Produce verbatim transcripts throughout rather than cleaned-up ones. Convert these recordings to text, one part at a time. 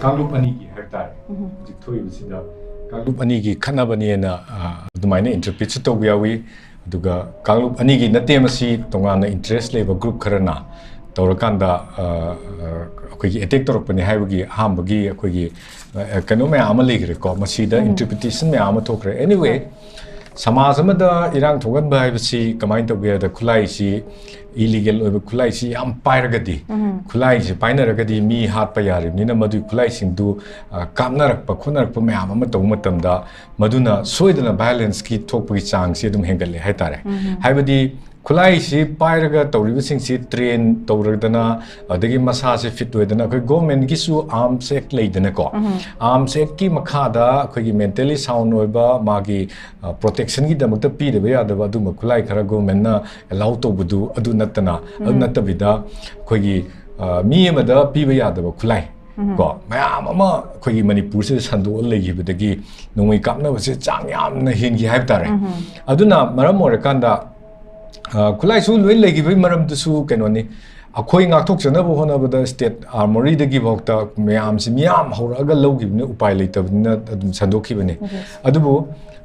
ꯀꯥꯡꯂꯨꯞ ꯑꯅꯤꯒꯤ ꯍꯥꯏꯕ ꯇꯥꯔꯦ, ꯍꯧꯖꯤꯛ ꯊꯣꯛꯏꯕꯁꯤꯗ ꯀꯥꯡꯂꯨꯞ ꯑꯅꯤꯒꯤ ꯈꯠꯅꯕꯅꯦꯅ, ꯑ, ꯑꯗꯨꯃꯥꯏꯅ interpretꯁꯨ ꯇꯧꯕ ꯌꯥꯎꯏ꯫ ꯑꯗꯨꯒ ꯀꯥꯡꯂꯨꯞ ꯑꯅꯤꯒꯤ ꯅꯠꯇꯦ, ꯃꯁꯤ ꯇꯣꯉꯥꯟꯅ interest ꯂꯩꯕ group ꯈꯔꯅ ꯇꯧꯔꯀꯥꯟꯗ, ꯑ, ꯑ, ꯑꯩꯈꯣꯏꯒꯤ attack ꯇꯧꯔꯛꯄꯅꯦ ꯍꯥꯏꯕꯒꯤ ꯑꯍꯥꯟꯕꯒꯤ ꯑꯩꯈꯣꯏꯒꯤ, ꯑ, ꯀꯩꯅꯣ ꯃꯌꯥꯝ ꯑꯃ ꯂꯩꯈ꯭ꯔꯦꯀꯣ꯫ ꯃꯁꯤꯗ interpretation ꯃꯌꯥꯝ ꯑꯃ ꯊꯣꯛꯈ꯭ꯔꯦ꯫ Anyway, ꯁꯃꯥꯖ ꯑꯃꯗ ꯏꯔꯥꯡ ꯊꯣꯛꯍꯟꯕ ꯍꯥꯏꯕꯁꯤ ꯀꯃꯥꯏꯅ ꯇꯧꯒꯦ ꯍꯥꯏꯕꯗ, ꯈꯨꯠꯂꯥꯏꯁꯤ, illegal ꯑꯣꯏꯕ ꯈꯨꯠꯂꯥꯏꯁꯤ ꯌꯥꯝ ꯄꯥꯏꯔꯒꯗꯤ, ꯈꯨꯠꯂꯥꯏꯁꯤ ꯄꯥꯏꯅꯔꯒꯗꯤ ꯃꯤ ꯍꯥꯠꯄ ꯌꯥꯔꯤꯕꯅꯤꯅ, ꯃꯗꯨꯒꯤ ꯈꯨꯠꯂꯥꯏꯁꯤꯡꯗꯨ, ꯑ, ꯀꯥꯞꯅꯔꯛꯄ ꯈꯣꯠꯅꯔꯛꯄ ꯃꯌꯥꯝ ꯑꯃ ꯇꯧꯕ ꯃꯇꯝꯗ, ꯃꯗꯨꯅ ꯁꯣꯏꯗꯅ violenceꯀꯤ ꯊꯣꯛꯄꯒꯤ ꯆꯥꯡꯁꯤ ꯑꯗꯨꯝ ꯍꯦꯟꯒꯠꯂꯦ ꯍꯥꯏꯇꯥꯔꯦ꯫ ꯍꯥꯏꯕꯗꯤ ꯈꯨꯠꯂꯥꯏꯁꯤ ꯄꯥꯏꯔꯒ ꯇꯧꯔꯤꯕꯁꯤꯡꯁꯤ train ꯇꯧꯔꯗꯅ, ꯑꯗꯒꯤ ꯃꯁꯥꯁꯦ fit ꯑꯣꯏꯗꯅ, ꯑꯩꯈꯣꯏ governmentꯀꯤꯁꯨ Arms Act ꯂꯩꯗꯅꯀꯣ꯫ Arms Actꯀꯤ ꯃꯈꯥꯗ ꯑꯩꯈꯣꯏꯒꯤ mentally sound ꯑꯣꯏꯕ, ꯃꯥꯒꯤ, ꯑ, protectionꯒꯤꯗꯃꯛꯇ ꯄꯤꯗꯕ ꯌꯥꯗꯕ ꯑꯗꯨꯝꯕ ꯈꯨꯠꯂꯥꯏ ꯈꯔ governmentꯅ allow ꯇꯧꯕꯗꯨ ꯑꯗꯨ ꯅꯠꯇꯅ, ꯑꯗꯨ ꯅꯠꯇꯕꯤꯗ ꯑꯩꯈꯣꯏꯒꯤ, ꯑ, ꯃꯤ ꯑꯃꯗ ꯄꯤꯕ ꯌꯥꯗꯕ ꯈꯨꯠꯂꯥꯏ ꯀꯣ, ꯃꯌꯥꯝ ꯑꯃ ꯑꯩꯈꯣꯏꯒꯤ ꯃꯅꯤꯄꯨꯔꯁꯤꯗ ꯁꯟꯗꯣꯛꯑ ꯂꯩꯈꯤꯕꯗꯒꯤ ꯅꯣꯡꯃꯩ ꯀꯥꯞꯅꯕꯁꯦ ꯆꯥꯡ ꯌꯥꯝꯅ ꯍꯦꯟꯈꯤ ꯍꯥꯏꯕ ꯇꯥꯔꯦ꯫ ꯑꯗꯨꯅ ꯃꯔꯝ ꯑꯣꯏꯔꯀꯥꯟꯗ, ꯑ, ꯈꯨꯠꯂꯥꯏꯁꯨ ꯂꯣꯏ ꯂꯩꯈꯤꯕꯒꯤ ꯃꯔꯝꯗꯨꯁꯨ ꯀꯩꯅꯣꯅꯤ, ꯑꯩꯈꯣꯏ ꯉꯥꯛꯊꯣꯛꯆꯅꯕ ꯍꯣꯠꯅꯕꯗ state armouryꯗꯒꯤ ꯐꯥꯎꯗ ꯃꯌꯥꯝꯁꯤ ꯃꯤꯌꯥꯝ ꯍꯧꯔꯛꯑꯒ ꯂꯧꯈꯤꯕꯅꯤ, ꯎꯄꯥꯏ ꯂꯩꯇꯕꯅꯤꯅ ꯑꯗꯨꯝ ꯁꯟꯗꯣꯛꯈꯤꯕꯅꯤ꯫ ꯑꯗꯨꯕꯨ,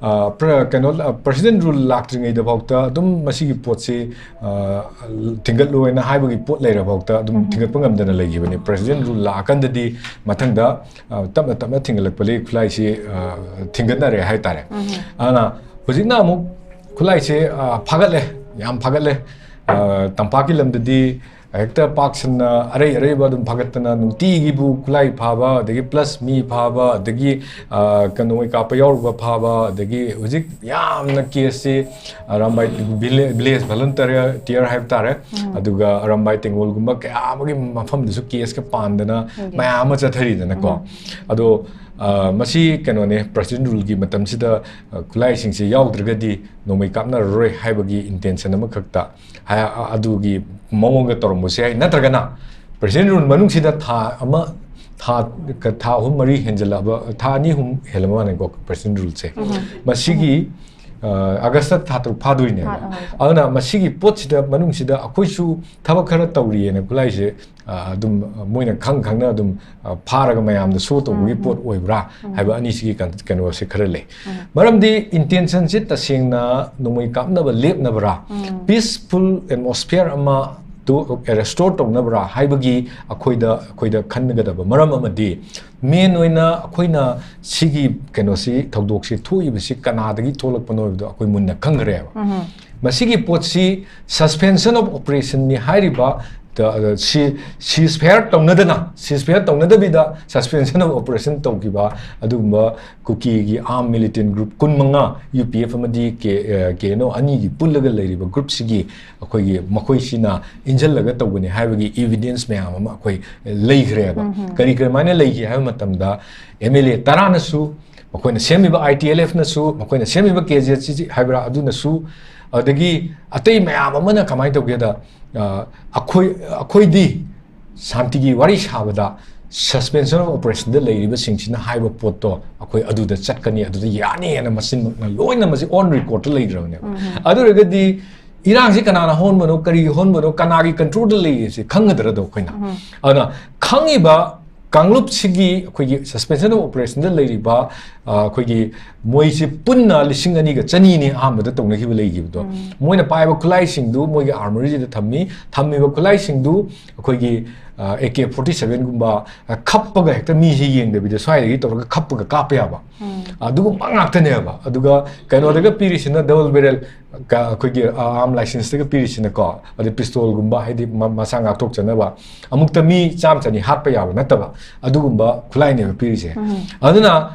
ꯑ, ꯄ꯭ꯔ-, ꯀꯩꯅꯣ, ꯑ, President Rule ꯂꯥꯛꯇ꯭ꯔꯤꯉꯩꯗ ꯐꯥꯎꯗ ꯑꯗꯨꯝ ꯃꯁꯤꯒꯤ ꯄꯣꯠꯁꯤ, ꯑ, ꯊꯤꯡꯒꯠꯂꯣꯏꯅ ꯍꯥꯏꯕꯒꯤ ꯄꯣꯠ ꯂꯩꯔ ꯐꯥꯎꯗ ꯑꯗꯨꯝ ꯊꯤꯡꯒꯠꯄ ꯉꯝꯗꯅ ꯂꯩꯈꯤꯕꯅꯤ꯫ President Rule ꯂꯥꯛꯑꯀꯥꯟꯗꯗꯤ ꯃꯊꯪꯗ, ꯑ, ꯇꯞꯅ ꯇꯞꯅ ꯊꯤꯡꯒꯠꯂꯛꯄꯗꯒꯤ ꯈꯨꯠꯂꯥꯏꯁꯤ, ꯑ, ꯊꯤꯡꯒꯠꯅꯔꯦ ꯍꯥꯏꯇꯥꯔꯦ꯫ ꯑꯗꯨꯅ ꯍꯧꯖꯤꯛꯅ ꯑꯃꯨꯛ ꯈꯨꯠꯂꯥꯏꯁꯦ, ꯑ, ꯐꯥꯒꯠꯂꯦ, ꯌꯥꯝ ꯐꯥꯒꯠꯂꯦ꯫ ꯑ, ꯇꯝꯄꯥꯛꯀꯤ ꯂꯝꯗꯗꯤ ꯍꯦꯛꯇ ꯄꯥꯛ ꯁꯟꯅ ꯑꯔꯩ ꯑꯔꯩꯕ ꯑꯗꯨꯝ ꯐꯥꯒꯠꯇꯅ, ꯅꯨꯡꯇꯤꯒꯤꯕꯨ ꯈꯨꯠꯂꯥꯏ ꯐꯥꯕ, ꯑꯗꯒꯤ plus ꯃꯤ ꯐꯥꯕ, ꯑꯗꯒꯤ, ꯑ, ꯀꯩꯅꯣ, ꯀꯥꯞꯄ ꯌꯥꯎꯔꯨꯕ ꯐꯥꯕ, ꯑꯗꯒꯤ ꯍꯧꯖꯤꯛ ꯌꯥꯝꯅ caseꯁꯤ ꯑꯔꯥꯝꯕꯥꯏ village, village volunteer ꯍꯥꯏꯕ ꯇꯥꯔꯦ, ꯑꯗꯨꯒ ꯑꯔꯥꯝꯕꯥꯏ ꯇꯦꯡꯒꯣꯜꯒꯨꯝꯕ ꯀꯌꯥ ꯑꯃꯒꯤ ꯃꯐꯝꯗꯁꯨ caseꯀ ꯄꯥꯟꯗꯅ ꯃꯌꯥꯝ ꯑꯃ ꯆꯠꯊꯔꯤꯗꯅꯀꯣ꯫ ꯑꯗꯣ, ꯑ, ꯃꯁꯤ ꯀꯩꯅꯣꯅꯦ, President Ruleꯒꯤ ꯃꯇꯝꯁꯤꯗ, ꯑ, ꯈꯨꯠꯂꯥꯏꯁꯤꯡꯁꯦ ꯌꯥꯎꯗ꯭ꯔꯒꯗꯤ ꯅꯣꯡꯃꯩ ꯀꯥꯞꯅꯔꯔꯣꯏ ꯍꯥꯏꯕꯒꯤ intention ꯑꯃꯈꯛꯇ ꯍꯥꯏ-, ꯑ-, ꯑꯗꯨꯒꯤ ꯃꯑꯣꯡꯗ ꯇꯧꯔꯝꯕꯁꯨ ꯌꯥꯏ꯫ ꯅꯠꯇ꯭ꯔꯒꯅ President Rule ꯃꯅꯨꯡꯁꯤꯗ ꯊꯥ ꯑꯃ, ꯊꯥ, ꯊꯥ ꯑꯍꯨꯝ ꯃꯔꯤ ꯍꯦꯟꯖꯜꯂꯛꯑꯕ, ꯊꯥ ꯑꯅꯤ ꯑꯍꯨꯝ ꯍꯦꯜꯂꯕ ꯃꯥꯜꯂꯦꯀꯣ President Ruleꯁꯦ꯫ ꯃꯁꯤꯒꯤ, ꯑꯥꯒꯁꯇ ꯊꯥ ꯇꯔꯨꯛ ꯐꯥꯗꯣꯏꯅꯦꯕ꯫ ꯑꯗꯨꯅ ꯃꯁꯤꯒꯤ ꯄꯣꯠꯁꯤꯗ ꯃꯅꯨꯡꯁꯤꯗ ꯑꯩꯈꯣꯏꯁꯨ ꯊꯕꯛ ꯈꯔ ꯇꯧꯔꯤꯑꯅ ꯈꯨꯠꯂꯥꯏꯁꯦ ꯑꯗꯨꯝ ꯃꯣꯏꯅ ꯈꯪ ꯈꯪꯅ ꯑꯗꯨꯝ ꯐꯥꯔꯒ ꯃꯌꯥꯝꯗ ꯁꯣ ꯇꯧꯕꯒꯤ ꯄꯣꯠ ꯑꯣꯏꯕ꯭ꯔꯥ ꯍꯥꯏꯕ ꯑꯅꯤꯁꯤꯒꯤ ꯀꯩꯅꯣꯁꯦ ꯈꯔ ꯂꯩ꯫ ꯃꯔꯝꯗꯤ ꯏꯟꯇꯦꯟꯁꯟꯁꯤ ꯇꯁꯦꯡꯅ ꯅꯣꯡꯃꯩ ꯀꯥꯞꯅꯕ ꯂꯦꯞꯅꯕ꯭ꯔꯥ, ꯄꯤꯁꯐꯨꯜ ꯑꯦꯠꯃꯣꯁꯐꯤꯌꯔ ꯑꯃ ꯔꯦꯁꯇꯣꯔ ꯇꯧꯅꯕ꯭ꯔꯥ ꯍꯥꯏꯕꯒꯤ ꯑꯩꯈꯣꯏꯗ ꯑꯩꯈꯣꯏꯗ ꯈꯟꯒꯗꯕ ꯃꯔꯝ ꯑꯃꯗꯤ ꯃꯦꯟ ꯑꯣꯏꯅ ꯑꯩꯈꯣꯏꯅ ꯁꯤꯒꯤ ꯀꯩꯅꯣꯁꯤ, ꯊꯧꯗꯣꯛꯁꯤ ꯊꯣꯛꯏꯕꯁꯤ ꯀꯅꯥꯗꯒꯤ ꯊꯣꯛꯂꯛꯄꯅꯣ ꯍꯥꯏꯕꯗꯣ ꯑꯩꯈꯣꯏ ꯃꯨꯟꯅ ꯈꯪꯈ꯭ꯔꯦꯕ꯫ ꯃꯁꯤꯒꯤ ꯄꯣꯠꯁꯤ ꯁꯁꯄꯦꯟꯁꯟ ꯑꯣꯐ ꯑꯣꯄꯔꯦꯁꯟꯅꯤ ꯍꯥꯏꯔꯤꯕ, ꯁꯤ ꯁꯤꯁ ꯐꯥꯌꯔ ꯇꯧꯅꯗꯅ, ꯁꯤꯁ ꯐꯥꯌꯔ ꯇꯧꯅꯗꯕꯤꯗ ꯁꯁꯄꯦꯟꯁꯟ ꯑꯣꯐ ꯑꯣꯄꯔꯦꯁꯟ ꯇꯧꯈꯤꯕ ꯑꯗꯨꯒꯨꯝꯕ ꯀꯨꯀꯤꯒꯤ ꯑꯥꯔꯝ ꯃꯤꯂꯤꯇꯦꯟ ꯒ꯭ꯔꯨꯞ ꯀꯨꯟꯃꯉꯥ, ꯌꯨ ꯄꯤ ꯑꯦꯐ ꯑꯃꯗꯤ ꯀꯦ ꯑꯦꯟ ꯑꯣ ꯑꯅꯤꯒꯤ ꯄꯨꯜꯂꯒ ꯂꯩꯔꯤꯕ ꯒ꯭ꯔꯨꯞꯁꯤꯒꯤ ꯑꯩꯈꯣꯏꯒꯤ ꯃꯈꯣꯏꯁꯤꯅ ꯏꯟꯁꯤꯜꯂꯒ ꯇꯧꯕꯅꯤ ꯍꯥꯏꯕꯒꯤ ꯏꯕꯤꯗꯦꯟꯁ ꯃꯌꯥꯝ ꯑꯃ ꯑꯩꯈꯣꯏ ꯂꯩꯈ꯭ꯔꯦꯕ꯫ ꯀꯔꯤ ꯀꯔꯝꯍꯥꯏꯅ ꯂꯩꯈꯤ ꯍꯥꯏꯕ ꯃꯇꯝꯗ, ꯑꯦꯝ ꯑꯦꯜ ꯑꯦ ꯇꯔꯥꯅꯁꯨ, ꯃꯈꯣꯏꯅ ꯁꯦꯝꯃꯤꯕ ꯑꯥꯏ ꯇꯤ ꯑꯦꯜ ꯑꯦꯐꯅꯁꯨ, ꯃꯈꯣꯏꯅ ꯁꯦꯝꯃꯤꯕ ꯀꯦ ꯖꯦ ꯁꯤ ꯍꯥꯏꯕ꯭ꯔꯥ ꯑꯗꯨꯅꯁꯨ, ꯑꯗꯒꯤ ꯑꯇꯩ ꯃꯌꯥꯝ ꯑꯃꯅ ꯀꯃꯥꯏꯅ ꯇꯧꯒꯦꯗ, ꯑ, ꯑꯩꯈꯣꯏ, ꯑꯩꯈꯣꯏꯗꯤ ꯁꯥꯟꯇꯤꯒꯤ ꯋꯥꯔꯤ ꯁꯥꯕꯗ ꯁꯁꯄꯦꯟꯁꯟ ꯑꯣꯐ ꯑꯣꯄꯔꯦꯁꯟꯗ ꯂꯩꯔꯤꯕꯁꯤꯡꯁꯤꯅ ꯍꯥꯏꯕ ꯄꯣꯠꯇꯣ ꯑꯩꯈꯣꯏ ꯑꯗꯨꯗ ꯆꯠꯀꯅꯤ, ꯑꯗꯨꯗ ꯌꯥꯅꯤ ꯍꯥꯏꯅ ꯃꯆꯤꯟꯃꯛꯅ ꯂꯣꯏꯅ ꯃꯁꯤ ꯑꯣꯟ ꯔꯦꯀꯣꯔꯗꯇ ꯂꯩꯈ꯭ꯔꯕꯅꯦꯕ꯫ ꯑꯗꯨ ꯑꯣꯏꯔꯒꯗꯤ ꯏꯔꯥꯡꯁꯤ ꯀꯅꯥꯅ ꯍꯧꯍꯟꯕꯅꯣ, ꯀꯔꯤꯒꯤ ꯍꯧꯍꯟꯕꯅꯣ, ꯀꯅꯥꯒꯤ ꯀꯟꯇ꯭ꯔꯣꯜꯗ ꯂꯩꯔꯤꯁꯦ ꯈꯪꯒꯗ꯭ꯔꯗꯣ ꯑꯩꯈꯣꯏꯅ? ꯑꯗꯨꯅ ꯈꯪꯉꯤꯕ ꯀꯥꯡꯂꯨꯞꯁꯤꯒꯤ ꯑꯩꯈꯣꯏꯒꯤ ꯁꯁꯄꯦꯟꯁꯟ ꯑꯣꯐ ꯑꯣꯄꯔꯦꯁꯟꯗ ꯂꯩꯔꯤꯕ, ꯑ, ꯑꯩꯈꯣꯏꯒꯤ ꯃꯣꯏꯁꯤ ꯄꯨꯟꯅ ꯂꯤꯁꯤꯡ ꯑꯅꯤꯒ ꯆꯅꯤꯅꯤ ꯑꯍꯥꯟꯕꯗ ꯇꯧꯅꯈꯤꯕ ꯂꯩꯈꯤꯕꯗꯣ꯫ ꯃꯣꯏꯅ ꯄꯥꯏꯕ ꯈꯨꯠꯂꯥꯏꯁꯤꯡꯗꯨ ꯃꯣꯏꯒꯤ ꯑꯥꯔꯃꯔꯤꯁꯤꯗ ꯊꯝꯃꯤ꯫ ꯊꯝꯃꯤꯕ ꯈꯨꯠꯂꯥꯏꯁꯤꯡꯗꯨ ꯑꯩꯈꯣꯏꯒꯤ, ꯑ, ꯑꯦ ꯀꯦ ꯐꯣꯔꯇꯤ ꯁꯚꯦꯟꯒꯨꯝꯕ, ꯑ, ꯈꯞꯄꯒ ꯍꯦꯛꯇ ꯃꯤꯁꯤ ꯌꯦꯡꯗꯕꯤꯗ ꯁ꯭ꯋꯥꯏꯗꯒꯤ ꯇꯧꯔꯒ ꯈꯞꯄꯒ ꯀꯥꯞꯄ ꯌꯥꯕ꯫ ꯑꯗꯨꯒꯨꯝꯕ ꯉꯥꯛꯇꯅꯦꯕ꯫ ꯑꯗꯨꯒ ꯀꯩꯅꯣꯗꯒ ꯄꯤꯔꯤꯁꯤꯅ ꯗꯕꯜ ꯕꯦꯔꯦꯜ, ꯀ-, ꯑꯩꯈꯣꯏꯒꯤ, ꯑ, ꯑꯥꯔꯝ ꯂꯥꯏꯁꯦꯟꯁꯇꯒ ꯄꯤꯔꯤꯁꯤꯅꯀꯣ, ꯑꯗꯩ ꯄꯤꯁꯇꯣꯜꯒꯨꯝꯕ, ꯍꯥꯏꯗꯤ ꯃ-, ꯃꯁꯥ ꯉꯥꯛꯊꯣꯛꯆꯅꯕ, ꯑꯃꯨꯛꯇ ꯃꯤ ꯆꯥꯝ ꯆꯅꯤ ꯍꯥꯠꯄ ꯌꯥꯕ ꯅꯠꯇꯕ ꯑꯗꯨꯒꯨꯝꯕ ꯈꯨꯠꯂꯥꯏꯅꯦꯕ ꯄꯤꯔꯤꯁꯦ꯫ ꯑꯗꯨꯅ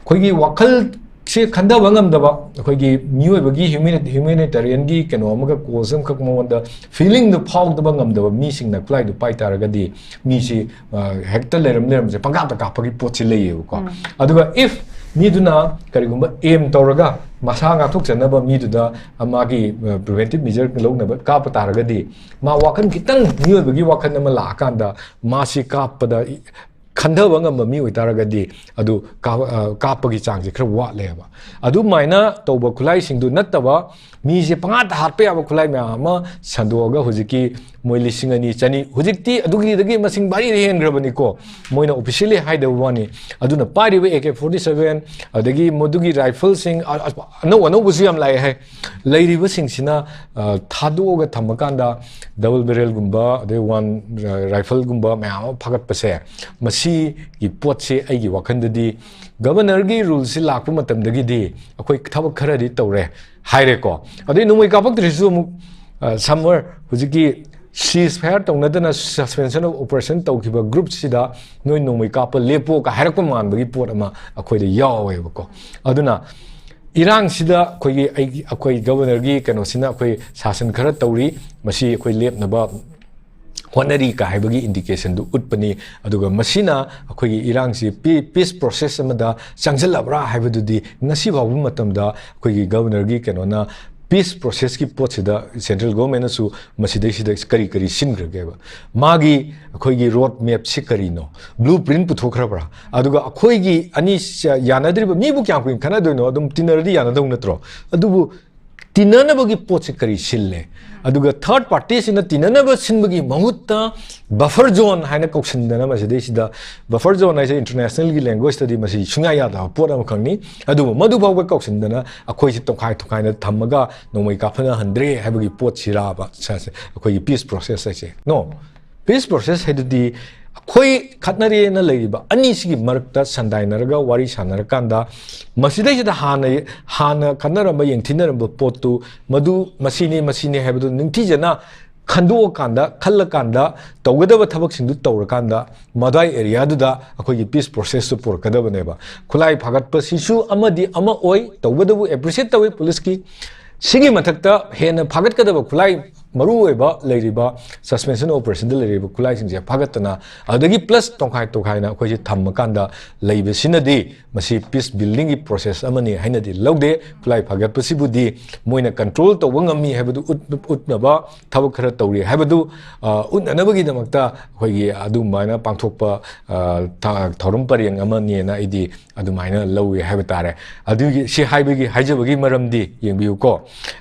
ꯑꯩꯈꯣꯏꯒꯤ ꯋꯥꯈꯜꯁꯦ ꯈꯟꯊꯕ ꯉꯝꯗꯕ, ꯑꯩꯈꯣꯏꯒꯤ ꯃꯤꯑꯣꯏꯕꯒꯤ ꯍ꯭ꯌꯨꯃꯦꯅꯤ-, ꯍ꯭ꯌꯨꯃꯦꯅꯤꯇꯦꯔꯤꯌꯟꯒꯤ ꯀꯩꯅꯣ ꯑꯃꯒ, ꯀꯣꯖ ꯑꯃꯈꯛ ꯃꯉꯣꯟꯗ ꯐꯤꯂꯤꯡꯗꯣ ꯐꯥꯎꯗꯕ ꯉꯝꯗꯕ ꯃꯤꯁꯤꯡꯅ ꯈꯨꯠꯂꯥꯏꯗꯣ ꯄꯥꯏ ꯇꯥꯔꯒꯗꯤ ꯃꯤꯁꯤ, ꯑ, ꯍꯦꯛꯇ ꯂꯩꯔꯝ ꯂꯩꯔꯝꯕꯁꯦ ꯄꯪꯀꯥꯞꯇ ꯀꯥꯞꯄꯒꯤ ꯄꯣꯠꯁꯤ ꯂꯩꯌꯦꯕꯀꯣ꯫ ꯑꯗꯨꯒ if ꯃꯤꯗꯨꯅ ꯀꯔꯤꯒꯨꯝꯕ ꯑꯦꯝ ꯇꯧꯔꯒ ꯃꯁꯥ ꯉꯥꯛꯊꯣꯛꯆꯅꯕ ꯃꯤꯗꯨꯗ ꯃꯥꯒꯤ, ꯑ, ꯄ꯭ꯔꯤꯚꯦꯟꯇꯤꯞ ꯃꯤꯖꯔ ꯂꯧꯅꯕ ꯀꯥꯞꯄ ꯇꯥꯔꯒꯗꯤ ꯃꯥ ꯋꯥꯈꯜ ꯈꯤꯇꯪ, ꯃꯤꯑꯣꯏꯕꯒꯤ ꯋꯥꯈꯜ ꯑꯃ ꯂꯥꯛꯑꯀꯥꯟꯗ ꯃꯥꯁꯤ ꯀꯥꯞꯄꯗ ꯏ-, ꯈꯟꯊꯕ ꯉꯝꯕ ꯃꯤ ꯑꯣꯏꯇꯥꯔꯒꯗꯤ ꯑꯗꯨ ꯀꯥꯞ- ꯑ, ꯀꯥꯞꯄꯒꯤ ꯆꯥꯡꯁꯦ ꯈꯔ ꯋꯥꯠꯂꯦꯕ꯫ ꯑꯗꯨꯃꯥꯏꯅ ꯇꯧꯕ ꯈꯨꯠꯂꯥꯏꯁꯤꯡꯗꯨ ꯅꯠꯇꯕ, ꯃꯤꯁꯦ ꯄꯪꯍꯥꯠꯇ ꯍꯥꯠꯄ ꯌꯥꯕ ꯈꯨꯠꯂꯥꯏ ꯃꯌꯥꯝ ꯑꯃ ꯁꯟꯗꯣꯛꯑꯒ ꯍꯧꯖꯤꯛꯀꯤ ꯃꯣꯏ ꯂꯤꯁꯤꯡ ꯑꯅꯤ ꯆꯅꯤ, ꯍꯧꯖꯤꯛꯇꯤ ꯑꯗꯨꯒꯤꯗꯒꯤ ꯃꯁꯤꯡ ꯚꯥꯔꯤꯗ ꯍꯦꯟꯈ꯭ꯔꯕꯅꯤꯀꯣ, ꯃꯣꯏꯅ officially ꯍꯥꯏꯗꯕ ꯋꯥꯅꯤ꯫ ꯑꯗꯨꯅ ꯄꯥꯏꯔꯤꯕ ꯑꯦ ꯀꯦ ꯐꯣꯔꯇꯤ ꯁꯚꯦꯟ, ꯑꯗꯒꯤ ꯃꯗꯨꯒꯤ rifleꯁꯤꯡ, ꯑ- ꯑ- ꯑꯅꯧ ꯑꯅꯧꯕꯁꯨ ꯌꯥꯝ ꯂꯥꯛꯑꯦ ꯍꯥꯏ꯫ ꯂꯩꯔꯤꯕꯁꯤꯡꯁꯤꯅ, ꯑ, ꯊꯥꯗꯣꯛꯑꯒ ꯊꯝꯃꯀꯥꯟꯗ double barrelꯒꯨꯝꯕ, ꯑꯗꯩ one, ꯑ, rifleꯒꯨꯝꯕ ꯃꯌꯥꯝ ꯑꯃ ꯐꯥꯒꯠꯄꯁꯦ, ꯃꯁꯤꯒꯤ ꯄꯣꯠꯁꯤ ꯑꯩꯒꯤ ꯋꯥꯈꯜꯗꯗꯤ governorꯒꯤ ruleꯁꯤ ꯂꯥꯛꯄ ꯃꯇꯝꯗꯒꯤꯗꯤ ꯑꯩꯈꯣꯏ ꯊꯕꯛ ꯈꯔꯗꯤ ꯇꯧꯔꯦ ꯍꯥꯏꯔꯦꯀꯣ꯫ ꯑꯗꯩ ꯅꯣꯡꯃꯩ ꯀꯥꯞꯄꯛꯇ꯭ꯔꯤꯁꯤꯁꯨ ꯑꯃꯨꯛ, ꯑ, summer ꯍꯧꯖꯤꯛꯀꯤ ceasefire ꯇꯧꯅꯗꯅ suspension of operation ꯇꯧꯈꯤꯕ groupꯁꯤꯗ ꯅꯣꯏ ꯅꯣꯡꯃꯩ ꯀꯥꯞꯄ ꯂꯦꯞꯄꯣ ꯀ ꯍꯥꯏꯔꯛꯄ ꯃꯥꯟꯕꯒꯤ ꯄꯣꯠ ꯑꯃ ꯑꯩꯈꯣꯏꯗ ꯌꯥꯎꯋꯦꯕꯀꯣ꯫ ꯑꯗꯨꯅ ꯏꯔꯥꯡꯁꯤꯗ ꯑꯩꯈꯣꯏꯒꯤ, ꯑꯩꯒꯤ, ꯑꯩꯈꯣꯏ governorꯒꯤ ꯀꯩꯅꯣꯁꯤꯅ ꯑꯩꯈꯣꯏ ꯁꯥꯁꯟ ꯈꯔ ꯇꯧꯔꯤ, ꯃꯁꯤ ꯑꯩꯈꯣꯏ ꯂꯦꯞꯅꯕ ꯍꯣꯠꯅꯔꯤ ꯀ ꯍꯥꯏꯕꯒꯤ indicationꯗꯨ ꯎꯠꯄꯅꯤ꯫ ꯑꯗꯨꯒ ꯃꯁꯤꯅ ꯑꯩꯈꯣꯏꯒꯤ ꯏꯔꯥꯡꯁꯤ ꯄꯤ- peace process ꯑꯃꯗ ꯆꯪꯁꯤꯜꯂꯕ꯭ꯔꯥ ꯍꯥꯏꯕꯗꯨꯗꯤ ꯉꯁꯤ ꯐꯥꯎꯕ ꯃꯇꯝꯗ ꯑꯩꯈꯣꯏꯒꯤ governorꯒꯤ ꯀꯩꯅꯣꯅ peace processꯀꯤ ꯄꯣꯠꯁꯤꯗ central governmentꯅꯁꯨ ꯃꯁꯤꯗꯩꯁꯤꯗ ꯀꯔꯤ ꯀꯔꯤ ꯁꯤꯟꯈ꯭ꯔꯒꯦꯕ, ꯃꯥꯒꯤ ꯑꯩꯈꯣꯏꯒꯤ road mapꯁꯤ ꯀꯔꯤꯅꯣ, blueprint ꯄꯨꯊꯣꯛꯈ꯭ꯔꯕ꯭ꯔꯥ? ꯑꯗꯨꯒ ꯑꯩꯈꯣꯏꯒꯤ ꯑꯅꯤ ꯁ- ꯌꯥꯅꯗ꯭ꯔꯤꯕ, ꯃꯤꯕꯨ ꯀꯌꯥꯝ ꯀꯨꯏꯅ ꯈꯠꯅꯗꯣꯏꯅꯣ? ꯑꯗꯨꯝ ꯇꯤꯟꯅꯔꯗꯤ ꯌꯥꯅꯗꯧ ꯅꯠꯇ꯭ꯔꯣ? ꯑꯗꯨꯕꯨ ꯇꯤꯟꯅꯅꯕꯒꯤ ꯄꯣꯠꯁꯦ ꯀꯔꯤ ꯁꯤꯜꯂꯦ? ꯑꯗꯨꯒ third partyꯁꯤꯅ ꯇꯤꯟꯅꯅꯕ ꯁꯤꯟꯕꯒꯤ ꯃꯍꯨꯠꯇ buffer zone ꯍꯥꯏꯅ ꯀꯧꯁꯤꯟꯗꯅ ꯃꯁꯤꯗꯩꯁꯤꯗ, buffer zone ꯍꯥꯏꯁꯦ internationalꯒꯤ languageꯇꯗꯤ ꯃꯁꯤ ꯁꯨꯡꯌꯥ ꯌꯥꯗꯕ ꯄꯣꯠ ꯑꯃꯈꯛꯅꯤ꯫ ꯑꯗꯨꯕꯨ ꯃꯗꯨ ꯐꯥꯎꯕ ꯀꯧꯁꯤꯟꯗꯅ ꯑꯩꯈꯣꯏꯁꯤ ꯇꯣꯈꯥꯏ ꯇꯣꯈꯥꯏꯅ ꯊꯝꯃꯒ ꯅꯣꯡꯃꯩ ꯀꯥꯞꯅꯍꯟꯗ꯭ꯔꯦ ꯍꯥꯏꯕꯒꯤ ꯄꯣꯠꯁꯤꯔꯥꯕ ꯁ- ꯁ- ꯑꯩꯈꯣꯏꯒꯤ peace process ꯍꯥꯏꯁꯦ? No꯫ Peace process ꯍꯥꯏꯗꯨꯗꯤ ꯑꯩꯈꯣꯏ ꯈꯠꯅꯔꯦꯅ ꯂꯩꯔꯤꯕ ꯑꯅꯤꯁꯤꯒꯤ ꯃꯔꯛꯇ ꯁꯟꯗꯥꯏꯅꯔꯒ ꯋꯥꯔꯤ ꯁꯥꯟꯅꯔꯀꯥꯟꯗ, ꯃꯁꯤꯗꯩꯁꯤꯗ ꯍꯥꯟꯅ, ꯍꯥꯟꯅ ꯈꯠꯅꯔꯝꯕ, ꯌꯦꯡꯊꯤꯅꯔꯝꯕ ꯄꯣꯠꯇꯨ, ꯃꯗꯨ ꯃꯁꯤꯅꯤ, ꯃꯁꯤꯅꯤ ꯍꯥꯏꯕꯗꯨ ꯅꯤꯡꯊꯤꯖꯅ ꯈꯟꯗꯣꯛꯑꯀꯥꯟꯗ, ꯈꯜꯂꯀꯥꯟꯗ, ꯇꯧꯒꯗꯕ ꯊꯕꯛꯁꯤꯡꯗꯨ ꯇꯧꯔꯀꯥꯟꯗ, ꯃꯗꯥꯏ areaꯗꯨꯗ ꯑꯩꯈꯣꯏꯒꯤ peace processꯇꯨ ꯄꯨꯔꯛꯀꯗꯕꯅꯦꯕ꯫ ꯈꯨꯠꯂꯥꯏ ꯐꯥꯒꯠꯄꯁꯤꯁꯨ ꯑꯃꯗꯤ ꯑꯃ ꯑꯣꯏ, ꯇꯧꯕꯇꯕꯨ appreciate ꯇꯧꯏ policeꯀꯤ꯫ ꯁꯤꯒꯤ ꯃꯊꯛꯇ ꯍꯦꯟꯅ ꯐꯥꯒꯠꯀꯗꯕ ꯈꯨꯠꯂꯥꯏ ꯃꯔꯨꯑꯣꯏꯕ ꯂꯩꯔꯤꯕ suspension operationꯗ ꯂꯩꯔꯤꯕ ꯈꯨꯠꯂꯥꯏꯁꯤꯡꯁꯦ ꯐꯥꯒꯠꯇꯅ, ꯑꯗꯨꯗꯒꯤ plus ꯇꯣꯈꯥꯏ ꯇꯣꯈꯥꯏꯅ ꯑꯩꯈꯣꯏꯁꯦ ꯊꯝꯃꯀꯥꯟꯗ ꯂꯩꯕꯁꯤꯅꯗꯤ ꯃꯁꯤ peace buildingꯒꯤ process ꯑꯃꯅꯤ ꯍꯥꯏꯅꯗꯤ ꯂꯧꯗꯦ꯫ ꯈꯨꯠꯂꯥꯏ ꯐꯥꯒꯠꯄꯁꯤꯕꯨꯗꯤ ꯃꯣꯏꯅ control ꯇꯧꯕ ꯉꯝꯃꯤ ꯍꯥꯏꯕꯗꯨ ꯎꯠ-, ꯎꯠꯅꯕ ꯊꯕꯛ ꯈꯔ ꯇꯧꯔꯤ ꯍꯥꯏꯕꯗꯨ, ꯑ, ꯎꯠꯅꯅꯕꯒꯤꯗꯃꯛꯇ ꯑꯩꯈꯣꯏꯒꯤ ꯑꯗꯨꯃꯥꯏꯅ ꯄꯥꯡꯊꯣꯛꯄ, ꯑ, ꯊ-, ꯊꯧꯔꯝ ꯄꯔꯦꯡ ꯑꯃꯅꯦꯅ ꯑꯩꯗꯤ ꯑꯗꯨꯃꯥꯏꯅ ꯂꯧꯏ ꯍꯥꯏꯕ ꯇꯥꯔꯦ꯫ ꯑꯗꯨꯒꯤ, ꯁꯤ ꯍꯥꯏꯕꯒꯤ, ꯍꯥꯏꯖꯕꯒꯤ ꯃꯔꯝꯗꯤ ꯌꯦꯡꯕꯤꯌꯨꯀꯣ,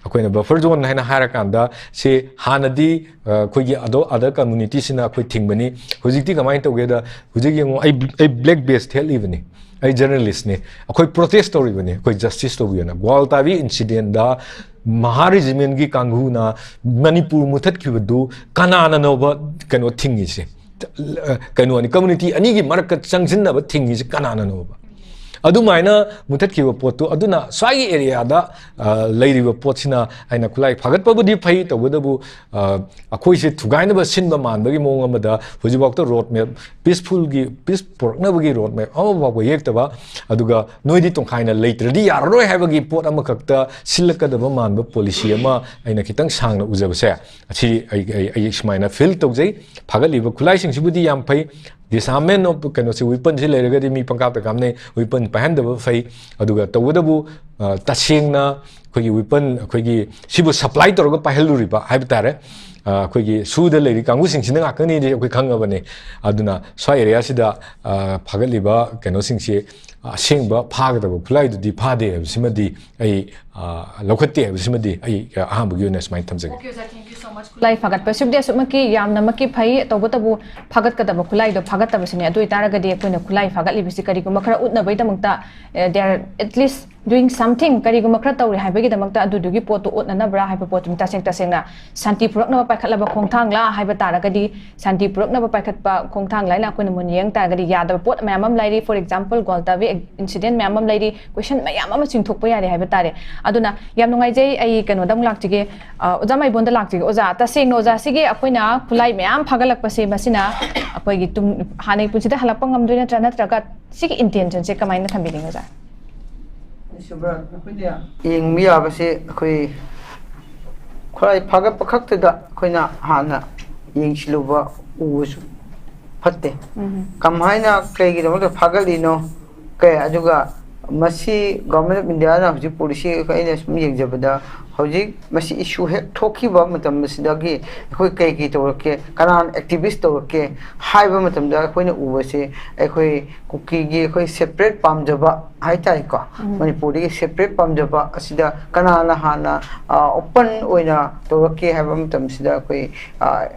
ꯑꯩꯈꯣꯏꯅ buffer zone ꯍꯥꯏꯅ ꯍꯥꯏꯔꯀꯥꯟꯗ ꯁꯤ ꯍꯥꯟꯅꯗꯤ, ꯑ, ꯑꯩꯈꯣꯏꯒꯤ ꯑꯗꯣ other communityꯁꯤꯅ ꯑꯩꯈꯣꯏ ꯊꯤꯡꯕꯅꯤ꯫ ꯍꯧꯖꯤꯛꯇꯤ ꯀꯃꯥꯏꯅ ꯇꯧꯒꯦꯗ, ꯍꯧꯖꯤꯛ ꯌꯦꯡꯉꯨ, ꯑꯩ, ꯑꯩ black badge ꯊꯦꯠꯂꯤꯕꯅꯤ, ꯑꯩ journalistꯅꯤ, ꯑꯩꯈꯣꯏ protest ꯇꯧꯔꯤꯕꯅꯤ, ꯑꯩꯈꯣꯏ justice ꯇꯧꯕꯤꯌꯣꯅ꯫ ꯒ꯭ꯋꯥꯜꯇꯥꯕꯤ incidentꯗ ꯃꯍꯥ regimentꯒꯤ ꯀꯥꯡꯕꯨꯅ ꯃꯅꯤꯄꯨꯔ ꯃꯨꯊꯠꯈꯤꯕꯗꯨ ꯀꯅꯥꯅꯅꯣꯕ ꯀꯩꯅꯣ ꯊꯤꯡꯉꯤꯁꯦ? ꯑ, ꯀꯩꯅꯣꯅꯤ, community ꯑꯅꯤꯒꯤ ꯃꯔꯛꯇ ꯆꯪꯁꯤꯟꯅꯕ ꯊꯤꯡꯉꯤꯁꯦ ꯀꯅꯥꯅꯅꯣꯕ? ꯑꯗꯨꯃꯥꯏꯅ ꯃꯨꯊꯠꯈꯤꯕ ꯄꯣꯠꯇꯨ, ꯑꯗꯨꯅ ꯁ꯭ꯋꯥꯏꯒꯤ areaꯗ, ꯑ, ꯂꯩꯔꯤꯕ ꯄꯣꯠꯁꯤꯅ ꯑꯩꯅ ꯈꯨꯠꯂꯥꯏ ꯐꯥꯒꯠꯄꯕꯨꯗꯤ ꯐꯩ, ꯇꯧꯕꯇꯕꯨ, ꯑ, ꯑꯩꯈꯣꯏꯁꯦ ꯊꯨꯒꯥꯏꯅꯕ ꯁꯤꯟꯕ ꯃꯥꯟꯕꯒꯤ ꯃꯑꯣꯡ ꯑꯃꯗ ꯍꯧꯖꯤꯛꯐꯥꯎꯗ road map, peacefulꯒꯤ, peace ꯄꯨꯔꯛꯅꯕꯒꯤ road map ꯑꯃꯐꯥꯎꯕ ꯌꯦꯛꯇꯕ, ꯑꯗꯨꯒ ꯅꯣꯏꯗꯤ ꯇꯣꯡꯈꯥꯏꯅ ꯂꯩꯇ꯭ꯔꯗꯤ ꯌꯥꯔꯔꯣꯏ ꯍꯥꯏꯕꯒꯤ ꯄꯣꯠ ꯑꯃꯈꯛꯇ ꯁꯤꯜꯂꯛꯀꯗꯕ ꯃꯥꯟꯕ policy ꯑꯃ ꯑꯩꯅ ꯈꯤꯇꯪ ꯁꯥꯡꯅ ꯎꯖꯕꯁꯦ, ꯑꯁꯤ ꯑꯩ, ꯑꯩ, ꯑꯩ ꯁꯨꯃꯥꯏꯅ feel ꯇꯧꯖꯩ꯫ ꯐꯥꯒꯠꯂꯤꯕ ꯈꯨꯠꯂꯥꯏꯁꯤꯡꯁꯤꯕꯨꯗꯤ ꯌꯥꯝ ꯐꯩ, disarmament of ꯀꯩꯅꯣꯁꯦ, weaponꯁꯦ ꯂꯩꯔꯒꯗꯤ ꯃꯤ ꯄꯪꯀꯥꯞꯇ ꯀꯥꯞꯅꯩ, weapon ꯄꯥꯏꯍꯟꯗꯕ ꯐꯩ꯫ ꯑꯗꯨꯒ ꯇꯧꯕꯇꯕꯨ, ꯑ, ꯇꯁꯦꯡꯅ ꯑꯩꯈꯣꯏꯒꯤ weapon, ꯑꯩꯈꯣꯏꯒꯤ ꯁꯤꯕꯨ supply ꯇꯧꯔꯒ ꯄꯥꯏꯍꯜꯂꯨꯔꯤꯕ ꯍꯥꯏꯕ ꯇꯥꯔꯦ, ꯑ, ꯑꯩꯈꯣꯏꯒꯤ ꯁꯨꯗ ꯂꯩꯔꯤ ꯀꯥꯡꯕꯨꯁꯤꯡꯁꯤꯅ ꯉꯥꯛꯇꯅꯤꯗꯤ ꯑꯩꯈꯣꯏ ꯈꯪꯉꯕꯅꯤ꯫ ꯑꯗꯨꯅ ꯁ꯭ꯋꯥꯏ areaꯁꯤꯗ, ꯑ, ꯐꯥꯒꯠꯂꯤꯕ ꯀꯩꯅꯣꯁꯤꯡꯁꯤ ꯑꯁꯦꯡꯕ ꯐꯥꯒꯗꯕ ꯈꯨꯠꯂꯥꯏꯗꯨꯗꯤ ꯐꯥꯗꯦ ꯍꯥꯏꯕꯁꯤꯃꯗꯤ ꯑꯩ, ꯑ, ꯂꯧꯈꯠꯇꯦ ꯍꯥꯏꯕꯁꯤꯃꯗꯤ ꯑꯩ, ꯑ, ꯑꯍꯥꯟꯕꯒꯤ ꯑꯣꯏꯅ ꯁꯨꯃꯥꯏꯅ ꯊꯝꯖꯒꯦ꯫ Okay, sir, thank you so much. ꯈꯨꯠꯂꯥꯏ ꯐꯥꯒꯠꯄꯁꯤꯕꯨꯗꯤ ꯑꯁꯨꯛꯃꯛꯀꯤ ꯌꯥꯝꯅꯃꯛꯀꯤ ꯐꯩ, ꯇꯧꯕꯇꯕꯨ ꯐꯥꯒꯠꯀꯗꯕ ꯈꯨꯠꯂꯥꯏꯗꯣ ꯐꯥꯒꯠꯇꯕꯁꯤꯅꯦ꯫ ꯑꯗꯨ ꯑꯣꯏꯇꯥꯔꯒꯗꯤ ꯑꯩꯈꯣꯏꯅ ꯈꯨꯠꯂꯥꯏ ꯐꯥꯒꯠꯂꯤꯕꯁꯤ ꯀꯔꯤꯒꯨꯝꯕ ꯈꯔ ꯎꯠꯅꯕꯒꯤꯗꯃꯛꯇ, ꯑ, they are at least doing something, ꯀꯔꯤꯒꯨꯝꯕ ꯈꯔ ꯇꯧꯔꯤ ꯍꯥꯏꯕꯒꯤꯗꯃꯛꯇ ꯑꯗꯨꯗꯨꯒꯤ ꯄꯣꯠꯇꯣ ꯎꯠꯅꯅꯕ꯭ꯔꯥ ꯍꯥꯏꯕ ꯄꯣꯠꯇꯨꯅꯤ꯫ ꯇꯁꯦꯡ ꯇꯁꯦꯡꯅ ꯁꯥꯟꯇꯤ ꯄꯨꯔꯛꯅꯕ ꯄꯥꯏꯈꯠꯂꯕ ꯈꯣꯡꯊꯥꯡꯂꯥ ꯍꯥꯏꯕ ꯇꯥꯔꯒꯗꯤ, ꯁꯥꯟꯇꯤ ꯄꯨꯔꯛꯅꯕ ꯄꯥꯏꯈꯠꯄ ꯈꯣꯡꯊꯥꯡ ꯂꯥꯏꯅ ꯑꯩꯈꯣꯏꯅ ꯃꯨꯟꯅ ꯌꯦꯡ ꯇꯥꯔꯒꯗꯤ ꯌꯥꯗꯕ ꯄꯣꯠ ꯃꯌꯥꯝ ꯑꯃ ꯂꯩꯔꯤ꯫ For example, ꯒ꯭ꯋꯥꯜꯇꯥꯕꯤ incident ꯃꯌꯥꯝ ꯑꯃ ꯂꯩꯔꯤ, question ꯃꯌꯥꯝ ꯑꯃ ꯆꯤꯡꯊꯣꯛꯄ ꯌꯥꯔꯦ ꯍꯥꯏꯕ ꯇꯥꯔꯦ꯫ ꯑꯗꯨꯅ ꯌꯥꯝ ꯅꯨꯡꯉꯥꯏꯖꯩ꯫ ꯑꯩ ꯀꯩꯅꯣꯗ ꯑꯃꯨꯛ ꯂꯥꯛꯆꯒꯦ, ꯑ, ꯑꯣꯖꯥ ꯃꯥꯏꯕꯣꯟꯗ ꯂꯥꯛꯆꯒꯦ꯫ ꯑꯣꯖꯥ, ꯇꯁꯦꯡꯅ ꯑꯣꯖꯥ, ꯁꯤꯒꯤ ꯑꯩꯈꯣꯏꯅ ꯈꯨꯠꯂꯥꯏ ꯃꯌꯥꯝ ꯐꯥꯒꯠꯂꯛꯄꯁꯦ, ꯃꯁꯤꯅ ꯑꯩꯈꯣꯏꯒꯤ ꯇꯨꯡ, ꯍꯥꯟꯅꯒꯤ ꯄꯨꯟꯁꯤꯗ ꯍꯜꯂꯛꯄ ꯉꯝꯗꯣꯏ ꯅꯠꯇ꯭ꯔꯥ, ꯅꯠꯇ꯭ꯔꯒ ꯁꯤꯒꯤ intentionꯁꯦ ꯀꯃꯥꯏꯅ ꯊꯝꯕꯤꯅꯤꯡꯉꯤ ꯑꯣꯖꯥ? ꯌꯦꯡꯕ ꯌꯥꯕꯁꯦ ꯑꯩꯈꯣꯏ ꯈꯨꯠꯂꯥꯏ ꯐꯥꯒꯠꯄ ꯈꯛꯇꯗ ꯑꯩꯈꯣꯏꯅ ꯍꯥꯟꯅ ꯌꯦꯡꯁꯤꯜꯂꯨꯕ ꯎꯕꯁꯨ ꯐꯠꯇꯦ꯫ ꯀꯃꯥꯏꯅ, ꯀꯩꯒꯤꯗꯃꯛꯇ ꯐꯥꯒꯠꯂꯤꯅꯣ? ꯀꯩ, ꯑꯗꯨꯒ ꯃꯁꯤ Government of Indiaꯅ ꯍꯧꯖꯤꯛ policy ꯑꯩꯅ ꯁꯨꯝ ꯌꯦꯡꯖꯕꯗ, ꯍꯧꯖꯤꯛ ꯃꯁꯤ issue ꯍꯦꯛ ꯊꯣꯛꯈꯤꯕ ꯃꯇꯝ ꯑꯁꯤꯗꯒꯤ ꯑꯩꯈꯣꯏ ꯀꯩ ꯀꯩ ꯇꯧꯔꯛꯀꯦ, ꯀꯅꯥꯅ activist ꯇꯧꯔꯛꯀꯦ ꯍꯥꯏꯕ ꯃꯇꯝꯗ, ꯑꯩꯈꯣꯏꯅ ꯎꯕꯁꯦ, ꯑꯩꯈꯣꯏ ꯀꯨꯀꯤꯒꯤ ꯑꯩꯈꯣꯏ separate ꯄꯥꯝꯖꯕ ꯍꯥꯏꯇꯥꯔꯦꯀꯣ, ꯃꯅꯤꯄꯨꯔꯗꯒꯤ separate ꯄꯥꯝꯖꯕ ꯑꯁꯤꯗ ꯀꯅꯥꯅ ꯍꯥꯟꯅ, ꯑ, open ꯑꯣꯏꯅ ꯇꯧꯔꯛꯀꯦ ꯍꯥꯏꯕ ꯃꯇꯝꯁꯤꯗ, ꯑꯩꯈꯣꯏ, ꯑ,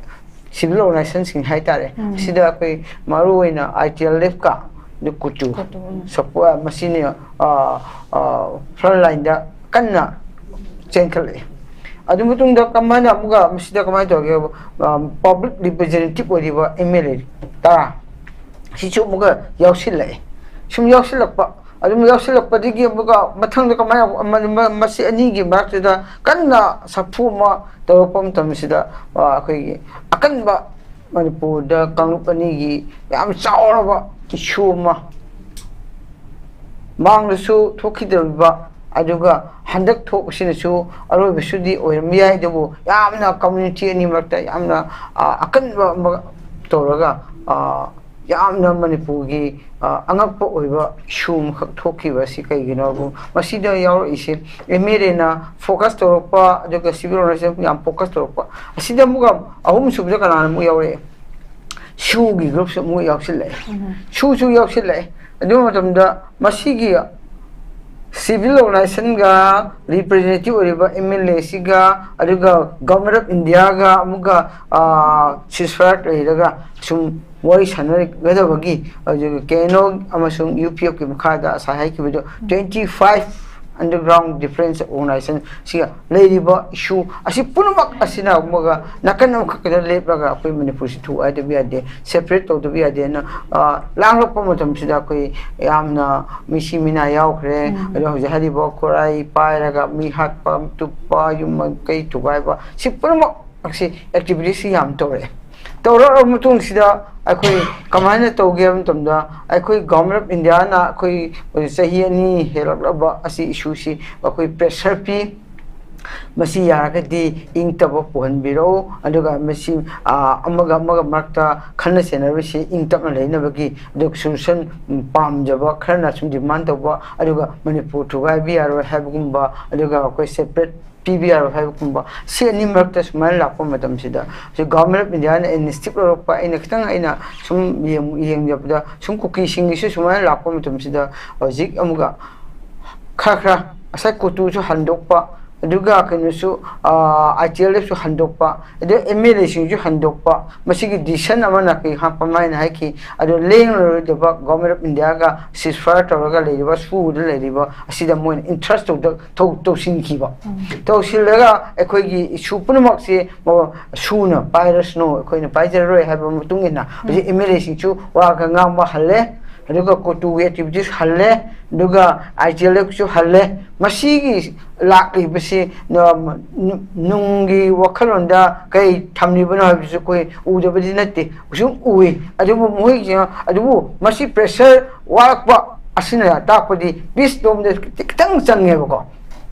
civil organizationꯁꯤꯡ ꯍꯥꯏꯇꯥꯔꯦ, ꯁꯤꯗ ꯑꯩꯈꯣꯏ ꯃꯔꯨꯑꯣꯏꯅ ITLFꯀ, ꯑꯗꯨ ꯀꯨꯇꯨ, ꯀꯨꯇꯨ, ꯎꯝ꯫ ꯁꯄꯣ-, ꯃꯁꯤꯅ, ꯑ, ꯑ, front lineꯗ ꯀꯟꯅ ꯆꯦꯟꯈꯠꯂꯛꯏ꯫ ꯑꯗꯨ ꯃꯇꯨꯡꯗ ꯀꯃꯥꯏꯅ ꯑꯃꯨꯛꯀ ꯃꯁꯤꯗ ꯀꯃꯥꯏꯅ ꯇꯧꯒꯦ? ꯑ, public representative ꯑꯣꯏꯔꯤꯕ MLA ꯇꯔꯥ, ꯁꯤꯁꯨ ꯑꯃꯨꯛꯀ ꯌꯥꯎꯁꯤꯜꯂꯛꯑꯦ꯫ ꯁꯨꯝ ꯌꯥꯎꯁꯤꯜꯂꯛꯄ, ꯑꯗꯨꯝ ꯌꯥꯎꯁꯤꯜꯂꯛꯄꯗꯒꯤ ꯑꯃꯨꯛꯀ ꯃꯊꯪꯗ ꯀꯃꯥꯏꯅ, ꯑꯃ-, ꯑꯃ-, ꯃꯁꯤ ꯑꯅꯤꯒꯤ ꯃꯔꯛꯇꯨꯗ ꯀꯟꯅ ꯁꯥꯐꯨ ꯑꯃ ꯇꯧꯔꯛꯄ ꯃꯇꯝꯁꯤꯗ, ꯑ, ꯑꯩꯈꯣꯏꯒꯤ ꯑꯀꯟꯕ, ꯃꯅꯤꯄꯨꯔꯗ ꯀꯥꯡꯂꯨꯞ ꯑꯅꯤꯒꯤ ꯌꯥꯝ ꯆꯥꯎꯔꯕ issue ꯑꯃ ꯃꯥꯡꯗꯁꯨ ꯊꯣꯛꯈꯤꯗꯧꯔꯤꯕ, ꯑꯗꯨꯒ ꯍꯟꯗꯛ ꯊꯣꯛꯄꯁꯤꯅꯁꯨ ꯑꯔꯣꯏꯕꯁꯨꯗꯤ ꯑꯣꯏꯔꯝꯕ ꯌꯥꯏ, ꯑꯗꯨꯕꯨ ꯌꯥꯝꯅ community ꯑꯅꯤ ꯃꯔꯛꯇ ꯌꯥꯝꯅ, ꯑ, ꯑꯀꯟꯕ ꯑꯃ ꯇꯧꯔꯒ, ꯑ, ꯌꯥꯝꯅ ꯃꯅꯤꯄꯨꯔꯒꯤ, ꯑ, ꯑꯉꯛꯄ ꯑꯣꯏꯕ issue ꯑꯃꯈꯛ ꯊꯣꯛꯈꯤꯕ ꯑꯁꯤ ꯀꯩꯒꯤꯅꯣ ꯍꯥꯏꯕꯨ, ꯃꯁꯤꯗ ꯌꯥꯎꯔꯛꯏꯁꯦ MLAꯅ focus ꯇꯧꯔꯛꯄ, ꯑꯗꯨꯒ civil organization ꯌꯥꯝ focus ꯇꯧꯔꯛꯄ꯫ ꯑꯁꯤꯗ ꯑꯃꯨꯛꯀ ꯑꯍꯨꯝꯁꯨꯕꯗ ꯀꯅꯥꯅ ꯑꯃꯨꯛ ꯌꯥꯎꯔꯛꯑꯦ? SHUꯒꯤ groupꯁꯨ ꯑꯃꯨꯛ ꯌꯥꯎꯁꯤꯜꯂꯛꯑꯦ꯫ SHUꯁꯨ ꯌꯥꯎꯁꯤꯜꯂꯛꯑꯦ꯫ ꯑꯗꯨ ꯃꯇꯝꯗ ꯃꯁꯤꯒꯤ civil organizationꯒ representative ꯑꯣꯏꯔꯤꯕ MLAꯁꯤꯒ, ꯑꯗꯨꯒ Government of Indiaꯒ ꯑꯃꯨꯛꯀ, ꯑ, ceasefire ꯂꯩꯔꯒ ꯁꯨꯝ ꯋꯥꯔꯤ ꯁꯥꯟꯅꯒꯗꯕꯒꯤ, ꯑꯗꯨꯒ KNO ꯑꯃꯁꯨꯡ UPFꯀꯤ ꯃꯈꯥꯗ ꯉꯁꯥꯏ ꯍꯥꯏꯈꯤꯕꯗꯣ, twenty five underground defense organization ꯁꯤꯒ ꯂꯩꯔꯤꯕ issue ꯑꯁꯤ ꯄꯨꯝꯅꯃꯛ ꯑꯁꯤꯅ ꯑꯃꯒ ꯅꯥꯀꯟ ꯑꯃꯈꯛꯇꯗ ꯂꯦꯞꯂꯒ ꯑꯩꯈꯣꯏ ꯃꯅꯤꯄꯨꯔꯁꯤ ꯊꯨꯒꯥꯏꯗꯕ ꯌꯥꯗꯦ, separate ꯇꯧꯗꯕ ꯌꯥꯗꯦꯅ, ꯑ, ꯂꯥꯡꯂꯛꯄ ꯃꯇꯝꯁꯤꯗ ꯑꯩꯈꯣꯏ ꯌꯥꯝꯅ ꯃꯤꯁꯤ ꯃꯤꯅꯥ ꯌꯥꯎꯈ꯭ꯔꯦ꯫ ꯑꯗꯣ ꯍꯧꯖꯤꯛ ꯍꯥꯏꯔꯤꯕ ꯈꯨꯔꯥꯏ ꯄꯥꯏꯔꯒ ꯃꯤ ꯍꯥꯠꯄ, ꯇꯨꯞꯄ, ꯌꯨꯝ ꯀꯩ ꯊꯨꯒꯥꯏꯕ, ꯁꯤ ꯄꯨꯝꯅꯃꯛ ꯑꯁꯤ activityꯁꯤ ꯌꯥꯝ ꯇꯧꯔꯛꯑꯦ꯫ ꯇꯧꯔꯛꯑꯕ ꯃꯇꯨꯡꯁꯤꯗ ꯑꯩꯈꯣꯏ ꯀꯃꯥꯏꯅ ꯇꯧꯒꯦ ꯍꯥꯏꯕ ꯃꯇꯝꯗ, ꯑꯩꯈꯣꯏ Government of Indiaꯅ ꯑꯩꯈꯣꯏ ꯆꯍꯤ ꯑꯅꯤ ꯍꯦꯜꯂꯛꯂꯕ ꯑꯁꯤ issueꯁꯤ ꯑꯩꯈꯣꯏ pressure ꯄꯤ꯫ ꯃꯁꯤ ꯌꯥꯔꯒꯗꯤ ꯏꯪ ꯇꯞꯄ ꯄꯨꯍꯟꯕꯤꯔꯛꯎ꯫ ꯑꯗꯨꯒ ꯃꯁꯤ, ꯑ, ꯑꯃꯒ ꯑꯃꯒ ꯃꯔꯛꯇ ꯈꯟꯅ ꯆꯩꯅꯕꯁꯤ ꯏꯪ ꯇꯞꯅ ꯂꯩꯅꯕꯒꯤ, ꯑꯗꯨꯒ solution, ꯎꯝ, ꯄꯥꯝꯖꯕ ꯈꯔꯅ ꯁꯨꯝ demand ꯇꯧꯕ, ꯑꯗꯨꯒ ꯃꯅꯤꯄꯨꯔ ꯊꯨꯒꯥꯏꯕ ꯌꯥꯔꯣꯏ ꯍꯥꯏꯕꯒꯨꯝꯕ, ꯑꯗꯨꯒ ꯑꯩꯈꯣꯏ separate ꯄꯤꯕ ꯌꯥꯔꯣꯏ ꯍꯥꯏꯕꯒꯨꯝꯕ, ꯁꯤ ꯑꯅꯤ ꯃꯔꯛꯇ ꯁꯨꯃꯥꯏꯅ ꯂꯥꯛꯄ ꯃꯇꯝꯁꯤꯗ, ꯍꯧꯖꯤꯛ Government of Indiaꯅ initiative ꯂꯧꯔꯛꯄ, ꯑꯩꯅ ꯈꯤꯇꯪ, ꯑꯩꯅ ꯁꯨꯝ ꯌꯦꯡ-, ꯌꯦꯡꯖꯕꯗ, ꯁꯨꯝ ꯀꯨꯀꯤꯁꯤꯡꯒꯤꯁꯨ ꯁꯨꯃꯥꯏꯅ ꯂꯥꯛꯄ ꯃꯇꯝꯁꯤꯗ, ꯍꯧꯖꯤꯛ ꯑꯃꯨꯛꯀ ꯈꯔ ꯈꯔ ꯉꯁꯥꯏ ꯀꯨꯇꯨꯁꯨ ꯍꯟꯗꯣꯛꯄ, ꯑꯗꯨꯒ ꯀꯩꯅꯣꯁꯨ, ꯑꯥ, ITLFꯁꯨ ꯍꯟꯗꯣꯛꯄ, ꯑꯗꯨ MLAꯁꯤꯡꯁꯨ ꯍꯟꯗꯣꯛꯄ, ꯃꯁꯤꯒꯤ decision ꯑꯃꯅ ꯀꯩ ꯍꯥꯞꯄ ꯍꯥꯏꯅ ꯍꯥꯏꯈꯤ꯫ ꯑꯗꯨ ꯂꯦꯡꯂꯔꯣꯏꯗꯕ Government of Indiaꯒ ceasefire ꯇꯧꯔꯒ ꯂꯩꯔꯤꯕ, ꯁꯨꯗ ꯂꯩꯔꯤꯕ ꯑꯁꯤꯗ ꯃꯣꯏꯅ interest ꯇꯧꯗ-, ꯇꯧ-, ꯇꯧꯁꯤꯟꯈꯤꯕ꯫ ꯎꯝ꯫ ꯇꯧꯁꯤꯜꯂꯒ ꯑꯩꯈꯣꯏꯒꯤ issue ꯄꯨꯝꯅꯃꯛꯁꯦ, ꯑꯣ, ꯁꯨꯅ ꯄꯥꯏꯔꯁꯅꯨ, ꯑꯩꯈꯣꯏꯅ ꯄꯥꯏꯖꯔꯔꯣꯏ ꯍꯥꯏꯕ ꯃꯇꯨꯡ ꯏꯟꯅ ꯍꯧꯖꯤꯛ MLAꯁꯤꯡꯁꯨ ꯋꯥꯒ ꯉꯥꯡꯕ ꯍꯜꯂꯦ, ꯑꯗꯨꯒ ꯀꯣꯇꯨꯒꯤ activities ꯍꯜꯂꯦ, ꯑꯗꯨꯒ ITLFꯁꯨ ꯍꯜꯂꯦ꯫ ꯃꯁꯤꯒꯤ ꯂꯥꯛꯂꯤꯕꯁꯤ, ꯅ-, ꯅꯨꯡꯒꯤ ꯋꯥꯈꯜꯂꯣꯟꯗ ꯀꯩ ꯊꯝꯂꯤꯕꯅꯣ ꯍꯥꯏꯕꯁꯨ ꯑꯩꯈꯣꯏ ꯎꯗꯕꯗꯤ ꯅꯠꯇꯦ, ꯁꯨꯝ ꯎꯏ꯫ ꯑꯗꯨꯕꯨ ꯃꯈꯣꯏꯒꯤ, ꯑꯗꯨꯕꯨ ꯃꯁꯤ pressure ꯋꯥꯔꯛꯄ ꯑꯁꯤꯅ ꯇꯥꯛꯄꯗꯤ peace ꯂꯣꯝꯗ ꯈꯤꯇꯪ ꯆꯪꯉꯦꯕꯀꯣ꯫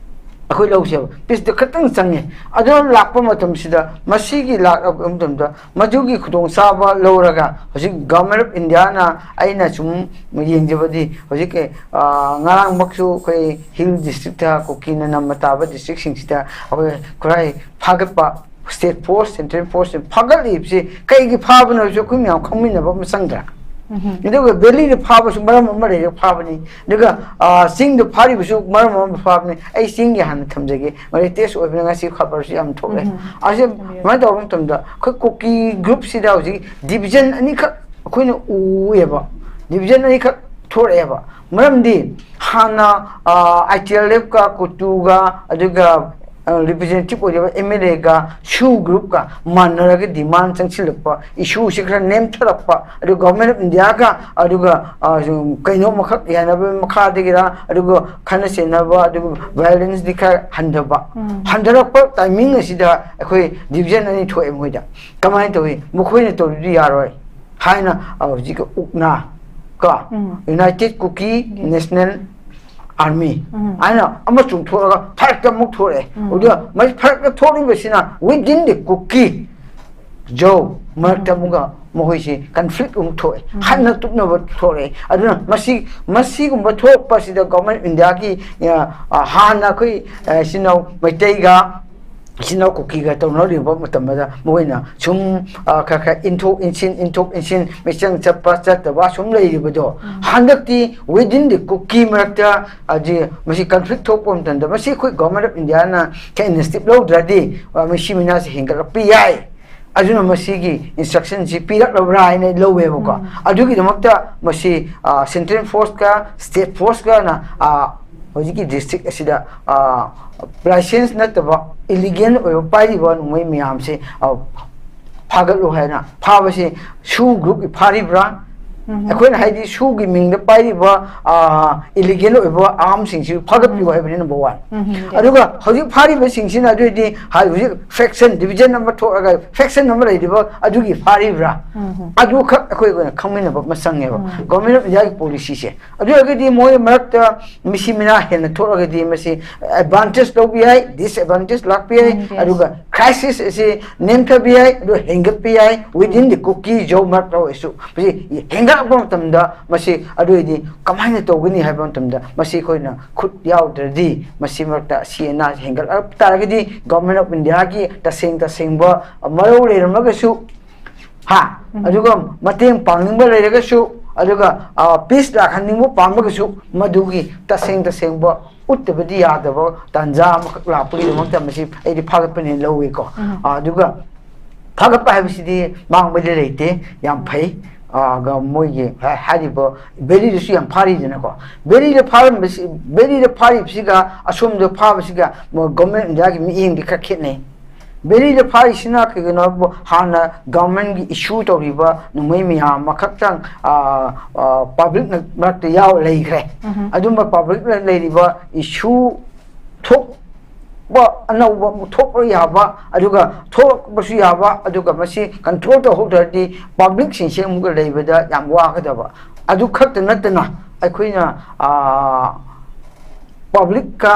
ꯑꯩꯈꯣꯏ ꯂꯧꯁꯦꯕ, peaceꯇ ꯈꯤꯇꯪ ꯆꯪꯉꯦ꯫ ꯑꯗꯨ ꯂꯥꯛꯄ ꯃꯇꯝꯁꯤꯗ, ꯃꯁꯤꯒꯤ ꯂꯥꯛꯂꯛꯄ ꯃꯇꯝꯗ, ꯃꯗꯨꯒꯤ ꯈꯨꯗꯣꯡꯆꯥꯕ ꯂꯧꯔꯒ ꯍꯧꯖꯤꯛ Government of Indiaꯅ, ꯑꯩꯅ ꯁꯨꯝ ꯌꯦꯡꯖꯕꯗꯤ, ꯍꯧꯖꯤꯛ, ꯑ, ꯉꯔꯥꯡꯃꯛꯁꯨ ꯑꯩꯈꯣꯏ hill districtꯇ, ꯀꯨꯀꯤꯅ ꯅꯝꯅ ꯇꯥꯕ districtꯁꯤꯡꯁꯤꯗ ꯑꯩꯈꯣꯏ ꯈꯨꯔꯥꯏ ꯐꯥꯒꯠꯄ, state force, central force ꯐꯥꯒꯠꯂꯤꯕꯁꯤ ꯀꯩꯒꯤ ꯐꯥꯕꯅꯣ ꯍꯥꯏꯕꯁꯤ ꯑꯩꯈꯣꯏ ꯃꯌꯥꯝ ꯈꯪꯃꯤꯟꯅꯕ ꯑꯃ ꯆꯪꯗ꯭ꯔꯥ? ꯎꯝ꯫ ꯑꯗꯨꯒ valleyꯗ ꯐꯥꯕꯁꯨ ꯃꯔꯝ ꯑꯃ ꯂꯩꯔꯒ ꯐꯥꯕꯅꯤ꯫ ꯑꯗꯨꯒ, ꯑ, ꯆꯤꯡꯗ ꯐꯥꯔꯤꯕꯁꯨ ꯃꯔꯝ ꯑꯃ ꯐꯥꯕꯅꯤ꯫ ꯑꯩ ꯆꯤꯡꯒꯤ ꯍꯥꯟꯅ ꯊꯝꯖꯒꯦ, ꯃꯔꯝꯗꯤ latest ꯑꯣꯏꯕꯅꯤꯅ ꯉꯁꯤ ꯈꯕꯔꯁꯨ ꯌꯥꯝ ꯊꯣꯛꯑꯦ꯫ ꯎꯝ꯫ ꯑꯁꯤ ꯊꯝꯕꯤꯌꯨ꯫ ꯁꯨꯃꯥꯏꯅ ꯇꯧꯕ ꯃꯇꯝꯗ ꯑꯩꯈꯣꯏ ꯀꯨꯀꯤ groupꯁꯤꯗ ꯍꯧꯖꯤꯛ division ꯑꯅꯤꯈꯛ ꯑꯩꯈꯣꯏꯅ ꯎꯏꯌꯦꯕ, division ꯑꯅꯤꯈꯛ ꯊꯣꯔꯛꯑꯦꯕ꯫ ꯃꯔꯝꯗꯤ ꯍꯥꯟꯅ, ꯑ, ITLFꯀ ꯀꯨꯇꯨꯒ ꯑꯗꯨꯒ, ꯑ, representative ꯑꯣꯏꯔꯤꯕ MLAꯒ SoO groupꯀ ꯃꯥꯟꯅꯔꯒ demand ꯆꯪꯁꯤꯜꯂꯛꯄ, issueꯁꯤ ꯈꯔ ꯅꯦꯝꯊꯔꯛꯄ, ꯑꯗꯨꯒ Government of Indiaꯒ ꯑꯗꯨꯒ, ꯑ, ꯁꯨꯝ ꯀꯩꯅꯣꯃꯈꯛ ꯌꯥꯅꯕꯒꯤ ꯃꯈꯥꯗꯒꯤꯔ, ꯑꯗꯨꯒ ꯈꯠꯅ ꯆꯩꯅꯕ, ꯑꯗꯨꯒ violenceꯗꯤ ꯈꯔ ꯍꯟꯊꯕ꯫ ꯎꯝ꯫ ꯍꯟꯊꯔꯛꯄ timing ꯑꯁꯤꯗ ꯑꯩꯈꯣꯏ division ꯑꯅꯤ ꯊꯣꯛꯑꯦ ꯃꯣꯏꯗ꯫ ꯀꯃꯥꯏꯅ ꯇꯧꯏ? ꯃꯈꯣꯏꯅ ꯇꯧꯔꯤꯗꯨ ꯌꯥꯔꯣꯏ ꯍꯥꯏꯅ, ꯑ, ꯍꯧꯖꯤꯛ ꯎꯛꯅꯥ ꯀꯣ, ꯎꯝ꯫ United Kuki Yes. National army ꯍꯥꯏꯅ ꯑꯃ ꯆꯣꯡꯊꯣꯛꯑꯒ ꯐꯔꯛꯇ ꯑꯃꯨꯛ ꯊꯣꯛꯂꯛꯑꯦ꯫ ꯑꯗꯨꯒ ꯃꯁꯤ ꯐꯔꯛꯇ ꯊꯣꯛꯂꯤꯕꯁꯤꯅ within the Kuki Zo ꯃꯔꯛꯇ ꯑꯃꯨꯛꯀ ꯃꯈꯣꯏꯁꯤ conflict ꯑꯃꯨꯛ ꯊꯣꯛꯑꯦ, ꯈꯠꯅ ꯇꯨꯛꯅꯕ ꯊꯣꯛꯂꯛꯑꯦ꯫ ꯑꯗꯨꯅ ꯃꯁꯤ, ꯃꯁꯤꯒꯨꯝꯕ ꯊꯣꯛꯂꯛꯄꯁꯤꯗ Government of India ꯒꯤ, ꯑ, ꯑ, ꯍꯥꯟꯅ ꯑꯩꯈꯣꯏ, ꯑ, ꯏꯆꯤꯟ ꯏꯅꯥꯎ ꯃꯩꯇꯩꯒ ꯏꯆꯤꯟ ꯏꯅꯥꯎ ꯀꯨꯀꯤꯒ ꯇꯧꯅꯔꯤꯕ ꯃꯇꯝꯗ ꯃꯈꯣꯏꯅ ꯁꯨꯝ, ꯑ, ꯈꯔ ꯈꯔ ꯏꯟꯊꯣꯛ ꯏꯟꯁꯤꯟ, ꯏꯟꯊꯣꯛ ꯏꯟꯁꯤꯟ, ꯃꯤꯆꯪ ꯆꯠꯄ ꯆꯠꯇꯕ ꯁꯨꯝ ꯂꯩꯔꯤꯕꯗꯣ, ꯍꯟꯗꯛꯇꯤ within the ꯀꯨꯀꯤ ꯃꯔꯛꯇ ꯍꯧꯖꯤꯛ ꯃꯁꯤ conflict ꯊꯣꯛꯄ ꯃꯇꯝꯗ ꯃꯁꯤ ꯑꯩꯈꯣꯏ Government of India ꯅ ꯈꯔ initiative ꯂꯧꯗ꯭ꯔꯗꯤ, ꯑ, ꯃꯁꯤ ꯃꯤꯅꯥꯁꯦ ꯍꯦꯟꯒꯠꯂꯛꯄ ꯌꯥꯏ꯫ ꯑꯗꯨꯅ ꯃꯁꯤꯒꯤ instruction ꯁꯤ ꯄꯤꯔꯛꯂꯕ꯭ꯔꯥ ꯍꯥꯏꯅ ꯂꯧꯋꯦꯕꯀꯣ꯫ ꯑꯗꯨꯒꯤꯗꯃꯛꯇ ꯃꯁꯤ, ꯑ, central force ꯀ state force ꯀꯅ, ꯑ, ꯍꯧꯖꯤꯛꯀꯤ district ꯑꯁꯤꯗ, ꯑ, license ꯅꯠꯇꯕ illegal ꯑꯣꯏꯕ ꯄꯥꯏꯔꯤꯕ ꯅꯣꯡꯃꯩ ꯃꯌꯥꯝꯁꯦ, ꯑ, ꯐꯥꯒꯠꯂꯨ ꯍꯥꯏꯅ ꯐꯥꯕꯁꯤ SoO group ꯀꯤ ꯐꯥꯔꯤꯕ꯭ꯔꯥ? ꯑꯩꯈꯣꯏꯅ ꯍꯥꯏꯗꯤ SoO ꯒꯤ ꯃꯤꯡꯗ ꯄꯥꯏꯔꯤꯕ, ꯑ, illegal ꯑꯣꯏꯕ arms ꯁꯤꯡꯁꯤ ꯐꯥꯒꯠꯄꯤꯌꯨ ꯍꯥꯏꯕꯅꯤ number one꯫ ꯑꯗꯨꯒ ꯍꯧꯖꯤꯛ ꯐꯥꯔꯤꯕꯁꯤꯡꯁꯤꯅ ꯑꯗꯨ ꯑꯣꯏꯗꯤ ꯍꯥꯏ-, ꯍꯧꯖꯤꯛ faction, division ꯑꯃ ꯊꯣꯛꯂꯒ faction ꯑꯃ ꯂꯩꯔꯤꯕ ꯑꯗꯨꯒꯤ ꯐꯥꯔꯤꯕ꯭ꯔꯥ? ꯑꯗꯨꯈꯛ ꯑꯩꯈꯣꯏ ꯑꯩꯈꯣꯏꯅ ꯈꯪꯃꯤꯟꯅꯕ ꯑꯃ ꯆꯪꯉꯦꯕ Government of India ꯒꯤ policy ꯁꯦ꯫ ꯑꯗꯨ ꯑꯣꯏꯔꯒꯗꯤ ꯃꯣꯏ ꯃꯔꯛꯇ ꯃꯤꯁꯤ ꯃꯤꯅꯥ ꯍꯦꯟꯅ ꯊꯣꯛꯂꯒꯗꯤ ꯃꯁꯤ advantage ꯂꯧꯕ ꯌꯥꯏ, disadvantage ꯂꯥꯛꯄ ꯌꯥꯏ, ꯑꯗꯨꯒ crisis ꯑꯁꯤ ꯅꯦꯝꯊꯕ ꯌꯥꯏ, ꯑꯗꯨꯒ ꯍꯦꯟꯒꯠꯄ ꯌꯥꯏ, within the ꯀꯨꯀꯤ ꯖꯧ ꯃꯔꯛꯇ ꯑꯣꯏꯔꯁꯨ꯫ ꯃꯁꯤ ꯍꯦꯟꯒꯠꯂꯛꯄ ꯃꯇꯝꯗ ꯃꯁꯤ ꯑꯗꯨ ꯑꯣꯏꯗꯤ ꯀꯃꯥꯏꯅ ꯇꯧꯒꯅꯤ ꯍꯥꯏꯕ ꯃꯇꯝꯗ ꯃꯁꯤ ꯑꯩꯈꯣꯏꯅ ꯈꯨꯠ ꯌꯥꯎꯗ꯭ꯔꯗꯤ ꯃꯁꯤ ꯃꯔꯛꯇ ꯑꯁꯤ ꯑꯅꯥ ꯍꯦꯟꯒꯠꯂꯛꯄ ꯇꯥꯔꯒꯗꯤ Government of India ꯒꯤ ꯇꯁꯦꯡ ꯇꯁꯦꯡꯕ ꯃꯔꯧ ꯂꯩꯔꯝꯃꯒꯁꯨ, ꯍꯥ, ꯑꯗꯨꯒ ꯃꯇꯦꯡ ꯄꯥꯡꯅꯤꯡꯕ ꯂꯩꯔꯒꯁꯨ, ꯑꯗꯨꯒ, ꯑ, peace ꯂꯥꯛꯍꯟꯅꯤꯡꯕ ꯄꯥꯝꯃꯒꯁꯨ ꯃꯗꯨꯒꯤ ꯇꯁꯦꯡ ꯇꯁꯦꯡꯕ ꯎꯠꯇꯕꯗꯤ ꯌꯥꯗꯕ ꯇꯥꯟꯖꯥ ꯑꯃꯈꯛ ꯂꯥꯛꯄꯒꯤꯗꯃꯛꯇ ꯃꯁꯤ ꯑꯩꯗꯤ ꯐꯥꯒꯠꯄꯅꯦꯅ ꯂꯧꯏꯀꯣ꯫ ꯑ, ꯑꯗꯨꯒ ꯐꯥꯒꯠꯄ ꯍꯥꯏꯕꯁꯤꯗꯤ ꯃꯥꯡꯕꯗꯤ ꯂꯩꯇꯦ, ꯌꯥꯝ ꯐꯩ꯫ ꯑ, ꯒ ꯃꯣꯏꯒꯤ ꯍꯥ-, ꯍꯥꯏꯔꯤꯕ valley ꯗꯁꯨ ꯌꯥꯝ ꯐꯥꯔꯤꯗꯅꯀꯣ꯫ Valley ꯗ ꯐꯥꯔꯝꯕꯁꯤ, valley ꯗ ꯐꯥꯔꯤꯕꯁꯤꯒ ꯑꯁꯣꯝꯗ ꯐꯥꯕꯁꯤꯒ ꯃꯣꯏ Government of India ꯒꯤ ꯃꯤꯠꯌꯦꯡꯗꯤ ꯈꯔ ꯈꯦꯠꯅꯩ꯫ Valley ꯗ ꯐꯥꯔꯤꯁꯤꯅ ꯀꯩꯒꯤꯅꯣ ꯍꯥꯏꯕꯨ ꯍꯥꯟꯅ government ꯒꯤ issue ꯇꯧꯔꯤꯕ ꯅꯣꯡꯃꯩ ꯃꯌꯥꯝ ꯑꯃꯈꯛꯇꯪ, ꯑ, ꯑ, public ꯅ ꯃꯔꯛꯇ ꯌꯥꯎ ꯂꯩꯈ꯭ꯔꯦ꯫ ꯑꯗꯨꯝꯕ public ꯅ ꯂꯩꯔꯤꯕ issue ꯊꯣꯛꯄ ꯑꯅꯧꯕ ꯑꯃꯨꯛ ꯊꯣꯛꯄ ꯌꯥꯕ, ꯑꯗꯨꯒ ꯊꯣꯛꯂꯛꯄꯁꯨ ꯌꯥꯕ, ꯑꯗꯨꯒ ꯃꯁꯤ control ꯇꯧꯍꯧꯗ꯭ꯔꯗꯤ public ꯁꯤꯡꯁꯦ ꯑꯃꯨꯛꯀ ꯂꯩꯕꯗ ꯌꯥꯝ ꯋꯥꯒꯗꯕ꯫ ꯑꯗꯨ ꯈꯛꯇ ꯅꯠꯇꯅ ꯑꯩꯈꯣꯏꯅ, ꯑ, ꯄꯕ꯭ꯂꯤꯛꯀ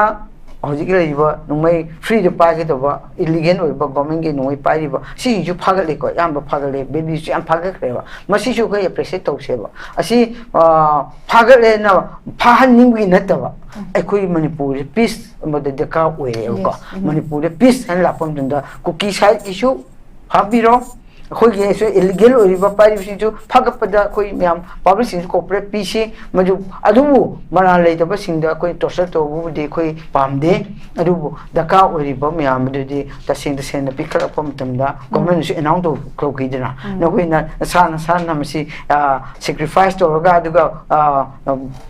ꯍꯧꯖꯤꯛ ꯂꯩꯔꯤꯕ ꯅꯣꯡꯃꯩ ꯐ꯭ꯔꯤꯗ ꯄꯥꯏꯒꯗꯕ ꯏꯂꯤꯒꯦꯜ ꯑꯣꯏꯕ ꯒꯣꯔꯃꯦꯟꯒꯤ ꯅꯣꯡꯃꯩ ꯄꯥꯏꯔꯤꯕ ꯁꯤꯁꯤꯡꯁꯨ ꯐꯥꯒꯠꯂꯦꯀꯣ, ꯑꯌꯥꯝꯕ ꯐꯥꯒꯠꯂꯦ, ꯚꯦꯂꯤꯁꯨ ꯌꯥꯝ ꯐꯥꯒꯠꯈ꯭ꯔꯦꯕ꯫ ꯃꯁꯤꯁꯨ ꯑꯩꯈꯣꯏ ꯑꯦꯄ꯭ꯔꯤꯁꯤꯌꯦꯠ ꯇꯧꯁꯦꯕ꯫ ꯑꯁꯤ ꯐꯥꯒꯠꯂꯦꯅ ꯐꯥꯍꯟꯅꯤꯡꯕꯒꯤ ꯅꯠꯇꯕ, ꯑꯩꯈꯣꯏ ꯃꯅꯤꯄꯨꯔꯁꯦ ꯄꯤꯁ ꯑꯃꯗ ꯗꯔꯀꯥꯔ ꯑꯣꯏꯔꯦꯕꯀꯣ꯫ ꯃꯅꯤꯄꯨꯔꯗ ꯄꯤꯁ ꯍꯥꯏꯅ ꯂꯥꯛꯄ ꯃꯇꯝꯗ ꯀꯨꯀꯤ ꯁꯥꯏꯠꯀꯤꯁꯨ ꯐꯥꯕꯤꯔꯣ, ꯑꯩꯈꯣꯏꯒꯤ ꯏꯂꯤꯒꯦꯜ ꯑꯣꯏꯔꯤꯕ ꯄꯥꯏꯔꯤꯕꯁꯤꯡꯁꯨ ꯐꯒꯠꯄꯗ ꯑꯩꯈꯣꯏ ꯃꯌꯥꯝ ꯄꯕ꯭ꯂꯤꯛꯁꯤꯡꯁꯨ ꯀꯣꯑꯣꯄꯔꯦꯠ ꯄꯤꯁꯤ꯫ ꯃꯗꯨ ꯑꯗꯨꯕꯨ ꯃꯔꯥꯜ ꯂꯩꯇꯕꯁꯤꯡꯗ ꯑꯩꯈꯣꯏ ꯇꯣꯔꯆꯔ ꯇꯧꯕꯕꯨꯗꯤ ꯑꯩꯈꯣꯏ ꯄꯥꯝꯗꯦ꯫ ꯑꯗꯨꯕꯨ ꯗꯔꯀꯥꯔ ꯑꯣꯏꯔꯤꯕ ꯃꯌꯥꯝ ꯑꯗꯨꯗꯤ ꯇꯁꯦꯡ ꯇꯁꯦꯡꯅ ꯄꯤꯈꯠꯂꯛꯄ ꯃꯇꯝꯗ ꯒꯣꯔꯃꯦꯟꯅꯁꯨ ꯑꯦꯅꯥꯎꯟꯁ ꯇꯧꯈꯤꯗꯅ, ꯅꯈꯣꯏꯅ ꯅꯁꯥ ꯅꯁꯥꯅ ꯃꯁꯤ ꯁꯦꯀ꯭ꯔꯤꯐꯥꯏꯁ ꯇꯧꯔꯒ ꯑꯗꯨꯒ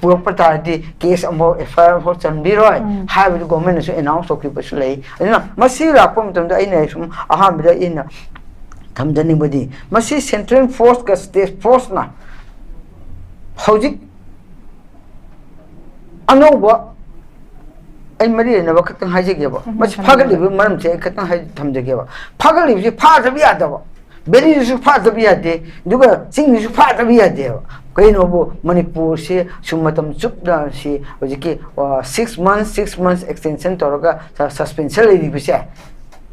ꯄꯨꯔꯛꯄ ꯇꯥꯔꯗꯤ ꯀꯦꯁ ꯑꯃꯐꯥꯎ, ꯑꯦꯐ ꯑꯥꯏ ꯑꯥꯔ ꯑꯃꯐꯥꯎ ꯆꯟꯕꯤꯔꯣꯏ ꯍꯥꯏꯕꯗꯨ ꯒꯣꯔꯃꯦꯟꯅꯁꯨ ꯑꯦꯅꯥꯎꯟꯁ ꯇꯧꯈꯤꯕꯁꯨ ꯂꯩ꯫ ꯑꯗꯨꯅ ꯃꯁꯤ ꯂꯥꯛꯄ ꯃꯇꯝꯗ ꯑꯩꯅ ꯁꯨꯝ ꯑꯍꯥꯟꯕꯗ ꯑꯩꯅ ꯊꯝꯖꯅꯤꯡꯕꯗꯤ, ꯃꯁꯤ ꯁꯦꯟꯇ꯭ꯔꯦꯜ ꯐꯣꯔꯁꯀ ꯁ꯭ꯇꯦꯠ ꯐꯣꯔꯁꯅ ꯍꯧꯖꯤꯛ ꯑꯅꯧꯕ, ꯑꯩ ꯃꯔꯤ ꯂꯩꯅꯕ ꯈꯛꯇꯪ ꯍꯥꯏꯖꯒꯦꯕ꯫ ꯃꯁꯤ ꯐꯥꯒꯠꯂꯤꯕꯒꯤ ꯃꯔꯝꯁꯦ ꯑꯩ ꯈꯛꯇꯪ ꯍꯥꯏ ꯊꯝꯖꯒꯦꯕ꯫ ꯐꯥꯒꯠꯂꯤꯕꯁꯤ ꯐꯥꯗꯕ ꯌꯥꯗꯕ, ꯚꯦꯂꯤꯗꯁꯨ ꯐꯥꯗꯕ ꯌꯥꯗꯦ, ꯑꯗꯨꯒ ꯆꯤꯡꯗꯁꯨ ꯐꯥꯗꯕ ꯌꯥꯗꯦꯕ꯫ ꯀꯩꯅꯣꯕꯨ ꯃꯅꯤꯄꯨꯔꯁꯤ ꯁꯨꯝ ꯃꯇꯝ ꯆꯨꯞꯅ ꯁꯤ ꯍꯧꯖꯤꯛꯀꯤ six months six months extension ꯇꯧꯔꯒ ꯁꯁꯄꯦꯟꯁꯟ ꯂꯩꯔꯤꯕꯁꯦ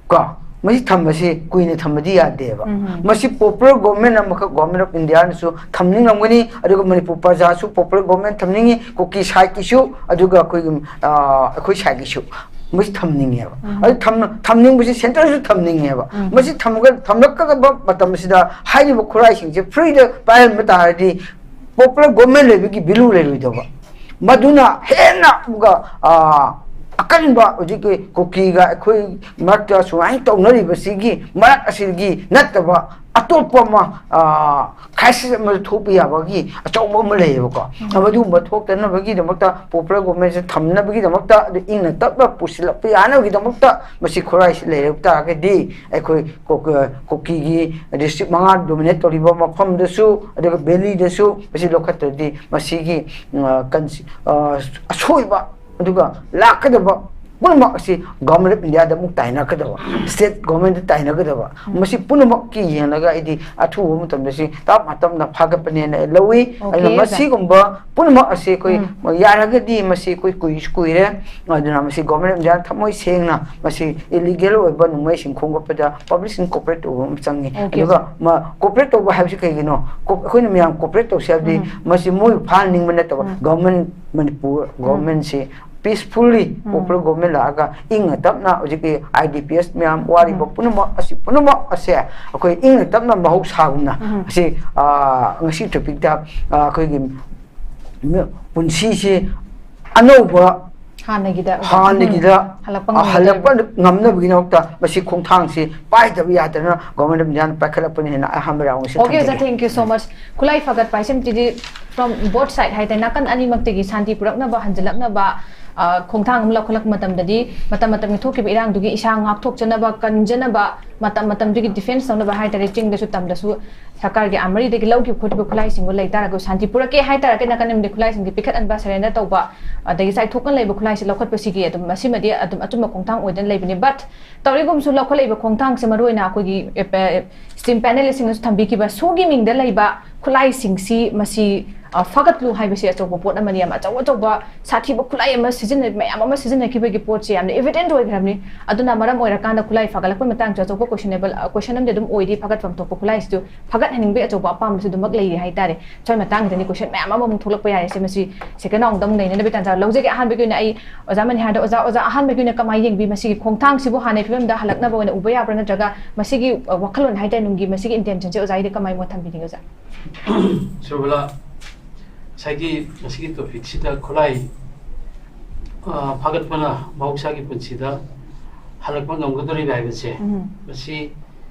ꯀꯣ, ꯃꯁꯤ ꯊꯝꯕꯁꯤ ꯀꯨꯏꯅ ꯊꯝꯕꯗꯤ ꯌꯥꯗꯦꯕ꯫ ꯃꯁꯤ ꯄꯣꯄꯨꯂꯔ ꯒꯣꯔꯃꯦꯟ ꯑꯃꯈꯛ, ꯒꯣꯔꯃꯦꯟ ꯑꯣꯐ ꯏꯟꯗꯤꯌꯥꯅꯁꯨ ꯊꯝꯅꯤꯡꯂꯝꯒꯅꯤ, ꯑꯗꯨꯒ ꯃꯅꯤꯄꯨꯔ ꯄ꯭ꯔꯖꯥꯁꯨ ꯄꯣꯄꯨꯂꯔ ꯒꯣꯔꯃꯦꯟ ꯊꯝꯅꯤꯡꯉꯤ, ꯀꯨꯀꯤ ꯁꯥꯏꯠꯀꯤꯁꯨ, ꯑꯗꯨꯒ ꯑꯩꯈꯣꯏꯒꯤ ꯑꯩꯈꯣꯏ ꯁꯥꯏꯠꯀꯤꯁꯨ ꯃꯁꯤ ꯊꯝꯅꯤꯡꯉꯦꯕ꯫ ꯑꯗꯨ ꯊꯝꯅꯤꯡꯕꯁꯤ ꯁꯦꯟꯇꯔꯁꯨ ꯊꯝꯅꯤꯡꯉꯦꯕ꯫ ꯃꯁꯤ ꯊꯝꯂꯛꯀꯗꯕ ꯃꯇꯝꯁꯤꯗ ꯍꯥꯏꯔꯤꯕ ꯈꯨꯠꯂꯥꯏꯁꯤꯡꯁꯦ ꯐ꯭ꯔꯤꯗ ꯄꯥꯏꯍꯟꯕ ꯇꯥꯔꯗꯤ ꯄꯣꯄꯨꯂꯔ ꯒꯣꯔꯃꯦꯟ ꯂꯩꯕꯒꯤ ꯚꯦꯂꯨ ꯂꯩꯔꯣꯏꯗꯕ꯫ ꯃꯗꯨꯅ ꯍꯦꯟꯅ ꯑꯃꯨꯛꯀ ꯑꯀꯟꯕ ꯍꯧꯖꯤꯛꯀꯤ ꯀꯨꯀꯤꯒ ꯑꯩꯈꯣꯏ ꯃꯔꯛꯇ ꯁꯨꯃꯥꯏꯅ ꯇꯧꯅꯔꯤꯕꯁꯤꯒꯤ ꯃꯔꯛ ꯑꯁꯤꯒꯤ ꯅꯠꯇꯕ ꯑꯇꯣꯞꯄ ꯑꯃ ꯀ꯭ꯔꯥꯏꯁꯤꯁ ꯑꯃ ꯊꯣꯛꯄ ꯌꯥꯕꯒꯤ ꯑꯆꯧꯕ ꯑꯃ ꯂꯩꯌꯦꯕꯀꯣ꯫ ꯃꯗꯨꯒꯨꯝꯕ ꯊꯣꯛꯇꯅꯕꯒꯤꯗꯃꯛꯇ ꯄꯣꯄꯨꯂꯔ ꯒꯣꯔꯃꯦꯟꯁꯦ ꯊꯝꯅꯕꯒꯤꯗꯃꯛꯇ, ꯑꯗꯨ ꯏꯪꯅ ꯇꯞꯅ ꯄꯨꯁꯤꯜꯂꯛꯄ ꯌꯥꯅꯕꯒꯤꯗꯃꯛꯇ ꯃꯁꯤ ꯈꯨꯔꯥꯏꯁꯤ ꯂꯩꯔꯛ ꯇꯥꯔꯒꯗꯤ ꯑꯩꯈꯣꯏ ꯀꯨꯀꯤꯒꯤ ꯗꯤꯁꯇ꯭ꯔꯤꯛ ꯃꯉꯥ ꯗꯣꯃꯤꯅꯦꯠ ꯇꯧꯔꯤꯕ ꯃꯐꯝꯗꯁꯨ, ꯑꯗꯨꯒ ꯚꯦꯂꯤꯗꯁꯨ ꯃꯁꯤ ꯂꯧꯈꯠꯇ꯭ꯔꯗꯤ ꯃꯁꯤꯒꯤ ꯑꯁꯣꯏꯕ ꯑꯗꯨꯒ ꯂꯥꯛꯀꯗꯕ ꯄꯨꯝꯅꯃꯛ ꯑꯁꯤ Government of India ꯗ ꯑꯃꯨꯛ ꯇꯥꯏꯅꯒꯗꯕ, State Government ꯇ ꯇꯥꯏꯅꯒꯗꯕ, ꯃꯁꯤ ꯄꯨꯝꯅꯃꯛꯀꯤ ꯌꯦꯡꯂꯒ ꯑꯩꯗꯤ ꯑꯊꯨꯕ ꯃꯇꯝꯗ ꯁꯤ ꯇꯞꯅ ꯇꯞꯅ ꯐꯥꯒꯠꯄꯅꯦꯅ ꯑꯩ ꯂꯧꯏ꯫ Okay, ꯑꯗꯨꯅ sir. ꯃꯁꯤꯒꯨꯝꯕ ꯄꯨꯝꯅꯃꯛ ꯑꯁꯤ ꯑꯩꯈꯣꯏ ꯎꯝ. ꯌꯥꯔꯒꯗꯤ ꯃꯁꯤ ꯑꯩꯈꯣꯏ ꯀꯨꯏꯁꯨ ꯀꯨꯏꯔꯦ꯫ ꯑꯗꯨꯅ ꯃꯁꯤ Government of India ꯅ ꯊꯃꯣꯏ ꯁꯦꯡꯅ ꯃꯁꯤ illegal ꯑꯣꯏꯕ ꯅꯣꯡꯃꯩꯁꯤꯡ ꯈꯣꯝꯒꯠꯄꯗ public ꯁꯤꯡ cooperate ꯇꯧꯕ ꯑꯃ ꯆꯪꯉꯤ꯫ Okay, ꯑꯗꯨꯒ cooperate ꯇꯧꯕ ꯍꯥꯏꯕꯁꯤ ꯀꯩꯒꯤꯅꯣ? Co- ꯑꯩꯈꯣꯏꯅ ꯃꯌꯥꯝ cooperate ꯇꯧꯁꯤ ꯍꯥꯏꯕꯗꯤ ꯎꯝ. ꯃꯁꯤ ꯃꯣꯏ ꯐꯥꯍꯟꯅꯤꯡꯕ ꯅꯠꯇꯕ, ꯎꯝ. Government, ꯃꯅꯤꯄꯨꯔ Government ꯁꯤ peacefully ꯎꯝ. popular government ꯂꯥꯛꯑꯒ ꯏꯪꯅ ꯇꯞꯅ ꯍꯧꯖꯤꯛꯀꯤ I D P S ꯃꯌꯥꯝ ꯋꯥꯔꯤꯕ ꯎꯝ. ꯄꯨꯝꯅꯃꯛ ꯑꯁꯤ ꯄꯨꯝꯅꯃꯛ ꯑꯁꯦ ꯑꯩꯈꯣꯏ ꯏꯪꯅ ꯇꯞꯅ ꯃꯍꯧꯁꯥꯒꯨꯝꯅ ꯎꯝ. ꯑꯁꯤ, ꯑꯥ, ꯉꯁꯤ topic ꯇ, ꯑꯥ, ꯑꯩꯈꯣꯏꯒꯤ ꯃꯤ-, ꯄꯨꯟꯁꯤꯁꯤ ꯑꯅꯧꯕ ꯍꯥꯟꯅꯒꯤꯗ ꯍꯥꯟꯅꯒꯤꯗ ꯍꯜꯂꯛꯄ ꯑ, ꯍꯜꯂꯛꯄ ꯉꯝꯒꯗꯧꯔꯤꯕ. ꯉꯝꯅꯕꯒꯤꯗꯃꯛꯇ ꯃꯁꯤ ꯈꯣꯡꯊꯥꯡꯁꯤ ꯄꯥꯏꯗꯕ ꯌꯥꯗꯅ Government of India ꯅ ꯄꯥꯏꯈꯠꯂꯛꯄꯅꯤ ꯍꯥꯏꯅ ꯑꯍꯥꯟꯕ ꯔꯥꯎꯟꯁꯤ Okay, sir, ꯊꯝꯖꯒꯦ꯫ Thank you so much. ꯈꯨꯠꯂꯥꯏ ꯐꯒꯠꯄ ꯍꯥꯏꯁꯤꯃꯗꯤ from both side ꯍꯥꯏꯇꯥꯔꯦ, ꯅꯥꯀꯟ ꯑꯅꯤꯃꯛꯇꯒꯤ ꯁꯥꯟꯇꯤ ꯄꯨꯔꯛꯅꯕ, ꯍꯟꯖꯤꯜꯂꯛꯅꯕ, ꯑ, ꯈꯣꯡꯊꯥꯡ ꯑꯃ ꯂꯧꯈꯠꯂꯛꯄ ꯃꯇꯝꯗꯗꯤ ꯃꯇꯝ ꯃꯇꯝꯒꯤ ꯊꯣꯛꯈꯤꯕ ꯏꯔꯥꯡꯗꯨꯒꯤ ꯏꯁꯥ ꯉꯥꯛꯊꯣꯛꯆꯅꯕ, ꯀꯟꯖꯅꯕ, ꯃꯇꯝ ꯃꯇꯝꯗꯨꯒꯤ defence ꯇꯧꯅꯕ ꯍꯥꯏꯇꯥꯔꯦ, ꯆꯤꯡꯗꯁꯨ ꯇꯝꯗꯁꯨ ꯁꯔꯀꯥꯔꯒꯤ ꯑꯥꯔꯃꯔꯤꯗꯒꯤ ꯂꯧꯈꯤꯕ ꯈꯣꯠꯈꯤꯕ ꯈꯨꯠꯂꯥꯏꯁꯤꯡꯗꯣ ꯂꯩꯇꯥꯔꯒꯁꯨ ꯁꯥꯟꯇꯤ ꯄꯨꯔꯛꯀꯦ ꯍꯥꯏꯇꯥꯔꯒꯗꯤ ꯅꯥꯀꯟ ꯑꯃꯗꯤ ꯈꯨꯠꯂꯥꯏꯁꯤꯡꯗꯤ ꯄꯤꯈꯠꯍꯟꯕ, surrender ꯇꯧꯕ, ꯑꯗꯒꯤ ꯆꯥꯏꯊꯣꯛꯇꯅ ꯂꯩꯕ ꯈꯨꯠꯂꯥꯏꯁꯤ ꯂꯧꯈꯠꯄꯁꯤꯒꯤ ꯑꯗꯨꯝ ꯃꯁꯤꯃꯗꯤ ꯑꯗꯨꯝ ꯑꯆꯨꯝꯕ ꯈꯣꯡꯊꯥꯡ ꯑꯣꯏꯗꯅ ꯂꯩꯕꯅꯤ꯫ But ꯇꯧꯔꯤꯒꯨꯝꯕꯁꯨ ꯂꯧꯈꯠꯂꯛꯏꯕ ꯈꯣꯡꯊꯥꯡꯁꯦ ꯃꯔꯨꯑꯣꯏꯅ ꯑꯩꯈꯣꯏꯒꯤ, ꯑꯦ, ꯄꯦ-, esteemed panelist ꯁꯤꯡꯅꯁꯨ ꯊꯝꯕꯤꯈꯤꯕ ꯁꯣꯒꯤ ꯃꯤꯡꯗ ꯂꯩꯕ ꯈꯨꯠꯂꯥꯏꯁꯤꯡꯁꯤ ꯃꯁꯤ, ꯑ, ꯐꯒꯠꯂꯨ ꯍꯥꯏꯕꯁꯤ ꯑꯆꯧꯕ ꯄꯣꯠ ꯑꯃꯅꯤ꯫ ꯌꯥꯝ ꯑꯆꯧ ꯑꯆꯧꯕ ꯁꯥꯊꯤꯕ ꯈꯨꯠꯂꯥꯏ ꯑꯃ ꯁꯤꯖꯤꯟꯅ-, ꯃꯌꯥꯝ ꯑꯃ ꯁꯤꯖꯤꯟꯅꯈꯤꯕꯒꯤ ꯄꯣꯠꯁꯤ ꯌꯥꯝꯅ evident ꯑꯣꯏꯈ꯭ꯔꯕꯅꯤ꯫ ꯑꯗꯨꯅ ꯃꯔꯝ ꯑꯣꯏꯔꯀꯥꯟꯗ ꯈꯨꯠꯂꯥꯏ ꯐꯒꯠꯂꯛꯄꯒꯤ ꯃꯇꯥꯡꯁꯨ ꯑꯆꯧꯕ questionable, ꯑ, question ꯑꯃꯗꯤ ꯑꯗꯨꯝ ꯑꯣꯏꯔꯤ꯫ ꯐꯒꯠꯐꯝ ꯊꯣꯛꯄ ꯈꯨꯠꯂꯥꯏꯁꯤꯁꯨ ꯐꯒꯠꯍꯟꯅꯤꯡꯕꯒꯤ ꯑꯆꯧꯕ ꯑꯄꯥꯝꯕꯁꯨ ꯑꯗꯨꯃꯛ ꯂꯩꯔꯤ ꯍꯥꯏꯇꯥꯔꯦ꯫ ꯁ꯭ꯋꯥꯏ ꯃꯇꯥꯡꯁꯤꯗꯅꯤ question ꯃꯌꯥꯝ ꯑꯃꯃꯨꯛ ꯊꯣꯛꯂꯛꯄ ꯌꯥꯔꯤꯁꯦ꯫ ꯃꯁꯤ second round ꯗ ꯑꯃꯨꯛ ꯅꯩꯅꯅꯕꯒꯤ ꯇꯥꯟꯖꯥ ꯂꯧꯖꯒꯦ꯫ ꯑꯍꯥꯟꯕꯒꯤ ꯑꯣꯏꯅ ꯑꯩ ꯑꯣꯖꯥ ꯃꯅꯤꯍꯥꯔꯗ, ꯑꯣꯖꯥ, ꯑꯣꯖꯥ ꯑꯍꯥꯟꯕꯒꯤ ꯑꯣꯏꯅ ꯀꯃꯥꯏꯅ ꯌꯦꯡꯕꯤ? ꯃꯁꯤꯒꯤ ꯈꯣꯡꯊꯥꯡꯁꯤꯕꯨ ꯍꯥꯟꯅꯒꯤ ꯐꯤꯕꯝꯗ ꯍꯜꯂꯛꯅꯕ ꯑꯣꯏꯅ ꯎꯕ ꯌꯥꯕ꯭ꯔꯥ, ꯅꯠꯇ꯭ꯔꯒ ꯃꯁꯤꯒꯤ, ꯑ, ꯋꯥꯈꯜꯂꯣꯟ ꯍꯥꯏꯇꯥꯔꯦ, ꯅꯨꯡꯒꯤ ꯃꯁꯤꯒꯤ intention ꯁꯦ ꯑꯣꯖꯥꯒꯤꯗꯤ ꯀꯃꯥꯏꯅ ꯃꯣꯠ ꯊꯝꯕꯤꯅꯤꯡꯉꯤ, ꯑꯣꯖꯥ? ꯁꯨꯔꯕꯂꯥ, ꯉꯁꯥꯏꯒꯤ ꯃꯁꯤꯒꯤ topic ꯁꯤꯗ ꯈꯨꯠꯂꯥꯏ, ꯑ, ꯐꯥꯒꯠꯄꯅ ꯃꯍꯧꯁꯥꯒꯤ ꯄꯨꯟꯁꯤꯗ ꯍꯜꯂꯛꯄ ꯉꯝꯒꯗꯧꯔꯤꯕ ꯍꯥꯏꯕꯁꯦ, ꯎꯝ. ꯃꯁꯤ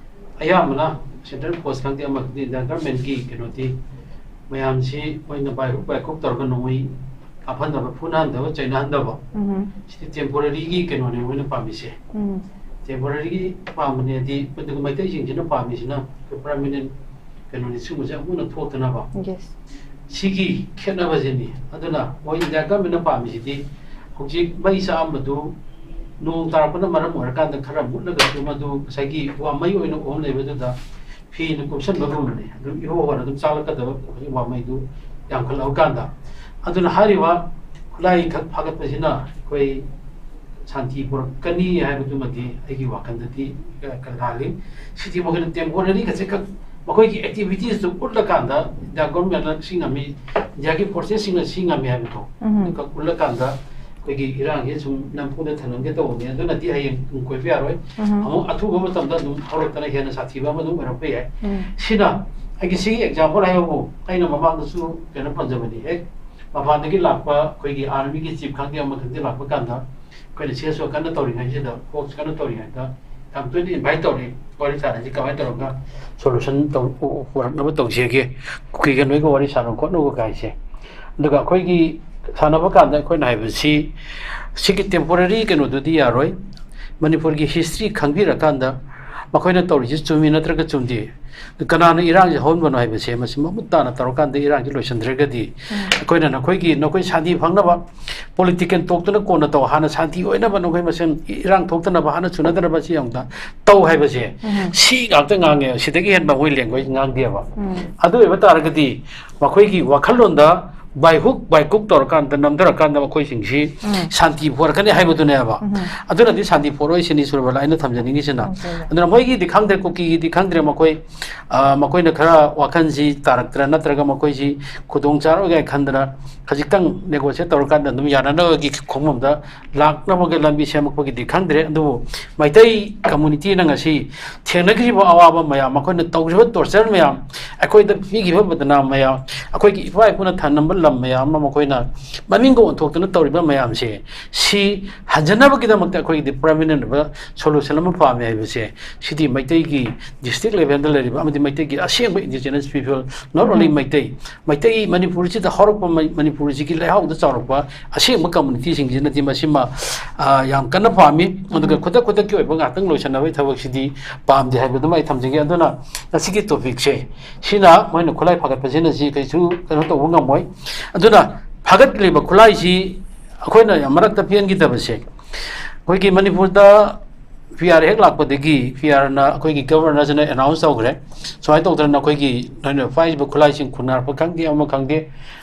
ꯑꯌꯥꯝꯕꯅ central force ꯈꯪꯗꯦ, ꯑꯃ ꯈꯪꯗꯦ, Indian government ꯀꯤ ꯀꯩꯅꯣꯗꯤ ꯃꯌꯥꯝꯁꯤ ꯃꯣꯏꯅ ꯕꯥꯏꯍꯨꯛ ꯕꯥꯏꯈꯣꯛ ꯇꯧꯔꯒ ꯅꯣꯡꯃꯩ ꯀꯥꯞꯍꯟꯗꯕ, ꯐꯨꯅꯍꯟꯗꯕ, ꯆꯩꯅꯍꯟꯗꯕ, ꯎꯝ. ꯁꯤꯗꯤ temporary ꯒꯤ ꯀꯩꯅꯣꯅꯦ ꯃꯣꯏꯅ ꯄꯥꯝꯃꯤꯁꯦ꯫ ꯎꯝ. Temporary ꯒꯤ ꯄꯥꯝꯕꯅꯦꯗꯤ, ꯑꯗꯨꯒ ꯃꯩꯇꯩꯁꯤꯡꯁꯤꯅ ꯄꯥꯝꯃꯤꯁꯤꯅ ꯑꯩꯈꯣꯏ permanent ꯀꯩꯅꯣꯅꯤ, ꯁꯤꯒꯨꯝꯕꯁꯦ ꯑꯃꯨꯛ ꯍꯟꯅ ꯊꯣꯛꯇꯅꯕ꯫ Yes. ꯁꯤꯒꯤ ꯈꯦꯠꯅꯕꯁꯤꯅꯤ꯫ ꯑꯗꯨꯅ ꯃꯣꯏ Indian government ꯅ ꯄꯥꯝꯃꯤꯁꯤꯗꯤ ꯍꯧꯖꯤꯛ ꯃꯩ ꯆꯥꯛꯑꯝꯕꯗꯨ ꯅꯣꯡ ꯇꯥꯔꯛꯄꯅ ꯃꯔꯝ ꯑꯣꯏꯔꯀꯥꯟꯗ ꯈꯔ ꯃꯨꯠꯂꯒꯁꯨ ꯃꯗꯨ ꯉꯁꯥꯏꯒꯤ ꯋꯥꯃꯩ ꯑꯣꯏꯅ ꯎꯍꯟ ꯂꯩꯕꯗꯨꯗ ꯐꯤꯅ ꯀꯨꯞꯁꯟꯕꯒꯨꯝꯕꯅꯤ꯫ ꯑꯗꯨꯝ ꯏꯍꯣ ꯍꯣꯅ ꯑꯗꯨꯝ ꯆꯥꯛꯂꯛꯀꯗꯕ ꯍꯧꯖꯤꯛ ꯋꯥꯃꯩꯗꯨ ꯌꯥꯝꯈꯠꯂꯛꯑꯀꯥꯟꯗ꯫ ꯑꯗꯨꯅ ꯍꯥꯏꯔꯤꯕ ꯈꯨꯠꯂꯥꯏ ꯈꯛ ꯐꯥꯒꯠꯄꯁꯤꯅ ꯑꯩꯈꯣꯏ ꯁꯥꯟꯇꯤ ꯄꯨꯔꯛꯀꯅꯤ ꯍꯥꯏꯕꯗꯨꯃꯗꯤ ꯑꯩꯒꯤ ꯋꯥꯈꯜꯗꯗꯤ ꯈꯔ ꯂꯥꯜꯂꯤ꯫ ꯁꯤꯗꯤ ꯃꯈꯣꯏꯅ temporary ꯈꯛꯁꯦ ꯈꯛ ꯃꯈꯣꯏꯒꯤ activities ꯇꯨ ꯎꯠꯂꯀꯥꯟꯗ ꯏꯟꯗꯤꯌꯥ ꯒꯣꯔꯃꯦꯟꯅ ꯁꯤ ꯉꯝꯃꯤ, ꯏꯟꯗꯤꯌꯥꯒꯤ ꯐꯣꯔꯁꯦꯁꯁꯤꯡꯅ ꯁꯤ ꯉꯝꯃꯤ ꯍꯥꯏꯕꯗꯣ ꯎꯝ꯫ ꯑꯗꯨꯈꯛ ꯎꯠꯂꯀꯥꯟꯗ ꯑꯩꯈꯣꯏꯒꯤ ꯏꯔꯥꯡꯁꯦ ꯁꯨꯝ ꯅꯝꯐꯨꯗ ꯊꯅꯝꯒꯦ ꯇꯧꯕꯅꯤ꯫ ꯑꯗꯨꯅꯗꯤ ꯍꯌꯦꯡ ꯇꯨꯡ ꯀꯣꯏꯕ ꯌꯥꯔꯣꯏ꯫ ꯎꯝ꯫ ꯑꯃꯨꯛ ꯑꯊꯨꯕ ꯃꯇꯝꯗ ꯑꯗꯨꯝ ꯍꯧꯔꯛꯇꯅ ꯍꯦꯟꯅ ꯁꯥꯊꯤꯕ ꯑꯃ ꯑꯗꯨꯝ ꯑꯣꯏꯔꯛꯄ ꯌꯥꯏ꯫ ꯎꯝ꯫ ꯁꯤꯅ ꯑꯩꯒꯤ ꯁꯤꯒꯤ example ꯍꯥꯏꯕꯕꯨ ꯑꯩꯅ ꯃꯃꯥꯡꯗꯁꯨ ꯀꯩꯅꯣ ꯄꯟꯖꯕꯅꯤ꯫ ꯍꯦꯛ ꯃꯄꯥꯟꯗꯒꯤ ꯂꯥꯛꯄ ꯑꯩꯈꯣꯏꯒꯤ army ꯒꯤ chief ꯈꯪꯗꯦ ꯑꯃ ꯈꯪꯗꯦ ꯂꯥꯛꯄ ꯀꯥꯟꯗ ꯑꯩꯈꯣꯏꯅ ꯁꯤ ꯑꯦꯁ ꯑꯣ ꯀꯟꯅ ꯇꯧꯔꯤꯉꯩꯁꯤꯗ, ꯍꯣꯛꯁ ꯀꯟꯅ ꯇꯧꯔꯤꯉꯩꯗ ꯌꯥꯝ ꯇꯣꯏꯅ invite ꯇꯧꯔꯤ꯫ ꯋꯥꯔꯤ ꯁꯥꯟꯅꯁꯤ ꯀꯃꯥꯏꯅ ꯇꯧꯔꯒ solution ꯇꯧ-, ꯄꯨꯔꯛꯅꯕ ꯇꯧꯁꯤꯒꯦ, ꯀꯨꯀꯤꯒ ꯅꯣꯏꯒ ꯋꯥꯔꯤ ꯁꯥꯟꯅ ꯈꯣꯠꯅꯕ ꯀꯥꯏꯁꯦ꯫ ꯑꯗꯨꯒ ꯑꯩꯈꯣꯏꯒꯤ ꯁꯥꯟꯅꯕ ꯀꯥꯟꯗ ꯑꯩꯈꯣꯏꯅ ꯍꯥꯏꯕꯁꯤ ꯁꯤꯒꯤ temporary ꯀꯩꯅꯣꯗꯨꯗꯤ ꯌꯥꯔꯣꯏ꯫ ꯃꯅꯤꯄꯨꯔꯒꯤ history ꯈꯪꯕꯤꯔꯀꯥꯟꯗ ꯃꯈꯣꯏꯅ ꯇꯧꯔꯤꯁꯤ ꯆꯨꯝꯃꯤ ꯅꯠꯇ꯭ꯔꯒ ꯆꯨꯝꯗꯦ, ꯀꯅꯥꯅ ꯏꯔꯥꯡꯁꯦ ꯍꯧꯍꯟꯕꯅꯣ ꯍꯥꯏꯕꯁꯦ ꯃꯁꯤ ꯃꯃꯨꯠ ꯇꯥꯅ ꯇꯧꯔꯀꯥꯟꯗ ꯏꯔꯥꯡꯁꯦ ꯂꯣꯏꯁꯤꯟꯗ꯭ꯔꯒꯗꯤ ꯎꯝ꯫ ꯑꯩꯈꯣꯏꯅ ꯅꯈꯣꯏꯒꯤ, ꯅꯈꯣꯏ ꯁꯥꯟꯇꯤ ꯐꯪꯅꯕ political talk ꯇꯨꯅ ꯀꯣꯟꯅ ꯇꯧ, ꯍꯥꯟꯅ ꯁꯥꯟꯇꯤ ꯑꯣꯏꯅꯕ ꯅꯈꯣꯏ ꯃꯁꯦꯟ ꯏꯔꯥꯡ ꯊꯣꯛꯇꯅꯕ, ꯍꯥꯟꯅ ꯆꯨꯅꯗꯅꯕ ꯁꯤ ꯑꯃꯨꯛꯇ ꯇꯧ ꯍꯥꯏꯕꯁꯦ ꯎꯝ꯫ ꯁꯤ ꯉꯥꯛꯇ ꯉꯥꯡꯉꯦ, ꯁꯤꯗꯒꯤ ꯍꯦꯟꯕ ꯃꯣꯏ language ꯉꯥꯡꯗꯦꯕ꯫ ꯎꯝ꯫ ꯑꯗꯨ ꯑꯣꯏꯕ ꯇꯥꯔꯒꯗꯤ ꯃꯈꯣꯏꯒꯤ ꯋꯥꯈꯜꯂꯣꯟꯗ by hook by crook ꯇꯧꯔꯀꯥꯟꯗ, ꯅꯝꯊꯔꯀꯥꯟꯗ ꯃꯈꯣꯏꯁꯤꯡꯁꯤ ꯎꯝ꯫ ꯁꯥꯟꯇꯤ ꯄꯨꯔꯛꯀꯅꯤ ꯍꯥꯏꯕꯗꯨꯅꯦꯕ꯫ ꯎꯝ꯫ ꯑꯗꯨꯅꯗꯤ ꯁꯥꯟꯇꯤ ꯄꯨꯔꯛꯑꯣꯏ ꯁꯤꯅꯤ ꯁꯨꯔꯕꯂꯥ ꯑꯩꯅ ꯊꯝꯖꯅꯤꯡꯉꯤꯁꯤꯅ꯫ ꯊꯝꯖꯒꯦ꯫ ꯑꯗꯨꯅ ꯃꯣꯏꯒꯤꯗꯤ ꯈꯪꯗ꯭ꯔꯦ, ꯀꯨꯀꯤꯒꯤꯗꯤ ꯈꯪꯗ꯭ꯔꯦ, ꯃꯈꯣꯏ, ꯑ, ꯃꯈꯣꯏꯅ ꯈꯔ ꯋꯥꯈꯜꯁꯤ ꯇꯥꯔꯛꯇ꯭ꯔꯥ ꯅꯠꯇ꯭ꯔꯒ ꯃꯈꯣꯏꯁꯤ ꯈꯨꯗꯣꯡ ꯆꯥꯔꯣꯏ ꯀꯥꯏ ꯈꯟꯗꯅ ꯈꯖꯤꯛꯇꯪ negotiate ꯇꯧꯔꯀꯥꯟꯗ ꯑꯗꯨꯝ ꯌꯥꯅꯅꯕꯒꯤ ꯈꯣꯡꯐꯝꯗ ꯂꯥꯛꯅꯕꯒꯤ ꯂꯝꯕꯤ ꯁꯦꯝꯃꯛꯄꯒꯤꯗꯤ ꯈꯪꯗ꯭ꯔꯦ꯫ ꯑꯗꯨꯕꯨ ꯃꯩꯇꯩ community ꯅ ꯉꯁꯤ ꯊꯦꯡꯅꯈ꯭ꯔꯤꯕ ꯑꯋꯥꯕ ꯃꯌꯥꯝ, ꯃꯈꯣꯏꯅ ꯇꯧꯈ꯭ꯔꯤꯕ torture ꯃꯌꯥꯝ, ꯑꯩꯈꯣꯏꯗ ꯄꯤꯈꯤꯕ ꯕꯗꯅꯥꯝ ꯃꯌꯥꯝ, ꯑꯩꯈꯣꯏꯒꯤ ꯏꯄꯥ ꯏꯄꯨꯅ ꯊꯝꯂꯝꯕ ꯂꯝ ꯃꯌꯥꯝ ꯑꯃ ꯃꯈꯣꯏꯅ ꯃꯃꯤꯡꯒ ꯑꯣꯟꯊꯣꯛꯇꯨꯅ ꯇꯧꯔꯤꯕ ꯃꯌꯥꯝꯁꯦ, ꯁꯤ ꯍꯟꯖꯅꯕꯒꯤꯗꯃꯛꯇ ꯑꯩꯈꯣꯏꯒꯤꯗꯤ permanent ꯑꯣꯏꯕ solution ꯑꯃ ꯄꯥꯝꯃꯦ ꯍꯥꯏꯕꯁꯦ, ꯁꯤꯗꯤ ꯃꯩꯇꯩꯒꯤ district level ꯗ ꯂꯩꯔꯤꯕ ꯑꯃꯗꯤ ꯃꯩꯇꯩꯒꯤ ꯑꯁꯦꯡꯕ indigenous people, not only ꯎꯝ꯫ ꯃꯩꯇꯩ, ꯃꯩꯇꯩ ꯃꯅꯤꯄꯨꯔꯁꯤꯗ ꯍꯧꯔꯛꯄ, ꯃꯩ-, ꯃꯅꯤꯄꯨꯔꯁꯤꯒꯤ ꯂꯩꯍꯥꯎꯗ ꯆꯥꯎꯔꯛꯄ ꯑꯁꯦꯡꯕ community ꯁꯤꯡꯁꯤꯅꯗꯤ ꯃꯁꯤꯃ, ꯑ, ꯌꯥꯝ ꯀꯟꯅ ꯄꯥꯝꯃꯤ꯫ ꯑꯗꯨꯒ ꯎꯝ꯫ ꯈꯨꯗꯛ ꯈꯨꯗꯛꯀꯤ ꯑꯣꯏꯕ ꯉꯥꯛꯇꯪ ꯂꯣꯏꯁꯟꯅꯕꯒꯤ ꯊꯕꯛꯁꯤꯗꯤ ꯄꯥꯝꯗꯦ ꯍꯥꯏꯕꯗꯨꯃ ꯑꯩ ꯊꯝꯖꯒꯦ꯫ ꯑꯗꯨꯅ ꯉꯁꯤꯒꯤ topic ꯁꯦ ꯁꯤꯅ ꯃꯣꯏꯅ ꯈꯨꯠꯂꯥꯏ ꯐꯥꯒꯠꯄꯁꯤꯅ ꯁꯤ ꯀꯩꯁꯨ ꯀꯩꯅꯣ ꯇꯧꯕ ꯉꯝꯃꯣꯏ꯫ ꯑꯗꯨꯅ ꯐꯥꯒꯠꯂꯤꯕ ꯈꯨꯠꯂꯥꯏꯁꯤ ꯑꯩꯈꯣꯏꯅ ꯌꯥꯝ ꯃꯔꯛꯇ ꯄꯦꯟꯈꯤꯗꯕꯁꯦ, ꯑꯩꯈꯣꯏꯒꯤ ꯃꯅꯤꯄꯨꯔꯗ ꯄꯤ ꯑꯥꯔ ꯍꯦꯛ ꯂꯥꯛꯄꯗꯒꯤ ꯄꯤ ꯑꯥꯔꯅ ꯑꯩꯈꯣꯏꯒꯤ ꯒꯕꯔꯅꯔꯁꯤꯅ ꯑꯦꯅꯥꯎꯟꯁ ꯇꯧꯈ꯭ꯔꯦ, ꯁꯨꯃꯥꯏꯅ ꯇꯧꯗꯅ ꯑꯩꯈꯣꯏꯒꯤ ꯅꯣꯏꯅ ꯐꯥꯏꯔꯤꯕ ꯈꯨꯠꯂꯥꯏꯁꯤꯡ ꯈꯨꯟꯅꯔꯛꯄ ꯈꯪꯗꯦ, ꯑꯃ ꯈꯪꯗꯦ,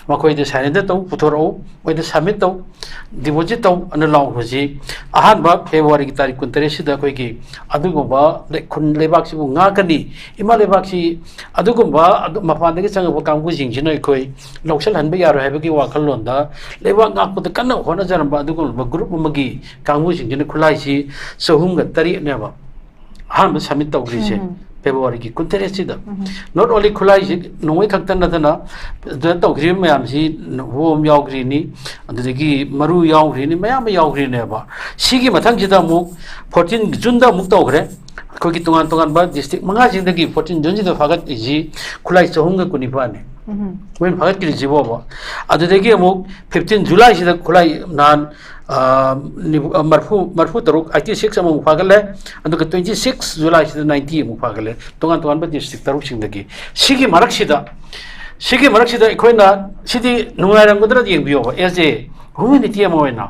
ꯃꯈꯣꯏꯗ ꯁꯔꯦꯟꯗꯔ ꯇꯧ, ꯄꯨꯊꯣꯔꯛꯎ, ꯃꯣꯏꯗ ꯁꯕꯃꯤꯠ ꯇꯧ, ꯗꯤꯄꯣꯖꯤꯠ ꯇꯧ ꯑꯅ ꯂꯥꯎꯕꯁꯤ ꯑꯍꯥꯟꯕ ꯐꯦꯕ꯭ꯔꯨꯋꯥꯔꯤꯒꯤ ꯇꯥꯔꯤꯛ ꯀꯨꯟꯇꯔꯦꯠꯁꯤꯗ ꯑꯩꯈꯣꯏꯒꯤ ꯑꯗꯨꯒꯨꯝꯕ ꯂꯩ-, ꯈꯨꯟ ꯂꯩꯕꯥꯛꯁꯤꯕꯨ ꯉꯥꯛꯀꯅꯤ, ꯏꯃꯥ ꯂꯩꯕꯥꯛꯁꯤ ꯑꯗꯨꯒꯨꯝꯕ ꯑꯗꯨ ꯃꯄꯥꯟꯗꯒꯤ ꯆꯪꯉꯛꯄ ꯀꯥꯡꯕꯨꯁꯤꯡꯁꯤꯅ ꯑꯩꯈꯣꯏ ꯂꯧꯁꯤꯜꯍꯟꯕ ꯌꯥꯔꯣꯏ ꯍꯥꯏꯕꯒꯤ ꯋꯥꯈꯜꯂꯣꯟꯗ ꯂꯩꯕꯥꯛ ꯉꯥꯛꯄꯗ ꯀꯟꯅ ꯍꯣꯠꯅꯖꯔꯝꯕ ꯑꯗꯨꯒꯨꯝꯂꯕ ꯒ꯭ꯔꯨꯞ ꯑꯃꯒꯤ ꯀꯥꯡꯕꯨꯁꯤꯡꯁꯤꯅ ꯈꯨꯠꯂꯥꯏꯁꯤ ꯆꯍꯨꯝꯒ ꯇꯔꯦꯠꯅꯦꯕ ꯑꯍꯥꯟꯕ ꯁꯕꯃꯤꯠ ꯇꯧꯈ꯭ꯔꯤꯁꯦ, ꯎꯝ꯫ ꯐꯦꯕ꯭ꯔꯨꯋꯥꯔꯤꯒꯤ ꯀꯨꯟꯇꯔꯦꯠꯁꯤꯗ꯫ ꯎꯝ꯫ Not only ꯈꯨꯠꯂꯥꯏꯁꯤ ꯅꯣꯡꯃꯩ ꯈꯛꯇ ꯅꯠꯇꯅ ꯑꯗꯨꯗ ꯇꯧꯈ꯭ꯔꯤꯕ ꯃꯌꯥꯝꯁꯤ ꯕꯣꯝ ꯌꯥꯎꯈ꯭ꯔꯤꯅꯤ, ꯑꯗꯨꯗꯒꯤ ꯃꯔꯨ ꯌꯥꯎꯈ꯭ꯔꯤꯅꯤ, ꯃꯌꯥꯝ ꯑꯃ ꯌꯥꯎꯈ꯭ꯔꯤꯅꯦꯕ꯫ ꯁꯤꯒꯤ ꯃꯊꯪꯁꯤꯗ ꯑꯃꯨꯛ ꯐꯣꯔꯇꯤꯟ ꯖꯨꯟꯗ ꯑꯃꯨꯛ ꯇꯧꯈ꯭ꯔꯦ꯫ ꯑꯩꯈꯣꯏꯒꯤ ꯇꯣꯉꯥꯟ ꯇꯣꯉꯥꯟꯕ ꯗꯤꯁꯇ꯭ꯔꯤꯛ ꯃꯉꯥꯁꯤꯗꯒꯤ ꯐꯣꯔꯇꯤꯟ ꯖꯨꯟꯁꯤꯗ ꯐꯥꯒꯠꯂꯤꯁꯤ ꯈꯨꯠꯂꯥꯏ ꯆꯍꯨꯝꯒ ꯀꯨꯟꯅꯤꯄꯥꯟꯅꯤ꯫ ꯎꯝ꯫ ꯃꯣꯏꯅ ꯐꯥꯒꯠꯈ꯭ꯔꯤꯁꯤꯕꯣꯕ꯫ ꯑꯗꯨꯗꯒꯤ ꯑꯃꯨꯛ ꯐꯤꯐꯇꯤꯟ ꯖꯨꯂꯥꯏꯁꯤꯗ ꯈꯨꯠꯂꯥꯏ ꯅꯍꯥꯟ, ꯑ, ꯅꯤꯐꯨ-, ꯑ, ꯃꯔꯐꯨ, ꯃꯔꯐꯨ ꯇꯔꯨꯛ, ꯑꯩꯠꯇꯤ ꯁꯤꯛꯁ ꯑꯃꯃꯨꯛ ꯐꯥꯒꯠꯂꯦ꯫ ꯑꯗꯨꯒ ꯇ꯭ꯋꯦꯟꯇꯤ ꯁꯤꯛꯁ ꯖꯨꯂꯥꯏꯁꯤꯗ ꯅꯥꯏꯟꯇꯤ ꯑꯃꯨꯛ ꯐꯥꯒꯠꯂꯦ, ꯇꯣꯉꯥꯟ ꯇꯣꯉꯥꯟꯕ ꯗꯤꯁꯇ꯭ꯔꯤꯛ ꯇꯔꯨꯛꯁꯤꯡꯗꯒꯤ꯫ ꯁꯤꯒꯤ ꯃꯔꯛꯁꯤꯗ, ꯁꯤꯒꯤ ꯃꯔꯛꯁꯤꯗ ꯑꯩꯈꯣꯏꯅ, ꯁꯤꯗꯤ ꯅꯨꯡꯉꯥꯏꯔꯝꯒꯗ꯭ꯔꯗꯤ ꯌꯦꯡꯕꯤꯌꯣꯕ, ꯑꯦꯁ ꯑꯦ ꯍ꯭ꯌꯨꯃꯦꯅꯤꯇꯤ ꯑꯃ ꯑꯣꯏꯅ꯫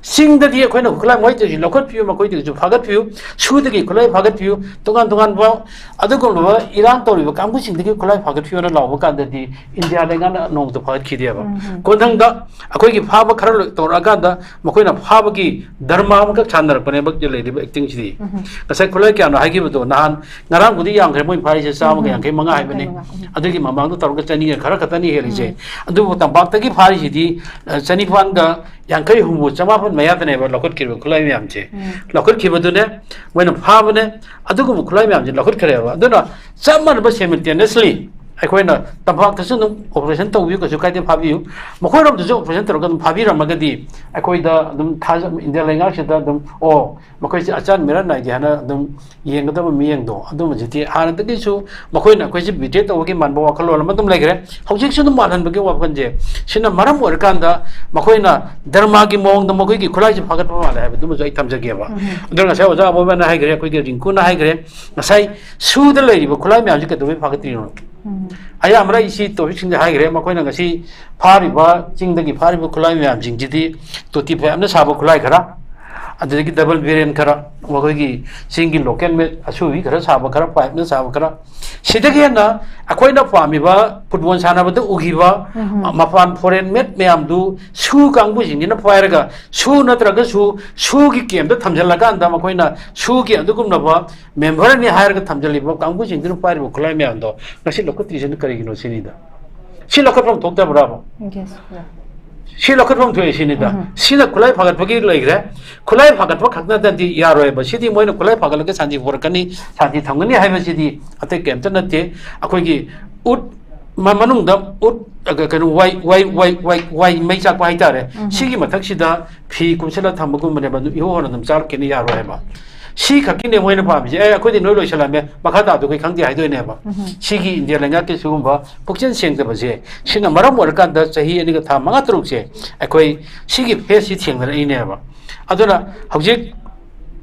ꯆꯤꯡꯗꯗꯤ ꯑꯩꯈꯣꯏꯅ ꯈꯨꯠꯂꯥꯏ ꯃꯣꯏꯗꯒꯤ ꯂꯧꯈꯠꯄꯤꯌꯨ, ꯃꯈꯣꯏꯗꯒꯤꯁꯨ ꯐꯥꯒꯠꯄꯤꯌꯨ, ꯁꯨꯗꯒꯤ ꯈꯨꯠꯂꯥꯏ ꯐꯥꯒꯠꯄꯤꯌꯨ, ꯇꯣꯉꯥꯟ ꯇꯣꯉꯥꯟꯕ ꯑꯗꯨꯒꯨꯝꯂꯕ ꯏꯔꯥꯡ ꯇꯧꯔꯤꯕ ꯀꯥꯡꯕꯨꯁꯤꯡꯗꯒꯤ ꯈꯨꯠꯂꯥꯏ ꯐꯥꯒꯠꯄꯤꯌꯨꯅ ꯂꯥꯎꯕ ꯀꯥꯟꯗꯗꯤ ꯏꯟꯗꯤꯌꯥ ꯂꯩꯉꯥꯛꯅ ꯅꯣꯡꯃꯇ ꯐꯥꯒꯠꯈꯤꯗꯦꯕ꯫ ꯎꯝ, ꯎꯝ꯫ ꯀꯣꯟꯊꯪꯗ ꯑꯩꯈꯣꯏꯒꯤ ꯐꯥꯕ ꯈꯔ ꯇꯧꯔꯛꯑꯀꯥꯟꯗ ꯃꯈꯣꯏꯅ ꯐꯥꯕꯒꯤ ꯗꯔꯃꯥ ꯑꯃꯈꯛ ꯁꯥꯟꯅꯔꯛꯄꯅꯦꯕ ꯂꯩꯔꯤꯕ ꯑꯦꯛꯇꯤꯡꯁꯤꯗꯤ꯫ ꯎꯝ꯫ ꯉꯁꯥꯏ ꯈꯨꯠꯂꯥꯏ ꯀꯌꯥꯅꯣ ꯍꯥꯏꯈꯤꯕꯗꯣ, ꯅꯍꯥꯟ ꯉꯔꯥꯡꯕꯨꯗꯤ ꯌꯥꯝꯈ꯭ꯔꯦ, ꯃꯣꯏ ꯐꯥꯔꯤꯁꯦ ꯆꯥꯝꯃꯒ ꯌꯥꯡꯈꯩ ꯃꯉꯥ ꯍꯥꯏꯕꯅꯤ꯫ ꯌꯥꯡꯈꯩ ꯃꯉꯥ, ꯎꯝ꯫ ꯑꯗꯨꯒꯤ ꯃꯃꯥꯡꯗ ꯇꯧꯔꯒ ꯆꯅꯤꯒ ꯈꯔ ꯈꯛꯇꯅꯤ ꯍꯦꯜꯂꯤꯁꯦ꯫ ꯎꯝ꯫ ꯑꯗꯨꯕꯨ ꯇꯝꯄꯥꯛꯇꯒꯤ ꯐꯥꯔꯤꯁꯤꯗꯤ, ꯑ, ꯆꯅꯤꯄꯥꯟꯒ ꯌꯥꯡꯈꯩ ꯍꯨꯝꯐꯨ, ꯆꯃꯥꯄꯟ ꯃꯌꯥꯗꯅꯦꯕ ꯂꯧꯈꯠꯈꯤꯕ ꯈꯨꯠꯂꯥꯏ ꯃꯌꯥꯝꯁꯦ꯫ ꯎꯝ꯫ ꯂꯧꯈꯠꯈꯤꯕꯗꯨꯅꯦ, ꯃꯣꯏꯅ ꯐꯥꯕꯅꯦ, ꯑꯗꯨꯒꯨꯝꯕ ꯈꯨꯠꯂꯥꯏ ꯃꯌꯥꯝꯁꯦ ꯂꯧꯈꯠꯈ꯭ꯔꯦꯕ꯫ ꯑꯗꯨꯅ ꯆꯞ ꯃꯥꯟꯅꯕ simultaneously ꯑꯩꯈꯣꯏꯅ ꯇꯝꯄꯥꯛꯇꯁꯨ ꯑꯗꯨꯝ operation ꯇꯧꯕꯤꯌꯨ, ꯀꯩꯁꯨ ꯀꯥꯏꯗꯦ, ꯐꯥꯕꯤꯌꯨ꯫ ꯃꯈꯣꯏꯔꯣꯝꯗꯁꯨ operation ꯇꯧꯔꯒ ꯑꯗꯨꯝ ꯐꯥꯕꯤꯔꯝꯃꯒꯗꯤ ꯑꯩꯈꯣꯏꯗ ꯑꯗꯨꯝ ꯊꯥꯖ-, ꯏꯟꯗꯤꯌꯥ ꯂꯩꯉꯥꯛꯁꯤꯗ ꯑꯗꯨꯝ, ꯑꯣ, ꯃꯈꯣꯏꯁꯦ ꯑꯆꯥꯟ ꯃꯤꯔꯥꯟ ꯅꯥꯏꯗꯦ ꯍꯥꯏꯅ ꯑꯗꯨꯝ ꯌꯦꯡꯒꯗꯕ ꯃꯤꯠꯌꯦꯡꯗꯣ ꯑꯗꯨꯝꯕꯁꯤꯗꯤ ꯍꯥꯟꯅꯗꯒꯤꯁꯨ ꯃꯈꯣꯏꯅ ꯑꯩꯈꯣꯏꯁꯦ betray ꯇꯧꯕꯒꯤ ꯃꯥꯟꯕ ꯋꯥꯈꯜꯂꯣꯟ ꯑꯃ ꯑꯗꯨꯝ ꯂꯩꯈ꯭ꯔꯦ꯫ ꯍꯧꯖꯤꯛꯁꯨ ꯑꯗꯨꯝ ꯃꯥꯜꯍꯟꯕꯒꯤ ꯋꯥꯈꯜꯁꯦ, ꯁꯤꯅ ꯃꯔꯝ ꯑꯣꯏꯔꯀꯥꯟꯗ ꯃꯈꯣꯏꯅ ꯗꯔꯃꯥꯒꯤ ꯃꯑꯣꯡꯗ ꯃꯈꯣꯏꯒꯤ ꯈꯨꯠꯂꯥꯏꯁꯦ ꯐꯥꯒꯠꯄ ꯃꯥꯜꯂꯦ ꯍꯥꯏꯕꯗꯨꯃꯁꯨ ꯑꯩ ꯊꯝꯖꯒꯦꯕ꯫ ꯎꯝ꯫ ꯑꯗꯣ ꯉꯁꯥꯏ ꯑꯣꯖꯥ ꯑꯕꯣꯏꯃꯅ ꯍꯥꯏꯈ꯭ꯔꯦ, ꯑꯩꯈꯣꯏꯒꯤ ꯔꯤꯡꯀꯨꯅ ꯍꯥꯏꯈ꯭ꯔꯦ, ꯉꯁꯥꯏ ꯁꯨꯗ ꯂꯩꯔꯤꯕ ꯈꯨꯠꯂꯥꯏ ꯃꯌꯥꯝꯁꯤ ꯀꯩꯗꯧꯕꯩ ꯐꯥꯒꯠꯇ꯭ꯔꯤꯅꯣ? ꯎꯝ꯫ ꯑꯌꯥꯝꯕꯅ ꯑꯩ ꯁꯤ ꯇꯣꯄꯤꯛꯁꯤꯡꯁꯦ ꯍꯥꯏꯈ꯭ꯔꯦ꯫ ꯃꯈꯣꯏꯅ ꯉꯁꯤ ꯐꯥꯔꯤꯕ, ꯆꯤꯡꯗꯒꯤ ꯐꯥꯔꯤꯕ ꯈꯨꯠꯂꯥꯏ ꯃꯌꯥꯝꯁꯤꯡꯁꯤꯗꯤ ꯇꯣꯇꯤ ꯐꯥꯏꯞꯅ ꯁꯥꯕ ꯈꯨꯠꯂꯥꯏ ꯈꯔ, ꯑꯗꯨꯗꯒꯤ ꯗꯕꯜ ꯕꯦꯔꯦꯟ ꯈꯔ, ꯃꯈꯣꯏꯒꯤ ꯆꯤꯡꯒꯤ ꯂꯣꯀꯦꯜ ꯃꯦꯠ ꯑꯁꯨꯕꯤ ꯈꯔ ꯁꯥꯕ ꯈꯔ, ꯄꯥꯏꯞꯅ ꯁꯥꯕ ꯈꯔ, ꯁꯤꯗꯒꯤ ꯍꯦꯟꯅ ꯑꯩꯈꯣꯏꯅ ꯄꯥꯝꯃꯤꯕ ꯐꯨꯠꯕꯣꯜ ꯁꯥꯟꯅꯕꯗ ꯎꯈꯤꯕ ꯎꯝ꯫ ꯃ-, ꯃꯄꯥꯟ ꯐꯣꯔꯦꯟ ꯃꯦꯠ ꯃꯌꯥꯝꯗꯨ ꯁꯨ ꯀꯥꯡꯕꯨꯁꯤꯡꯁꯤꯅ ꯄꯥꯏꯔꯒ, ꯁꯨ ꯅꯠꯇ꯭ꯔꯒꯁꯨ ꯁꯨꯒꯤ ꯀꯦꯝꯗ ꯊꯝꯖꯤꯜꯂꯀꯥꯟꯗ ꯃꯈꯣꯏꯅ ꯁꯨꯒꯤ ꯑꯗꯨꯒꯨꯝꯂꯕ ꯃꯦꯝꯕꯔꯅꯤ ꯍꯥꯏꯔꯒ ꯊꯝꯖꯤꯜꯂꯤꯕ ꯀꯥꯡꯕꯨꯁꯤꯡꯗꯨꯅ ꯄꯥꯏꯔꯤꯕ ꯈꯨꯠꯂꯥꯏ ꯃꯌꯥꯝꯗꯣ ꯉꯁꯤ ꯂꯧꯈꯠꯇ꯭ꯔꯤꯁꯤꯅ ꯀꯔꯤꯒꯤꯅꯣ ꯁꯤꯅꯤꯗ꯫ ꯁꯤ ꯂꯧꯈꯠꯐꯝ ꯊꯣꯛꯇꯕ꯭ꯔꯥꯕ? Yes, sir. ꯁꯤ ꯂꯧꯈꯠꯐꯝ ꯊꯣꯛꯑꯦ ꯁꯤꯅꯤꯗ꯫ ꯎꯝ꯫ ꯁꯤꯅ ꯈꯨꯠꯂꯥꯏ ꯐꯒꯠꯄꯒꯤ ꯂꯩꯈ꯭ꯔꯦ꯫ ꯈꯨꯠꯂꯥꯏ ꯐꯒꯠꯄ ꯈꯛ ꯅꯠꯇꯗꯤ ꯌꯥꯔꯣꯏꯕ꯫ ꯁꯤꯗꯤ ꯃꯣꯏꯅ ꯈꯨꯠꯂꯥꯏ ꯐꯒꯠꯂꯒ ꯁꯥꯟꯇꯤ ꯄꯨꯔꯛꯀꯅꯤ, ꯁꯥꯟꯇꯤ ꯊꯝꯒꯅꯤ ꯍꯥꯏꯕꯁꯤꯗꯤ ꯑꯇꯩ ꯀꯩꯝꯇ ꯅꯠꯇꯦ꯫ ꯑꯩꯈꯣꯏꯒꯤ ꯎꯠ ꯃ-, ꯃꯅꯨꯡꯗ ꯎꯠ, ꯑ, ꯀꯩꯅꯣ, ꯋꯥꯏ, ꯋꯥꯏ, ꯋꯥꯏ, ꯋꯥꯏ, ꯋꯥꯏ ꯃꯩ ꯆꯥꯛꯄ ꯍꯥꯏꯇꯥꯔꯦ꯫ ꯎꯝ꯫ ꯁꯤꯒꯤ ꯃꯊꯛꯁꯤꯗ ꯐꯤ ꯀꯨꯞꯁꯤꯜꯂ ꯊꯝꯕꯒꯨꯝꯕꯅꯦꯕ꯫ ꯑꯗꯨ ꯏꯍꯣ ꯍꯣꯅ ꯑꯗꯨꯝ ꯆꯥꯔꯛꯈꯤꯅꯤ, ꯌꯥꯔꯣꯏ ꯍꯥꯏꯕ꯫ ꯁꯤ ꯈꯛꯀꯤꯅꯦ ꯃꯣꯏꯅ ꯄꯥꯝꯃꯤꯁꯦ꯫ "ꯑꯦ, ꯑꯩꯈꯣꯏꯗꯤ ꯅꯣꯏ ꯂꯣꯏꯁꯤꯜꯂꯝꯃꯦ, ꯃꯈꯥ ꯇꯥꯕꯗꯣ ꯑꯩꯈꯣꯏ ꯈꯪꯗꯦ" ꯍꯥꯏꯗꯣꯏꯅꯦꯕ꯫ ꯎꯝ꯫ ꯁꯤꯒꯤ ꯏꯟꯗꯤꯌꯥ ꯂꯩꯉꯥꯛꯀꯤ ꯁꯤꯒꯨꯝꯕ ꯄꯨꯛꯆꯦꯜ ꯁꯦꯡꯗꯕꯁꯦ, ꯁꯤꯅ ꯃꯔꯝ ꯑꯣꯏꯔꯀꯥꯟꯗ ꯆꯍꯤ ꯑꯅꯤꯒ ꯊꯥ ꯃꯉꯥ ꯇꯔꯨꯛꯁꯦ ꯑꯩꯈꯣꯏ ꯁꯤꯒꯤ ꯐꯦꯁꯁꯤ ꯊꯦꯡꯅꯔꯛꯏꯅꯦꯕ꯫ ꯑꯗꯨꯅ ꯍꯧꯖꯤꯛ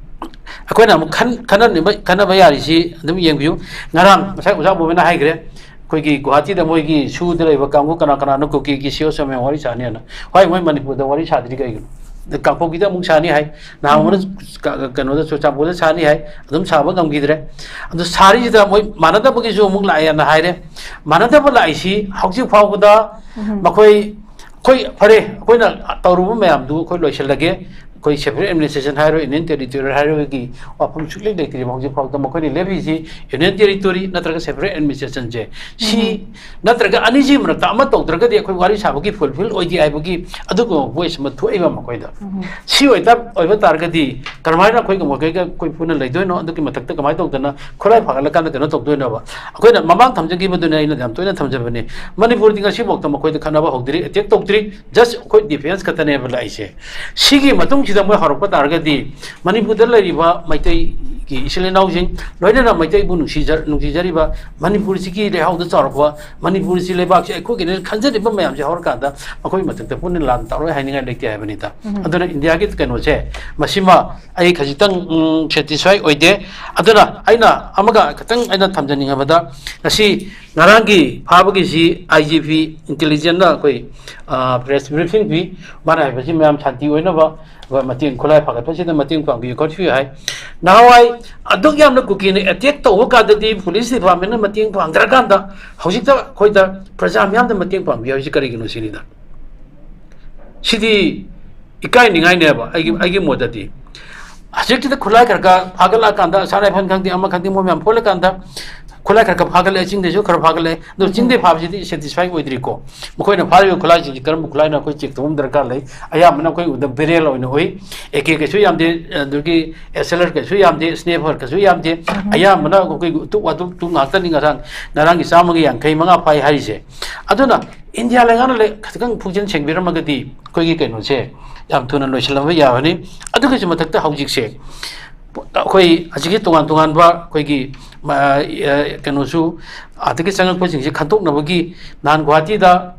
ꯑꯩꯈꯣꯏꯅ ꯑꯃꯨꯛ ꯈꯟ-, ꯈꯟꯅꯅꯤꯡꯕ, ꯈꯟꯅꯕ ꯌꯥꯔꯤꯁꯤ ꯑꯗꯨꯝ ꯌꯦꯡꯕꯤꯌꯨ꯫ ꯉꯔꯥꯡ ꯉꯁꯥꯏ ꯑꯣꯖꯥ ꯕꯣꯕꯤꯅ ꯍꯥꯏꯈ꯭ꯔꯦ, ꯑꯩꯈꯣꯏꯒꯤ ꯒꯨꯍꯥꯇꯤꯗ ꯃꯣꯏꯒꯤ ꯁꯨꯗ ꯂꯩꯕ ꯀꯥꯡꯕꯨ ꯀꯅꯥ ꯀꯅꯥꯅꯣ ꯀꯨꯀꯤꯒꯤ ꯁꯤ ꯑꯣ ꯁꯤ ꯃꯌꯥꯝ ꯋꯥꯔꯤ ꯁꯥꯅꯤꯅ꯫ ꯍꯣꯏ, ꯃꯣꯏ ꯃꯅꯤꯄꯨꯔꯗ ꯋꯥꯔꯤ ꯁꯥꯗ꯭ꯔꯤ ꯀꯩꯒꯤꯅꯣ? ꯀꯥꯡꯄꯣꯛꯄꯤꯗ ꯑꯃꯨꯛ ꯁꯥꯅꯤ ꯍꯥꯏ, ꯅꯍꯥꯟ ꯑꯃꯅ ꯎꯝ꯫ ꯀ-, ꯀꯩꯅꯣꯗ, ꯆꯨꯔꯆꯥꯟꯄꯨꯔꯗ ꯁꯥꯅꯤ ꯍꯥꯏ, ꯑꯗꯨꯝ ꯁꯥꯕ ꯉꯝꯈꯤꯗ꯭ꯔꯦ꯫ ꯑꯗꯨ ꯁꯥꯔꯤꯁꯤꯗ ꯃꯣꯏ ꯃꯥꯟꯅꯗꯕꯒꯤꯁꯨ ꯑꯃꯨꯛ ꯂꯥꯛꯑꯦꯅ ꯍꯥꯏꯔꯦ꯫ ꯃꯥꯟꯅꯗꯕ ꯂꯥꯛꯏꯁꯤ ꯍꯧꯖꯤꯛ ꯐꯥꯎꯕꯗ ꯎꯝ꯫ ꯃꯈꯣꯏ, ꯑꯩꯈꯣꯏ ꯐꯔꯦ, ꯑꯩꯈꯣꯏꯅ ꯇꯧꯔꯨꯕ ꯃꯌꯥꯝꯗꯨ ꯑꯩꯈꯣꯏ ꯂꯣꯏꯁꯤꯜꯂꯒꯦ, ꯑꯩꯈꯣꯏ separate administration ꯍꯥꯏꯔꯣ, Union Territory ꯍꯥꯏꯔꯣꯒꯤ ꯋꯥꯐꯝ ꯁꯨꯛꯂꯩ ꯂꯩꯇ꯭ꯔꯤꯕ ꯍꯧꯖꯤꯛ ꯐꯥꯎꯗ꯫ ꯃꯈꯣꯏꯅ ꯂꯦꯞꯄꯤꯁꯤ Union Territory ꯅꯠꯇ꯭ꯔꯒ separate administrationꯁꯦ, ꯁꯤ ꯎꯝ꯫ ꯅꯠꯇ꯭ꯔꯒ ꯑꯅꯤꯁꯤ ꯃꯔꯛꯇ ꯑꯃ ꯇꯧꯗ꯭ꯔꯒꯗꯤ ꯑꯩꯈꯣꯏ ꯋꯥꯔꯤ ꯁꯥꯕꯒꯤ fulfill ꯑꯣꯏꯗꯦ ꯍꯥꯏꯕꯒꯤ ꯑꯗꯨꯒꯨꯝꯕ voice ꯑꯃ ꯊꯣꯛꯏꯕ ꯃꯈꯣꯏꯗ꯫ ꯎꯝ꯫ ꯁꯤ ꯑꯣꯏꯇꯥ-, ꯑꯣꯏꯕ ꯇꯥꯔꯒꯗꯤ ꯀꯔꯝꯍꯥꯏꯅ ꯑꯩꯈꯣꯏꯒ ꯃꯈꯣꯏꯒ ꯑꯩꯈꯣꯏ ꯄꯨꯟꯅ ꯂꯩꯗꯣꯏꯅꯣ? ꯑꯗꯨꯒꯤ ꯃꯊꯛꯇ ꯀꯃꯥꯏꯅ ꯇꯧꯗꯅ ꯈꯨꯠꯂꯥꯏ ꯐꯥꯒꯠꯂꯀꯥꯟꯗ ꯀꯩꯅꯣ ꯇꯧꯗꯣꯏꯅꯣꯕ? ꯑꯩꯈꯣꯏꯅ ꯃꯃꯥꯡ ꯊꯝꯖꯈꯤꯕꯗꯨꯅ ꯑꯩꯅ ꯌꯥꯝ ꯇꯣꯏꯅ ꯊꯝꯖꯕꯅꯤ, ꯃꯅꯤꯄꯨꯔꯗꯤ ꯉꯁꯤꯐꯥꯎꯗ ꯃꯈꯣꯏꯗ ꯈꯠꯅꯕ ꯍꯧꯗ꯭ꯔꯤ, attack ꯇꯧꯗ꯭ꯔꯤ, just ꯑꯩꯈꯣꯏ defence ꯈꯛꯇꯅꯦꯕ ꯂꯥꯛꯏꯁꯦ꯫ ꯁꯤꯒꯤ ꯃꯇꯨꯡꯁꯤꯗ ꯃꯣꯏ ꯍꯧꯔꯛꯄ ꯇꯥꯔꯒꯗꯤ ꯃꯅꯤꯄꯨꯔꯗ ꯂꯩꯔꯤꯕ ꯃꯩꯇꯩꯒꯤ ꯏꯆꯤꯜ ꯏꯅꯥꯎꯁꯤꯡ, ꯂꯣꯏꯅꯅ ꯃꯩꯇꯩꯕꯨ ꯅꯨꯡꯁꯤꯖ-, ꯅꯨꯡꯁꯤꯖꯔꯤꯕ, ꯃꯅꯤꯄꯨꯔꯁꯤꯒꯤ ꯂꯩꯍꯥꯎꯗ ꯆꯥꯎꯔꯛꯄ, ꯃꯅꯤꯄꯨꯔꯁꯤ ꯂꯩꯕꯥꯛꯁꯤ ꯑꯩꯈꯣꯏꯒꯤꯅꯦꯅ ꯈꯟꯖꯔꯤꯕ ꯃꯌꯥꯝꯁꯦ ꯍꯧꯔꯀꯥꯟꯗ ꯃꯈꯣꯏ ꯃꯊꯛꯇ ꯄꯨꯟꯅ ꯂꯥꯟ ꯇꯧꯔꯣꯏ ꯍꯥꯏꯅꯤꯡꯉꯥꯏ ꯂꯩꯇꯦ ꯍꯥꯏꯕꯅꯤꯗ꯫ ꯎꯝ꯫ ꯑꯗꯨꯅ ꯏꯟꯗꯤꯌꯥꯒꯤ ꯀꯩꯅꯣꯁꯦ, ꯃꯁꯤꯃ ꯑꯩ ꯈꯖꯤꯛꯇꯪ, ꯎꯝ, satisfy ꯑꯣꯏꯗꯦ꯫ ꯑꯗꯨꯅ ꯑꯩꯅ ꯑꯃꯒ ꯈꯤꯇꯪ ꯑꯩꯅ ꯊꯝꯖꯅꯤꯡꯉꯕꯗ, ꯉꯁꯤ ꯉꯔꯥꯡꯒꯤ ꯐꯥꯕꯒꯤꯁꯤ ꯑꯥꯏ ꯖꯤ ꯄꯤ ꯏꯟꯇꯦꯂꯤꯖꯦꯟꯁꯅ ꯑꯩꯈꯣꯏ ꯄ꯭ꯔꯦꯁ ꯕ꯭ꯔꯤꯐꯤꯡ ꯄꯤ꯫ ꯃꯥꯅ ꯍꯥꯏꯕꯁꯤ ꯃꯌꯥꯝ ꯁꯥꯟꯇꯤ ꯑꯣꯏꯅꯕ ꯑꯩꯈꯣꯏ ꯃꯇꯦꯡ, ꯈꯨꯠꯂꯥꯏ ꯐꯥꯒꯠꯄꯁꯤꯗ ꯃꯇꯦꯡ ꯄꯥꯡꯕꯤꯌꯨ ꯈꯣꯠꯄꯤꯌꯨ ꯍꯥꯏ꯫ ꯅꯍꯥꯟꯋꯥꯏ ꯑꯗꯨꯛ ꯌꯥꯝꯅ ꯀꯨꯀꯤꯅ ꯑꯦꯇꯦꯛ ꯇꯧꯕ ꯀꯥꯟꯗꯗꯤ ꯄꯨꯂꯤꯁ ꯗꯤꯄꯥꯔꯠꯃꯦꯟꯅ ꯃꯇꯦꯡ ꯄꯥꯡꯗ꯭ꯔꯀꯥꯟꯗ ꯍꯧꯖꯤꯛꯇ ꯑꯩꯈꯣꯏꯗ ꯄ꯭ꯔꯖꯥ ꯃꯤꯌꯥꯝꯅ ꯃꯇꯦꯡ ꯄꯥꯡꯕꯤꯌꯨ ꯍꯥꯏꯕꯁꯤ ꯀꯔꯤꯒꯤꯅꯣ ꯁꯤꯅꯤꯗ꯫ ꯁꯤꯗꯤ ꯏꯀꯥꯏꯅꯤꯡꯉꯥꯏꯅꯦꯕ ꯑꯩꯒꯤ, ꯑꯩꯒꯤ ꯃꯣꯠꯇꯗꯤ꯫ ꯍꯧꯖꯤꯛꯇꯤꯗ ꯈꯨꯠꯂꯥꯏ ꯈꯔ ꯈꯔ ꯐꯥꯒꯠꯂꯛꯑꯀꯥꯟꯗ, ꯑꯁꯥ ꯔꯥꯏꯐꯜ ꯈꯪꯗꯦ, ꯑꯃ ꯈꯪꯗꯦ, ꯃꯣꯏ ꯃꯌꯥꯝ ꯐꯣꯠꯂꯀꯥꯟꯗ ꯈꯨꯠꯂꯥꯏ ꯈꯔ ꯈꯔ ꯐꯥꯒꯠꯂꯛꯑꯦ, ꯆꯤꯡꯗꯩꯁꯨ ꯈꯔ ꯐꯥꯒꯠꯂꯛꯑꯦ꯫ ꯑꯗꯣ ꯆꯤꯡꯗꯩ ꯐꯥꯕꯁꯤꯗꯤ ꯁꯦꯇꯤꯁꯐꯥꯏ ꯑꯣꯏꯗ꯭ꯔꯤꯀꯣ꯫ ꯃꯈꯣꯏꯅ ꯐꯥꯔꯤꯕ ꯈꯨꯠꯂꯥꯏꯁꯤꯡꯁꯤ ꯀꯔꯝꯕ ꯈꯨꯠꯂꯥꯏꯅꯣ ꯑꯩꯈꯣꯏ ꯆꯦꯛ ꯇꯧꯕ ꯑꯃ ꯗꯔꯀꯥꯔ ꯂꯩ꯫ ꯑꯌꯥꯝꯕꯅ ꯑꯩꯈꯣꯏ ꯎꯕꯗ ꯕꯦꯔꯦꯜ ꯑꯣꯏꯅ ꯎꯏ, ꯑꯦ ꯀꯦ ꯀꯩꯁꯨ ꯌꯥꯝꯗꯦ, ꯑꯗꯨꯗꯒꯤ ꯑꯦꯁ ꯑꯦꯜ ꯑꯥꯔ ꯀꯩꯁꯨ ꯌꯥꯝꯗꯦ, ꯁ꯭ꯅꯦꯄꯔ ꯀꯩꯁꯨ ꯌꯥꯝꯗꯦ꯫ ꯑꯌꯥꯝꯕꯅ ꯑꯩꯈꯣꯏꯒꯤ ꯎꯇꯨꯞ ꯋꯥꯇꯨꯞꯇꯨ ꯉꯥꯛꯇꯅꯤ ꯉꯔꯥꯡ, ꯉꯔꯥꯡꯒꯤ ꯆꯥꯝꯃꯒ ꯌꯥꯡꯈꯩ ꯃꯉꯥ ꯐꯥꯏ ꯍꯥꯏꯔꯤꯁꯦ꯫ ꯑꯗꯨꯅ ꯏꯟꯗꯤꯌꯥ ꯂꯩꯉꯥꯛꯅ ꯂꯩ-, ꯈꯤꯇꯪ ꯄꯨꯛꯆꯦꯜ ꯁꯦꯡꯕꯤꯔꯝꯃꯒꯗꯤ ꯑꯩꯈꯣꯏꯒꯤ ꯀꯩꯅꯣꯁꯦ ꯌꯥꯝ ꯊꯨꯅ ꯂꯣꯏꯁꯤꯜꯂꯝꯕ ꯌꯥꯕꯅꯤ꯫ ꯑꯗꯨꯒꯤꯁꯨ ꯃꯊꯛꯇ ꯍꯧꯖꯤꯛꯁꯦ ꯑꯩꯈꯣꯏ ꯑꯁꯤꯒꯤ ꯇꯣꯉꯥꯟ ꯇꯣꯉꯥꯟꯕ ꯑꯩꯈꯣꯏꯒꯤ, ꯃ-, ꯑ, ꯀꯩꯅꯣꯁꯨ ꯑꯗꯒꯤ ꯆꯪꯉꯛꯄꯁꯤꯡꯁꯦ ꯈꯟꯗꯣꯛꯅꯕꯒꯤ ꯅꯍꯥꯟ ꯒꯨꯍꯥꯇꯤꯗ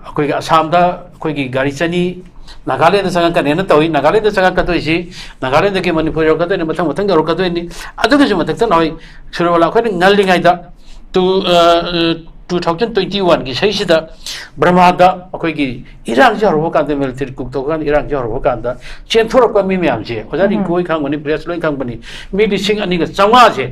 ꯑꯩꯈꯣꯏꯒꯤ ꯑꯁꯥꯝꯗ ꯑꯩꯈꯣꯏꯒꯤ ꯒꯥꯔꯤ ꯆꯅꯤ ꯅꯥꯒꯥꯂꯦꯟꯗ ꯆꯪꯉꯛꯀꯅꯦꯅ ꯇꯧꯏ꯫ ꯅꯥꯒꯥꯂꯦꯟꯗ ꯆꯪꯉꯛꯀꯗꯣꯏꯁꯤ ꯅꯥꯒꯥꯂꯦꯟꯗꯒꯤ ꯃꯅꯤꯄꯨꯔ ꯌꯧꯔꯛꯀꯗꯣꯏꯅꯤ, ꯃꯊꯪ ꯃꯊꯪ ꯌꯧꯔꯛꯀꯗꯣꯏꯅꯤ꯫ ꯑꯗꯨꯒꯤꯁꯨ ꯃꯊꯛꯇ ꯅꯍꯣꯏ ꯁꯨꯔꯣꯂꯥ ꯑꯩꯈꯣꯏꯅ ꯉꯜꯂꯤꯉꯩꯗ ꯇꯨ, ꯑ, ꯑ, two thousand twenty one ꯒꯤ ꯁꯤꯁꯤꯗ ꯕ꯭ꯔꯃꯥꯗ ꯑꯩꯈꯣꯏꯒꯤ ꯏꯔꯥꯡꯁꯤ ꯍꯧꯔꯛꯄ ꯀꯥꯟꯗ, ꯃꯤꯂꯤꯇꯔꯤ ꯀꯨꯞ ꯇꯧꯕ ꯀꯥꯟꯗ ꯏꯔꯥꯡꯁꯤ ꯍꯧꯔꯛꯄ ꯀꯥꯟꯗ ꯆꯦꯟꯊꯣꯔꯛꯄ ꯃꯤ ꯃꯌꯥꯝꯁꯦ, ꯑꯣꯖꯥ ꯔꯤꯡꯀꯨ ꯍꯣꯏ ꯈꯪꯕꯅꯤ, ꯄ꯭ꯔꯦꯁ ꯂꯣꯏ ꯈꯪꯕꯅꯤ, ꯃꯤ ꯂꯤꯁꯤꯡ ꯑꯅꯤꯒ ꯆꯥꯝꯃꯉꯥꯁꯦ,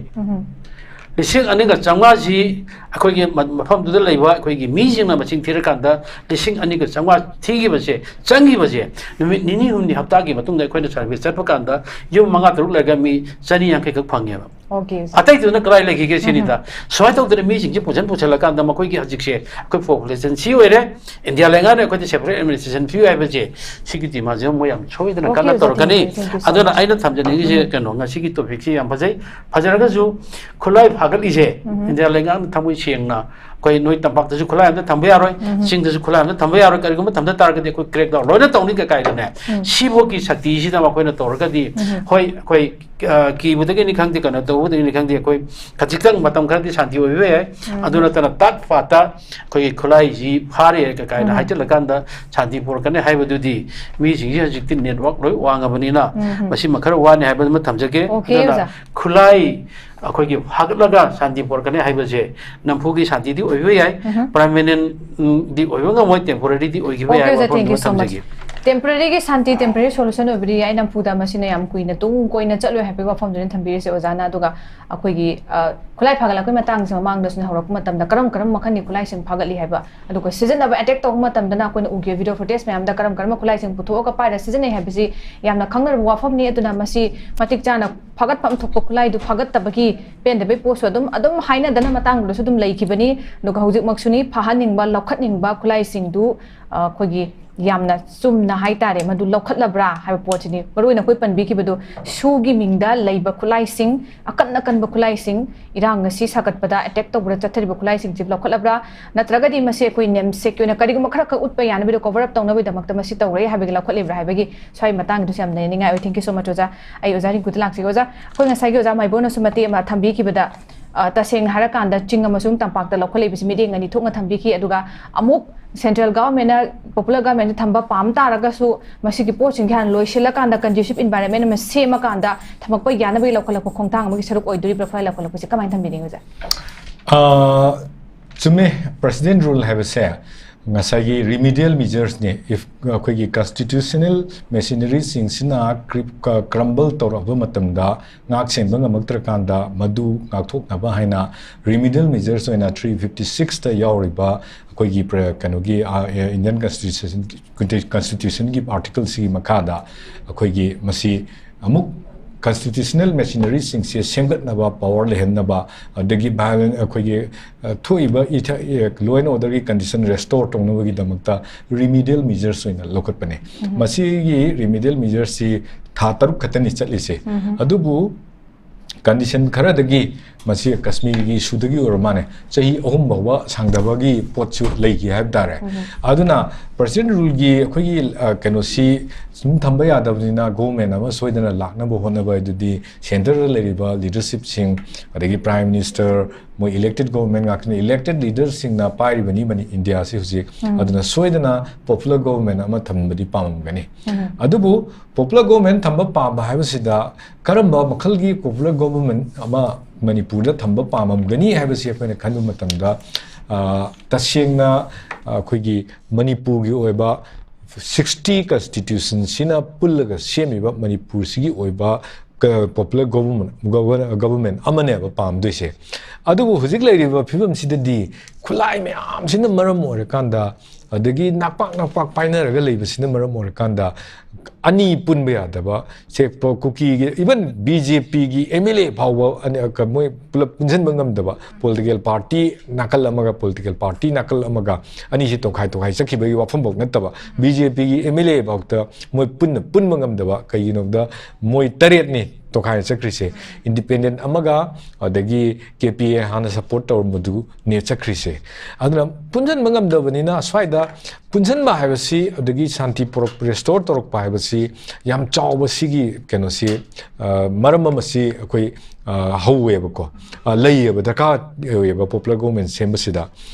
ꯂꯤꯁꯤꯡ ꯑꯅꯤꯒ ꯆꯥꯝꯃꯉꯥꯁꯤ ꯑꯩꯈꯣꯏꯒꯤ ꯃ-, ꯃꯐꯝꯗꯨꯗ ꯂꯩꯕ ꯑꯩꯈꯣꯏꯒꯤ ꯃꯤꯁꯤꯡꯅ ꯃꯁꯤꯡ ꯊꯤꯔꯀꯥꯟꯗ ꯂꯤꯁꯤꯡ ꯑꯅꯤꯒ ꯆꯥꯝꯃꯉꯥ ꯊꯤꯈꯤꯕꯁꯦ, ꯆꯪꯈꯤꯕꯁꯦ, ꯅꯨꯃꯤꯠ ꯅꯤꯅꯤ ꯍꯨꯝꯅꯤ ꯍꯞꯇꯥꯒꯤ ꯃꯇꯨꯡꯗ ꯑꯩꯈꯣꯏꯅ ꯁꯔꯚꯦ ꯆꯠꯄ ꯀꯥꯟꯗ ꯌꯨꯝ ꯃꯉꯥ ꯇꯔꯨꯛ ꯂꯩꯔꯒ ꯃꯤ ꯆꯅꯤ ꯌꯥꯡꯈꯩ ꯈꯛ ꯐꯪꯉꯦꯕ꯫ ꯑꯣꯀꯦ, ꯁꯥꯔ꯫ ꯑꯇꯩꯗꯨꯅ ꯀꯗꯥꯏ ꯂꯩꯈꯤꯒꯦ ꯁꯤꯅꯤꯗ꯫ ꯁꯨꯃꯥꯏꯅ ꯇꯧꯗꯅ ꯃꯤꯁꯤꯡꯁꯦ ꯄꯨꯁꯟ ꯄꯨꯁꯜꯂꯀꯥꯟꯗ ꯃꯈꯣꯏꯒꯤ ꯍꯧꯖꯤꯛꯁꯦ ꯑꯩꯈꯣꯏ ꯄꯣꯄꯨꯂꯦꯁꯟ ꯁꯤ ꯑꯣꯏꯔꯦ, ꯏꯟꯗꯤꯌꯥ ꯂꯩꯉꯥꯛꯅ ꯑꯩꯈꯣꯏꯗ ꯁꯦꯄꯔꯦꯠ ꯑꯦꯗꯃꯤꯅꯤꯁꯇ꯭ꯔꯦꯁꯟ ꯄꯤꯌꯨ ꯍꯥꯏꯕꯁꯦ, ꯁꯤꯒꯤ ꯗꯤꯃꯥꯟꯁꯦ ꯃꯣꯏ ꯌꯥꯝ ꯁꯣꯏꯗꯅ ꯑꯣꯀꯦ, ꯀꯟꯅ ꯁꯥꯔ, ꯇꯧꯔꯛꯀꯅꯤ꯫ ꯊꯦꯡꯀ꯭ꯌꯨ, ꯊꯦꯡꯀ꯭ꯌꯨ ꯁꯣ ꯑꯗꯨꯅ ꯃꯁ꯫ ꯑꯩꯅ ꯊꯝꯖꯅꯤꯡꯉꯤꯁꯦ ꯀꯩꯅꯣ, ꯉꯁꯤꯒꯤ ꯇꯣꯄꯤꯛꯁꯤ ꯌꯥꯝ ꯐꯖꯩ꯫ ꯐꯖꯔꯒꯁꯨ ꯈꯨꯠꯂꯥꯏ ꯐꯥꯒꯠꯂꯤꯁꯦ ꯏꯟꯗꯤꯌꯥ ꯂꯩꯉꯥꯛꯅ ꯊꯃꯣꯏ ꯁꯦꯡꯅ ꯑꯩꯈꯣꯏ ꯅꯣꯏ ꯇꯝꯄꯥꯛꯇꯁꯨ ꯈꯨꯠꯂꯥꯏ ꯑꯝꯇ ꯊꯝꯕ ꯌꯥꯔꯣꯏ, ꯎꯝ꯫ ꯆꯤꯡꯗꯁꯨ ꯈꯨꯠꯂꯥꯏ ꯑꯝꯇ ꯊꯝꯕ ꯌꯥꯔꯣꯏ, ꯀꯔꯤꯒꯨꯝꯕ ꯊꯝꯗ ꯇꯥꯔꯒꯗꯤ ꯑꯩꯈꯣꯏ crackdown ꯂꯣꯏꯅ ꯇꯧꯅꯤ ꯀꯩ ꯀꯥꯏꯗꯅꯦ꯫ ꯎꯝ꯫ ꯁꯤꯐꯥꯎꯒꯤ ꯁꯛꯇꯤꯁꯤꯗ ꯃꯈꯣꯏꯅ ꯇꯧꯔꯒꯗꯤ, ꯎꯝ꯫ ꯍꯣꯏ, ꯑꯩꯈꯣꯏ, ꯑ, ꯀꯤꯕꯗꯒꯤꯅꯤ ꯈꯪꯗꯦ, ꯀꯩꯅꯣ ꯇꯧꯕꯗꯒꯤꯅꯤ ꯈꯪꯗꯦ, ꯑꯩꯈꯣꯏ ꯈꯖꯤꯛꯇꯪ ꯃꯇꯝ ꯈꯔꯗꯤ ꯁꯥꯟꯇꯤ ꯑꯣꯏꯕ ꯌꯥꯏ꯫ ꯎꯝ꯫ ꯑꯗꯨ ꯅꯠꯇꯅ ꯇꯥꯠ ꯐꯥꯠꯇ ꯑꯩꯈꯣꯏꯒꯤ ꯈꯨꯠꯂꯥꯏꯁꯤ ꯐꯥꯔꯦ ꯀꯩ ꯀꯥꯏꯅ ꯎꯝ꯫ ꯍꯥꯏꯖꯤꯜꯂꯀꯥꯟꯗ ꯁꯥꯟꯇꯤ ꯄꯨꯔꯛꯀꯅꯤ ꯍꯥꯏꯕꯗꯨꯗꯤ ꯃꯤꯁꯤꯡꯁꯤ ꯍꯧꯖꯤꯛꯇꯤ network ꯂꯣꯏ ꯋꯥꯡꯉꯕꯅꯤꯅ ꯎꯝ꯫ ꯃꯁꯤꯃ ꯈꯔ ꯋꯥꯅꯤ ꯍꯥꯏꯕꯗꯨꯃ ꯊꯝꯖꯒꯦ꯫ OK, ꯑꯗꯨꯅ ꯑꯣꯖꯥ꯫ ꯈꯨꯠꯂꯥꯏ ꯑꯩꯈꯣꯏꯒꯤ ꯐꯥꯒꯠꯂꯒ ꯁꯥꯟꯇꯤ ꯄꯨꯔꯛꯀꯅꯤ ꯍꯥꯏꯕꯁꯦ ꯅꯝꯐꯨꯒꯤ ꯁꯥꯟꯇꯤꯗꯤ ꯑꯣꯏꯕ ꯌꯥꯏ, ꯎꯝ꯫ Permanent, ꯎꯝ, ꯗꯤ ꯑꯣꯏꯕ ꯉꯝꯃꯣꯏ, temporary ꯗꯤ ꯑꯣꯏꯈꯤꯕ OK, ꯌꯥꯏ, ꯑꯣꯖꯥ, ꯋꯥꯐꯝꯗꯨꯃ thank you so much꯫ ꯊꯝꯖꯒꯦ꯫ Temporary ꯒꯤ ꯁꯥꯟꯇꯤ, temporary solution ꯑꯣꯏꯕꯗꯤ ꯌꯥꯏ, ꯅꯝꯐꯨꯗ ꯃꯁꯤꯅ ꯌꯥꯝ ꯀꯨꯏꯅ ꯇꯨꯡ ꯀꯣꯏꯅ ꯆꯠꯂꯣꯏ ꯍꯥꯏꯕꯒꯤ ꯋꯥꯐꯝꯗꯨꯅꯤ ꯊꯝꯕꯤꯔꯤꯁꯦ ꯑꯣꯖꯥꯅ꯫ ꯑꯗꯨꯒ ꯑꯩꯈꯣꯏꯒꯤ, ꯑ, ꯈꯨꯠꯂꯥꯏ ꯐꯥꯒꯠꯂꯛꯄꯒꯤ ꯃꯇꯥꯡꯁꯦ ꯃꯃꯥꯡꯗꯁꯨ ꯍꯧꯔꯛꯄ ꯃꯇꯝꯗ ꯀꯔꯝ ꯀꯔꯝꯕ ꯃꯈꯜꯒꯤ ꯈꯨꯠꯂꯥꯏꯁꯤꯡ ꯐꯥꯒꯠꯂꯤ ꯍꯥꯏꯕ, ꯑꯗꯨꯒ ꯁꯤꯖꯤꯟꯅꯕ, attack ꯇꯧꯕ ꯃꯇꯝꯗꯅ ꯑꯩꯈꯣꯏꯅ ꯎꯈꯤꯕ video footage ꯃꯌꯥꯝꯗ ꯀꯔꯝ ꯀꯔꯝꯕ ꯈꯨꯠꯂꯥꯏꯁꯤꯡ ꯄꯨꯊꯣꯛꯑꯒ ꯄꯥꯏꯔ ꯁꯤꯖꯤꯟꯅꯩ ꯍꯥꯏꯕꯁꯤ ꯌꯥꯝꯅ ꯈꯪꯅꯔꯕ ꯋꯥꯐꯝꯅꯤ꯫ ꯑꯗꯨꯅ ꯃꯁꯤ ꯃꯇꯤꯛ ꯆꯥꯅ ꯐꯥꯒꯠꯐꯝ ꯊꯣꯛꯄ ꯈꯨꯠꯂꯥꯏꯗꯨ ꯐꯥꯒꯠꯇꯕꯒꯤ ꯄꯦꯟꯗꯕꯒꯤ ꯄꯣꯠꯁꯨ ꯑꯗꯨꯝ, ꯑꯗꯨꯝ ꯍꯥꯏꯅꯗꯅ ꯃꯇꯥꯡꯗꯨꯗꯁꯨ ꯑꯗꯨꯝ ꯂꯩꯈꯤꯕꯅꯤ꯫ ꯑꯗꯨꯒ ꯍꯧꯖꯤꯛꯃꯛꯁꯨꯅꯤ, ꯐꯥꯍꯟꯅꯤꯡꯕ, ꯂꯧꯈꯠꯅꯤꯡꯕ ꯈꯨꯠꯂꯥꯏꯁꯤꯡꯗꯨ, ꯑ, ꯑꯩꯈꯣꯏꯒꯤ ꯌꯥꯝꯅ ꯆꯨꯝꯅ ꯍꯥꯏꯇꯥꯔꯦ, ꯃꯗꯨ ꯂꯧꯈꯠꯂꯕ꯭ꯔꯥ ꯍꯥꯏꯕ ꯄꯣꯠꯁꯤꯅꯤ꯫ ꯃꯔꯨꯑꯣꯏꯅ ꯑꯩꯈꯣꯏ ꯄꯟꯕꯤꯈꯤꯕꯗꯨ, ꯁꯨꯒꯤ ꯃꯤꯡꯗ ꯂꯩꯕ ꯈꯨꯠꯂꯥꯏꯁꯤꯡ, ꯑꯀꯟ ꯑꯀꯟꯕ ꯈꯨꯠꯂꯥꯏꯁꯤꯡ, ꯏꯔꯥꯡ ꯑꯁꯤ ꯁꯥꯒꯠꯄꯗ, attack ꯇꯧꯕꯗ ꯆꯠꯊꯔꯤꯕ ꯈꯨꯠꯂꯥꯏꯁꯤꯡꯁꯤ ꯂꯧꯈꯠꯂꯕ꯭ꯔꯥ, ꯅꯠꯇ꯭ꯔꯒꯗꯤ ꯃꯁꯤ ꯑꯩꯈꯣꯏ namesake ꯑꯣꯏꯅ ꯀꯔꯤꯒꯨꯝꯕ ꯈꯔ ꯈꯛ ꯎꯠꯄ ꯌꯥꯅꯕꯒꯤꯗꯃꯛꯇ ꯃꯁꯤ ꯇꯧꯔꯛꯏ ꯍꯥꯏꯕꯒꯤ ꯂꯧꯈꯠꯂꯤꯕ꯭ꯔꯥ ꯍꯥꯏꯕꯒꯤ ꯁ꯭ꯋꯥꯏ ꯃꯇꯥꯡꯒꯤꯗꯨꯁꯨ ꯌꯥꯝ ꯅꯩꯅꯅꯤꯡꯉꯥꯏ ꯑꯣꯏ꯫ Thank you so much, ꯑꯣꯖꯥ꯫ ꯑꯩ ꯑꯣꯖꯥ ꯔꯤꯡꯀꯨꯗ ꯂꯥꯛꯆꯒꯦ꯫ ꯑꯣꯖꯥ, ꯑꯩꯈꯣꯏ ꯉꯁꯥꯏꯒꯤ ꯑꯣꯖꯥ ꯃꯥꯏꯕꯣꯅꯁꯨ ꯃꯇꯦꯛ ꯑꯃ ꯊꯝꯕꯤꯈꯤꯕꯗ, ꯑ, ꯇꯁꯦꯡꯅ ꯍꯥꯏꯔꯀꯥꯟꯗ ꯆꯤꯡ ꯑꯃꯁꯨꯡ ꯇꯝꯄꯥꯛꯇ ꯂꯧꯈꯠꯂꯛꯏꯕꯁꯤ ꯃꯤꯠꯌꯦꯡ ꯑꯅꯤ ꯊꯣꯛꯅ ꯊꯝꯕꯤꯈꯤ꯫ ꯑꯗꯨꯒ ꯑꯃꯨꯛ central government ꯅ, popular government ꯅ ꯊꯝꯕ ꯄꯥꯝ ꯇꯥꯔꯒꯁꯨ ꯃꯁꯤꯒꯤ ꯄꯣꯠꯁꯤꯡꯁꯦ ꯍꯥꯟꯅ ꯂꯣꯏꯁꯤꯜꯂꯀꯥꯟꯗ conducive environment ꯑꯃ ꯁꯦꯝꯃꯀꯥꯟꯗ ꯊꯝꯃꯛꯄ ꯌꯥꯅꯕꯒꯤ ꯂꯧꯈꯠꯂꯛꯄ ꯈꯣꯡꯊꯥꯡ ꯑꯃꯒꯤ ꯁꯔꯨꯛ ꯑꯣꯏꯗꯣꯔꯤꯕ꯭ꯔꯥ ꯈꯨꯠꯂꯥꯏ ꯂꯧꯈꯠꯂꯛꯄꯁꯦ? ꯀꯃꯥꯏꯅ ꯊꯝꯕꯤꯅꯤꯡꯉꯤ, ꯑꯣꯖꯥ? ꯑ, ꯆꯨꯝꯃꯦ, president rule ꯍꯥꯏꯕꯁꯦ ꯉꯁꯥꯏꯒꯤ remedial measures ꯅꯤ꯫ If ꯑꯩꯈꯣꯏꯒꯤ constitutional machinery ꯁꯤꯡꯁꯤꯅ ꯀ꯭ꯔꯤ-, ꯀ-, crumble ꯇꯧꯔꯛꯑꯕ ꯃꯇꯝꯗ, ꯉꯥꯛ ꯁꯦꯟꯕ ꯉꯝꯃꯛꯇ꯭ꯔꯀꯥꯟꯗ, ꯃꯗꯨ ꯉꯥꯛꯊꯣꯛꯅꯕ ꯍꯥꯏꯅ remedial measures ꯑꯣꯏꯅ three fifty six ꯇ ꯌꯥꯎꯔꯤꯕ ꯑꯩꯈꯣꯏꯒꯤ ꯄ꯭ꯔ-, ꯀꯩꯅꯣꯒꯤ, ꯑ, ꯑ, Indian constitution, constitution ꯒꯤ article ꯁꯤꯒꯤ ꯃꯈꯥꯗ ꯑꯩꯈꯣꯏꯒꯤ ꯃꯁꯤ ꯑꯃꯨꯛ constitutional machinery ꯁꯤꯡꯁꯦ ꯁꯦꯝꯒꯠꯅꯕ, power ꯂꯩꯍꯟꯅꯕ, ꯑꯗꯒꯤ violence, ꯑꯩꯈꯣꯏꯒꯤ, ꯑ, ꯊꯣꯛꯏꯕ ꯏꯊ-, ꯑ, law and order ꯒꯤ condition restore ꯇꯧꯅꯕꯒꯤꯗꯃꯛꯇ remedial measures ꯑꯣꯏꯅ ꯂꯧꯈꯠꯄꯅꯦ꯫ ꯎꯝ꯫ ꯃꯁꯤꯒꯤ remedial measures ꯁꯤ ꯊꯥ ꯇꯔꯨꯛ ꯈꯛꯇꯅꯤ ꯆꯠꯂꯤꯁꯦ꯫ ꯎꯝ꯫ ꯑꯗꯨꯕꯨ ꯀꯟꯗꯤꯁꯟ ꯈꯔꯗꯒꯤ ꯃꯁꯤ ꯀꯁꯃꯤꯔꯒꯤ ꯏꯁꯨꯗꯒꯤ ꯑꯣꯏꯔ ꯃꯥꯅꯦ, ꯆꯍꯤ ꯑꯍꯨꯝ ꯐꯥꯎꯕ ꯁꯥꯡꯊꯕꯒꯤ ꯄꯣꯠꯁꯨ ꯂꯩꯈꯤ ꯍꯥꯏꯕ ꯇꯥꯔꯦ꯫ ꯑꯗꯨꯅ ꯄ꯭ꯔꯁꯤꯗꯦꯟ ꯔꯨꯜꯒꯤ ꯑꯩꯈꯣꯏꯒꯤ ꯑ, ꯀꯩꯅꯣꯁꯤ ꯁꯨꯝ ꯊꯝꯕ ꯌꯥꯗꯕꯅꯤꯅ, ꯒꯣꯚꯔꯟꯃꯦꯟ ꯑꯃ ꯁꯣꯏꯗꯅ ꯂꯥꯛꯅꯕ ꯍꯣꯠꯅꯕ ꯍꯥꯏꯗꯨꯗꯤ ꯁꯦꯟꯇꯔꯗ ꯂꯩꯔꯤꯕ ꯂꯤꯗꯔꯁꯤꯞꯁꯤꯡ, ꯑꯗꯒꯤ ꯄ꯭ꯔꯥꯏꯝ ꯃꯤꯅꯤꯁꯇꯔ, ꯃꯣꯏ ꯏꯂꯦꯛꯇꯦꯠ ꯒꯣꯚꯔꯟꯃꯦꯟ ꯉꯥꯛꯇꯅꯤ꯫ ꯏꯂꯦꯛꯇꯦꯠ ꯂꯤꯗꯔꯁꯤꯡꯅ ꯄꯥꯏꯔꯤꯕꯅꯤ ꯃꯅꯤ ꯏꯟꯗꯤꯌꯥꯁꯤ ꯍꯧꯖꯤꯛ꯫ ꯑꯗꯨꯅ ꯁꯣꯏꯗꯅ ꯄꯣꯄꯨꯂꯔ ꯒꯣꯚꯔꯟꯃꯦꯟ ꯑꯃ ꯊꯝꯕꯗꯤ ꯄꯥꯝꯃꯝꯒꯅꯤ꯫ ꯑꯗꯨꯕꯨ ꯄꯣꯄꯨꯂꯔ ꯒꯣꯚꯔꯟꯃꯦꯟ ꯊꯝꯕ ꯄꯥꯝꯕ ꯍꯥꯏꯕꯁꯤꯗ ꯀꯔꯝꯕ ꯃꯈꯜꯒꯤ ꯄꯣꯄꯨꯂꯔ ꯒꯣꯚꯔꯟꯃꯦꯟ ꯑꯃ ꯃꯅꯤꯄꯨꯔꯗ ꯊꯝꯕ ꯄꯥꯝꯃꯝꯒꯅꯤ ꯍꯥꯏꯕꯁꯤ ꯑꯩꯈꯣꯏꯅ ꯈꯟꯕ ꯃꯇꯝꯗ, ꯑ, ꯇꯁꯦꯡꯅ ꯑꯩꯈꯣꯏꯒꯤ ꯃꯅꯤꯄꯨꯔꯒꯤ ꯑꯣꯏꯕ ꯁꯤꯛꯁꯇꯤ ꯀꯟꯁꯇꯤꯇ꯭ꯌꯨꯁꯟꯁꯤꯅ ꯄꯨꯜꯂꯒ ꯁꯦꯝꯃꯤꯕ ꯃꯅꯤꯄꯨꯔꯁꯤꯒꯤ ꯑꯣꯏꯕ ꯄꯣꯄꯨꯂꯔ ꯒꯣꯚꯔꯟꯃꯦꯟ ꯑꯃꯅꯦꯕ ꯄꯥꯝꯗꯣꯏꯁꯦ꯫ ꯑꯗꯨꯕꯨ ꯍꯧꯖꯤꯛ ꯂꯩꯔꯤꯕ ꯐꯤꯕꯝꯁꯤꯗꯗꯤ ꯈꯨꯠꯂꯥꯏ ꯃꯌꯥꯝꯁꯤꯅ ꯃꯔꯝ ꯑꯣꯏꯔꯀꯥꯟꯗ, ꯑꯗꯒꯤ ꯅꯥꯛꯄꯥꯛ ꯅꯥꯛꯄꯥꯛ ꯄꯥꯏꯅꯔꯒ ꯂꯩꯕꯁꯤꯅ ꯃꯔꯝ ꯑꯣꯏꯔꯀꯥꯟꯗ, ꯑꯅꯤ ꯄꯨꯟꯕ ꯌꯥꯗꯕ, ꯁꯦ ꯄ-, ꯀꯨꯀꯤꯒꯤ, even ꯕꯤ ꯖꯦ ꯄꯤꯒꯤ ꯑꯦꯝ ꯑꯦꯜ ꯑꯦ ꯐꯥꯎꯕ ꯑꯅꯤ-, ꯀ-, ꯃꯣꯏ ꯄꯨꯂꯞ ꯄꯨꯟꯁꯤꯟꯕ ꯉꯝꯗꯕ, ꯄꯣꯂꯤꯇꯤꯀꯦꯜ ꯄꯥꯔꯇꯤ ꯅꯥꯀꯜ ꯑꯃꯒ ꯄꯣꯂꯤꯇꯤꯀꯦꯜ ꯄꯥꯔꯇꯤ ꯅꯥꯀꯜ ꯑꯃꯒ, ꯑꯅꯤꯁꯤ ꯇꯣꯈꯥꯏ ꯇꯣꯈꯥꯏ ꯆꯠꯈꯤꯕꯒꯤ ꯋꯥꯐꯝꯐꯥꯎ ꯅꯠꯇꯕ, ꯕꯤ ꯖꯦ ꯄꯤꯒꯤ ꯑꯦꯝ ꯑꯦꯜ ꯑꯦ ꯐꯥꯎꯗ ꯃꯣꯏ ꯄꯨꯟꯅ ꯄꯨꯟꯕ ꯉꯝꯗꯕ꯫ ꯀꯩꯒꯤꯅꯣꯗ ꯃꯣꯏ ꯇꯔꯦꯠꯅꯤ ꯇꯣꯈꯥꯏꯅ ꯆꯠꯈ꯭ꯔꯤꯁꯦ꯫ ꯏꯟꯗꯤꯄꯦꯟꯗꯦꯟ ꯑꯃꯒ, ꯑꯗꯒꯤ ꯀꯦ ꯄꯤ ꯑꯦ ꯍꯥꯟꯅ ꯁꯄꯣꯔꯠ ꯇꯧꯔꯝꯕꯗꯨꯅꯦ ꯆꯠꯈ꯭ꯔꯤꯁꯦ꯫ ꯑꯗꯨꯅ ꯄꯨꯟꯁꯤꯟꯕ ꯉꯝꯗꯕꯅꯤꯅ, ꯁ꯭ꯋꯥꯏꯗ ꯄꯨꯟꯁꯤꯟꯕ ꯍꯥꯏꯕꯁꯤ, ꯑꯗꯒꯤ ꯁꯥꯟꯇꯤ ꯄꯨꯔꯛ-, ꯔꯦꯁꯇꯣꯔ ꯇꯧꯔꯛꯄ ꯍꯥꯏꯕꯁꯤ ꯌꯥꯝ ꯆꯥꯎꯕ ꯁꯤꯒꯤ ꯀꯩꯅꯣꯁꯤ, ꯑ, ꯃꯔꯝ ꯑꯃꯁꯤ ꯑꯩꯈꯣꯏ, ꯑ, ꯍꯧꯋꯦꯕꯀꯣ, ꯑ, ꯂꯩꯌꯦꯕ, ꯗꯔꯀꯥꯔ ꯑꯣꯏꯌꯦꯕ ꯄꯣꯄꯨꯂꯔ ꯒꯣꯚꯔꯟꯃꯦꯟ ꯁꯦꯝꯕꯁꯤꯗ꯫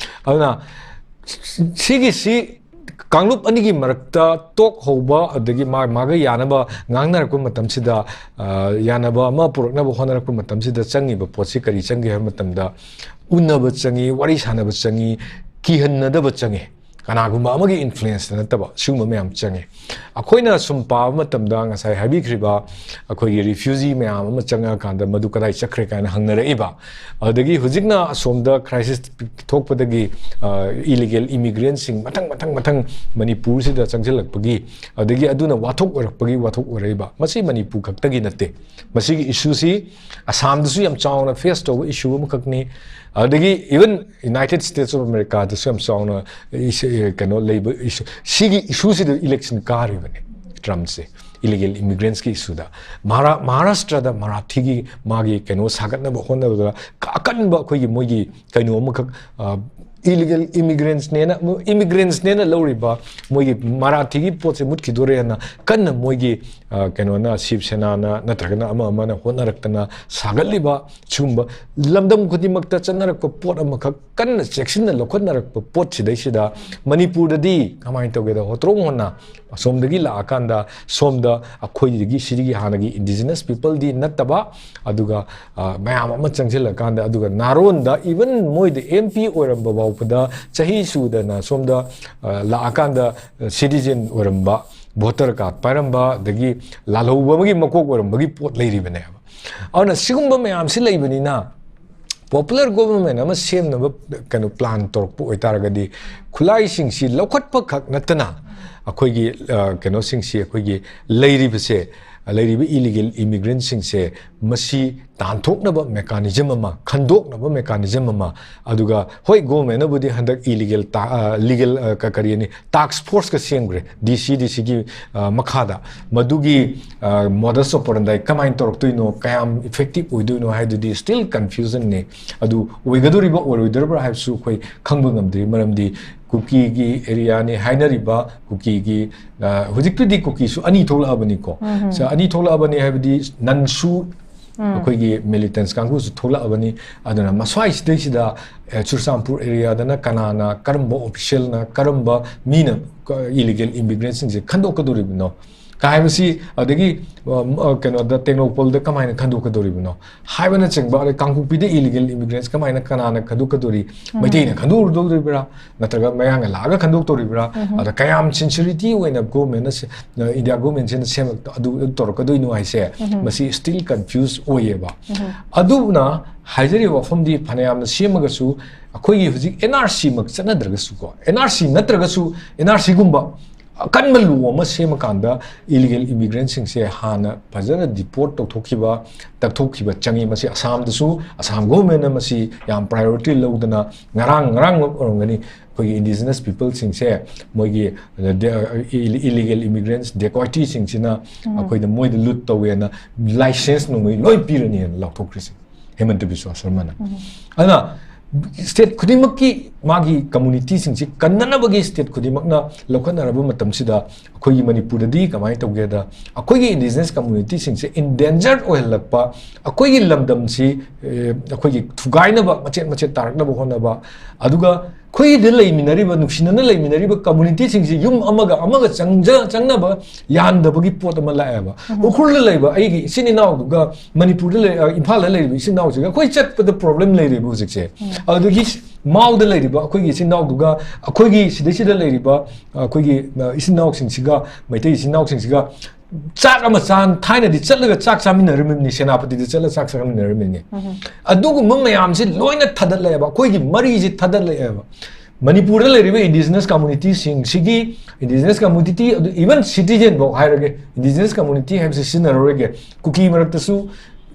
ꯑꯗꯨꯅ ꯁꯤꯒꯤꯁꯤ ꯀꯥꯡꯂꯨꯞ ꯑꯅꯤꯒꯤ ꯃꯔꯛꯇ ꯇꯣꯛ ꯍꯧꯕ, ꯑꯗꯒꯤ ꯃꯥ-, ꯃꯥꯒ ꯌꯥꯅꯕ ꯉꯥꯡꯅꯔꯛꯄ ꯃꯇꯝꯁꯤꯗ, ꯑ, ꯌꯥꯅꯕ ꯑꯃ ꯄꯨꯔꯛꯅꯕ ꯍꯣꯠꯅꯔꯛꯄ ꯃꯇꯝꯁꯤꯗ ꯆꯪꯉꯤꯕ ꯄꯣꯠꯁꯤ ꯀꯔꯤ ꯆꯪꯒꯦ ꯍꯥꯏꯕ ꯃꯇꯝꯗ, ꯎꯅꯕ ꯆꯪꯉꯤ, ꯋꯥꯔꯤ ꯁꯥꯟꯅꯕ ꯆꯪꯉꯤ, ꯀꯤꯍꯟꯅꯗꯕ ꯆꯪꯉꯤ꯫ ꯀꯅꯥꯒꯨꯝꯕ ꯑꯃꯒꯤ ꯏꯟꯐ꯭ꯂꯨꯌꯦꯟꯁꯇ ꯅꯠꯇꯕ, ꯁꯤꯒꯨꯝꯕ ꯃꯌꯥꯝ ꯆꯪꯉꯤ꯫ ꯑꯩꯈꯣꯏꯅ ꯁꯨꯝ ꯄꯥꯕ ꯃꯇꯝꯗ, ꯉꯁꯥꯏ ꯍꯥꯏꯕꯤꯈ꯭ꯔꯤꯕ ꯑꯩꯈꯣꯏꯒꯤ ꯔꯤꯐ꯭ꯌꯨꯖꯤ ꯃꯌꯥꯝ ꯑꯃ ꯆꯪꯉꯛꯑꯀꯥꯟꯗ ꯃꯗꯨ ꯀꯗꯥꯏ ꯆꯠꯈ꯭ꯔꯦ ꯀꯥꯏꯅ ꯍꯪꯅꯔꯛꯏꯕ, ꯑꯗꯒꯤ ꯍꯧꯖꯤꯛꯅ ꯑꯁꯣꯝꯗ ꯀ꯭ꯔꯥꯏꯁꯤꯁ ꯊꯣꯛꯄꯗꯒꯤ, ꯑ, ꯏꯂꯤꯒꯦꯜ ꯏꯃꯤꯒ꯭ꯔꯦꯟꯁꯤꯡ ꯃꯊꯪ, ꯃꯊꯪ, ꯃꯊꯪ ꯃꯅꯤꯄꯨꯔꯁꯤꯗ ꯆꯪꯁꯤꯜꯂꯛꯄꯒꯤ, ꯑꯗꯒꯤ ꯑꯗꯨꯅ ꯋꯥꯊꯣꯛ ꯑꯣꯏꯔꯛꯄꯒꯤ ꯋꯥꯊꯣꯛ ꯑꯣꯏꯔꯛꯏꯕ꯫ ꯃꯁꯤ ꯃꯅꯤꯄꯨꯔ ꯈꯛꯇꯒꯤ ꯅꯠꯇꯦ꯫ ꯃꯁꯤꯒꯤ ꯏꯁꯨꯁꯤ ꯑꯁꯥꯝꯗꯁꯨ ꯌꯥꯝ ꯆꯥꯎꯅ ꯐꯦꯁ ꯇꯧꯕ ꯏꯁꯨ ꯑꯃꯈꯛꯅꯤ꯫ ꯑꯗꯒꯤ even United States of Americaꯗꯁꯨ ꯌꯥꯝ ꯆꯥꯎꯅ ꯏꯁ-, ꯀꯩꯅꯣ ꯂꯩꯕ ꯏꯁꯨ, ꯁꯤꯒꯤ ꯏꯁꯨꯁꯤꯗ ꯏꯂꯦꯛꯁꯟ ꯀꯥꯔꯤꯕꯅꯤ ꯇ꯭ꯔꯝꯞꯁꯦ꯫ illegal immigrants ꯀꯤ issue ꯗ꯫ ꯃꯍꯥꯔꯥ-, ꯃꯍꯥꯔꯥꯁꯇ꯭ꯔꯗ ꯃꯔꯥꯊꯤꯒꯤ ꯃꯥꯒꯤ ꯀꯩꯅꯣ ꯁꯥꯒꯠꯅꯕ ꯍꯣꯠꯅꯕꯗ ꯀ-, ꯑꯀꯟꯕ ꯑꯩꯈꯣꯏꯒꯤ ꯃꯣꯏꯒꯤ ꯀꯩꯅꯣ ꯑꯃꯈꯛ, ꯑ, illegal immigrants ꯅꯦꯅ, immigrants ꯅꯦꯅ ꯂꯧꯔꯤꯕ ꯃꯣꯏꯒꯤ ꯃꯔꯥꯊꯤꯒꯤ ꯄꯣꯠꯁꯦ ꯃꯨꯠꯈꯤꯗꯣꯔꯦꯅ ꯀꯟꯅ ꯃꯣꯏꯒꯤ, ꯑ, ꯀꯩꯅꯣꯅ, ꯁꯤꯕ ꯁꯦꯅꯥꯅ ꯅꯠꯇ꯭ꯔꯒꯅ ꯑꯃ ꯑꯃꯅ ꯍꯣꯠꯅꯔꯛꯇꯅ ꯁꯥꯒꯠꯂꯤꯕ ꯁꯤꯒꯨꯝꯕ ꯂꯝꯗꯝ ꯈꯨꯗꯤꯡꯃꯛꯇ ꯆꯠꯅꯔꯛꯄ ꯄꯣꯠ ꯑꯃꯈꯛ ꯀꯟꯅ ꯆꯦꯛꯁꯤꯟꯅ ꯂꯧꯈꯠꯅꯔꯛꯄ ꯄꯣꯠꯁꯤꯗꯩꯁꯤꯗ ꯃꯅꯤꯄꯨꯔꯗꯗꯤ ꯀꯃꯥꯏꯅ ꯇꯧꯒꯦꯗ, ꯍꯣꯇ꯭ꯔꯣꯡ ꯍꯣꯟꯅ ꯑꯁꯣꯝꯗꯒꯤ ꯂꯥꯛꯑꯀꯥꯟꯗ ꯁꯣꯝꯗ ꯑꯩꯈꯣꯏꯗꯒꯤ, ꯁꯤꯗꯒꯤ ꯍꯥꯟꯅꯒꯤ indigenous people ꯗꯤ ꯅꯠꯇꯕ, ꯑꯗꯨꯒ, ꯑ, ꯃꯌꯥꯝ ꯑꯃ ꯆꯪꯁꯤꯜꯂꯀꯥꯟꯗ, ꯑꯗꯨꯒ ꯅꯥꯔꯣꯟꯗ even ꯃꯣꯏꯗ M P ꯑꯣꯏꯔꯝꯕ ꯐꯥꯎꯕꯗ ꯆꯍꯤ ꯁꯨꯗꯅ ꯁꯣꯝꯗ, ꯑ, ꯂꯥꯛꯑꯀꯥꯟꯗ citizen ꯑꯣꯏꯔꯝꯕ, voter card ꯄꯥꯏꯔꯝꯕ, ꯑꯗꯒꯤ ꯂꯥꯜꯍꯧꯕ ꯑꯃꯒꯤ ꯃꯀꯣꯛ ꯑꯣꯏꯔꯝꯕꯒꯤ ꯄꯣꯠ ꯂꯩꯔꯤꯕꯅꯦꯕ꯫ ꯑꯗꯨꯅ ꯁꯤꯒꯨꯝꯕ ꯃꯌꯥꯝꯁꯤ ꯂꯩꯕꯅꯤꯅ, popular government ꯑꯃ ꯁꯦꯝꯅꯕ ꯀꯩꯅꯣ plan ꯇꯧꯔꯛꯄ ꯑꯣꯏꯇꯥꯔꯒꯗꯤ, ꯈꯨꯠꯂꯥꯏꯁꯤꯡꯁꯤ ꯂꯧꯈꯠꯄ ꯈꯛ ꯅꯠꯇꯅ ꯑꯩꯈꯣꯏꯒꯤ, ꯑ, ꯀꯩꯅꯣꯁꯤꯡꯁꯤ, ꯑꯩꯈꯣꯏꯒꯤ ꯂꯩꯔꯤꯕꯁꯦ, ꯂꯩꯔꯤꯕ illegal immigrant ꯁꯤꯡꯁꯦ ꯃꯁꯤ ꯇꯥꯟꯊꯣꯛꯅꯕ mechanism ꯑꯃ, ꯈꯟꯗꯣꯛꯅꯕ mechanism ꯑꯃ, ꯑꯗꯨꯒ ꯍꯣꯏ, government ꯅꯕꯨꯗꯤ ꯍꯟꯗꯛ illegal ꯇ-, ꯑ, legal, ꯑ, ꯀ-, ꯀꯔꯤ ꯍꯥꯏꯅꯤ, task force ꯀ ꯁꯦꯝꯈ꯭ꯔꯦ, D C, D C ꯒꯤ, ꯑ, ꯃꯈꯥꯗ꯫ ꯃꯗꯨꯒꯤ, ꯑ, modus operandi ꯀꯃꯥꯏꯅ ꯇꯧꯔꯛꯇꯣꯏꯅꯣ, ꯀꯌꯥꯝ effective ꯑꯣꯏꯗꯣꯏꯅꯣ ꯍꯥꯏꯗꯨꯗꯤ still confusion ꯅꯦ꯫ ꯑꯗꯨ ꯑꯣꯏꯒꯗꯧꯔꯤꯕ ꯑꯣꯏꯔꯣꯏꯗꯧꯔꯤꯕ꯭ꯔꯥ ꯍꯥꯏꯕꯁꯨ ꯑꯩꯈꯣꯏ ꯈꯪꯕ ꯉꯝꯗ꯭ꯔꯤ, ꯃꯔꯝꯗꯤ ꯀꯨꯀꯤꯒꯤ area ꯅꯤ ꯍꯥꯏꯅꯔꯤꯕ, ꯀꯨꯀꯤꯒꯤ, ꯑ, ꯍꯧꯖꯤꯛꯇꯨꯗꯤ ꯀꯨꯀꯤꯁꯨ ꯑꯅꯤ ꯊꯣꯛꯂꯛꯑꯕꯅꯤꯀꯣ꯫ ꯁ-, ꯑꯅꯤ ꯊꯣꯛꯂꯛꯑꯕꯅꯤ ꯍꯥꯏꯕꯗꯤ ꯅꯟꯁꯨ ꯑꯩꯈꯣꯏꯒꯤ militants ꯀꯥꯡꯕꯨꯁꯨ ꯊꯣꯛꯂꯛꯑꯕꯅꯤ꯫ ꯑꯗꯨꯅ ꯃꯁ꯭ꯋꯥꯏꯁꯤꯗꯩꯁꯤꯗ, ꯑ, ꯆꯨꯔꯆꯥꯟꯄꯨꯔ area ꯗꯅ ꯀꯅꯥꯅ, ꯀꯔꯝꯕ official ꯅ, ꯀꯔꯝꯕ ꯃꯤꯅ, ꯀ-, illegal immigrant ꯁꯤꯡꯁꯦ ꯈꯟꯗꯣꯛꯀꯗꯧꯔꯤꯕꯅꯣ? ꯀ ꯍꯥꯏꯕꯁꯤ, ꯑꯗꯒꯤ, ꯑ, ꯑ, ꯀꯩꯅꯣꯗ, ꯇꯦꯡꯅꯧꯄꯜꯗ ꯀꯃꯥꯏꯅ ꯈꯟꯗꯣꯛꯀꯗꯧꯔꯤꯕꯅꯣ ꯍꯥꯏꯕꯅꯆꯤꯡꯕ, ꯑꯗꯩ ꯀꯥꯡꯄꯣꯛꯄꯤꯗ illegal immigrants ꯀꯃꯥꯏꯅ, ꯀꯅꯥꯅ ꯈꯟꯗꯣꯛꯀꯗꯧꯔꯤ? ꯃꯩꯇꯩꯅ ꯈꯟꯗꯣꯛꯎꯗꯧꯔꯤꯕ꯭ꯔꯥ? ꯅꯠꯇ꯭ꯔꯒ ꯃꯌꯥꯡꯅ ꯂꯥꯛꯑꯒ ꯈꯟꯗꯣꯛꯇꯧꯔꯤꯕ꯭ꯔꯥ? ꯑꯗ ꯀꯌꯥꯝ sincerity ꯑꯣꯏꯅ government ꯅ ꯁꯦ-, ꯑ, India government ꯁꯤꯅ ꯁꯦꯝꯃꯛ-, ꯑꯗꯨ ꯇꯧꯔꯛꯀꯗꯣꯏꯅꯣ ꯍꯥꯏꯁꯦ, ꯃꯁꯤ still confuse ꯑꯣꯏꯌꯦꯕ꯫ ꯑꯗꯨꯅ ꯍꯥꯏꯖꯔꯤꯕ ꯋꯥꯐꯝꯗꯤ, ꯐꯅꯌꯥꯝꯅ ꯁꯦꯝꯃꯒꯁꯨ, ꯑꯩꯈꯣꯏꯒꯤ ꯍꯧꯖꯤꯛ N R C ꯃꯛ ꯆꯠꯅꯗ꯭ꯔꯒꯁꯨꯀꯣ, N R C ꯅꯠꯇ꯭ꯔꯒꯁꯨ, N R C ꯒꯨꯝꯕ ꯑꯀꯟꯕ ꯂꯣ ꯑꯃ ꯁꯦꯝꯃꯀꯥꯟꯗ ꯏꯂꯤꯒꯦꯜ ꯏꯃꯤꯒ꯭ꯔꯦꯟꯁꯤꯡꯁꯦ ꯍꯥꯟꯅ ꯐꯖꯅ ꯗꯤꯄꯣꯔꯠ ꯇꯧꯊꯣꯛꯈꯤꯕ, ꯇꯛꯊꯣꯛꯈꯤꯕ ꯆꯪꯉꯤ꯫ ꯃꯁꯤ ꯑꯁꯥꯝꯗꯁꯨ, ꯑꯁꯥꯝ ꯒꯣꯚꯔꯟꯃꯦꯟꯠꯅ ꯃꯁꯤ ꯌꯥꯝ ꯄ꯭ꯔꯥꯏꯌꯣꯔꯤꯇꯤ ꯂꯧꯗꯅ, ꯉꯔꯥꯡ ꯉꯔꯥꯡꯃꯛ ꯑꯣꯏꯔꯝꯒꯅꯤ, ꯑꯩꯈꯣꯏꯒꯤ ꯏꯟꯗꯤꯖꯤꯅꯁ ꯄꯤꯄꯜꯁꯤꯡꯁꯦ, ꯃꯣꯏꯒꯤ ꯏꯂꯤꯒꯦꯜ ꯏꯃꯤꯒ꯭ꯔꯦꯟꯁ ꯗꯦꯀꯣꯏꯇꯤꯁꯤꯡꯁꯤꯅ ꯑꯩꯈꯣꯏꯅ ꯃꯣꯏꯗ ꯂꯨꯠ ꯇꯧꯋꯦꯅ ꯂꯥꯏꯁꯦꯟꯁ ꯅꯣꯡꯃꯩ ꯂꯣꯏ ꯄꯤꯔꯅꯤꯅ ꯂꯥꯎꯊꯣꯛꯈ꯭ꯔꯤꯁꯦ ꯍꯦꯃꯟꯇ ꯕꯤꯁ꯭ꯋꯥ ꯁꯔꯃꯅ꯫ ꯑꯗꯨꯅ ꯁ꯭ꯇꯦꯠ ꯈꯨꯗꯤꯡꯃꯛꯀꯤ ꯃꯥꯒꯤ ꯀꯝꯃꯨꯅꯤꯇꯤꯁꯤꯡꯁꯤ ꯀꯟꯅꯅꯕꯒꯤ ꯁ꯭ꯇꯦꯠ ꯈꯨꯗꯤꯡꯃꯛꯅ ꯂꯧꯈꯠꯅꯔꯕ ꯃꯇꯝꯁꯤꯗ, ꯑꯩꯈꯣꯏꯒꯤ ꯃꯅꯤꯄꯨꯔꯗꯗꯤ ꯀꯃꯥꯏꯅ ꯇꯧꯒꯦꯗ, ꯑꯩꯈꯣꯏꯒꯤ ꯏꯟꯗꯤꯖꯤꯅꯁ ꯀꯝꯃꯨꯅꯤꯇꯤꯁꯤꯡꯁꯦ ꯏꯟꯗꯦꯟꯖꯔ ꯑꯣꯏꯍꯜꯂꯛꯄ, ꯑꯩꯈꯣꯏꯒꯤ ꯂꯝꯗꯝꯁꯤ, ꯑꯦ, ꯑꯩꯈꯣꯏꯒꯤ ꯊꯨꯒꯥꯏꯅꯕ, ꯃꯆꯦꯠ ꯃꯆꯦꯠ ꯇꯥꯔꯛꯅꯕ ꯍꯣꯠꯅꯕ, ꯑꯗꯨꯒ ꯑꯩꯈꯣꯏꯗ ꯂꯩꯃꯤꯟꯅꯔꯤꯕ, ꯅꯨꯡꯁꯤꯅꯅ ꯂꯩꯃꯤꯟꯅꯔꯤꯕ ꯀꯝꯃꯨꯅꯤꯇꯤꯁꯤꯡꯁꯤ ꯌꯨꯝ ꯑꯃꯒ ꯑꯃꯒ ꯆꯪꯖ-, ꯆꯪꯅꯕ ꯌꯥꯍꯟꯗꯕꯒꯤ ꯄꯣꯠ ꯑꯃ ꯂꯥꯛꯑꯦꯕ꯫ ꯎꯈ꯭ꯔꯨꯜꯗ ꯂꯩꯕ ꯑꯩꯒꯤ ꯏꯆꯤꯟ ꯏꯅꯥꯎꯗꯨꯒ ꯃꯅꯤꯄꯨꯔꯗ ꯂꯩ-, ꯑ, ꯏꯝꯐꯥꯜꯗ ꯂꯩꯔꯤꯕ ꯏꯆꯤꯟ ꯏꯅꯥꯎꯁꯤꯒ ꯑꯩꯈꯣꯏ ꯆꯠꯄꯗ ꯄ꯭ꯔꯣꯕ꯭ꯂꯦꯝ ꯂꯩꯔꯦꯕ ꯍꯧꯖꯤꯛꯁꯦ꯫ ꯑꯗꯨꯗꯒꯤ ꯃꯥꯎꯗ ꯂꯩꯔꯤꯕ ꯑꯩꯈꯣꯏꯒꯤ ꯏꯆꯤꯟ ꯏꯅꯥꯎꯗꯨꯒ ꯑꯩꯈꯣꯏꯒꯤ ꯁꯤꯗꯩꯁꯤꯗ ꯂꯩꯔꯤꯕ, ꯑ, ꯑꯩꯈꯣꯏꯒꯤ, ꯑ, ꯏꯆꯤꯟ ꯏꯅꯥꯎꯁꯤꯡꯁꯤꯒ, ꯃꯩꯇꯩ ꯏꯆꯤꯟ ꯏꯅꯥꯎꯁꯤꯡꯁꯤꯒ ꯆꯥꯛ ꯑꯃ ꯆꯥ-, ꯊꯥꯏꯅꯗꯤ ꯆꯠꯂꯒ ꯆꯥꯛ ꯆꯥꯃꯤꯟꯅꯔꯝꯃꯤꯕꯅꯤ, ꯁꯦꯅꯥꯄꯇꯤꯗ ꯆꯠꯂꯒ ꯆꯥꯛ ꯆꯥꯃꯤꯟꯅꯔꯝꯃꯤꯅꯤ꯫ ꯑꯗꯨꯒꯨꯝꯕ ꯃꯌꯥꯝꯁꯤ ꯂꯣꯏꯅ ꯊꯥꯗꯠꯂꯛꯑꯦꯕ, ꯑꯩꯈꯣꯏꯒꯤ ꯃꯔꯤꯁꯤ ꯊꯥꯗꯠꯂꯛꯑꯦꯕ꯫ ꯃꯅꯤꯄꯨꯔꯗ ꯂꯩꯔꯤꯕ ꯏꯟꯗꯤꯖꯤꯅꯁ ꯀꯝꯃꯨꯅꯤꯇꯤꯁꯤꯡꯁꯤꯒꯤ, ꯏꯟꯗꯤꯖꯤꯅꯁ ꯀꯝꯃꯨꯅꯤꯇꯤ, ꯑꯗꯨ ꯏꯚꯟ ꯁꯤꯇꯤꯖꯦꯟꯐꯧ ꯍꯥꯏꯔꯒꯦ, ꯏꯟꯗꯤꯖꯤꯅꯁ ꯀꯝꯃꯨꯅꯤꯇꯤ ꯍꯥꯏꯕꯁꯤ ꯁꯤꯖꯤꯟꯅꯔꯔꯣꯏꯒꯦ, ꯀꯨꯀꯤ ꯃꯔꯛꯇꯁꯨ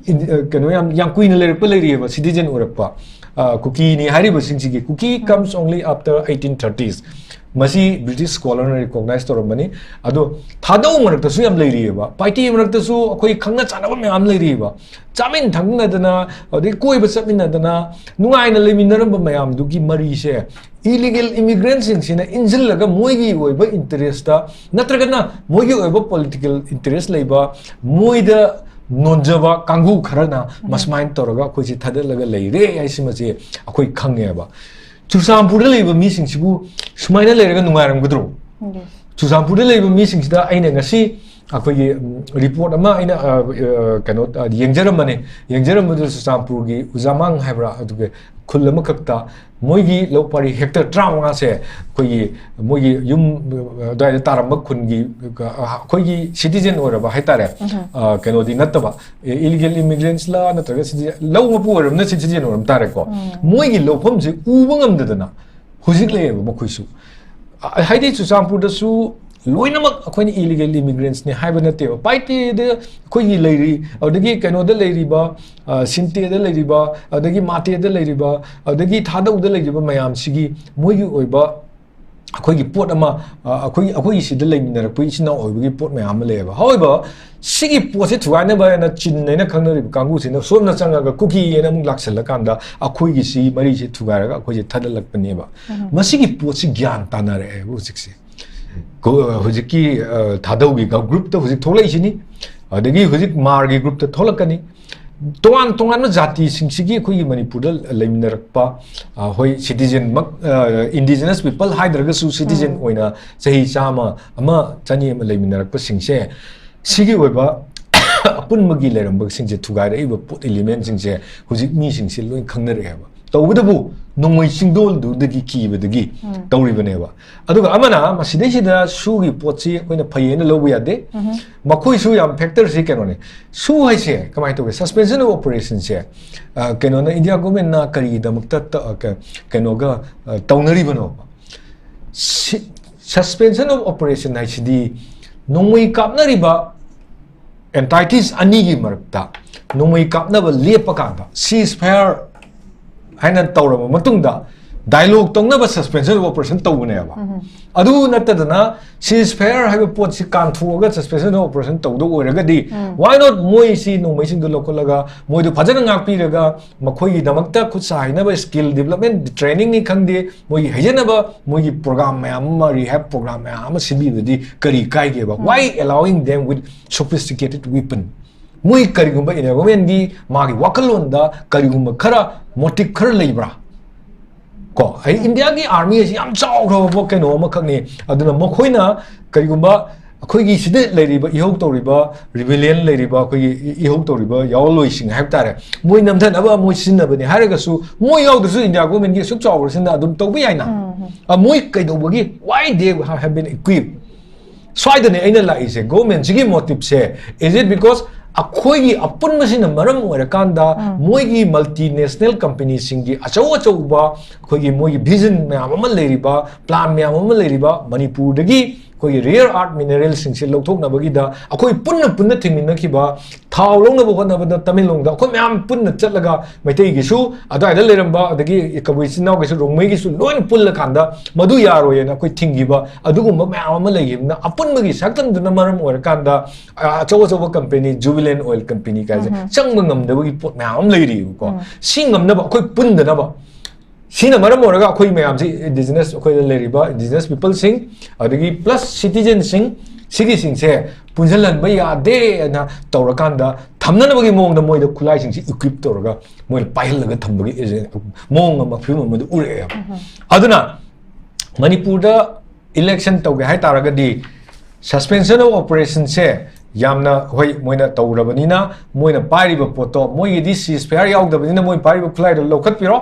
ꯏꯟ-, ꯑ, ꯀꯩꯅꯣ ꯌꯥꯝ, ꯌꯥꯝ ꯀꯨꯏꯅ ꯂꯩꯔꯛꯄ ꯂꯩꯔꯤꯑꯕ, ꯁꯤꯇꯤꯖꯦꯟ ꯑꯣꯏꯔꯛꯄ꯫ ꯑ, ꯀꯨꯀꯤꯅꯤ ꯍꯥꯏꯔꯤꯕꯁꯤꯡꯁꯤꯒꯤ, "Kuki comes only after eighteen thirties." ꯃꯁꯤ ꯕ꯭ꯔꯤꯇꯤꯁ ꯁ꯭ꯀꯣꯂꯔꯅ ꯔꯤꯀꯣꯛꯅꯥꯏꯁ ꯇꯧꯔꯝꯕꯅꯤ꯫ ꯑꯗꯣ ꯊꯥꯗꯧ ꯃꯔꯛꯇꯁꯨ ꯌꯥꯝ ꯂꯩꯔꯤꯑꯕ, ꯄꯥꯏꯇꯦ ꯃꯔꯛꯇꯁꯨ ꯑꯩꯈꯣꯏ ꯈꯪꯅ ꯆꯥꯟꯅꯕ ꯃꯌꯥꯝ ꯂꯩꯔꯤꯑꯕ, ꯆꯥꯃꯤꯟ ꯊꯛꯃꯤꯟꯅꯗꯅ, ꯑꯗꯩ ꯀꯣꯏꯕ ꯆꯠꯃꯤꯟꯅꯗꯅ ꯅꯨꯡꯉꯥꯏꯅ ꯂꯩꯃꯤꯟꯅꯔꯝꯕ ꯃꯌꯥꯝꯗꯨꯒꯤ ꯃꯔꯤꯁꯦ ꯏꯂꯤꯒꯦꯜ ꯏꯃꯤꯒ꯭ꯔꯦꯟꯁꯤꯡꯁꯤꯅ ꯏꯟꯁꯤꯜꯂꯒ ꯃꯣꯏꯒꯤ ꯑꯣꯏꯕ ꯏꯟꯇꯔꯦꯁꯇ ꯅꯠꯇ꯭ꯔꯒꯅ ꯃꯣꯏꯒꯤ ꯑꯣꯏꯕ ꯄꯣꯂꯤꯇꯤꯀꯦꯜ ꯏꯟꯇꯔꯦꯁ ꯂꯩꯕ, ꯃꯣꯏꯗ ꯅꯣꯟꯖꯕ ꯀꯥꯡꯕꯨ ꯈꯔꯅ ꯃꯁꯨꯃꯥꯏꯅ ꯇꯧꯔꯒ ꯑꯩꯈꯣꯏꯁꯦ ꯊꯥꯗꯠꯂꯒ ꯂꯩꯔꯦ ꯍꯥꯏꯁꯤꯃꯁꯦ ꯑꯩꯈꯣꯏ ꯈꯪꯉꯦꯕ꯫ ꯆꯨꯔꯆꯥꯟꯄꯨꯔꯗ ꯂꯩꯕ ꯃꯤꯁꯤꯡꯁꯤꯕꯨ ꯁꯨꯃꯥꯏꯅ ꯂꯩꯔꯒ ꯅꯨꯡꯉꯥꯏꯔꯝꯒꯗ꯭ꯔꯣ? ꯆꯨꯔꯆꯥꯟꯄꯨꯔꯗ ꯂꯩꯕ ꯃꯤꯁꯤꯡꯁꯤꯗ ꯑꯩꯅ ꯉꯁꯤ ꯑꯩꯈꯣꯏꯒꯤ, ꯎꯝ, ꯔꯤꯄꯣꯔꯠ ꯑꯃ ꯑꯩꯅ, ꯑ, ꯑ, ꯀꯩꯅꯣ, ꯑ, ꯌꯦꯡꯖꯔꯝꯕꯅꯤ꯫ ꯌꯦꯡꯖꯔꯝꯕꯗꯨꯗ ꯆꯨꯔꯆꯥꯟꯄꯨꯔꯒꯤ ꯎꯖꯥꯃꯥꯡ ꯍꯥꯏꯕ꯭ꯔꯥ, ꯑꯗꯨꯒ ꯈꯨꯜ ꯑꯃꯈꯛꯇ ꯃꯣꯏꯒꯤ ꯂꯧ ꯄꯔꯤ ꯍꯦꯛꯇꯔ ꯇꯔꯥꯃꯉꯥꯁꯦ ꯑꯩꯈꯣꯏꯒꯤ, ꯃꯣꯏꯒꯤ ꯌꯨꯝ, ꯑ, ꯑꯗꯨꯋꯥꯏꯗ ꯇꯥꯔꯝꯕ ꯈꯨꯟꯒꯤ, ꯑ, ꯑꯩꯈꯣꯏꯒꯤ ꯁꯤꯇꯤꯖꯦꯟ ꯑꯣꯏꯔꯕ ꯍꯥꯏꯇꯥꯔꯦ, ꯑ, ꯀꯩꯅꯣꯗꯤ ꯅꯠꯇꯕ, ꯏꯂꯤꯒꯦꯜ ꯏꯃꯤꯒ꯭ꯔꯦꯟꯁꯂ ꯅꯠꯇ꯭ꯔꯒ ꯁꯤꯇꯤꯖꯦꯟ, ꯂꯧ ꯃꯄꯨ ꯑꯣꯏꯔꯕꯅ ꯁꯤꯇꯤꯖꯦꯟ ꯑꯣꯏꯔꯝ ꯇꯥꯔꯦꯀꯣ꯫ ꯃꯣꯏꯒꯤ ꯂꯧꯐꯝꯁꯦ ꯎꯕ ꯉꯝꯗꯗꯅ ꯍꯧꯖꯤꯛ ꯂꯩꯌꯦꯕ ꯃꯈꯣꯏꯁꯨ꯫ ꯑ, ꯍꯥꯏꯗꯤ ꯆꯨꯔꯆꯥꯟꯄꯨꯔꯗꯁꯨ ꯂꯣꯏꯅꯃꯛ ꯑꯩꯈꯣꯏꯅ ꯏꯂꯤꯒꯦꯜ ꯏꯃꯤꯒ꯭ꯔꯦꯟꯁꯅꯤ ꯍꯥꯏꯕ ꯅꯠꯇꯦꯕ꯫ ꯄꯥꯏꯇꯦꯗ ꯑꯩꯈꯣꯏꯒꯤ ꯂꯩꯔꯤ, ꯑꯗꯒꯤ ꯀꯩꯅꯣꯗ ꯂꯩꯔꯤꯕ, ꯑ, ꯁꯤꯟꯇꯦꯗ ꯂꯩꯔꯤꯕ, ꯑꯗꯒꯤ ꯃꯥꯇꯦꯗ ꯂꯩꯔꯤꯕ, ꯑꯗꯒꯤ ꯊꯥꯗꯧꯗ ꯂꯩꯔꯤꯕ ꯃꯌꯥꯝꯁꯤꯒꯤ ꯃꯣꯏꯒꯤ ꯑꯣꯏꯕ ꯑꯩꯈꯣꯏꯒꯤ ꯄꯣꯠ ꯑꯃ, ꯑ, ꯑꯩꯈꯣꯏꯒꯤ, ꯑꯩꯈꯣꯏꯒꯤ ꯁꯤꯗ ꯂꯩꯃꯤꯟꯅꯔꯛꯄ ꯏꯆꯤꯟ ꯏꯅꯥꯎ ꯑꯣꯏꯕꯒꯤ ꯄꯣꯠ ꯃꯌꯥꯝ ꯑꯃ ꯂꯩꯌꯦꯕ꯫ ꯍꯥꯎꯕ, ꯁꯤꯒꯤ ꯄꯣꯠꯁꯦ ꯊꯨꯒꯥꯏꯅꯕ ꯍꯥꯏꯅ ꯆꯤꯟ ꯍꯥꯏꯅ ꯈꯪꯅꯔꯤꯕ ꯀꯥꯡꯕꯨꯁꯤꯅ ꯁꯣꯝꯅ ꯆꯪꯉꯒ ꯀꯨꯀꯤ ꯍꯥꯏꯅ ꯑꯃꯨꯛ ꯂꯥꯛꯁꯜꯂꯀꯥꯟꯗ ꯑꯩꯈꯣꯏꯒꯤ ꯁꯤ ꯃꯔꯤꯁꯦ ꯊꯨꯒꯥꯏꯔꯒ ꯑꯩꯈꯣꯏꯁꯦ ꯊꯥꯗꯠꯂꯛꯄꯅꯦꯕ꯫ ꯃꯁꯤꯒꯤ ꯄꯣꯠꯁꯤ ꯒ꯭ꯌꯥꯟ ꯇꯥꯅꯔꯛꯑꯦꯕ ꯍꯧꯖꯤꯛꯁꯦ꯫ ꯒꯣ-, ꯍꯧꯖꯤꯛꯀꯤ, ꯑ, ꯊꯥꯗꯧꯒꯤ ꯒ-, ꯒ꯭ꯔꯨꯞꯇ ꯍꯧꯖꯤꯛ ꯊꯣꯛꯂꯛꯏꯁꯤꯅꯤ꯫ ꯑꯗꯒꯤ ꯍꯧꯖꯤꯛ ꯃꯥꯔꯒꯤ ꯒ꯭ꯔꯨꯞꯇ ꯊꯣꯛꯂꯛꯀꯅꯤ꯫ ꯇꯣꯉꯥꯟ ꯇꯣꯉꯥꯟꯕ ꯖꯥꯇꯤꯁꯤꯡꯁꯤꯒꯤ ꯑꯩꯈꯣꯏꯒꯤ ꯃꯅꯤꯄꯨꯔꯗ ꯂꯩꯃꯤꯟꯅꯔꯛꯄ, ꯑ, ꯍꯣꯏ, ꯁꯤꯇꯤꯖꯟꯃꯛ, ꯑ, ꯏꯟꯗꯤꯖꯤꯅꯁ ꯄꯤꯄꯜ ꯍꯥꯏꯗ꯭ꯔꯒꯁꯨ ꯁꯤꯇꯤꯖꯟ ꯎꯝ꯫ ꯑꯣꯏꯅ ꯆꯍꯤ ꯆꯥꯝꯃ ꯑꯃ, ꯆꯅꯤ ꯑꯃ ꯂꯩꯃꯤꯟꯅꯔꯛꯄꯁꯤꯡꯁꯦ, ꯁꯤꯒꯤ ꯑꯣꯏꯕ ꯑꯄꯨꯟꯕꯒꯤ ꯂꯩꯔꯝꯕꯁꯤꯡꯁꯦ, ꯊꯨꯒꯥꯏꯔꯛꯏꯕ ꯄꯣꯠ, ꯏꯂꯤꯃꯦꯟꯁꯤꯡꯁꯦ ꯍꯧꯖꯤꯛ ꯃꯤꯁꯤꯡꯁꯦ ꯂꯣꯏ ꯈꯪꯅꯔꯛꯑꯦꯕ꯫ ꯇꯧꯕꯇꯕꯨ ꯅꯣꯡꯃꯩ ꯆꯤꯡꯗꯣꯜꯗꯨꯗꯒꯤ ꯀꯤꯕꯗꯒꯤ ꯎꯝ꯫ ꯇꯧꯔꯤꯕꯅꯦꯕ꯫ ꯑꯗꯨꯒ ꯑꯃꯅ ꯃꯁꯤꯗꯩꯁꯤꯗ ꯁꯨꯒꯤ ꯄꯣꯠꯁꯤ ꯑꯩꯈꯣꯏꯅ ꯐꯩ ꯍꯥꯏꯅ ꯂꯧꯕ ꯌꯥꯗꯦ꯫ ꯎꯝ꯫ ꯃꯈꯣꯏꯁꯨ ꯌꯥꯝ ꯐꯦꯛꯇꯔꯁꯤ ꯀꯩꯅꯣꯅꯦ꯫ ꯁꯨ ꯍꯥꯏꯁꯦ ꯀꯃꯥꯏꯅ ꯇꯧꯒꯦ? Suspension of Operation ꯁꯦ, ꯑ, ꯀꯩꯅꯣꯅ, ꯏꯟꯗꯤꯌꯥ ꯒꯣꯔꯃꯦꯟꯅ ꯀꯔꯤꯒꯤꯗꯃꯛꯇ ꯇ-, ꯑ, ꯀ-, ꯀꯩꯅꯣꯒ, ꯑ, ꯇꯧꯅꯔꯤꯕꯅꯣꯕ? ꯁꯤ-, Suspension of Operation ꯍꯥꯏꯁꯤꯗꯤ ꯅꯣꯡꯃꯩ ꯀꯥꯞꯅꯔꯤꯕ ꯑꯦꯟꯇꯥꯏꯇꯤꯁ ꯑꯅꯤꯒꯤ ꯃꯔꯛꯇ ꯅꯣꯡꯃꯩ ꯀꯥꯞꯅꯕ ꯂꯦꯞꯄ ꯀꯥꯟꯗ ceasefire ꯍꯥꯏꯅ ꯇꯧꯔꯕ ꯃꯇꯨꯡꯗ dialogue ꯇꯧꯅꯕ Suspension of Operation ꯇꯧꯕꯅꯦꯕ꯫ ꯎꯝ꯫ ꯑꯗꯨ ꯅꯠꯇꯗꯅ ceasefire ꯍꯥꯏꯕ ꯄꯣꯠꯁꯤ ꯀꯥꯟꯊꯣꯛꯑꯒ Suspension of Operation ꯇꯧꯗꯧ ꯑꯣꯏꯔꯒꯗꯤ, ꯎꯝ꯫ Why not ꯃꯣꯏꯁꯤ ꯅꯣꯡꯃꯩꯁꯤꯡꯗꯣ ꯂꯧꯈꯠꯂꯒ ꯃꯣꯏꯗꯣ ꯐꯖꯅ ꯉꯥꯛꯄꯤꯔꯒ ꯃꯈꯣꯏꯒꯤꯗꯃꯛꯇ ꯈꯨꯠ ꯁꯥ ꯍꯩꯅꯕ skill development training ꯅꯤ ꯈꯪꯗꯦ, ꯃꯣꯏꯒꯤ ꯍꯩꯖꯅꯕ ꯃꯣꯏꯒꯤ program ꯃꯌꯥꯝ ꯑꯃ, rehab program ꯃꯌꯥꯝ ꯑꯃ ꯁꯤꯟꯕꯤꯕꯗꯤ ꯀꯔꯤ ꯀꯥꯏꯒꯦꯕ? ꯎꯝ꯫ Why allowing them with sophisticated weapon? ꯃꯣꯏ ꯀꯔꯤꯒꯨꯝꯕ ꯏꯟꯗꯤꯌꯥ ꯒꯣꯔꯃꯦꯟꯒꯤ ꯃꯥꯒꯤ ꯋꯥꯈꯜꯂꯣꯟꯗ ꯀꯔꯤꯒꯨꯝꯕ ꯈꯔ motive ꯈꯔ ꯂꯩꯕ꯭ꯔꯥ? ꯀꯣ, ꯑꯩ ꯏꯟꯗꯤꯌꯥꯒꯤ ꯑꯥꯔꯃꯤ ꯑꯁꯤ ꯌꯥꯝ ꯆꯥꯎꯈ꯭ꯔꯕ ꯀꯩꯅꯣ ꯑꯃꯈꯛꯅꯤ꯫ ꯑꯗꯨꯅ ꯃꯈꯣꯏꯅ ꯀꯔꯤꯒꯨꯝꯕ ꯑꯩꯈꯣꯏꯒꯤ ꯁꯤꯗ ꯂꯩꯔꯤꯕ, ꯏꯍꯧ ꯇꯧꯔꯤꯕ, rebellion ꯂꯩꯔꯤꯕ, ꯑꯩꯈꯣꯏꯒꯤ ꯏ-, ꯏꯍꯧ ꯇꯧꯔꯤꯕ ꯌꯥꯑꯣꯟꯂꯣꯏꯁꯤꯡ ꯍꯥꯏꯕ ꯇꯥꯔꯦ, ꯃꯣꯏ ꯅꯝꯊꯅꯕ ꯃꯣꯏ ꯁꯤꯖꯤꯟꯅꯕꯅꯤ ꯍꯥꯏꯔꯒꯁꯨ, ꯃꯣꯏ ꯌꯥꯎꯗ꯭ꯔꯁꯨ ꯏꯟꯗꯤꯌꯥ ꯒꯣꯔꯃꯦꯟꯒꯤ ꯑꯁꯨꯛ ꯆꯥꯎꯕꯁꯤꯅ ꯑꯗꯨꯝ ꯇꯧꯕ ꯌꯥꯏꯅ꯫ ꯎꯝ, ꯎꯝ꯫ ꯑ, ꯃꯣꯏ ꯀꯩꯗꯧꯕꯒꯤ, why they have been equipped? ꯁ꯭ꯋꯥꯏꯗꯅꯦ ꯑꯩꯅ ꯂꯥꯛꯏꯁꯦ꯫ ꯒꯣꯔꯃꯦꯟꯁꯤꯒꯤ motive say, is it because ꯑꯩꯈꯣꯏꯒꯤ ꯑꯄꯨꯟꯕꯁꯤꯅ ꯃꯔꯝ ꯑꯣꯏꯔꯀꯥꯟꯗ ꯎꯝ꯫ ꯃꯣꯏꯒꯤ multinational company ꯁꯤꯡꯒꯤ ꯑꯆꯧ ꯑꯆꯧꯕ ꯑꯩꯈꯣꯏꯒꯤ ꯃꯣꯏꯒꯤ vision ꯃꯌꯥꯝ ꯑꯃ ꯂꯩꯔꯤꯕ, plan ꯃꯌꯥꯝ ꯑꯃ ꯂꯩꯔꯤꯕ, ꯃꯅꯤꯄꯨꯔꯗꯒꯤ ꯑꯩꯈꯣꯏꯒꯤ rare earth mineralꯁꯤꯡꯁꯦ ꯂꯧꯊꯣꯛꯅꯕꯒꯤꯗ ꯑꯩꯈꯣꯏ ꯄꯨꯟꯅ ꯄꯨꯟꯅ ꯊꯤꯡꯃꯤꯟꯅꯈꯤꯕ, ꯊꯥꯎ ꯂꯧꯅꯕ ꯍꯣꯠꯅꯕꯗ ꯇꯃꯦꯡꯂꯣꯡꯗ ꯑꯩꯈꯣꯏ ꯃꯌꯥꯝ ꯄꯨꯟꯅ ꯆꯠꯂꯒ ꯃꯩꯇꯩꯒꯤꯁꯨ ꯑꯗꯨꯋꯥꯏꯗ ꯂꯩꯔꯝꯕ, ꯑꯗꯒꯤ ꯀꯕꯨꯏ ꯏꯆꯤꯟ ꯏꯅꯥꯎꯒꯤꯁꯨ, ꯔꯣꯡꯃꯩꯒꯤꯁꯨ ꯂꯣꯏꯅ ꯄꯨꯜꯂꯀꯥꯟꯗ ꯃꯗꯨ ꯌꯥꯔꯣꯏꯅ ꯑꯩꯈꯣꯏ ꯊꯤꯡꯈꯤꯕ ꯑꯗꯨꯒꯨꯝꯕ ꯃꯌꯥꯝ ꯑꯃ ꯂꯩꯈꯤꯕꯅ, ꯑꯄꯨꯟꯕꯒꯤ ꯁꯛꯇꯝꯗꯨꯅ ꯃꯔꯝ ꯑꯣꯏꯔꯀꯥꯟꯗ, ꯑ, ꯑꯆꯧ ꯑꯆꯧꯕ company, Jubilant Oil Company ꯀꯥꯏꯁꯦ ꯎꯝ꯫ ꯆꯪꯕ ꯉꯝꯗꯕꯒꯤ ꯄꯣꯠ ꯃꯌꯥꯝ ꯑꯃ ꯂꯩꯔꯤꯕꯀꯣ꯫ ꯎꯝ꯫ ꯁꯤ ꯉꯝꯅꯕ ꯑꯩꯈꯣꯏ ꯄꯨꯟꯗꯅꯕ, ꯁꯤꯅ ꯃꯔꯝ ꯑꯣꯏꯔꯒ ꯑꯩꯈꯣꯏ ꯃꯌꯥꯝꯁꯤ indigenous, ꯑꯩꯈꯣꯏꯗ ꯂꯩꯔꯤꯕ indigenous peopleꯁꯤꯡ, ꯑꯗꯒꯤ plus citizenꯁꯤꯡ, ꯁꯤꯒꯤꯁꯤꯡꯁꯦ ꯄꯨꯟꯁꯤꯜꯍꯟꯕ ꯌꯥꯗꯦꯅ ꯇꯧꯔꯀꯥꯟꯗ, ꯊꯝꯅꯅꯕꯒꯤ ꯃꯑꯣꯡꯗ ꯃꯣꯏꯗ ꯈꯨꯠꯂꯥꯏꯁꯤꯡꯁꯤ equip ꯇꯧꯔꯒ ꯃꯣꯏꯅ ꯄꯥꯏꯍꯜꯂꯒ ꯊꯝꯕꯒꯤ ꯃꯑꯣꯡ ꯑꯃ, ꯐꯤꯕꯝ ꯑꯃꯗ ꯎꯔꯛꯑꯦꯕ꯫ ꯎꯝ꯫ ꯑꯗꯨꯅ ꯃꯅꯤꯄꯨꯔꯗ election ꯇꯧꯒꯦ ꯍꯥꯏ ꯇꯥꯔꯒꯗꯤ, suspension of operationꯁꯦ ꯌꯥꯝꯅ, ꯍꯣꯏ, ꯃꯣꯏꯅ ꯇꯧꯔꯕꯅꯤꯅ, ꯃꯣꯏꯅ ꯄꯥꯏꯔꯤꯕ ꯄꯣꯠꯇꯣ, ꯃꯣꯏꯒꯤꯗꯤ ceasefire ꯌꯥꯎꯗꯕꯅꯤꯅ ꯃꯣꯏ ꯄꯥꯏꯔꯤꯕ ꯈꯨꯠꯂꯥꯏꯗꯣ ꯂꯧꯈꯠꯄꯤꯔꯣ꯫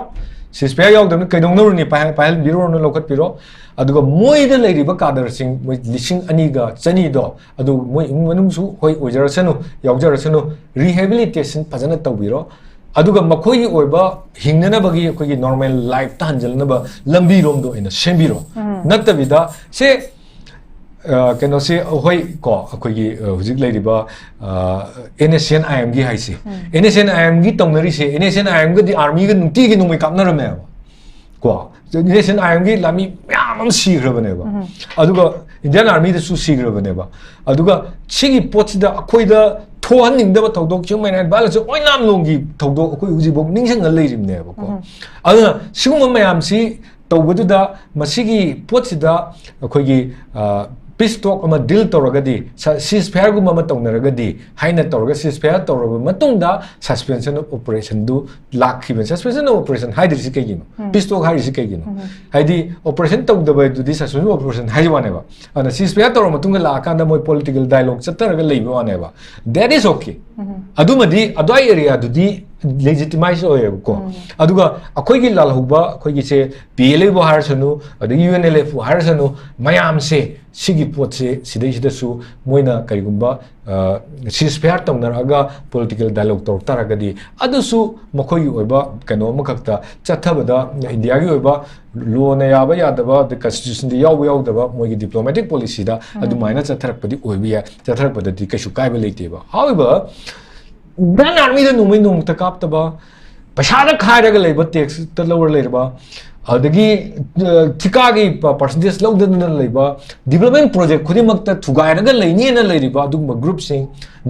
Ceasefire ꯌꯥꯎꯗꯕꯅꯤꯅ ꯀꯩꯗꯧꯅꯔꯨꯅꯤ? ꯄꯥꯏꯍꯟ-, ꯄꯥꯏꯍꯟꯕꯤꯔꯨꯔꯅꯨ, ꯂꯧꯈꯠꯄꯤꯔꯣ꯫ ꯑꯗꯨꯒ ꯃꯣꯏꯗ ꯂꯩꯔꯤꯕ cadreꯁꯤꯡ, ꯃꯣꯏ ꯂꯤꯁꯤꯡ ꯑꯅꯤꯒ ꯆꯅꯤꯗꯣ, ꯑꯗꯨ ꯃꯣꯏ ꯏꯃꯨꯡ ꯃꯅꯨꯡꯁꯨ, ꯍꯣꯏ, ꯑꯣꯏꯖꯔꯁꯅꯨ, ꯌꯥꯎꯖꯔꯁꯅꯨ, rehabilitation ꯐꯖꯅ ꯇꯧꯕꯤꯔꯣ꯫ ꯑꯗꯨꯒ ꯃꯈꯣꯏꯒꯤ ꯑꯣꯏꯕ ꯍꯤꯡꯅꯅꯕꯒꯤ ꯑꯩꯈꯣꯏꯒꯤ normal lifeꯇ ꯍꯟꯖꯤꯜꯅꯕ ꯂꯝꯕꯤꯔꯣꯝꯗ ꯑꯣꯏꯅ ꯁꯦꯝꯕꯤꯔꯣ꯫ ꯎꯝ꯫ ꯅꯠꯇꯕꯤꯗ ꯁꯦ, ꯑ, ꯀꯩꯅꯣꯁꯦ, ꯍꯣꯏ ꯀꯣ, ꯑꯩꯈꯣꯏꯒꯤ, ꯑ, ꯍꯧꯖꯤꯛ ꯂꯩꯔꯤꯕ, ꯑ, NSCN-IMꯒꯤ ꯍꯥꯏꯁꯦ, ꯎꯝ꯫ NSCN-IMꯒꯤ ꯇꯧꯅꯔꯤꯁꯦ, NSCN-IMꯒꯗꯤ armyꯒ ꯅꯨꯡꯇꯤꯒꯤ ꯅꯣꯡꯃꯩ ꯀꯥꯞꯅꯔꯝꯃꯦꯕ ꯀꯣ꯫ NSCN-IMꯒꯤ ꯂꯥꯟꯃꯤ ꯃꯌꯥꯝ ꯑꯃ ꯁꯤꯈ꯭ꯔꯕꯅꯦꯕ꯫ ꯎꯝ꯫ ꯑꯗꯨꯒ Indian armyꯗꯁꯨ ꯁꯤꯈ꯭ꯔꯕꯅꯦꯕ꯫ ꯑꯗꯨꯒ ꯁꯤꯒꯤ ꯄꯣꯠꯁꯤꯗ ꯑꯩꯈꯣꯏꯗ ꯊꯣꯛꯍꯟꯅꯤꯡꯗꯕ ꯊꯧꯗꯣꯛ, human rights violation, ꯑꯣꯏꯅꯥꯝꯂꯣꯡꯒꯤ ꯊꯧꯗꯣꯛ ꯑꯩꯈꯣꯏ ꯍꯧꯖꯤꯛꯐꯥꯎ ꯅꯤꯡꯁꯤꯡꯉ ꯂꯩꯔꯤꯕꯅꯦꯕꯀꯣ꯫ ꯎꯝ꯫ ꯑꯗꯨꯅ ꯁꯤꯒꯨꯝꯕ ꯃꯌꯥꯝꯁꯤ ꯇꯧꯕꯗꯨꯗ, ꯃꯁꯤꯒꯤ ꯄꯣꯠꯁꯤꯗ ꯑꯩꯈꯣꯏꯒꯤ, ꯑ, peace talk ꯑꯃ deal ꯇꯧꯔꯒꯗꯤ, ꯁ-, ceasefire-ꯒꯨꯝꯕ ꯑꯃ ꯇꯧꯅꯔꯒꯗꯤ ꯍꯥꯏꯅ ꯇꯧꯔꯒ, ceasefire ꯇꯧꯔꯕ ꯃꯇꯨꯡꯗ suspension of operationꯗꯨ ꯂꯥꯛꯈꯤꯕꯅꯤ꯫ Suspension of operation ꯍꯥꯏꯗ꯭ꯔꯤꯁꯤ ꯀꯩꯒꯤꯅꯣ? ꯎꯝ꯫ Peace talk ꯍꯥꯏꯔꯤꯁꯤ ꯀꯩꯒꯤꯅꯣ? ꯎꯝ꯫ ꯍꯥꯏꯗꯤ operation ꯇꯧꯗꯕꯗꯨꯗꯤ suspension of operation ꯍꯥꯏ ꯋꯥꯅꯦꯕ꯫ ꯑꯗꯨꯅ ceasefire ꯇꯧꯔ ꯃꯇꯨꯡꯗ ꯂꯥꯛꯑꯀꯥꯟꯗ ꯃꯣꯏ political dialogue ꯆꯠꯊꯔꯒ ꯂꯩꯕ ꯋꯥꯅꯦꯕ꯫ That is okay꯫ ꯎꯝ꯫ ꯑꯗꯨꯃꯗꯤ ꯑꯗ꯭ꯋꯥꯏ areaꯗꯨꯗꯤ ꯂꯦꯖꯤꯇꯤꯃꯥꯏꯁ ꯑꯣꯏꯌꯦꯕꯀꯣ꯫ ꯑꯗꯨꯒ ꯑꯩꯈꯣꯏꯒꯤ ꯂꯥꯜꯍꯧꯕ, ꯑꯩꯈꯣꯏꯒꯤꯁꯦ ꯄꯤ ꯑꯦꯜ ꯑꯦꯕꯨ ꯍꯥꯏꯔꯁꯅꯨ, ꯑꯗꯒꯤ ꯌꯨ ꯑꯦꯟ ꯑꯦꯜ ꯑꯦꯐꯄꯨ ꯍꯥꯏꯔꯁꯅꯨ, ꯃꯌꯥꯝꯁꯦ ꯁꯤꯒꯤ ꯄꯣꯠꯁꯦ ꯁꯤꯗꯩꯁꯤꯗꯁꯨ ꯃꯣꯏꯅ ꯀꯔꯤꯒꯨꯝꯕ ꯁꯤꯁ ꯐꯦꯌꯥꯔ ꯇꯧꯅꯔꯛꯑꯒ ꯄꯣꯂꯤꯇꯤꯀꯦꯜ ꯗꯥꯏꯂꯣꯛ ꯇꯧꯔꯛ ꯇꯥꯔꯒꯗꯤ, ꯑꯗꯨꯁꯨ ꯃꯈꯣꯏꯒꯤ ꯑꯣꯏꯕ ꯀꯩꯅꯣ ꯑꯃꯈꯛꯇ ꯆꯠꯊꯕꯗ, ꯏꯟꯗꯤꯌꯥꯒꯤ ꯑꯣꯏꯕ ꯂꯣꯅ ꯌꯥꯕ ꯌꯥꯗꯕ, ꯑꯗꯩ ꯀꯟꯁꯇꯤꯇ꯭ꯌꯨꯁꯟꯗ ꯌꯥꯎꯕ ꯌꯥꯎꯗꯕ, ꯃꯣꯏꯒꯤ ꯗꯤꯄ꯭ꯂꯣꯃꯦꯇꯤꯛ ꯄꯣꯂꯤꯁꯤꯗ ꯑꯗꯨꯃꯥꯏꯅ ꯆꯠꯊꯔꯛꯄꯗꯤ ꯑꯣꯏꯕ ꯌꯥꯏ, ꯆꯠꯊꯔꯛꯄꯗꯗꯤ ꯀꯩꯁꯨ ꯀꯥꯏꯕ ꯂꯩꯇꯦꯕ꯫ ꯍꯥꯎꯋꯦꯕ, ꯒ꯭ꯔꯥꯟ ꯑꯥꯔꯃꯤꯗ ꯅꯣꯡꯃꯩ ꯅꯣꯡꯃꯇ ꯀꯥꯞꯇꯕ, ꯄꯩꯁꯥꯗ ꯈꯥꯏꯔꯒ ꯂꯩꯕ, ꯇꯦꯛꯁꯇ ꯂꯧꯔ ꯂꯩꯔꯕ, ꯑꯗꯒꯤ, ꯑ, ꯊꯤꯀꯥꯒꯤ ꯄ-, ꯄꯥꯔꯁꯦꯟꯇꯦꯖ ꯂꯧꯗꯅ ꯂꯩꯕ, ꯗꯤꯕ꯭ꯂꯞꯃꯦꯟ ꯄ꯭ꯔꯣꯖꯦꯛ ꯈꯨꯗꯤꯡꯃꯛꯇ ꯊꯨꯒꯥꯏꯔꯒ ꯂꯩꯅꯦꯅ ꯂꯩꯔꯤꯕ ꯑꯗꯨꯒꯨꯝꯕ ꯒ꯭ꯔꯨꯞꯁꯤꯡ,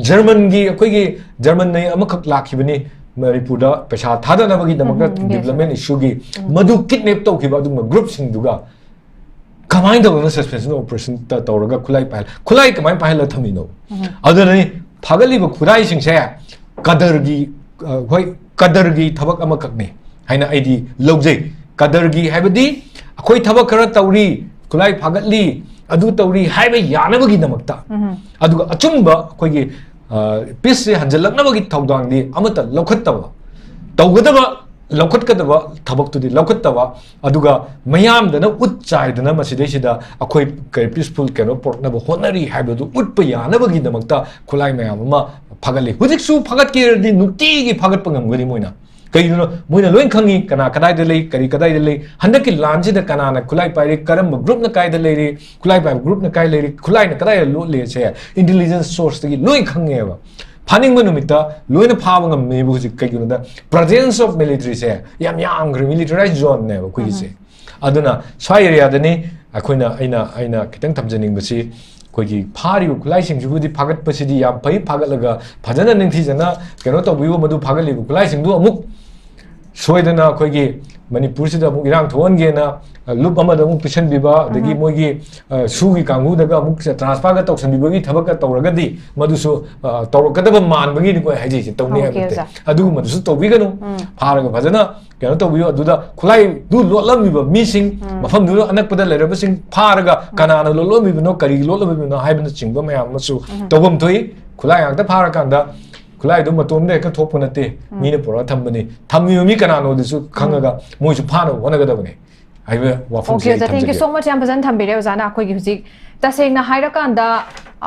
ꯖꯔꯃꯟꯒꯤ, ꯑꯩꯈꯣꯏꯒꯤ ꯖꯔꯃꯟꯅ ꯑꯃꯈꯛ ꯂꯥꯛꯈꯤꯕꯅꯤ ꯃꯅꯤꯄꯨꯔꯗ ꯄꯩꯁꯥ ꯊꯥꯗꯅꯕꯒꯤꯗꯃꯛꯇ, ꯎꯝ, ꯎꯝ, yes, ꯗꯤꯕ꯭ꯂꯞꯃꯦꯟ ꯏꯁꯨꯒꯤ, ꯎꯝ, ꯃꯗꯨ ꯀꯤꯗꯅꯦꯞ ꯇꯧꯈꯤꯕ ꯑꯗꯨꯒꯨꯝꯕ ꯒ꯭ꯔꯨꯞꯁꯤꯡꯗꯨꯒ ꯀꯃꯥꯏꯅ ꯇꯧꯗꯅ ꯁꯁꯄꯦꯟꯁꯟ ꯑꯣꯄꯔꯦꯁꯟ ꯇ-, ꯇꯧꯔꯒ ꯈꯨꯠꯂꯥꯏ ꯄꯥꯏꯍꯜ-, ꯈꯨꯠꯂꯥꯏ ꯀꯃꯥꯏꯅ ꯄꯥꯏꯍꯜꯂ ꯊꯝꯃꯤꯅꯣ? ꯎꯝ꯫ ꯑꯗꯨꯅꯅꯤ ꯐꯥꯒꯠꯂꯤꯕ ꯈꯨꯠꯂꯥꯏꯁꯤꯡꯁꯦ ꯀꯗꯔꯒꯤ, ꯑ, ꯍꯣꯏ, ꯀꯗꯔꯒꯤ ꯊꯕꯛ ꯑꯃꯈꯛꯅꯤ ꯍꯥꯏꯅ ꯑꯩꯗꯤ ꯂꯧꯖꯩ꯫ ꯀꯗꯔꯒꯤ ꯍꯥꯏꯕꯗꯤ ꯑꯩꯈꯣꯏ ꯊꯕꯛ ꯈꯔ ꯇꯧꯔꯤ, ꯈꯨꯠꯂꯥꯏ ꯐꯥꯒꯠꯂꯤ, ꯑꯗꯨ ꯇꯧꯔꯤ ꯍꯥꯏꯕ ꯌꯥꯅꯕꯒꯤꯗꯃꯛꯇ꯫ ꯎꯝ꯫ ꯑꯗꯨꯒ ꯑꯆꯨꯝꯕ ꯑꯩꯈꯣꯏꯒꯤ, ꯑ, ꯄꯤꯁꯁꯦ ꯍꯟꯖꯜꯂꯛꯅꯕꯒꯤ ꯊꯧꯗꯥꯡꯗꯤ ꯑꯃꯠꯇ ꯂꯧꯈꯠꯇꯕ, ꯇꯧꯒꯗꯕ, ꯂꯧꯈꯠꯀꯗꯕ ꯊꯕꯛꯇꯨꯗꯤ ꯂꯧꯈꯠꯇꯕ, ꯑꯗꯨꯒ ꯃꯌꯥꯝꯗꯅ ꯎꯠ ꯆꯥꯏꯗꯅ ꯃꯁꯤꯗꯩꯁꯤꯗ ꯑꯩꯈꯣꯏ ꯀꯔꯤ ꯄꯤꯁꯐꯨꯜ ꯀꯩꯅꯣ ꯄꯨꯔꯛꯅꯕ ꯍꯣꯠꯅꯔꯤ ꯍꯥꯏꯕꯗꯨ ꯎꯠꯄ ꯌꯥꯅꯕꯒꯤꯗꯃꯛꯇ ꯈꯨꯠꯂꯥꯏ ꯃꯌꯥꯝ ꯑꯃ ꯐꯥꯒꯠꯂꯤ꯫ ꯍꯧꯖꯤꯛꯁꯨ ꯐꯥꯒꯠꯀꯦꯔꯗꯤ ꯅꯨꯡꯇꯤꯒꯤ ꯐꯥꯒꯠꯄ ꯉꯝꯒꯅꯤ ꯃꯣꯏꯅ꯫ ꯀꯩꯒꯤꯅꯣ? ꯃꯣꯏꯅ ꯂꯣꯏ ꯈꯪꯉꯤ ꯀꯅꯥ ꯀꯗꯥꯏꯗ ꯂꯩ, ꯀꯔꯤ ꯀꯗꯥꯏꯗ ꯂꯩ, ꯍꯟꯗꯛꯀꯤ ꯂꯥꯟꯁꯤꯗ ꯀꯅꯥꯅ ꯈꯨꯠꯂꯥꯏ ꯄꯥꯏꯔꯤ, ꯀꯔꯝꯕ ꯒ꯭ꯔꯨꯞꯅ ꯀꯥꯏꯗ ꯂꯩꯔꯤ, ꯈꯨꯠꯂꯥꯏ ꯄꯥꯏꯕ ꯒ꯭ꯔꯨꯞꯅ ꯀꯥꯏ ꯂꯩꯔꯤ, ꯈꯨꯠꯂꯥꯏꯅ ꯀꯗꯥꯏꯗ ꯂꯣꯠꯂꯤ ꯁꯦ ꯏꯟꯇꯦꯂꯤꯖꯦꯟꯁ ꯁꯣꯔꯁꯇꯒꯤ ꯂꯣꯏ ꯈꯪꯉꯦꯕ꯫ ꯐꯥꯅꯤꯡꯕ ꯅꯨꯃꯤꯠꯇ ꯂꯣꯏꯅ ꯐꯥꯕ ꯉꯝꯃꯦꯕ꯫ ꯍꯧꯖꯤꯛ ꯀꯩꯒꯤꯅꯣꯗ, ꯄ꯭ꯔꯖꯦꯟꯁ ꯑꯣꯐ ꯃꯤꯂꯤꯇꯔꯤꯁꯦ ꯌꯥꯝ ꯌꯥꯝꯈ꯭ꯔꯦ, ꯃꯤꯂꯤꯇꯔꯥꯏꯁ ꯖꯣꯟꯅꯦꯕ ꯑꯩꯈꯣꯏꯒꯤꯁꯦ꯫ ꯑꯗꯨꯅ ꯁ꯭ꯋꯥꯏ ꯑꯦꯔꯤꯌꯥꯗꯅꯤ ꯑꯩꯈꯣꯏꯅ, ꯑꯩꯅ, ꯑꯩꯅ ꯈꯤꯇꯪ ꯊꯝꯖꯅꯤꯡꯕꯁꯤ, ꯑꯩꯈꯣꯏꯒꯤ ꯐꯥꯔꯤꯕ ꯈꯨꯠꯂꯥꯏꯁꯤꯡꯁꯤꯕꯨꯗꯤ ꯐꯥꯒꯠꯄꯁꯤꯗꯤ ꯌꯥꯝ ꯐꯩ, ꯐꯥꯒꯠꯂꯒ ꯐꯖꯅ ꯅꯤꯡꯊꯤꯖꯅ ꯀꯩꯅꯣ ꯇꯧꯕꯤꯌꯨ꯫ ꯃꯗꯨ ꯐꯥꯒꯠꯂꯤꯕ ꯈꯨꯠꯂꯥꯏꯁꯤꯡꯗꯨ ꯑꯃꯨꯛ ꯁꯣꯏꯗꯅ ꯑꯩꯈꯣꯏꯒꯤ ꯃꯅꯤꯄꯨꯔꯁꯤꯗ ꯑꯃꯨꯛ ꯏꯔꯥꯡ ꯊꯣꯛꯍꯟꯒꯦꯅ, ꯑ, ꯂꯨꯞ ꯑꯃꯗ ꯑꯃꯨꯛ ꯄꯤꯁꯟꯕꯤꯕ, ꯑꯗꯒꯤ ꯎꯝ꯫ ꯃꯣꯏꯒꯤ, ꯑ, ꯁꯨꯒꯤ ꯀꯥꯡꯕꯨꯗꯒ ꯑꯃꯨꯛ ꯇ꯭ꯔꯥꯟꯁꯐꯔꯒ ꯇꯧꯁꯟꯕꯤꯕꯒꯤ ꯊꯕꯛꯀ ꯇꯧꯔꯒꯗꯤ ꯃꯗꯨꯁꯨ, ꯑ, ꯇꯧꯔꯛꯀꯗꯕ ꯃꯥꯟꯕꯒꯤꯅꯤꯀꯣ ꯑꯩ ꯍꯥꯏꯖꯩꯁꯦ, ꯇꯧꯅꯤ ꯑꯣꯀꯦ, ꯍꯥꯏꯕ ꯅꯠꯇꯦ꯫ ꯑꯣꯖꯥ꯫ ꯑꯗꯨꯒꯨꯝꯕꯗꯨꯁꯨ ꯇꯧꯕꯤꯒꯅꯨ꯫ ꯎꯝ꯫ ꯐꯥꯔꯒ ꯐꯖꯅ ꯀꯩꯅꯣ ꯇꯧꯕꯤꯌꯨ꯫ ꯑꯗꯨꯗ ꯈꯨꯠꯂꯥꯏꯗꯨ ꯂꯣꯠꯂꯝꯃꯤꯕ ꯃꯤꯁꯤꯡ, ꯎꯝ꯫ ꯃꯐꯝꯗꯨꯗ ꯑꯅꯛꯄꯗ ꯂꯩꯔꯕꯁꯤꯡ ꯐꯥꯔꯒ ꯎꯝ꯫ ꯀꯅꯥꯅ ꯂꯣꯠꯂꯝꯃꯤꯕꯅꯣ, ꯀꯔꯤꯒꯤ ꯂꯣꯠꯂꯝꯃꯤꯕꯅꯣ ꯍꯥꯏꯕꯅꯆꯤꯡꯕ ꯃꯌꯥꯝ ꯑꯃꯁꯨ ꯎꯝ꯫ ꯇꯧꯐꯝ ꯊꯣꯛꯏ꯫ ꯈꯨꯠꯂꯥꯏ ꯉꯥꯛꯇ ꯐꯥꯔꯀꯥꯟꯗ ꯈꯨꯠꯂꯥꯏꯗꯨ ꯃꯇꯣꯝꯗ ꯍꯦꯛꯇ ꯊꯣꯛꯄ ꯅꯠꯇꯦ, ꯃꯤꯅ ꯄꯨꯔꯛꯑ ꯊꯝꯕꯅꯤ, ꯊꯝꯃꯤꯕ ꯃꯤ ꯀꯅꯥꯅꯣꯗꯨꯁꯨ ꯈꯪꯉꯒ ꯃꯣꯏꯁꯨ ꯐꯥꯅꯕ ꯍꯣꯠꯅꯒꯗꯕꯅꯤ ꯍꯥꯏꯕ ꯋꯥꯐꯝꯁꯦ ꯑꯣꯀꯦ ꯑꯣꯖꯥ, thank you so much꯫ ꯌꯥꯝ ꯐꯖꯅ ꯊꯝꯕꯤꯔꯦ ꯑꯣꯖꯥꯅ꯫ ꯑꯩꯈꯣꯏꯒꯤ ꯍꯧꯖꯤꯛ ꯇꯁꯦꯡꯅ ꯍꯥꯏꯔꯀꯥꯟꯗ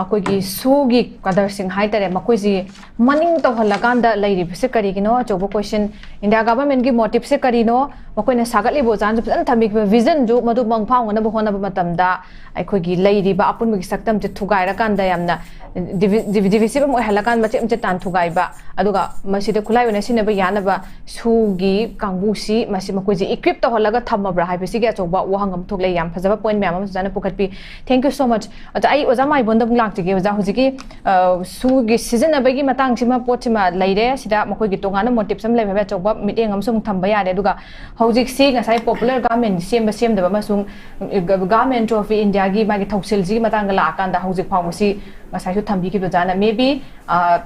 ꯑꯩꯈꯣꯏꯒꯤ ꯁꯨꯒꯤ ꯀꯗꯔꯁꯤꯡ ꯍꯥꯏꯇꯥꯔꯦ, ꯃꯈꯣꯏꯁꯤ ꯃꯅꯤꯡ ꯇꯧꯍꯜꯂꯀꯥꯟꯗ ꯂꯩꯔꯤꯕꯁꯦ ꯀꯔꯤꯒꯤꯅꯣ? ꯑꯆꯧꯕ ꯀꯣꯏꯁꯟ, ꯏꯟꯗꯤꯌꯥ ꯒꯚꯔꯟꯃꯦꯟꯒꯤ ꯃꯣꯇꯤꯞꯁꯦ ꯀꯔꯤꯅꯣ? ꯃꯈꯣꯏꯅ ꯁꯥꯒꯠꯂꯤꯕ ꯑꯣꯖꯥꯅꯁꯨ ꯐꯖꯅ ꯊꯝꯕꯤꯈꯤꯕ ꯚꯤꯖꯟꯗꯨ ꯃꯗꯨ ꯃꯪ ꯐꯥꯎꯅꯅꯕ ꯍꯣꯠꯅꯕ ꯃꯇꯝꯗ ꯑꯩꯈꯣꯏꯒꯤ ꯂꯩꯔꯤꯕ ꯑꯄꯨꯟꯕꯒꯤ ꯁꯛꯇꯝꯁꯦ ꯊꯨꯒꯥꯏꯔꯀꯥꯟꯗ ꯌꯥꯝꯅ ꯗꯤꯚꯤ-, ꯗꯤꯚꯤ-, divisive ꯑꯃ ꯑꯣꯏꯍꯜꯂꯀꯥꯟꯗ ꯃꯆꯦꯠ ꯃꯆꯦꯠ ꯇꯥꯟ ꯊꯨꯒꯥꯏꯕ, ꯑꯗꯨꯒ ꯃꯁꯤꯗ ꯈꯨꯠꯂꯥꯏ ꯑꯣꯏꯅ ꯁꯤꯖꯤꯟꯅꯕ ꯌꯥꯅꯕ ꯁꯨꯒꯤ ꯀꯥꯡꯕꯨꯁꯤ ꯃꯁꯤ ꯃꯈꯣꯏꯁꯤ equip ꯇꯧꯍꯜꯂꯒ ꯊꯝꯃꯕ꯭ꯔꯥ ꯍꯥꯏꯕꯁꯤꯒꯤ ꯑꯆꯧꯕ ꯋꯥꯍꯪ ꯑꯃ ꯊꯣꯛꯂꯛꯑꯦ꯫ ꯌꯥꯝ ꯐꯖꯕ ꯄꯣꯏꯟ ꯃꯌꯥꯝ ꯑꯃ ꯑꯣꯖꯥꯅ ꯄꯨꯈꯠꯄꯤ꯫ Thank you so much꯫ ꯑꯗ ꯑꯩ ꯑꯣꯖꯥ ꯃꯥꯏꯕꯣꯟꯗ ꯑꯃꯨꯛ ꯂꯥꯛꯆꯒꯦ꯫ ꯑꯣꯖꯥ, ꯍꯧꯖꯤꯛꯀꯤ ꯑ, ꯁꯨꯒꯤ ꯁꯤꯖꯤꯟꯅꯕꯒꯤ ꯃꯇꯥꯡꯁꯤꯃ ꯄꯣꯠꯁꯤꯃ ꯂꯩꯔꯦ꯫ ꯁꯤꯗ ꯃꯈꯣꯏꯒꯤ ꯇꯣꯉꯥꯟꯕ ꯃꯣꯇꯤꯞꯁ ꯑꯃ ꯂꯩꯕ ꯍꯥꯏꯕ ꯑꯆꯧꯕ ꯃꯤꯠꯌꯦꯡ ꯑꯃꯁꯨ ꯑꯃꯨꯛ ꯊꯝꯕ ꯌꯥꯔꯦ꯫ ꯑꯗꯨꯒ ꯍꯧꯖꯤꯛꯁꯤ ꯉꯁꯥꯏ popular garment ꯁꯦꯝꯕ ꯁꯦꯝꯗꯕ ꯑꯃꯁꯨꯡ Government of India ꯒꯤ ꯃꯥꯒꯤ ꯊꯧꯁꯤꯜꯁꯤꯒꯤ ꯃꯇꯥꯡꯗ ꯂꯥꯛꯑꯀꯥꯟꯗ ꯍꯧꯖꯤꯛ ꯐꯥꯎꯕꯁꯤ ꯉꯁꯥꯏꯁꯨ ꯊꯝꯕꯤꯈꯤꯕ ꯑꯣꯖꯥꯅ, maybe, ꯑ,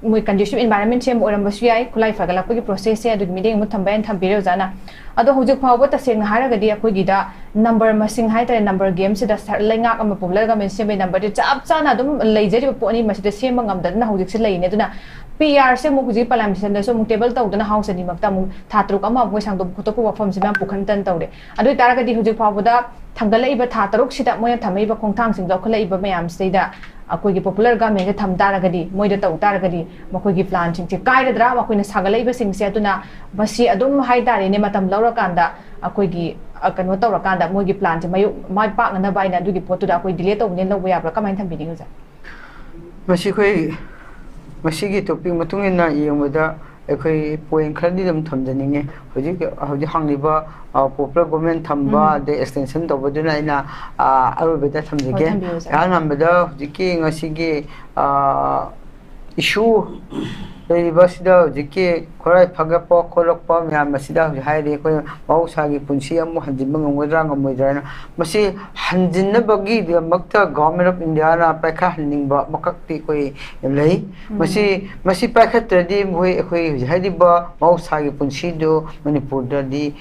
ꯃꯣꯏ conducive environment ꯁꯦꯝꯕ ꯑꯣꯏꯔꯝꯕꯁꯨ ꯌꯥꯏ, ꯈꯨꯠꯂꯥꯏ ꯐꯒꯠꯂꯛꯄꯒꯤ process ꯁꯦ ꯑꯗꯨꯒꯤ ꯃꯤꯠꯌꯦꯡ ꯑꯃ ꯊꯝꯕ ꯌꯥꯏꯅ ꯊꯝꯕꯤꯔꯦ ꯑꯣꯖꯥꯅ꯫ ꯑꯗꯣ ꯍꯧꯖꯤꯛ ꯐꯥꯎꯕ ꯇꯁꯦꯡꯅ ꯍꯥꯏꯔꯒꯗꯤ ꯑꯩꯈꯣꯏꯒꯤꯗ number ꯃꯁꯤꯡ ꯍꯥꯏꯇꯥꯔꯦ, number game ꯁꯤꯗ ꯁꯔ-, ꯂꯩꯉꯥꯛ ꯑꯃ popular government ꯁꯦꯝꯕꯒꯤ number ꯗꯤ ꯆꯞ ꯆꯥꯅ ꯑꯗꯨꯝ ꯂꯩꯖꯔꯤꯕ ꯄꯣꯠꯅꯤ, ꯃꯁꯤꯗ ꯁꯦꯝꯕ ꯉꯝꯗꯗꯅ ꯍꯧꯖꯤꯛꯁꯦ ꯂꯩꯔꯤꯅꯦ꯫ ꯑꯗꯨꯅ P R ꯁꯦ ꯑꯃꯨꯛ ꯍꯧꯖꯤꯛ parliament session ꯗꯁꯨ ꯑꯃꯨꯛ table ꯇꯧꯗꯅ house ꯑꯅꯤꯃꯛꯇ ꯑꯃꯨꯛ ꯊꯥ ꯇꯔꯨꯛ ꯑꯃ ꯑꯃꯨꯛ ꯁꯥꯡꯗꯣꯛꯄ ꯈꯣꯠꯇꯣꯛꯄ ꯋꯥꯐꯝꯁꯦ ꯃꯌꯥꯝ ꯄꯨꯈꯟ ꯇꯟ ꯇꯧꯔꯦ꯫ ꯑꯗꯨ ꯑꯣꯏꯇꯥꯔꯒꯗꯤ ꯍꯧꯖꯤꯛ ꯐꯥꯎꯕꯗ ꯊꯥꯡꯒꯠꯂꯛꯏꯕ ꯊꯥ ꯇꯔꯨꯛꯁꯤꯗ ꯃꯣꯏꯅ ꯊꯝꯃꯛꯏꯕ ꯈꯣꯡꯊꯥꯡꯁꯤꯡ, ꯂꯧꯈꯠꯂꯛꯏꯕ ꯃꯌꯥꯝꯁꯤꯗꯩꯗ ꯑꯩꯈꯣꯏꯒꯤ popular government ꯁꯦ ꯊꯝ ꯇꯥꯔꯒꯗꯤ, ꯃꯣꯏꯗ ꯇꯧ ꯇꯥꯔꯒꯗꯤ ꯃꯈꯣꯏꯒꯤ plan ꯁꯤꯡꯁꯦ ꯀꯥꯏꯔꯗ꯭ꯔꯥ? ꯃꯈꯣꯏꯅ ꯁꯥꯒꯠꯂꯛꯏꯕꯁꯤꯡꯁꯦ, ꯑꯗꯨꯅ ꯃꯁꯤ ꯑꯗꯨꯝ ꯍꯥꯏꯇꯥꯔꯦꯅꯦ, ꯃꯇꯝ ꯂꯧꯔꯀꯥꯟꯗ ꯑꯩꯈꯣꯏꯒꯤ, ꯑ, ꯀꯩꯅꯣ ꯇꯧꯔꯀꯥꯟꯗ ꯃꯣꯏꯒꯤ plan ꯁꯦ ꯃꯌꯨ-, ꯃꯥꯏ ꯄꯥꯛꯅꯅꯕ ꯍꯥꯏꯅ ꯑꯗꯨꯒꯤ ꯄꯣꯠꯇꯨꯗ ꯑꯩꯈꯣꯏ delay ꯇꯧꯕꯅꯦꯅ ꯂꯧꯕ ꯌꯥꯕ꯭ꯔꯥ? ꯀꯃꯥꯏꯅ ꯊꯝꯕꯤꯅꯤꯡꯉꯤ ꯑꯣꯖꯥ? ꯃꯁꯤ ꯑꯩꯈꯣꯏ, ꯃꯁꯤꯒꯤ topic ꯃꯇꯨꯡ ꯏꯟꯅ ꯌꯦꯡꯕꯗ ꯑꯩꯈꯣꯏ point ꯈꯔꯗꯤ ꯑꯗꯨꯝ ꯊꯝꯖꯅꯤꯡꯉꯤ꯫ ꯍꯧꯖꯤꯛ, ꯍꯧꯖꯤꯛ ꯍꯪꯂꯤꯕ, ꯑ, popular government ꯊꯝꯕ, ꯎꯝ꯫ ꯑꯗꯩ extension ꯇꯧꯕꯗꯨꯅ ꯑꯩꯅ, ꯑ, ꯑꯔꯣꯏꯕꯗ ꯊꯝꯖꯒꯦ꯫ ꯍꯣꯏ, ꯊꯝꯕꯤꯌꯨ, ꯁꯥꯔ꯫ ꯏꯍꯥꯟ ꯍꯥꯟꯕꯗ ꯍꯧꯖꯤꯛꯀꯤ ꯉꯁꯤꯒꯤ, ꯑ, issue ꯂꯩꯔꯤꯕꯁꯤꯗ ꯍꯧꯖꯤꯛꯀꯤ ꯈꯨꯠꯂꯥꯏ ꯐꯒꯠꯄ ꯈꯣꯠꯂꯛꯄ ꯃꯌꯥꯝ ꯑꯁꯤꯗ ꯍꯧꯖꯤꯛ ꯍꯥꯏꯔꯤ, ꯑꯩꯈꯣꯏ ꯃꯍꯧꯁꯥꯒꯤ ꯄꯨꯟꯁꯤ ꯑꯃꯨꯛ ꯍꯟꯖꯤꯟꯕ ꯉꯝꯒꯗ꯭ꯔꯥ ꯉꯝꯃꯣꯏꯗ꯭ꯔꯥꯅ꯫ ꯃꯁꯤ ꯍꯟꯖꯤꯟꯅꯕꯒꯤꯗꯃꯛꯇ Government of India ꯅ ꯄꯥꯏꯈꯠꯍꯟꯅꯤꯡꯕ ꯑꯃꯈꯛꯇꯤ ꯑꯩꯈꯣꯏ ꯂꯩ꯫ ꯎꯝ꯫ ꯃꯁꯤ, ꯃꯁꯤ ꯄꯥꯏꯈꯠꯇ꯭ꯔꯗꯤ ꯃꯈꯣꯏ, ꯑꯩꯈꯣꯏ ꯍꯧꯖꯤꯛ ꯍꯥꯏꯔꯤꯕ ꯃꯍꯧꯁꯥꯒꯤ ꯄꯨꯟꯁꯤꯗꯨ ꯃꯅꯤꯄꯨꯔꯗꯗꯤ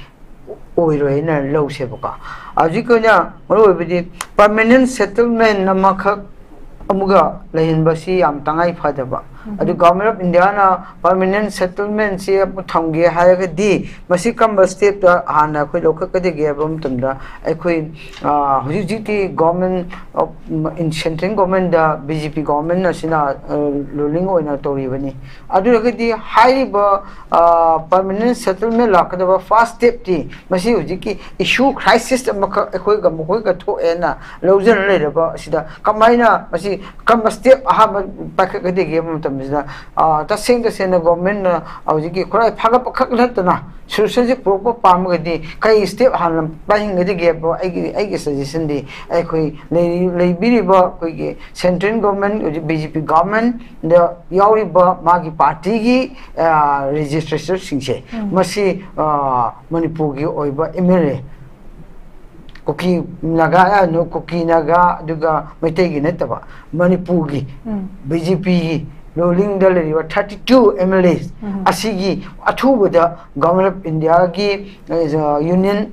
ꯑꯣꯏꯔꯣꯏꯅ ꯂꯧꯁꯦꯕꯀꯣ꯫ ꯍꯧꯖꯤꯛꯀꯤ ꯑꯣꯏꯅ ꯃꯔꯨꯑꯣꯏꯕꯗꯤ permanent settlement ꯑꯃꯈꯛ ꯑꯃꯒ ꯂꯩꯍꯟꯕꯁꯤ ꯌꯥꯝ ꯇꯉꯥꯏ ꯐꯗꯕ꯫ ꯑꯗꯨ ꯒꯣꯔꯃꯦꯟ ꯑꯣꯐ ꯏꯟꯗꯤꯌꯥꯅ ꯄꯔꯃꯅꯦꯟ ꯁꯦꯇꯜꯃꯦꯟꯁꯤ ꯑꯃꯨꯛ ꯊꯝꯒꯦ ꯍꯥꯏꯔꯒꯗꯤ, ꯃꯁꯤ ꯀꯔꯝꯕ ꯁ꯭ꯇꯦꯞꯇ ꯍꯥꯟꯅ ꯑꯩꯈꯣꯏ ꯂꯧꯈꯠꯀꯗꯒꯦ ꯍꯥꯏꯕ ꯃꯇꯝꯗ, ꯑꯩꯈꯣꯏ, ꯑ, ꯍꯧꯖꯤꯛ ꯍꯧꯖꯤꯛꯇꯤ ꯒꯣꯔꯃꯦꯟ ꯑꯣꯐ, ꯁꯦꯟꯇ꯭ꯔꯦꯜ ꯒꯣꯔꯃꯦꯟꯗ ꯕꯤ ꯖꯦ ꯄꯤ ꯒꯣꯔꯃꯦꯟ ꯑꯁꯤꯅ, ꯑ, ꯔꯨꯂꯤꯡ ꯑꯣꯏꯅ ꯇꯧꯔꯤꯕꯅꯤ꯫ ꯑꯗꯨ ꯑꯣꯏꯔꯒꯗꯤ ꯍꯥꯏꯔꯤꯕ, ꯑ, ꯄꯔꯃꯅꯦꯟ ꯁꯦꯇꯜꯃꯦꯟ ꯂꯥꯛꯀꯗꯕ ꯐꯥꯔꯁ ꯁ꯭ꯇꯦꯞꯇꯤ ꯃꯁꯤ ꯍꯧꯖꯤꯛꯀꯤ ꯏꯁꯨ ꯀ꯭ꯔꯥꯏꯁꯤꯁ ꯑꯃꯈꯛ ꯑꯩꯈꯣꯏꯒ ꯃꯈꯣꯏꯒ ꯊꯣꯛꯑꯦꯅ ꯂꯧꯖꯅ ꯂꯩꯔꯕ ꯑꯁꯤꯗ ꯀꯃꯥꯏꯅ ꯃꯁꯤ ꯀꯔꯝꯕ ꯁ꯭ꯇꯦꯞ ꯑꯍꯥꯟꯕ ꯄꯥꯏꯈꯠꯀꯗꯒꯦ ꯍꯥꯏꯕ ꯃꯇꯝꯁꯤꯗ, ꯑ, ꯇꯁꯦꯡ ꯇꯁꯦꯡꯅ ꯒꯣꯔꯃꯦꯟꯅ ꯍꯧꯖꯤꯛꯀꯤ ꯈꯨꯠꯂꯥꯏ ꯐꯥꯒꯠꯄ ꯈꯛ ꯅꯠꯇꯅ ꯁꯣꯂꯨꯁꯟꯁꯤ ꯄꯨꯔꯛꯄ ꯄꯥꯝꯃꯒꯗꯤ ꯀꯔꯤ ꯁ꯭ꯇꯦꯞ ꯍꯥꯟꯅ ꯄꯥꯏꯍꯟꯒꯗꯒꯦ ꯍꯥꯏꯕ ꯑꯩꯒꯤ, ꯑꯩꯒꯤ ꯁꯖꯦꯁꯟꯗꯤ ꯑꯩꯈꯣꯏ ꯂꯩꯔꯤ-, ꯂꯩꯕꯤꯔꯤꯕ ꯑꯩꯈꯣꯏꯒꯤ ꯁꯦꯟꯇ꯭ꯔꯦꯜ ꯒꯣꯔꯃꯦꯟ, ꯍꯧꯖꯤꯛ ꯕꯤ ꯖꯦ ꯄꯤ ꯒꯣꯔꯃꯦꯟꯗ ꯌꯥꯎꯔꯤꯕ ꯃꯥꯒꯤ ꯄꯥꯔꯇꯤꯒꯤ, ꯑ, ꯔꯦꯖꯤꯁꯇ꯭ꯔꯦꯆꯔꯁꯤꯡꯁꯦ ꯃꯁꯤ, ꯑ, ꯃꯅꯤꯄꯨꯔꯒꯤ ꯑꯣꯏꯕ ꯑꯦꯝ ꯑꯦꯜ ꯑꯦ ꯀꯨꯀꯤ ꯅꯥꯒꯥ, ꯑ, ꯅꯣ-, ꯀꯨꯀꯤ ꯅꯥꯒꯥ ꯑꯗꯨꯒ ꯃꯩꯇꯩꯒꯤ ꯅꯠꯇꯕ ꯃꯅꯤꯄꯨꯔꯒꯤ ꯎꯝ꯫ ꯕꯤ ꯖꯦ ꯄꯤꯒꯤ ꯔꯨꯂꯤꯡꯗ ꯂꯩꯔꯤꯕ thirty two M L A um. ꯑꯁꯤꯒꯤ ꯑꯊꯨꯕꯗ ꯒꯣꯔꯃꯦꯟ ꯑꯣꯐ ꯏꯟꯗꯤꯌꯥꯒꯤ, ꯑ, ꯌꯨꯅꯤꯌꯟ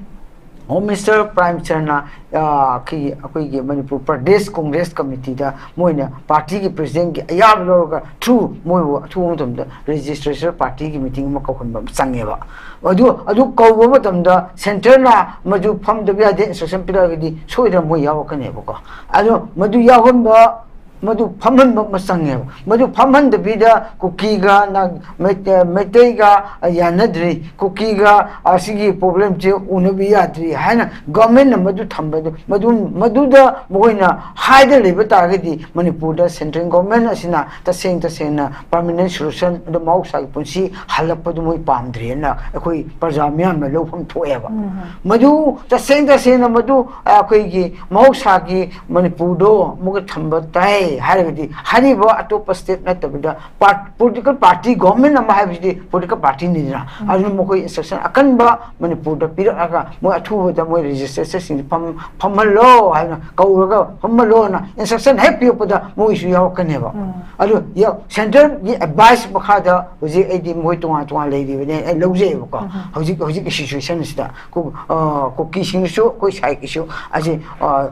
ꯍꯣꯝ ꯃꯤꯅꯤꯁꯇꯔ ꯄ꯭ꯔꯥꯏꯝ ꯃꯤꯅꯤꯁꯇꯔꯅ, ꯑ, ꯑꯩꯈꯣꯏꯒꯤ, ꯑꯩꯈꯣꯏꯒꯤ ꯃꯅꯤꯄꯨꯔ ꯄ꯭ꯔꯗꯦꯁ ꯀꯣꯡꯒ꯭ꯔꯦꯁ ꯀꯃꯤꯇꯤꯗ ꯃꯣꯏꯅ ꯄꯥꯔꯇꯤꯒꯤ ꯄ꯭ꯔꯁꯤꯗꯦꯟꯒꯤ ꯑꯌꯥꯕ ꯂꯧꯔꯒ ꯊ꯭ꯔꯨ ꯃꯣꯏꯕꯨ ꯑꯊꯨꯕ ꯃꯇꯝꯗ ꯔꯦꯖꯤꯁꯇ꯭ꯔꯦꯆꯔ ꯄꯥꯔꯇꯤꯒꯤ ꯃꯤꯇꯤꯡ ꯑꯃ ꯀꯧꯍꯟꯕ ꯑꯃ ꯆꯪꯉꯦꯕ꯫ ꯑꯗꯨ, ꯑꯗꯨ ꯀꯧꯕ ꯃꯇꯝꯗ ꯁꯦꯟꯇꯔꯅ ꯃꯗꯨ ꯐꯝꯗꯕ ꯌꯥꯗꯦ ꯏꯟꯁꯇ꯭ꯔꯛꯁꯟ ꯄꯤꯔꯛꯑꯒꯗꯤ ꯁꯣꯏꯗꯅ ꯃꯣꯏ ꯌꯥꯎꯔꯛꯀꯅꯦꯕꯀꯣ꯫ ꯑꯗꯣ ꯃꯗꯨ ꯌꯥꯎꯍꯟꯕ, ꯃꯗꯨ ꯐꯝꯍꯟꯕ ꯑꯃ ꯆꯪꯉꯦꯕ꯫ ꯃꯗꯨ ꯐꯝꯍꯟꯗꯕꯤꯗ ꯀꯨꯀꯤꯒ ꯅ-, ꯃꯩ-, ꯃꯩꯇꯩꯒ ꯌꯥꯅꯗ꯭ꯔꯤ, ꯀꯨꯀꯤꯒ ꯑꯁꯤꯒꯤ ꯄ꯭ꯔꯣꯕ꯭ꯂꯦꯝꯁꯦ ꯎꯅꯕ ꯌꯥꯗ꯭ꯔꯤ ꯍꯥꯏꯅ ꯒꯚꯔꯟꯃꯦꯟꯠꯅ ꯃꯗꯨ ꯊꯝꯕꯗꯨ, ꯃꯗꯨ, ꯃꯗꯨꯗ ꯃꯈꯣꯏꯅ ꯍꯥꯏꯗ ꯂꯩꯕ ꯇꯥꯔꯒꯗꯤ ꯃꯅꯤꯄꯨꯔꯗ ꯁꯦꯟꯇ꯭ꯔꯦꯜ ꯒꯚꯔꯟꯃꯦꯟꯠ ꯑꯁꯤꯅ ꯇꯁꯦꯡ ꯇꯁꯦꯡꯅ ꯄꯔꯃꯅꯦꯟꯠ ꯁꯣꯂꯨꯁꯟ ꯑꯗꯨ ꯃꯍꯧꯁꯥꯒꯤ ꯄꯨꯟꯁꯤ ꯍꯜꯂꯛꯄꯗꯨ ꯃꯣꯏ ꯄꯥꯝꯗ꯭ꯔꯦꯅ ꯑꯩꯈꯣꯏ ꯄ꯭ꯔꯖꯥ ꯃꯤꯌꯥꯝꯅ ꯂꯧꯐꯝ ꯊꯣꯛꯑꯦꯕ꯫ ꯎꯝ꯫ ꯃꯗꯨ ꯇꯁꯦꯡ ꯇꯁꯦꯡꯅ ꯃꯗꯨ ꯑꯩꯈꯣꯏꯒꯤ ꯃꯍꯧꯁꯥꯒꯤ ꯃꯅꯤꯄꯨꯔꯗꯣ ꯑꯃꯨꯛꯀ ꯊꯝꯕ ꯇꯥꯏ ꯍꯥꯏꯔꯒꯗꯤ ꯍꯥꯏꯔꯤꯕ ꯑꯇꯣꯞꯄ ꯁ꯭ꯇꯦꯠ ꯅꯠꯇꯕꯗ ꯄꯥꯔꯠ-, ꯄꯣꯂꯤꯇꯤꯀꯦꯜ ꯄꯥꯔꯇꯤ, ꯒꯣꯔꯃꯦꯟ ꯑꯃ ꯍꯥꯏꯕꯁꯤꯗꯤ ꯄꯣꯂꯤꯇꯤꯀꯦꯜ ꯄꯥꯔꯇꯤꯅꯤꯗꯅ꯫ ꯎꯝ꯫ ꯑꯗꯨꯅ ꯃꯈꯣꯏ ꯏꯟꯁꯇ꯭ꯔꯛꯁꯟ ꯑꯀꯟꯕ ꯃꯅꯤꯄꯨꯔꯗ ꯄꯤꯔꯛꯑꯒ ꯃꯣꯏ ꯑꯊꯨꯕꯗ ꯃꯣꯏ ꯔꯦꯖꯤꯁꯇ꯭ꯔꯦꯆꯔꯁꯤꯡꯁꯤ ꯐꯝ-, ꯐꯝꯍꯜꯂꯣ ꯍꯥꯏꯅ ꯀꯧꯔꯒ ꯐꯝꯍꯜꯂꯣꯅ ꯏꯟꯁꯇ꯭ꯔꯛꯁꯟ ꯍꯦꯛ ꯄꯤꯔꯛꯄꯗ ꯃꯣꯏꯁꯨ ꯌꯥꯎꯔꯛꯀꯅꯦꯕ꯫ ꯎꯝ꯫ ꯑꯗꯨ ꯌꯥꯎ-, ꯁꯦꯟꯇ꯭ꯔꯦꯜꯒꯤ ꯑꯦꯗꯚꯥꯏꯁ ꯃꯈꯥꯗ ꯍꯧꯖꯤꯛ ꯑꯩꯗꯤ ꯃꯣꯏ ꯇꯣꯉꯥꯟ ꯇꯣꯉꯥꯟ ꯂꯩꯔꯤꯕꯅꯦ, ꯑꯩ ꯂꯧꯖꯩꯑꯕꯀꯣ꯫ ꯎꯝ꯫ ꯍꯧꯖꯤꯛ, ꯍꯧꯖꯤꯛꯀꯤ ꯁꯤꯆꯨꯋꯦꯁꯟꯁꯤꯗ ꯀꯨ-, ꯑ, ꯀꯨꯀꯤꯁꯤꯡꯅꯁꯨ ꯑꯩꯈꯣꯏ ꯁꯥꯏꯠꯀꯤꯁꯨ ꯑꯁꯤ, ꯑ,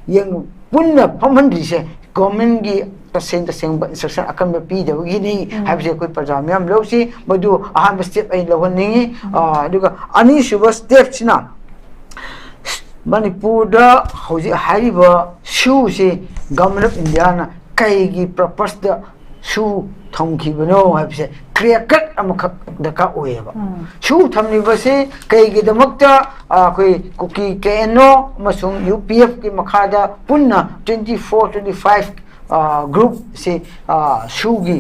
ꯌꯦꯡ-, ꯄꯨꯟꯅ ꯐꯝꯍꯟꯗ꯭ꯔꯤꯁꯦ ꯒꯣꯔꯃꯦꯟꯒꯤ ꯇꯁꯦꯡ ꯇꯁꯦꯡꯕ instruction ꯑꯀꯟꯕ ꯄꯤꯗꯕꯒꯤꯅꯤ ꯍꯥꯏꯕꯁꯦ ꯑꯩꯈꯣꯏ ꯄ꯭ꯔꯖꯥ ꯃꯤꯌꯥꯝ ꯂꯧꯁꯤ꯫ ꯃꯗꯨ ꯑꯍꯥꯟꯕ step ꯑꯩ ꯂꯧꯍꯟꯅꯤꯡꯉꯤ꯫ ꯑ, ꯑꯗꯨꯒ ꯑꯅꯤꯁꯨꯕ stepꯁꯤꯅ ꯃꯅꯤꯄꯨꯔꯗ ꯍꯧꯖꯤꯛ ꯍꯥꯏꯔꯤꯕ ꯁꯨꯁꯤ Government of Indiaꯅ ꯀꯩꯒꯤ purposeꯇ ꯁꯨ ꯊꯝꯈꯤꯕꯅꯣ ꯍꯥꯏꯕꯁꯦ clear cut ꯑꯃꯈꯛ ꯗꯔꯀꯥꯔ ꯑꯣꯏꯌꯦꯕ꯫ ꯁꯨ ꯊꯝꯂꯤꯕꯁꯤ ꯀꯩꯒꯤꯗꯃꯛꯇ, ꯑ, ꯑꯩꯈꯣꯏ ꯀꯨꯀꯤ KNO ꯑꯃꯁꯨꯡ UPFꯀꯤ ꯃꯈꯥꯗ ꯄꯨꯟꯅ twenty four, twenty five, ꯑ, groupꯁꯤ, ꯑ, ꯁꯨꯒꯤ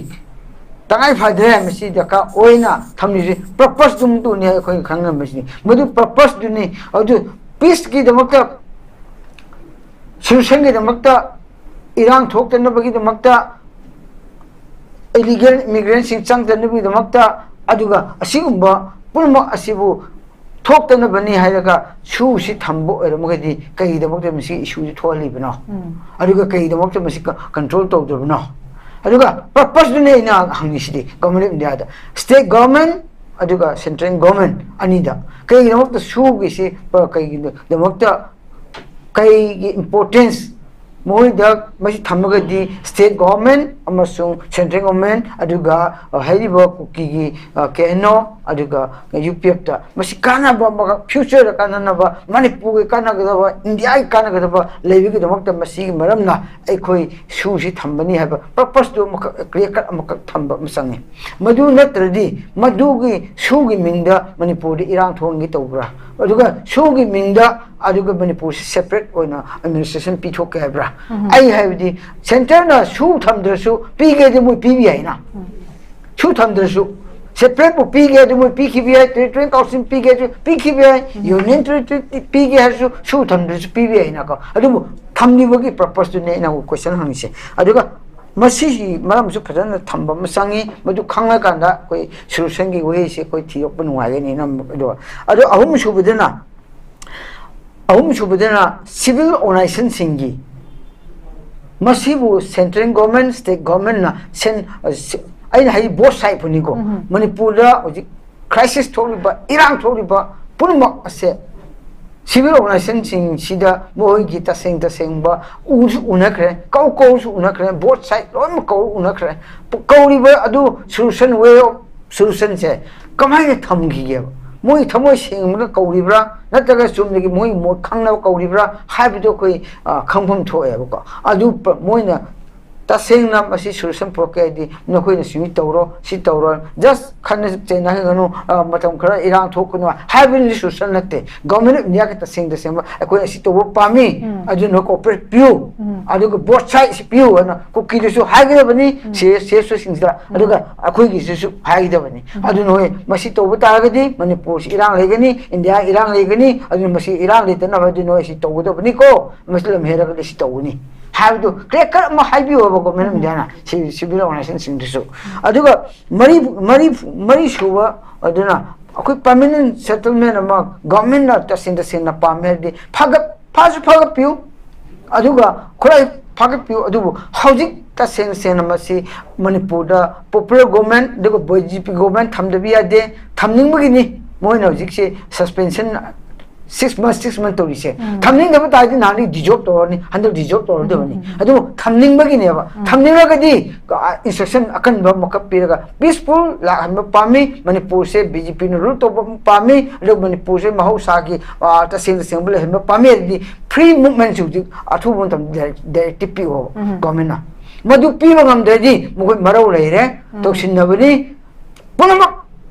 ꯇꯉꯥꯏ ꯐꯗ꯭ꯔꯦ, ꯃꯁꯤ ꯗꯔꯀꯥꯔ ꯑꯣꯏꯅ ꯊꯝꯂꯤꯁꯤ꯫ Purposeꯗꯨꯃꯇꯨꯅꯤ ꯑꯩꯈꯣꯏꯅ ꯈꯪꯉꯝꯕꯁꯤꯅꯤ꯫ ꯃꯗꯨ purposeꯗꯨꯅꯤ꯫ ꯑꯗꯨ peaceꯀꯤꯗꯃꯛꯇ, solutionꯒꯤꯗꯃꯛꯇ, ꯏꯔꯥꯡ ꯊꯣꯛꯇꯅꯕꯒꯤꯗꯃꯛꯇ, illegal immigrantꯁꯤꯡ ꯆꯪꯗꯅꯕꯒꯤꯗꯃꯛꯇ, ꯑꯗꯨꯒ ꯑꯁꯤꯒꯨꯝꯕ ꯄꯨꯝꯅꯃꯛ ꯑꯁꯤꯕꯨ ꯊꯣꯛꯇꯅꯕꯅꯤ ꯍꯥꯏꯔꯒ ꯁꯨꯁꯤ ꯊꯝꯕ ꯑꯣꯏꯔꯝꯃꯒꯗꯤ ꯀꯩꯒꯤꯗꯃꯛꯇ ꯃꯁꯤ issueꯁꯤ ꯊꯣꯛꯍꯜꯂꯤꯕꯅꯣ? ꯑꯗꯨꯒ ꯀꯩꯒꯤꯗꯃꯛꯇ ꯃꯁꯤ ꯀ-, control ꯇꯧꯗꯕꯅꯣ? ꯑꯗꯨꯒ purposeꯗꯨꯅꯤ ꯑꯩꯅ ꯍꯪꯉꯤꯁꯤꯗꯤ Government of Indiaꯗ, state government ꯑꯗꯨꯒ central government ꯑꯅꯤꯗ ꯀꯩꯒꯤꯗꯃꯛꯇ ꯁꯨꯒꯤꯁꯤ, ꯄ-, ꯀꯩꯒꯤꯗꯃꯛꯇ, ꯀꯩꯒꯤ importance ꯃꯈꯣꯏꯗ ꯃꯁꯤ ꯊꯝꯃꯒꯗꯤ state government ꯑꯃꯁꯨꯡ central government ꯑꯗꯨꯒ, ꯑ, ꯍꯥꯏꯔꯤꯕ ꯀꯨꯀꯤꯒꯤ, ꯑ, KNO ꯑꯗꯨꯒ UPFꯇ ꯃꯁꯤ ꯀꯥꯟꯅꯕ ꯑꯃꯒ, futureꯗ ꯀꯥꯟꯅꯅꯕ, ꯃꯅꯤꯄꯨꯔꯒꯤ ꯀꯥꯟꯅꯒꯗꯕ, ꯏꯟꯗꯤꯌꯥꯒꯤ ꯀꯥꯟꯅꯒꯗꯕ ꯂꯩꯕꯒꯤꯗꯃꯛꯇ ꯃꯁꯤꯒꯤ ꯃꯔꯝꯅ ꯑꯩꯈꯣꯏ ꯁꯨꯁꯤ ꯊꯝꯕꯅꯤ ꯍꯥꯏꯕ purposeꯇꯨ ꯑꯃꯈꯛ, clear cut ꯑꯃꯈꯛ ꯊꯝꯕ ꯑꯃ ꯆꯪꯉꯤ꯫ ꯃꯗꯨ ꯅꯠꯇ꯭ꯔꯗꯤ ꯃꯗꯨꯒꯤ ꯁꯨꯒꯤ ꯃꯤꯡꯗ ꯃꯅꯤꯄꯨꯔꯗ ꯏꯔꯥꯡ ꯊꯣꯛꯍꯟꯒꯦ ꯇꯧꯕ꯭ꯔꯥ? ꯑꯗꯨꯒ ꯁꯨꯒꯤ ꯃꯤꯡꯗ ꯑꯗꯨꯒ ꯃꯅꯤꯄꯨꯔꯁꯤ separate ꯑꯣꯏꯅ administration ꯄꯤꯊꯣꯛꯀꯦ ꯍꯥꯏꯕ꯭ꯔꯥ? ꯑꯩ ꯍꯥꯏꯕꯗꯤ centreꯅ ꯁꯨ ꯊꯝꯗ꯭ꯔꯁꯨ ꯄꯤꯒꯦꯗꯤ ꯃꯣꯏ ꯄꯤꯕ ꯌꯥꯏꯅ꯫ ꯁꯨ ꯊꯝꯗ꯭ꯔꯁꯨ, separateꯄꯨ ꯄꯤꯒꯦ ꯑꯗꯨ ꯃꯣꯏ ꯄꯤꯈꯤꯕ ꯌꯥꯏ, territorial council ꯄꯤꯒꯦ ꯑꯗꯨ ꯄꯤꯈꯤꯕ ꯌꯥꯏ, union territory ꯄꯤꯒꯦ ꯍꯥꯏꯔꯁꯨ ꯁꯨ ꯊꯝꯗ꯭ꯔꯁꯨ ꯄꯤꯕ ꯌꯥꯏꯅꯀꯣ꯫ ꯑꯗꯨꯕꯨ ꯊꯝꯂꯤꯕꯒꯤ purposeꯇꯨꯅꯦ ꯑꯩꯅ ꯑꯃꯨꯛ question ꯍꯪꯉꯤꯁꯦ꯫ ꯑꯗꯨꯒ ꯃꯁꯤꯒꯤ ꯃꯔꯝꯁꯨ ꯐꯖꯅ ꯊꯝꯕ ꯑꯃ ꯆꯪꯉꯤ꯫ ꯃꯗꯨ ꯈꯪꯉꯀꯥꯟꯗ ꯑꯩꯈꯣꯏ solutionꯒꯤ wayꯁꯦ ꯑꯩꯈꯣꯏ ꯊꯤꯗꯣꯛꯄ ꯅꯨꯡꯉꯥꯏꯒꯅꯤꯅ꯫ ꯑꯗꯣ, ꯑꯗꯣ ꯑꯍꯨꯝꯁꯨꯕꯗꯅ, ꯑꯍꯨꯝꯁꯨꯕꯗꯅ civil organizationꯁꯤꯡꯒꯤ, ꯃꯁꯤꯕꯨ central government, state governmentꯅ ꯁꯦꯟ-, ꯑ, ꯁꯤ-, ꯑꯩꯅ ꯍꯥꯏꯗꯤ both sideꯄꯨꯅꯤꯀꯣ꯫ ꯃꯅꯤꯄꯨꯔꯗ ꯍꯧꯖꯤꯛ crisis ꯊꯣꯛꯂꯤꯕ, ꯏꯔꯥꯡ ꯊꯣꯛꯂꯤꯕ ꯄꯨꯝꯅꯃꯛ ꯑꯁꯦ civil organizationꯁꯤꯡꯁꯤꯗ ꯃꯈꯣꯏꯒꯤ ꯇꯁꯦꯡ ꯇꯁꯦꯡꯕ ꯎꯁꯨ ꯎꯅꯈ꯭ꯔꯦ, ꯀꯧ ꯀꯧꯁꯨ ꯎꯅꯈ꯭ꯔꯦ, both side ꯂꯣꯏꯅꯃꯛ ꯀꯧ ꯎꯅꯈ꯭ꯔꯦ꯫ ꯀꯧꯔꯤꯕ ꯑꯗꯨ solution, way of solutionꯁꯦ ꯀꯃꯥꯏꯅ ꯊꯝꯈꯤꯒꯦꯕ? ꯃꯣꯏ ꯊꯃꯣꯏ ꯁꯦꯡꯕꯒ ꯀꯧꯔꯤꯕ꯭ꯔꯥ, ꯅꯠꯇ꯭ꯔꯒ ꯆꯨꯝꯅꯒꯤ ꯃꯣꯏ ꯃꯣꯠ ꯈꯪꯅꯕ ꯀꯧꯔꯤꯕ꯭ꯔꯥ ꯍꯥꯏꯕꯗꯨ ꯑꯩꯈꯣꯏ, ꯑ, ꯈꯪꯐꯝ ꯊꯣꯛꯑꯦꯕꯀꯣ꯫ ꯑꯗꯨ ꯄ-, ꯃꯣꯏꯅ ꯇꯁꯦꯡꯅ ꯃꯁꯤ solution ꯄꯨꯔꯛꯀꯦ ꯍꯥꯏꯗꯤ ꯅꯈꯣꯏꯅ ꯁꯤ ꯇꯧꯔꯣ, ꯁꯤ ꯇꯧꯔꯣ, just ꯈꯠꯅ ꯆꯩꯅꯍꯟꯒꯅꯨ, ꯑ, ꯃꯇꯝ ꯈꯔ ꯏꯔꯥꯡ ꯊꯣꯛꯀꯅꯨ ꯍꯥꯏꯕꯅꯤ solution ꯅꯠꯇꯦ꯫ Government of Indiaꯒꯤ ꯇꯁꯦꯡ ꯇꯁꯦꯡꯕ ꯑꯩꯈꯣꯏ ꯑꯁꯤ ꯇꯧꯕ ꯄꯥꯝꯃꯤ, ꯎꯝ꯫ ꯑꯗꯨꯅ cooperate ꯄꯤꯌꯨ, ꯎꯝ꯫ ꯑꯗꯨꯒ both sideꯁꯤ ꯄꯤꯌꯨ ꯍꯥꯏꯅ ꯀꯨꯀꯤꯗꯁꯨ ꯍꯥꯏꯒꯗꯕꯅꯤ, ꯁꯤ ꯁꯤꯁꯨꯁꯤꯡꯁꯤꯗ, ꯑꯗꯨꯒ ꯑꯩꯈꯣꯏꯒꯤꯁꯤꯁꯨ ꯍꯥꯏꯒꯗꯕꯅꯤ꯫ ꯑꯗꯨ ꯅꯣꯏ ꯃꯁꯤ ꯇꯧꯕ ꯇꯥꯔꯒꯗꯤ ꯃꯅꯤꯄꯨꯔꯁꯤ ꯏꯔꯥꯡ ꯂꯩꯒꯅꯤ, ꯏꯟꯗꯤꯌꯥ ꯏꯔꯥꯡ ꯂꯩꯒꯅꯤ, ꯑꯗꯨꯅ ꯃꯁꯤ ꯏꯔꯥꯡ ꯂꯩꯇꯅꯕ ꯑꯗꯨ ꯅꯣꯏ ꯁꯤ ꯇꯧꯒꯗꯕꯅꯤꯀꯣ, ꯃꯁꯤ ꯂꯝ ꯍꯦꯜꯂꯒꯗꯤ ꯁꯤ ꯇꯧꯒꯅꯤ ꯍꯥꯏꯕꯗꯨ clear cut ꯑꯃ ꯍꯥꯏꯕꯤꯌꯣꯕ government of Indiaꯅ, ꯁꯤ civil organizationꯁꯤꯡꯗꯨꯁꯨ꯫ ꯑꯗꯨꯒ ꯃꯔꯤ, ꯃꯔꯤ, ꯃꯔꯤ ꯁꯨꯕ ꯑꯗꯨꯅ ꯑꯩꯈꯣꯏ permanent settlement ꯑꯃ governmentꯅ ꯇꯁꯦꯡ ꯇꯁꯦꯡꯅ ꯄꯥꯝꯃꯦ ꯍꯥꯏꯔꯗꯤ ꯐꯒꯠ-, ꯐꯥꯁꯨ ꯐꯒꯠꯄꯤꯌꯨ, ꯑꯗꯨꯒ ꯈꯨꯠꯂꯥꯏ ꯐꯒꯠꯄꯤꯌꯨ꯫ ꯑꯗꯨꯕꯨ ꯍꯧꯖꯤꯛ ꯇꯁꯦꯡ ꯇꯁꯦꯡꯅ ꯃꯁꯤ ꯃꯅꯤꯄꯨꯔꯗ popular government ꯑꯗꯨꯒ BJP government ꯊꯝꯗꯕ ꯌꯥꯗꯦ, ꯊꯝꯅꯤꯡꯕꯒꯤꯅꯤ ꯃꯣꯏꯅ ꯍꯧꯖꯤꯛꯁꯦ suspension six month, six month ꯇꯧꯔꯤꯁꯦ꯫ ꯊꯝꯅꯤꯡꯗꯕ ꯇꯥꯔꯗꯤ ꯅꯍꯥꯟꯗꯤ dissolve ꯇꯧꯔꯅꯤ, ꯍꯟꯗꯛ dissolve ꯇꯧꯔꯗꯕꯅꯤ꯫ ꯑꯗꯨꯕꯨ ꯊꯝꯅꯤꯡꯕꯒꯤꯅꯦꯕ꯫ ꯊꯝꯅꯤꯡꯂꯒꯗꯤ, ꯑ, instruction ꯑꯀꯟꯕ ꯑꯃꯈꯛ ꯄꯤꯔꯒ peaceful ꯂꯥꯛꯍꯟꯕ ꯄꯥꯝꯃꯤ꯫ ꯃꯅꯤꯄꯨꯔꯁꯦ BJPꯅ rule ꯇꯧꯕ ꯄꯥꯝꯃꯤ꯫ ꯑꯗꯨꯒ ꯃꯅꯤꯄꯨꯔꯁꯦ ꯃꯍꯧꯁꯥꯒꯤ, ꯑ, ꯇꯁꯦꯡ ꯇꯁꯦꯡꯕ ꯂꯩꯍꯟꯕ ꯄꯥꯝꯃꯤ꯫ ꯑꯗꯨꯗꯤ free movementꯁꯤ ꯍꯧꯖꯤꯛ ꯑꯊꯨꯕ ꯃꯇꯝꯗ direct-, directive ꯄꯤꯌꯣꯕ governmentꯅ꯫ ꯃꯗꯨ ꯄꯤꯕ ꯉꯝꯗ꯭ꯔꯗꯤ ꯃꯈꯣꯏ ꯃꯔꯧ ꯂꯩꯔꯦ, ꯇꯧꯁꯤꯟꯅꯕꯅꯤ꯫ ꯄꯨꯝꯅꯃꯛ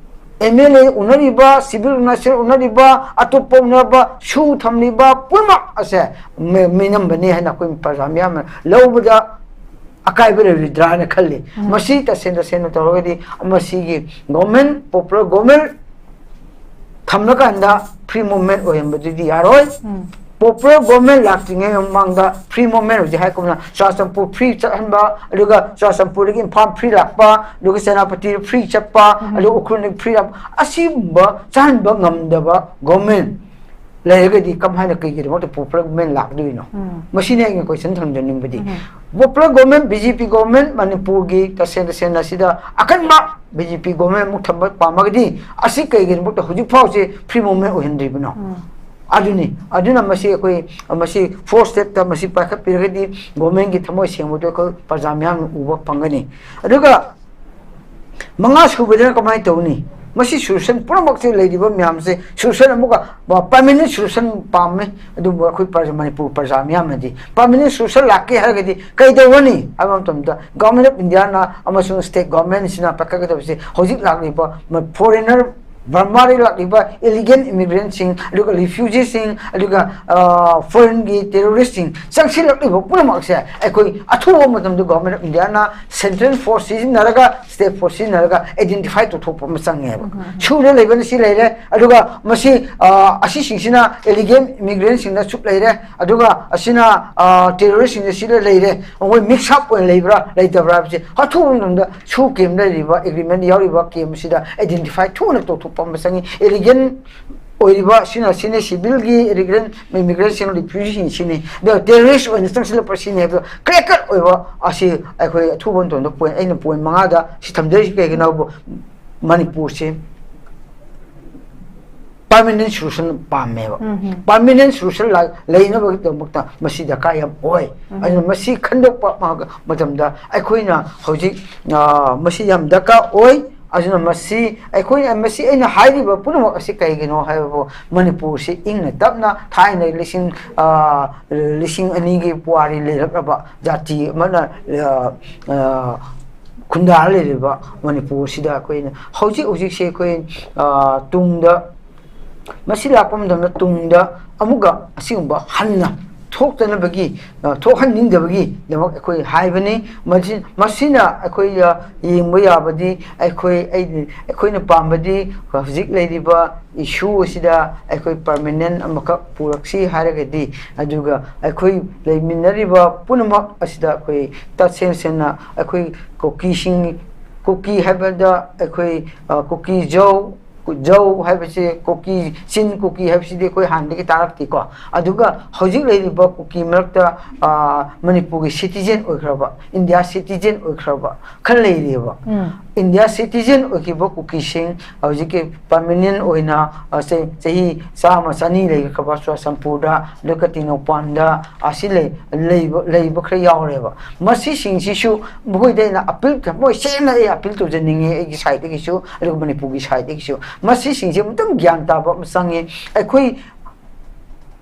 MLA ꯎꯅꯔꯤꯕ, civil organization ꯎꯅꯔꯤꯕ, ꯑꯇꯣꯞꯄ ꯎꯅꯔꯕ, ꯁꯨ ꯊꯝꯂꯤꯕ ꯄꯨꯝꯅꯃꯛ ꯑꯁꯦ ꯃꯤ-, ꯃꯤꯅꯝꯕꯅꯤ ꯍꯥꯏꯅ ꯑꯩꯈꯣꯏ ꯄ꯭ꯔꯖꯥ ꯃꯤꯌꯥꯝꯅ ꯂꯧꯕꯗ ꯑꯀꯥꯏꯕ ꯂꯩꯔꯣꯏꯗ꯭ꯔꯥ ꯍꯥꯏꯅ ꯈꯜꯂꯤ꯫ ꯃꯁꯤ ꯇꯁꯦꯡ ꯇꯁꯦꯡꯅ ꯇꯧꯔꯒꯗꯤ ꯃꯁꯤꯒꯤ government, popular government ꯊꯝꯂꯀꯥꯟꯗ free movement ꯑꯣꯏꯍꯟꯕꯗꯨꯗꯤ ꯌꯥꯔꯣꯏ꯫ Popular government ꯂꯥꯛꯇ꯭ꯔꯤꯉꯩ ꯃꯃꯥꯡꯗ free movement ꯍꯧꯖꯤꯛ ꯍꯥꯏꯒꯨꯝꯅ ꯆꯨꯔꯥꯆꯥꯟꯄꯨꯔ free ꯆꯠꯍꯟꯕ, ꯑꯗꯨꯒ ꯆꯨꯔꯥꯆꯥꯟꯄꯨꯔꯗꯒꯤ ꯏꯝꯐꯥꯜ free ꯂꯥꯛꯄ, ꯑꯗꯨꯒ ꯁꯦꯅꯥꯄꯇꯤ free ꯆꯠꯄ, ꯑꯗꯨꯒ ꯎꯈ꯭ꯔꯨꯜꯗꯒꯤ free ꯂꯥꯛꯄ, ꯑꯁꯤꯒꯨꯝꯕ ꯆꯠꯍꯟꯕ ꯉꯝꯗꯕ government ꯂꯩꯔꯒꯗꯤ ꯀꯃꯥꯏꯅ ꯀꯩꯒꯤꯗꯃꯛꯇ popular government ꯂꯥꯛꯀꯗꯣꯏꯅꯣ? ꯃꯁꯤꯅꯦ ꯑꯩꯅ question ꯊꯝꯖꯅꯤꯡꯕꯗꯤ꯫ Popular government, BJP government ꯃꯅꯤꯄꯨꯔꯒꯤ ꯇꯁꯦꯡ ꯇꯁꯦꯡꯅ ꯁꯤꯗ ꯑꯀꯟꯕ BJP government ꯑꯃꯨꯛ ꯊꯝꯕ ꯄꯥꯝꯃꯒꯗꯤ ꯑꯁꯤ ꯀꯩꯒꯤꯗꯃꯛꯇ ꯍꯧꯖꯤꯛ ꯐꯥꯎꯁꯦ free movement ꯑꯣꯏꯍꯟꯗ꯭ꯔꯤꯕꯅꯣ? ꯑꯗꯨꯅꯤ꯫ ꯑꯗꯨꯅ ꯃꯁꯤ ꯑꯩꯈꯣꯏ, ꯃꯁꯤ four step ꯇ ꯃꯁꯤ ꯄꯥꯏꯈꯠꯄꯤꯔꯒꯗꯤ government ꯀꯤ ꯊꯃꯣꯏ ꯁꯦꯡꯕꯗꯨ ꯑꯩꯈꯣꯏ ꯄ꯭ꯔꯖꯥ ꯃꯤꯌꯥꯝꯅ ꯎꯕ ꯐꯪꯒꯅꯤ꯫ ꯑꯗꯨꯒ ꯃꯉꯥ ꯁꯨꯕꯗꯅ ꯀꯃꯥꯏꯅ ꯇꯧꯅꯤ? ꯃꯁꯤ solution ꯄꯨꯝꯅꯃꯛꯁꯦ, ꯂꯩꯔꯤꯕ ꯃꯌꯥꯝꯁꯦ solution ꯑꯃꯨꯛꯀ, permanent solution ꯄꯥꯝꯃꯤ꯫ ꯑꯗꯨꯕꯨ ꯑꯩꯈꯣꯏ ꯄ꯭ꯔꯖꯥ, ꯃꯅꯤꯄꯨꯔ ꯄ꯭ꯔꯖꯥ ꯃꯤꯌꯥꯝꯅꯗꯤ permanent solution ꯂꯥꯛꯀꯦ ꯍꯥꯏꯔꯒꯗꯤ ꯀꯩꯗꯧꯒꯅꯤ ꯍꯥꯏꯕ ꯃꯇꯝꯗ, Government of India ꯅ ꯑꯃꯁꯨꯡ state government ꯁꯤꯅ ꯄꯥꯏꯈꯠꯀꯗꯕꯁꯦ ꯍꯧꯖꯤꯛ ꯂꯥꯛꯂꯤꯕ ꯃ-, foreigner, ꯕꯔꯃꯥꯗꯒꯤ ꯂꯥꯛꯂꯤꯕ illegal immigrant ꯁꯤꯡ, ꯑꯗꯨꯒ refugee ꯁꯤꯡ, ꯑꯗꯨꯒ, ꯑ, foreign ꯒꯤ terrorist ꯁꯤꯡ ꯆꯪꯁꯤꯜꯂꯛꯂꯤꯕ ꯄꯨꯝꯅꯃꯛꯁꯦ ꯑꯩꯈꯣꯏ ꯑꯊꯨꯕ ꯃꯇꯝꯗ Government of India ꯅ central force ꯁꯤꯖꯤꯟꯅꯔꯒ, state force ꯁꯤꯖꯤꯟꯅꯔꯒ identify ꯇꯧꯊꯣꯛꯄ ꯑꯃ ꯆꯪꯉꯦꯕ꯫ ꯁꯨꯗ ꯂꯩꯕꯅ ꯁꯤ ꯂꯩꯔꯦ, ꯑꯗꯨꯒ ꯃꯁꯤ, ꯑ, ꯑꯁꯤꯁꯤꯡꯁꯤꯅ illegal immigrant ꯁꯤꯡꯅ ꯁꯨꯛ ꯂꯩꯔꯦ, ꯑꯗꯨꯒ ꯑꯁꯤꯅ, ꯑ, terrorist ꯁꯤꯡꯅ ꯁꯤꯗ ꯂꯩꯔꯦ, ꯃꯣꯏ mix up ꯑꯣꯏꯅ ꯂꯩꯕ꯭ꯔꯥ ꯂꯩꯇꯕ꯭ꯔꯥ ꯍꯥꯏꯕꯁꯦ ꯑꯊꯨꯕ ꯃꯇꯝꯗ ꯁꯨ camp ꯂꯩꯔꯤꯕ, agreement ꯌꯥꯎꯔꯤꯕ camp ꯁꯤꯗ identify ꯊꯨꯅ ꯇꯧꯊꯣꯛꯄ ꯑꯃ ꯆꯪꯉꯤ꯫ Illegal ꯑꯣꯏꯔꯤꯕ ꯁꯤꯅ, ꯁꯤꯅ civil ꯒꯤ illegal immigrant ꯁꯤꯡ, refugee ꯁꯤꯡ ꯁꯤꯅꯤ꯫ ꯑꯗꯨꯒ terrorist ꯑꯣꯏꯅ ꯆꯪꯁꯤꯜꯂꯛꯄ ꯁꯤꯅꯤ ꯍꯥꯏꯕꯗꯣ clear cut ꯑꯣꯏꯕ ꯑꯁꯤ ꯑꯩꯈꯣꯏ ꯑꯊꯨꯕ ꯃꯇꯝꯗ point, ꯑꯩꯅ point ꯃꯉꯥꯗ ꯁꯤ ꯊꯝꯖꯔꯤꯁꯤ ꯀꯩꯒꯤꯅꯣ ꯍꯥꯏꯕꯨ, ꯃꯅꯤꯄꯨꯔꯁꯦ permanent solution ꯄꯥꯝꯃꯦꯕ꯫ Permanent solution ꯂꯥꯛ-, ꯂꯩꯅꯕꯒꯤꯗꯃꯛꯇ ꯃꯁꯤ ꯗꯔꯀꯥꯔ ꯌꯥꯝ ꯑꯣꯏ꯫ ꯑꯗꯨꯅ ꯃꯁꯤ ꯈꯟꯗꯣꯛꯄ ꯃ-, ꯃꯇꯝꯗ ꯑꯩꯈꯣꯏꯅ ꯍꯧꯖꯤꯛ, ꯑ, ꯃꯁꯤ ꯌꯥꯝ ꯗꯔꯀꯥꯔ ꯑꯣꯏ꯫ ꯑꯗꯨꯅ ꯃꯁꯤ ꯑꯩꯈꯣꯏꯅ, ꯃꯁꯤ ꯑꯩꯅ ꯍꯥꯏꯔꯤꯕ ꯄꯨꯝꯅꯃꯛ ꯑꯁꯤ ꯀꯩꯒꯤꯅꯣ ꯍꯥꯏꯕꯕꯨ, ꯃꯅꯤꯄꯨꯔꯁꯤ ꯏꯪꯅ ꯇꯞꯅ ꯊꯥꯏꯅ ꯂꯤꯁꯤꯡ, ꯑ, ꯂꯤꯁꯤꯡ ꯑꯅꯤꯒꯤ ꯄꯨꯋꯥꯔꯤ ꯂꯩꯔꯛꯂꯕ ꯖꯥꯇꯤ ꯑꯃꯅ, ꯑ, ꯑ, ꯈꯨꯟꯗꯥꯔ ꯂꯩꯔꯤꯕ ꯃꯅꯤꯄꯨꯔꯁꯤꯗ ꯑꯩꯈꯣꯏꯅ ꯍꯧꯖꯤꯛ ꯍꯧꯖꯤꯛꯁꯦ ꯑꯩꯈꯣꯏ, ꯑ, ꯇꯨꯡꯗ, ꯃꯁꯤ ꯂꯥꯛꯄ ꯃꯇꯝꯗ ꯇꯨꯡꯗ ꯑꯃꯨꯛꯀ ꯑꯁꯤꯒꯨꯝꯕ ꯍꯟꯅ ꯊꯣꯛꯇꯅꯕꯒꯤ, ꯑ, ꯊꯣꯛꯍꯟꯅꯤꯡꯗꯕꯒꯤꯗꯃꯛ ꯑꯩꯈꯣꯏ ꯍꯥꯏꯕꯅꯤ꯫ ꯃꯁꯤ, ꯃꯁꯤꯅ ꯑꯩꯈꯣꯏ, ꯑ, ꯌꯦꯡꯕ ꯌꯥꯕꯗꯤ ꯑꯩꯈꯣꯏ, ꯑꯩ, ꯑꯩꯈꯣꯏꯅ ꯄꯥꯝꯕꯗꯤ ꯍꯧꯖꯤꯛ ꯂꯩꯔꯤꯕ issue ꯑꯁꯤꯗ ꯑꯩꯈꯣꯏ permanent ꯑꯃꯈꯛ ꯄꯨꯔꯛꯁꯤ ꯍꯥꯏꯔꯒꯗꯤ, ꯑꯗꯨꯒ ꯑꯩꯈꯣꯏ ꯂꯩꯃꯤꯟꯅꯔꯤꯕ ꯄꯨꯝꯅꯃꯛ ꯑꯁꯤꯗ ꯑꯩꯈꯣꯏ ꯇꯁꯦꯡ ꯁꯦꯡꯅ ꯑꯩꯈꯣꯏ ꯀꯨꯀꯤꯁꯤꯡ, ꯀꯨꯀꯤ ꯍꯥꯏꯕꯗ ꯑꯩꯈꯣꯏ, ꯑ, ꯀꯨꯀꯤ ꯖꯧ, ꯖꯧ ꯍꯥꯏꯕꯁꯤ ꯀꯨꯀꯤ, ꯆꯤꯟ ꯀꯨꯀꯤ ꯍꯥꯏꯕꯁꯤꯗꯤ ꯑꯩꯈꯣꯏ ꯍꯥꯟꯅꯗꯒꯤ ꯇꯥꯔꯛꯇꯦꯀꯣ꯫ ꯑꯗꯨꯒ ꯍꯧꯖꯤꯛ ꯂꯩꯔꯤꯕ ꯀꯨꯀꯤ ꯃꯔꯛꯇ, ꯑ, ꯃꯅꯤꯄꯨꯔꯒꯤ citizen ꯑꯣꯏꯈ꯭ꯔꯕ, ꯏꯟꯗꯤꯌꯥ citizen ꯑꯣꯏꯈ꯭ꯔꯕ ꯈꯔ ꯂꯩꯔꯤꯑꯕ꯫ ꯎꯝ꯫ ꯏꯟꯗꯤꯌꯥ citizen ꯑꯣꯏꯈꯤꯕ ꯀꯨꯀꯤꯁꯤꯡ ꯍꯧꯖꯤꯛꯀꯤ permanent ꯑꯣꯏꯅ, ꯑ, ꯆꯍꯤ, ꯆꯍꯤ ꯆꯥꯝꯃ ꯆꯅꯤ ꯂꯩꯈ꯭ꯔꯕ ꯆꯨꯔꯆꯥꯟꯄꯨꯔꯗ, ꯑꯗꯨꯒ ꯇꯦꯡꯅꯧꯄꯜꯗ, ꯑꯁꯤ ꯂꯩ-, ꯂꯩꯕ, ꯂꯩꯕ ꯈꯔ ꯌꯥꯎꯔꯦꯕ꯫ ꯃꯁꯤꯁꯤꯡꯁꯤꯁꯨ ꯃꯈꯣꯏꯗ ꯑꯩꯅ appeal, ꯃꯣꯏ ꯁꯦꯡꯅ ꯑꯩ appeal ꯇꯧꯖꯅꯤꯡꯉꯤ, ꯑꯩꯒꯤ side ꯇꯒꯤꯁꯨ, ꯑꯗꯨꯒ ꯃꯅꯤꯄꯨꯔꯒꯤ side ꯇꯒꯤꯁꯨ꯫ ꯃꯁꯤꯁꯤꯡꯁꯦ ꯑꯃꯨꯛꯇꯪ ꯒ꯭ꯌꯥꯟ ꯇꯥꯕ ꯑꯃ ꯆꯪꯉꯤ꯫ ꯑꯩꯈꯣꯏ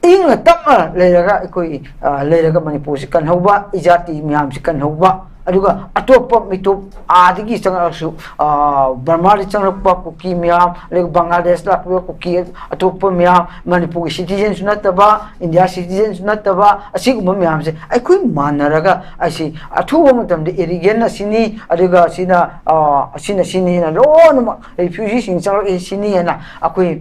ꯏꯪꯅ ꯇꯞꯅ ꯂꯩꯔꯒ, ꯑꯩꯈꯣꯏ, ꯑ, ꯂꯩꯔꯒ ꯃꯅꯤꯄꯨꯔꯁꯤ ꯀꯟꯍꯧꯕ, ꯏꯖꯥꯇꯤ ꯃꯌꯥꯝꯁꯤ ꯀꯟꯍꯧꯕ, ꯑꯗꯨꯒ ꯑꯇꯣꯞꯄ ꯃꯤꯇꯣꯞ ꯑꯥꯗꯒꯤ ꯆꯪꯉꯛꯑꯁꯨ, ꯑ, ꯕꯔꯃꯥꯗꯒꯤ ꯆꯪꯂꯛꯄ ꯀꯨꯀꯤ ꯃꯌꯥꯝ, ꯑꯗꯨꯒ ꯕꯪꯒ꯭ꯂꯥꯗꯦꯁ ꯂꯥꯛꯄ ꯀꯨꯀꯤ, ꯑꯇꯣꯞꯄ ꯃꯌꯥꯝ, ꯃꯅꯤꯄꯨꯔꯒꯤ citizen ꯁꯨ ꯅꯠꯇꯕ, ꯏꯟꯗꯤꯌꯥ citizen ꯁꯨ ꯅꯠꯇꯕ, ꯑꯁꯤꯒꯨꯝꯕ ꯃꯌꯥꯝꯁꯦ ꯑꯩꯈꯣꯏ ꯃꯥꯟꯅꯔꯒ, ꯑꯩꯁꯤ ꯑꯊꯨꯕ ꯃꯇꯝꯗ ꯏꯔꯤꯒꯦꯟꯅ ꯁꯤꯅꯤ, ꯑꯗꯨꯒ ꯁꯤꯅ, ꯑ, ꯑꯁꯤꯅ ꯁꯤꯅꯤꯅ ꯂꯣꯏꯅꯃꯛ refugees ꯁꯤꯡ ꯆꯪꯂꯛꯏ ꯁꯤꯅꯤ ꯍꯥꯏꯅ ꯑꯩꯈꯣꯏ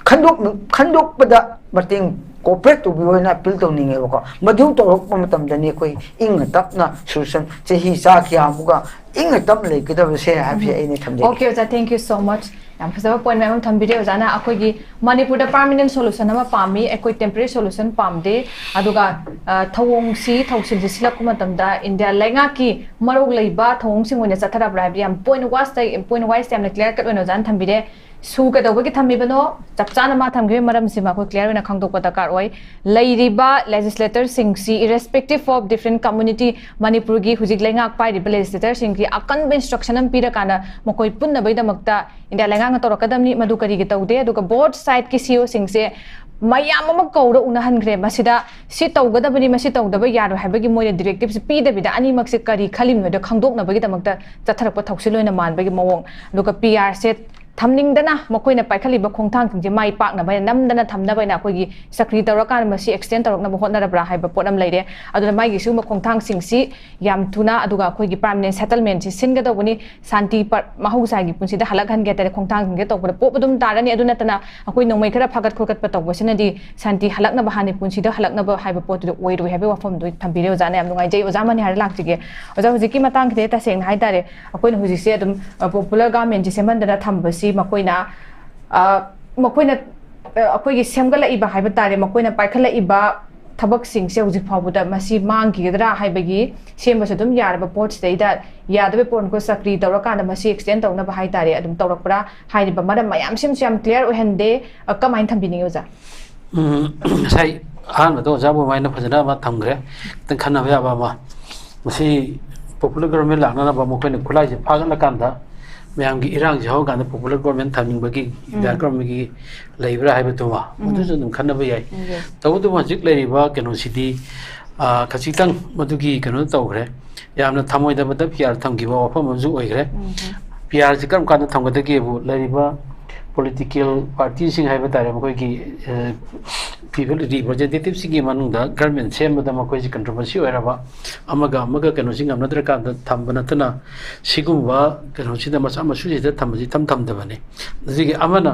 ꯈꯟꯗꯣꯛ-, ꯈꯟꯗꯣꯛꯄꯗ ꯃꯇꯦꯡ cooperate ꯇꯧꯕꯤꯌꯣ ꯍꯥꯏꯅ appeal ꯇꯧꯅꯤꯡꯉꯦꯕꯀꯣ꯫ ꯃꯗꯨ ꯇꯧꯔꯛꯄ ꯃꯇꯝꯗꯅꯤ ꯑꯩꯈꯣꯏ ꯏꯪꯅ ꯇꯞꯅ solution, ꯆꯍꯤ ꯆꯥ ꯀꯌꯥꯃꯨꯛꯀ ꯏꯪꯅ ꯇꯞꯅ ꯂꯩꯒꯗꯕꯁꯦ ꯍꯥꯏꯕꯁꯦ ꯑꯩꯅ ꯊꯝꯖꯒꯦ꯫ Okay ꯑꯣꯖꯥ, thank you so much꯫ ꯌꯥꯝ ꯐꯖꯕ point ꯃꯌꯥꯝ ꯑꯃ ꯊꯝꯕꯤꯔꯦ ꯑꯣꯖꯥꯅ꯫ ꯑꯩꯈꯣꯏꯒꯤ ꯃꯅꯤꯄꯨꯔꯗ permanent solution ꯑꯃ ꯄꯥꯝꯃꯤ, ꯑꯩꯈꯣꯏ temporary solution ꯄꯥꯝꯗꯦ꯫ ꯑꯗꯨꯒ, ꯑ, ꯊꯧꯑꯣꯡꯁꯤ, ꯊꯧꯁꯤꯜꯁꯤ ꯁꯤꯜꯂꯛꯄ ꯃꯇꯝꯗ ꯏꯟꯗꯤꯌꯥ ꯂꯩꯉꯥꯛꯀꯤ ꯃꯔꯧ ꯂꯩꯕ ꯊꯧꯑꯣꯡꯁꯤꯡ ꯑꯣꯏꯅ ꯆꯠꯊꯔꯕ꯭ꯔꯥ ꯍꯥꯏꯕꯗꯤ ꯌꯥꯝ point wise ꯇ, point wise ꯇ ꯌꯥꯝꯅ clear cut ꯑꯣꯏꯅ ꯑꯣꯖꯥꯅ ꯊꯝꯕꯤꯔꯦ꯫ ꯁꯨ ꯀꯩꯗꯧꯕꯒꯤ ꯊꯝꯃꯤꯕꯅꯣ, ꯆꯞ ꯆꯥꯅ ꯃꯥ ꯊꯝꯈꯤꯕꯒꯤ ꯃꯔꯝꯁꯤꯃ ꯑꯩꯈꯣꯏ clear ꯑꯣꯏꯅ ꯈꯪꯗꯣꯛꯄ ꯗꯔꯀꯥꯔ ꯑꯣꯏ꯫ ꯂꯩꯔꯤꯕ legislator ꯁꯤꯡꯁꯤ, irrespective of different community, ꯃꯅꯤꯄꯨꯔꯒꯤ ꯍꯧꯖꯤꯛ ꯂꯩꯉꯥꯛ ꯄꯥꯏꯔꯤꯕ legislator ꯁꯤꯡꯒꯤ ꯑꯀꯟꯕ instruction ꯑꯃ ꯄꯤꯔꯀꯥꯟꯗ ꯃꯈꯣꯏ ꯄꯨꯟꯅꯕꯒꯤꯗꯃꯛꯇ ꯏꯟꯗꯤꯌꯥ ꯂꯩꯉꯥꯛꯅ ꯇꯧꯔꯛꯀꯗꯕꯅꯤ꯫ ꯃꯗꯨ ꯀꯔꯤꯒꯤ ꯇꯧꯗꯦ? ꯑꯗꯨꯒ both side ꯀꯤ C E O ꯁꯤꯡꯁꯦ ꯃꯌꯥꯝ ꯑꯃ ꯀꯧꯔ ꯎꯅꯍꯟꯈ꯭ꯔꯦ꯫ ꯃꯁꯤꯗ ꯁꯤ ꯇꯧꯒꯗꯕꯅꯤ, ꯃꯁꯤ ꯇꯧꯗꯕ ꯌꯥꯔꯣꯏ ꯍꯥꯏꯕꯒꯤ ꯃꯣꯏꯅ directives ꯄꯤꯗꯕꯤꯗ ꯑꯅꯤꯃꯛꯁꯦ ꯀꯔꯤ ꯈꯜꯂꯤꯕꯅꯣ ꯍꯥꯏꯗꯣ ꯈꯪꯗꯣꯛꯅꯕꯒꯤꯗꯃꯛꯇ ꯆꯠꯊꯔꯛꯄ ꯊꯧꯁꯤꯜ ꯑꯣꯏꯅ ꯃꯥꯟꯕꯒꯤ ꯃꯑꯣꯡ꯫ ꯑꯗꯨꯒ P R ꯁꯦ ꯊꯝꯅꯤꯡꯗꯅ ꯃꯈꯣꯏꯅ ꯄꯥꯏꯈꯠꯂꯤꯕ ꯈꯣꯡꯊꯥꯡꯁꯤꯡꯁꯦ ꯃꯥꯏ ꯄꯥꯛꯅꯕ ꯍꯥꯏꯅ, ꯅꯝꯗꯅ ꯊꯝꯅꯕ ꯍꯥꯏꯅ ꯑꯩꯈꯣꯏꯒꯤ ꯆꯀ꯭ꯔꯤ ꯇꯧꯔꯀꯥꯟꯗ ꯃꯁꯤ extend ꯇꯧꯔꯛꯅꯕ ꯍꯣꯠꯅꯔꯕ꯭ꯔꯥ ꯍꯥꯏꯕ ꯄꯣꯠ ꯑꯃ ꯂꯩꯔꯦ꯫ ꯑꯗꯨꯅ ꯃꯥꯒꯤ ꯁꯤꯒꯨꯝꯕ ꯈꯣꯡꯊꯥꯡꯁꯤꯡꯁꯤ ꯌꯥꯝ ꯊꯨꯅ, ꯑꯗꯨꯒ ꯑꯩꯈꯣꯏꯒꯤ permanent settlement ꯁꯤ ꯁꯤꯟꯒꯗꯧꯕꯅꯤ, ꯁꯥꯟꯇꯤ ꯄ-, ꯃꯍꯧꯁꯥꯒꯤ ꯄꯨꯟꯁꯤꯗ ꯍꯜꯂꯛꯍꯟꯒꯦ ꯍꯥꯏ ꯇꯥꯔꯦ, ꯈꯣꯡꯊꯥꯡꯁꯤꯡꯁꯦ ꯇꯧꯕꯗ ꯄꯣꯞ ꯑꯗꯨꯝ ꯇꯥꯔꯅꯤ꯫ ꯑꯗꯨ ꯅꯠꯇꯅ ꯑꯩꯈꯣꯏ ꯅꯣꯡꯃꯩ ꯈꯔ ꯐꯥꯒꯠ ꯈꯣꯠꯀꯠꯄ ꯇꯧꯕꯁꯤꯅꯗꯤ ꯁꯥꯟꯇꯤ ꯍꯜꯂꯛꯅꯕ ꯍꯥꯟꯅ ꯄꯨꯟꯁꯤꯗ ꯍꯜꯂꯛꯅꯕ ꯍꯥꯏꯕ ꯄꯣꯠꯇꯨꯗꯤ ꯑꯣꯏꯔꯣꯏ ꯍꯥꯏꯕꯒꯤ ꯋꯥꯐꯝꯗꯨ ꯊꯝꯕꯤꯔꯦ ꯑꯣꯖꯥꯅ꯫ ꯌꯥꯝ ꯅꯨꯡꯉꯥꯏꯖꯩ꯫ ꯑꯣꯖꯥ ꯃꯅꯤꯍꯥꯔꯗ ꯂꯥꯛꯆꯒꯦ꯫ ꯑꯣꯖꯥ, ꯍꯧꯖꯤꯛꯀꯤ ꯃꯇꯥꯡꯁꯤꯗ ꯇꯁꯦꯡꯅ ꯍꯥꯏ ꯇꯥꯔꯦ, ꯑꯩꯈꯣꯏꯅ ꯍꯧꯖꯤꯛꯁꯦ ꯑꯗꯨꯝ, ꯑ, popular government ꯁꯦ ꯁꯦꯝꯍꯟꯗꯅ ꯊꯝꯕꯁꯤ ꯁꯤ ꯃꯈꯣꯏꯅ, ꯑ, ꯃꯈꯣꯏꯅ, ꯑ, ꯑꯩꯈꯣꯏꯒꯤ ꯁꯦꯝꯒꯠꯂꯛꯏꯕ ꯍꯥꯏꯕ ꯇꯥꯔꯦ, ꯃꯈꯣꯏꯅ ꯄꯥꯏꯈꯠꯂꯛꯏꯕ ꯊꯕꯛꯁꯤꯡꯁꯦ ꯍꯧꯖꯤꯛ ꯐꯥꯎꯕꯗ ꯃꯁꯤ ꯃꯥꯡꯈꯤꯒꯗ꯭ꯔꯥ ꯍꯥꯏꯕꯒꯤ ꯁꯦꯝꯕꯁꯨ ꯑꯗꯨꯝ ꯌꯥꯔꯕ ꯄꯣꯠꯁꯤꯗꯩꯗ ꯌꯥꯗꯕ ꯄꯣꯠ ꯃꯈꯣꯏ ꯆꯀ꯭ꯔꯤ ꯇꯧꯔꯀꯥꯟꯗ ꯃꯁꯤ extend ꯇꯧꯅꯕ ꯍꯥꯏ ꯇꯥꯔꯦ ꯑꯗꯨꯝ ꯇꯧꯔꯛꯄ꯭ꯔꯥ ꯍꯥꯏꯔꯤꯕ ꯃꯔꯝ ꯃꯌꯥꯝꯁꯤꯃꯁꯨ ꯌꯥꯝ clear ꯑꯣꯏꯍꯟꯗꯦ꯫ ꯑ, ꯀꯃꯥꯏꯅ ꯊꯝꯕꯤꯅꯤꯡꯉꯤ ꯑꯣꯖꯥ? ꯎꯝ, ꯉꯁꯥꯏ ꯑꯍꯥꯟꯕꯗ ꯑꯣꯖꯥ ꯕꯣꯃꯥꯏꯅ ꯐꯖꯅ ꯑꯃ ꯊꯝꯈ꯭ꯔꯦ, ꯈꯤꯇꯪ ꯈꯟꯅꯕ ꯌꯥꯕ ꯑꯃ꯫ ꯃꯁꯤ popular government ꯂꯥꯛꯅꯅꯕ ꯃꯈꯣꯏꯅ ꯈꯨꯠꯂꯥꯏꯁꯦ ꯐꯥꯒꯠꯂꯀꯥꯟꯗ ꯃꯌꯥꯝꯒꯤ ꯏꯔꯥꯡꯁꯦ ꯍꯧꯔꯀꯥꯟꯗ popular government ꯊꯝꯅꯤꯡꯕꯒꯤ, ꯎꯝ꯫ ꯗꯔꯀꯥꯔ ꯑꯃꯒꯤ ꯂꯩꯕ꯭ꯔꯥ ꯍꯥꯏꯕꯗꯨꯃ ꯎꯝ꯫ ꯃꯗꯨꯁꯨ ꯑꯗꯨꯝ ꯈꯟꯅꯕ ꯌꯥꯏ꯫ ꯎꯝ, yes꯫ ꯇꯧꯕꯇꯕꯨ ꯍꯧꯖꯤꯛ ꯂꯩꯔꯤꯕ ꯀꯩꯅꯣꯁꯤꯗꯤ, ꯑ, ꯈꯖꯤꯛꯇꯪ ꯃꯗꯨꯒꯤ ꯀꯩꯅꯣ ꯇꯧꯈ꯭ꯔꯦ, ꯌꯥꯝꯅ ꯊꯃꯣꯏꯗꯕꯗ ꯄꯤꯌꯥꯔ ꯊꯝꯈꯤꯕ ꯋꯥꯐꯝ ꯑꯃꯁꯨ ꯑꯣꯏꯈ꯭ꯔꯦ꯫ ꯎꯝ꯫ ꯄꯤꯌꯥꯔꯁꯤ ꯀꯔꯝ ꯀꯥꯟꯗ ꯊꯝꯒꯗꯒꯦꯕꯨ ꯂꯩꯔꯤꯕ political partyꯁꯤꯡ ꯍꯥꯏꯕ ꯇꯥꯔꯦ, ꯃꯈꯣꯏꯒꯤ, ꯑ, people representativeꯁꯤꯡꯒꯤ ꯃꯅꯨꯡꯗ government ꯁꯦꯝꯕꯗ ꯃꯈꯣꯏꯁꯤ controversy ꯑꯣꯏꯔꯕ, ꯑꯃꯒ ꯑꯃꯒ ꯀꯩꯅꯣꯁꯤ ꯉꯝꯅꯗ꯭ꯔꯀꯥꯟꯗ ꯊꯝꯕ ꯅꯠꯇꯅ ꯁꯤꯒꯨꯝꯕ ꯀꯩꯅꯣꯁꯤꯗ ꯃꯆꯥ ꯃꯁꯨꯁꯤꯗ ꯊꯝꯕꯁꯤ ꯏꯊꯝ ꯊꯝꯗꯕꯅꯤ꯫ ꯑꯗꯨꯒꯤ ꯑꯃꯅ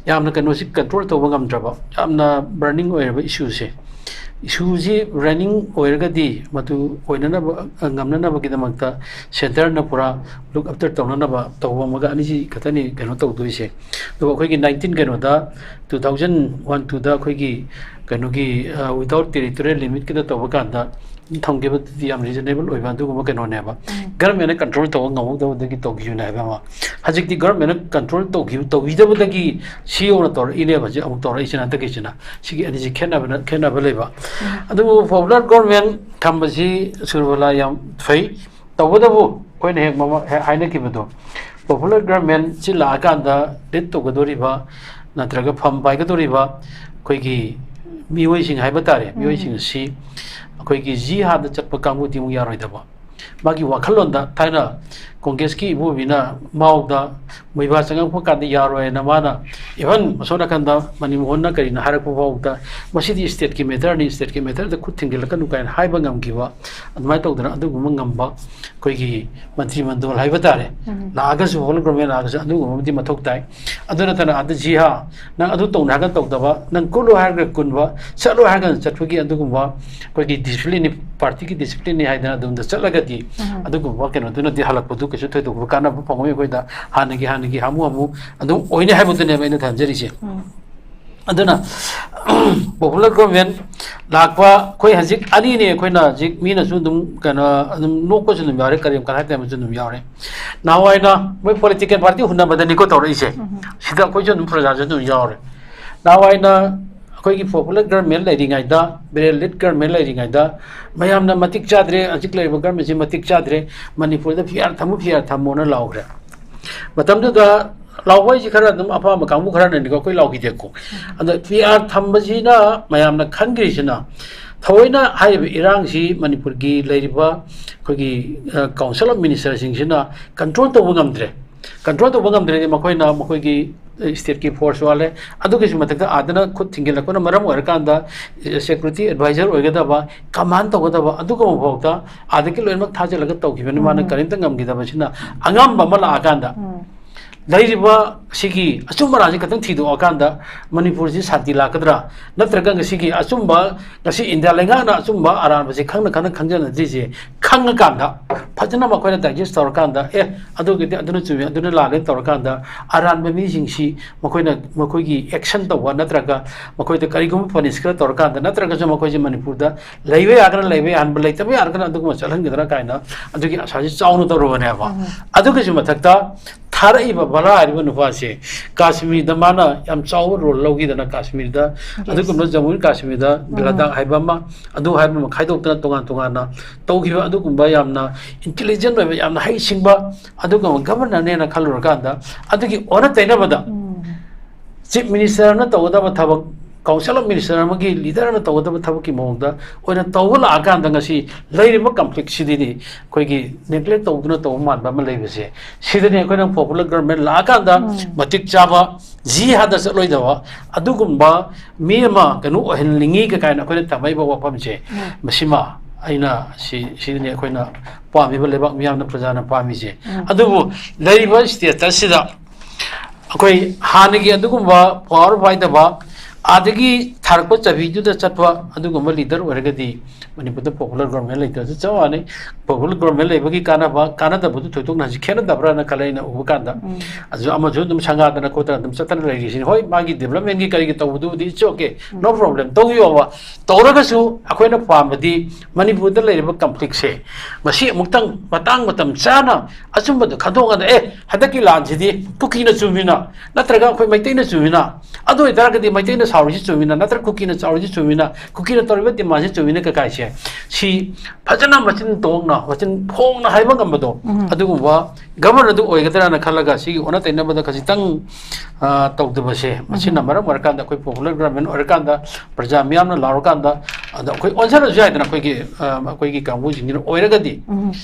ꯌꯥꯝꯅ ꯀꯩꯅꯣꯁꯤ control ꯇꯧꯕ ꯉꯝꯗ꯭ꯔꯕ, ꯌꯥꯝꯅ burning ꯑꯣꯏꯔꯕ issueꯁꯦ, issueꯁꯤ running ꯑꯣꯏꯔꯒꯗꯤ ꯃꯗꯨ ꯑꯣꯏꯅꯅꯕ, ꯑ, ꯉꯝꯅꯅꯕꯒꯤꯗꯃꯛꯇ centreꯅ ꯄꯨꯔꯥ look after ꯇꯧꯅꯅꯕ ꯇꯧꯕ ꯑꯃꯒ ꯑꯅꯤꯁꯤ ꯈꯛꯇꯅꯤ ꯀꯩꯅꯣ ꯇꯧꯗꯣꯏꯁꯦ꯫ ꯑꯗꯨꯒ ꯑꯩꯈꯣꯏꯒꯤ nineteen ꯀꯩꯅꯣꯗ, two thousand one twoꯗ ꯑꯩꯈꯣꯏꯒꯤ ꯀꯩꯅꯣꯒꯤ, ꯑ, without territorial limitꯀꯤꯗ ꯇꯧꯕ ꯀꯥꯟꯗ ꯊꯝꯈꯤꯕꯗꯨꯗꯤ ꯌꯥꯝ reasonable ꯑꯣꯏꯕ ꯑꯗꯨꯒꯨꯝꯕ ꯀꯩꯅꯣꯅꯦꯕ꯫ ꯎꯝ꯫ Governmentꯅ control ꯇꯧꯕ ꯉꯝꯍꯧꯗꯕꯗꯒꯤ ꯇꯧꯈꯤꯕꯅꯦ ꯍꯥꯏꯕ ꯑꯃ꯫ ꯍꯧꯖꯤꯛꯇꯤ governmentꯅ control ꯇꯧꯈꯤꯕ, ꯇꯧꯕꯤꯗꯕꯗꯒꯤ ꯁꯤ ꯌꯧꯅ ꯇꯧꯔꯛꯏꯅꯦꯕ ꯍꯧꯖꯤꯛ ꯑꯃꯨꯛ ꯇꯧꯔꯛꯏꯁꯤꯅ ꯍꯟꯗꯛꯀꯤꯁꯤꯅ꯫ ꯁꯤꯒꯤ ꯑꯅꯤꯁꯤ ꯈꯦꯠꯅꯕꯅ, ꯈꯦꯠꯅꯕ ꯂꯩꯕ꯫ ꯎꯝ꯫ ꯑꯗꯨꯕꯨ popular government ꯊꯝꯕꯁꯤ ꯁꯨꯔꯕꯂꯥ ꯌꯥꯝ ꯐꯩ꯫ ꯇꯧꯕꯇꯕꯨ ꯑꯩꯈꯣꯏꯅ ꯍꯦꯛ ꯃꯃꯥ-, ꯍꯦꯛ ꯍꯥꯏꯅꯈꯤꯕꯗꯣ, popular governmentꯁꯤ ꯂꯥꯛꯑꯀꯥꯟꯗ lead ꯇꯧꯒꯗꯧꯔꯤꯕ ꯅꯠꯇ꯭ꯔꯒ ꯐꯝ ꯄꯥꯏꯒꯗꯧꯔꯤꯕ ꯑꯩꯈꯣꯏꯒꯤ ꯃꯤꯑꯣꯏꯁꯤꯡ ꯍꯥꯏꯕ ꯇꯥꯔꯦ, ꯎꯝ꯫ ꯃꯤꯑꯣꯏꯁꯤꯡ ꯑꯁꯤ ꯑꯩꯈꯣꯏꯒꯤ ꯖꯤꯍꯥꯗ ꯆꯠꯄ ꯀꯥꯡꯕꯨꯗꯤ ꯑꯃꯨꯛ ꯌꯥꯔꯣꯏꯗꯕ꯫ ꯃꯥꯒꯤ ꯋꯥꯈꯜꯂꯣꯟꯗ ꯊꯥꯏꯅ ꯀꯣꯡꯒ꯭ꯔꯦꯁꯀꯤ ꯏꯕꯣꯕꯤꯅ ꯃꯥꯎꯗ ꯃꯣꯏꯕꯥ ꯆꯪꯉꯛꯄ ꯀꯥꯟꯗ ꯌꯥꯔꯣꯏꯅ ꯃꯥꯅ even ꯑꯁꯣꯝ ꯅꯥꯀꯟꯗ ꯃꯅꯤꯃꯣꯍꯟꯅ ꯀꯔꯤꯅ ꯍꯥꯏꯔꯛꯄ ꯐꯥꯎꯕꯗ ꯃꯁꯤꯗꯤ stateꯀꯤ matterꯅꯤ, stateꯀꯤ matterꯗ ꯈꯨꯠ ꯊꯤꯡꯖꯤꯜꯂꯛꯀꯅꯨ ꯀꯥꯏꯅ ꯍꯥꯏꯕ ꯉꯝꯈꯤꯕ, ꯑꯗꯨꯃꯥꯏꯅ ꯇꯧꯗꯅ ꯑꯗꯨꯒꯨꯝꯕ ꯉꯝꯕ ꯑꯩꯈꯣꯏꯒꯤ ꯃꯟꯇ꯭ꯔꯤ ꯃꯟꯗꯣꯜ ꯍꯥꯏꯕ ꯇꯥꯔꯦ, ꯎꯝ꯫ ꯂꯥꯛꯑꯒꯁꯨ, popular government ꯂꯥꯛꯑꯒꯁꯨ ꯑꯗꯨꯒꯨꯝꯕ ꯑꯃꯗꯤ ꯃꯊꯧ ꯇꯥꯏ꯫ ꯑꯗꯨ ꯅꯠꯇꯅ ꯑꯗ ꯖꯤꯍꯥ, ꯅꯪ ꯑꯗꯨ ꯇꯧꯅꯤ ꯍꯥꯏꯔꯒ ꯇꯧꯗꯕ, ꯅꯪ ꯀꯨꯜꯂꯨ ꯍꯥꯏꯔꯒ ꯀꯨꯟꯕ, ꯆꯠꯂꯣ ꯍꯥꯏꯔꯒ ꯆꯠꯄꯒꯤ ꯑꯗꯨꯒꯨꯝꯕ ꯑꯩꯈꯣꯏꯒꯤ disciplineꯅꯤ, partyꯒꯤ disciplineꯅꯤ ꯍꯥꯏꯗꯅ ꯑꯗꯣꯝꯗ ꯆꯠꯂꯒꯗꯤ ꯎꯝ꯫ ꯑꯗꯨꯒꯨꯝꯕ ꯀꯩꯅꯣꯗꯨꯅꯗꯤ ꯍꯜꯂꯛꯄꯗꯨ ꯀꯩꯁꯨ ꯊꯣꯏꯗꯣꯛꯄ ꯀꯥꯟꯅꯕ ꯐꯪꯉꯣꯏ꯫ ꯑꯩꯈꯣꯏꯗ ꯍꯥꯟꯅꯒꯤ ꯍꯥꯟꯅꯒꯤ ꯍꯥꯃꯨ ꯍꯥꯃꯨ ꯑꯗꯨꯝ ꯑꯣꯏꯅꯤ ꯍꯥꯏꯕꯗꯨꯅꯦꯕ ꯑꯩꯅ ꯊꯝꯖꯔꯤꯁꯦ꯫ ꯑꯗꯨꯅ popular government ꯂꯥꯛꯄ ꯑꯩꯈꯣꯏ ꯍꯧꯖꯤꯛ ꯑꯅꯤꯅꯦ꯫ ꯑꯩꯈꯣꯏꯅ ꯍꯧꯖꯤꯛ ꯃꯤꯅꯁꯨ ꯑꯗꯨꯝ ꯀꯩꯅꯣ ꯑꯗꯨꯝ ꯅꯣꯛꯄꯁꯨ ꯑꯗꯨꯝ ꯌꯥꯎꯔꯦ, ꯀꯔꯦꯝ ꯀꯊꯥꯏ ꯇꯦꯝꯕꯁꯨ ꯑꯗꯨꯝ ꯌꯥꯎꯔꯦ꯫ ꯅꯍꯥꯟꯋꯥꯏꯅ ꯃꯣꯏ political party ꯍꯨꯟꯅꯕꯗꯅꯤꯀꯣ ꯇꯧꯔꯛꯏꯁꯦ꯫ ꯁꯤꯗ ꯑꯩꯈꯣꯏꯁꯨ ꯑꯗꯨꯝ ꯄ꯭ꯔꯖꯥꯁꯨ ꯑꯗꯨꯝ ꯌꯥꯎꯔꯦ꯫ ꯅꯍꯥꯟꯋꯥꯏꯅ ꯑꯩꯈꯣꯏꯒꯤ popular government ꯂꯩꯔꯤꯉꯩꯗ, ꯕꯦꯔꯦꯜ ꯂꯤꯠ government ꯂꯩꯔꯤꯉꯩꯗ ꯃꯌꯥꯝꯅ ꯃꯇꯤꯛ ꯆꯥꯗ꯭ꯔꯦ, ꯍꯧꯖꯤꯛ ꯂꯩꯔꯤꯕ governmentꯁꯤ ꯃꯇꯤꯛ ꯆꯥꯗ꯭ꯔꯦ, ꯃꯅꯤꯄꯨꯔꯗ ꯐꯤꯌꯥꯔ ꯊꯝꯃꯨ, ꯐꯤꯌꯥꯔ ꯊꯝꯃꯣꯅ ꯂꯥꯎꯈ꯭ꯔꯦ꯫ ꯃꯇꯝꯗꯨꯗ ꯂꯥꯎꯕ ꯍꯥꯏꯁꯤ ꯈꯔ ꯑꯗꯨꯝ ꯑꯄꯥꯝꯕ ꯀꯥꯡꯕꯨ ꯈꯔꯅꯅꯤꯀꯣ, ꯑꯩꯈꯣꯏ ꯂꯥꯎꯈꯤꯗꯦꯀꯣ꯫ ꯑꯗꯣ ꯐꯤꯌꯥꯔ ꯊꯝꯕꯁꯤꯅ ꯃꯌꯥꯝꯅ ꯈꯟꯈ꯭ꯔꯤꯁꯤꯅ ꯊꯑꯣꯏꯅ ꯍꯥꯏꯔꯤꯕ ꯏꯔꯥꯡꯁꯤ ꯃꯅꯤꯄꯨꯔꯒꯤ ꯂꯩꯔꯤꯕ ꯑꯩꯈꯣꯏꯒꯤ council of ministerꯁꯤꯡꯁꯤꯅ control ꯇꯧꯕ ꯉꯝꯗ꯭ꯔꯦ꯫ Control ꯇꯧꯕ ꯉꯝꯗ꯭ꯔꯗꯤ ꯃꯈꯣꯏꯅ ꯃꯈꯣꯏꯒꯤ stateꯀꯤ force ꯋꯥꯠꯂꯦ꯫ ꯑꯗꯨꯒꯤꯁꯨ ꯃꯊꯛꯇ ꯑꯥꯗꯅ ꯈꯨꯠ ꯊꯤꯡꯖꯤꯜꯂꯛꯄꯅ ꯃꯔꯝ ꯑꯣꯏꯔꯀꯥꯟꯗ security advisor ꯑꯣꯏꯒꯗꯕ, command ꯇꯧꯒꯗꯕ ꯑꯗꯨꯒꯨꯝꯕ ꯐꯥꯎꯗ ꯑꯥꯗꯒꯤ ꯂꯣꯏꯅꯃꯛ ꯊꯥꯖꯤꯜꯂꯒ ꯇꯧꯈꯤꯕꯅꯤ꯫ ꯃꯥꯅ ꯀꯔꯤꯝꯇ ꯉꯝꯈꯤꯗꯕꯁꯤꯅ ꯑꯉꯝꯕ ꯑꯃ ꯂꯥꯛꯑꯀꯥꯟꯗ ꯂꯩꯔꯤꯕ ꯁꯤꯒꯤ ꯑꯆꯨꯝ ꯑꯔꯥꯟꯁꯤ ꯈꯛꯇꯪ ꯊꯤꯗꯣꯛꯑꯀꯥꯟꯗ ꯃꯅꯤꯄꯨꯔꯁꯤ ꯁꯥꯟꯇꯤ ꯂꯥꯛꯀꯗ꯭ꯔꯥ? ꯅꯠꯇ꯭ꯔꯒ ꯉꯁꯤꯒꯤ ꯑꯆꯨꯝꯕ, ꯉꯁꯤ ꯏꯟꯗꯤꯌꯥ ꯂꯩꯉꯥꯛꯅ ꯑꯆꯨꯝꯕ ꯑꯔꯥꯟꯕꯁꯤ ꯈꯪꯅ ꯈꯪꯅ ꯈꯪꯖꯅꯗ꯭ꯔꯤꯁꯦ ꯈꯪꯉꯀꯥꯟꯗ ꯐꯖꯅ ꯃꯈꯣꯏꯅ digest ꯇꯧꯔꯀꯥꯟꯗ, "ꯑꯦ, ꯑꯗꯨꯒꯤꯗꯤ ꯑꯗꯨꯅ ꯆꯨꯝꯃꯤ, ꯑꯗꯨꯅ ꯂꯥꯜꯂꯦ" ꯇꯧꯔꯀꯥꯟꯗ ꯑꯔꯥꯟꯕ ꯃꯤꯁꯤꯡꯁꯤ ꯃꯈꯣꯏꯅ ꯃꯈꯣꯏꯒꯤ action ꯇꯧꯕ ꯅꯠꯇ꯭ꯔꯒ ꯃꯈꯣꯏꯗ ꯀꯔꯤꯒꯨꯝꯕ punish ꯈꯔ ꯇꯧꯔꯀꯥꯟꯗ ꯅꯠꯇ꯭ꯔꯒꯁꯨ ꯃꯈꯣꯏꯁꯦ ꯃꯅꯤꯄꯨꯔꯗ ꯂꯩꯕ ꯌꯥꯔꯒꯅ ꯂꯩꯕ ꯌꯥꯍꯟꯕ, ꯂꯩꯇꯕ ꯌꯥꯔꯒꯅ ꯑꯗꯨꯒꯨꯝꯕ ꯆꯠꯍꯟꯒꯗ꯭ꯔꯥ ꯀꯥꯏꯅ ꯑꯗꯨꯒꯤ ꯑꯁꯥꯁꯤ ꯆꯥꯎꯅ ꯇꯧꯔꯨꯕꯅꯦꯕ꯫ ꯑꯗꯨꯒꯤꯁꯨ ꯃꯊꯛꯇ ꯊꯥꯔꯛꯏꯕ ꯚꯔꯥ ꯍꯥꯏꯔꯤꯕ ꯅꯨꯄꯥꯁꯦ ꯀꯥꯁꯃꯤꯔꯗ ꯃꯥꯅ ꯌꯥꯝ ꯆꯥꯎꯕ role ꯂꯧꯈꯤꯗꯅ ꯀꯥꯁꯃꯤꯔꯗ, ꯑꯗꯨꯒꯨꯝꯕ ꯖꯃꯨ ꯑꯦꯟ ꯀꯥꯁꯃꯤꯔꯗ ꯂꯗꯥꯛ ꯍꯥꯏꯕ ꯑꯃ, ꯑꯗꯨ ꯍꯥꯏꯕ ꯑꯃ ꯈꯥꯏꯗꯣꯛꯇꯅ ꯇꯣꯉꯥꯟ ꯇꯣꯉꯥꯟꯅ ꯇꯧꯈꯤꯕ ꯑꯗꯨꯒꯨꯝꯕ ꯌꯥꯝꯅ intelligent ꯑꯣꯏꯕ, ꯌꯥꯝꯅ ꯍꯩꯁꯤꯡꯕ ꯑꯗꯨꯒꯨꯝꯕ governorꯅꯦꯅ ꯈꯜꯂꯨꯔꯀꯥꯟꯗ ꯑꯗꯨꯒꯤ ꯑꯣꯟꯅ ꯇꯩꯅꯕꯗ chief minister ꯑꯃꯅ ꯇꯧꯒꯗꯕ ꯊꯕꯛ, council of minister ꯑꯃꯒꯤ leader ꯑꯃꯅ ꯇꯧꯒꯗꯕ ꯊꯕꯛꯀꯤ ꯃꯑꯣꯡꯗ ꯑꯣꯏꯅ ꯇꯧꯕ ꯂꯥꯛꯑꯀꯥꯟꯗ ꯉꯁꯤ ꯂꯩꯔꯤꯕ conflictꯁꯤꯗꯤ ꯑꯩꯈꯣꯏꯒꯤ neglect ꯇꯧꯗꯨꯅ ꯇꯧꯕ ꯃꯥꯟꯕ ꯑꯃ ꯂꯩꯕꯁꯦ, ꯁꯤꯗꯅꯤ ꯑꯩꯈꯣꯏꯅ popular government ꯂꯥꯛꯑꯀꯥꯟꯗ ꯃꯇꯤꯛ ꯆꯥꯕ, ꯖꯤꯍꯥꯗ ꯆꯠꯂꯣꯏꯗꯕ ꯑꯗꯨꯒꯨꯝꯕ ꯃꯤ ꯑꯃ ꯀꯩꯅꯣ ꯑꯣꯏꯍꯟꯅꯤꯡꯉꯤ ꯀꯥꯏꯅ ꯑꯩꯈꯣꯏꯅ ꯇꯝꯃꯛꯏꯕ ꯋꯥꯐꯝꯁꯦ꯫ ꯃꯁꯤꯃ ꯑꯩꯅ ꯁꯤ, ꯁꯤꯗꯅꯤ ꯑꯩꯈꯣꯏꯅ ꯄꯥꯝꯃꯤꯕ ꯂꯩꯕꯥꯛ ꯃꯤꯌꯥꯝꯅ, ꯄ꯭ꯔꯖꯥꯅ ꯄꯥꯝꯃꯤꯁꯦ꯫ ꯑꯗꯨꯕꯨ ꯂꯩꯔꯤꯕ statusꯁꯤꯗ ꯑꯩꯈꯣꯏ ꯍꯥꯟꯅꯒꯤ ꯑꯗꯨꯒꯨꯝꯕ power ꯄꯥꯏꯗꯕ, ꯑꯗꯒꯤ ꯊꯥꯔꯛꯄ ꯆꯕꯤꯗꯨꯗ ꯆꯠꯄ ꯑꯗꯨꯒꯨꯝꯕ ꯂꯤꯗꯔ ꯑꯣꯏꯔꯒꯗꯤ ꯃꯅꯤꯄꯨꯔꯗ ꯄꯣꯄꯨꯂꯔ ꯒꯣꯔꯃꯦꯟ ꯂꯩꯇ꯭ꯔꯁꯨ ꯆꯞ ꯃꯥꯟꯅꯩ꯫ ꯄꯣꯄꯨꯂꯔ ꯒꯣꯔꯃꯦꯟ ꯂꯩꯕꯒꯤ ꯀꯥꯟꯅꯕ, ꯀꯥꯟꯅꯗꯕꯗꯨ ꯊꯣꯏꯗꯣꯛꯅ ꯍꯧꯖꯤꯛ ꯈꯦꯠꯅꯗꯕ꯭ꯔꯥꯅ ꯈꯜꯂꯦ ꯑꯩꯅ ꯎꯕ ꯀꯥꯟꯗ꯫ ꯑꯗꯨ ꯑꯃꯁꯨ ꯑꯗꯨꯝ ꯁꯪꯒꯥꯗꯅ ꯈꯣꯠꯇꯅ ꯑꯗꯨꯝ ꯆꯠꯇꯅ ꯂꯩꯔꯤꯁꯤꯅꯤ꯫ ꯍꯣꯏ, ꯃꯥꯒꯤ ꯗꯤꯕꯂꯞꯃꯦꯟꯒꯤ ꯀꯔꯤꯒꯤ ꯇꯧꯕꯗꯨꯕꯨꯗꯤ it's okay, no problem, ꯇꯧꯕꯤꯌꯣꯕ꯫ ꯇꯧꯔꯒꯁꯨ ꯑꯩꯈꯣꯏꯅ ꯄꯥꯝꯕꯗꯤ ꯃꯅꯤꯄꯨꯔꯗ ꯂꯩꯔꯤꯕ ꯀꯟꯐ꯭ꯂꯤꯛꯁꯦ ꯃꯁꯤ ꯑꯃꯨꯛꯇꯪ ꯃꯇꯥꯡ ꯃꯇꯝ ꯆꯥꯅ ꯑꯆꯨꯝꯕꯗꯣ ꯈꯟꯗꯣꯛꯑꯀꯥꯟꯗ, ꯑꯦ, ꯍꯟꯗꯛꯀꯤ ꯂꯥꯟꯁꯤꯗꯤ ꯀꯨꯀꯤꯅ ꯆꯨꯝꯃꯤꯅ, ꯅꯠꯇ꯭ꯔꯒ ꯑꯩꯈꯣꯏ ꯃꯩꯇꯩꯅ ꯆꯨꯝꯃꯤꯅ, ꯑꯗꯨ ꯑꯣꯏꯇꯥꯔꯒꯗꯤ ꯃꯩꯇꯩꯅ ꯁꯥꯎꯔꯤꯁꯤ ꯆꯨꯝꯃꯤꯅ, ꯅꯠꯇ꯭ꯔꯒ ꯀꯨꯀꯤꯅ ꯆꯥꯎꯔꯤꯁꯤ ꯆꯨꯝꯃꯤꯅ, ꯀꯨꯀꯤꯅ ꯇꯧꯔꯤꯕ ꯗꯤꯃꯥꯟꯁꯤ ꯆꯨꯝꯃꯤꯅ ꯀꯀꯥꯏꯁꯦ, ꯁꯤ ꯐꯖꯅ ꯃꯆꯤꯟ ꯇꯣꯡꯅ, ꯃꯆꯤꯟ ꯐꯣꯡꯅ ꯍꯥꯏꯕ ꯉꯝꯕꯗꯣ, ꯑꯗꯨꯒꯨꯝꯕ ꯒꯕꯔꯅꯔꯗꯨ ꯑꯣꯏꯒꯗ꯭ꯔꯥꯅ ꯈꯜꯂꯒ ꯁꯤꯒꯤ ꯑꯣꯟꯅ ꯇꯩꯅꯕꯗ ꯈꯖꯤꯛꯇꯪ, ꯑ, ꯇꯧꯗꯕꯁꯦ, ꯃꯁꯤꯅ ꯃꯔꯝ ꯑꯣꯏꯔꯀꯥꯟꯗ ꯑꯩꯈꯣꯏ ꯄꯣꯄꯨꯂꯔ ꯒꯣꯔꯃꯦꯟ ꯑꯣꯏꯔꯀꯥꯟꯗ, ꯄ꯭ꯔꯖꯥ ꯃꯤꯌꯥꯝꯅ ꯂꯥꯎꯔꯀꯥꯟꯗ, ꯑꯗ ꯑꯩꯈꯣꯏ ꯑꯣꯟꯁꯤꯜꯂꯁꯨ ꯌꯥꯏꯗꯅ, ꯑꯩꯈꯣꯏꯒꯤ, ꯑ, ꯑꯩꯈꯣꯏꯒꯤ ꯀꯥꯡꯕꯨꯁꯤꯡꯁꯤꯅ ꯑꯣꯏꯔꯒꯗꯤ,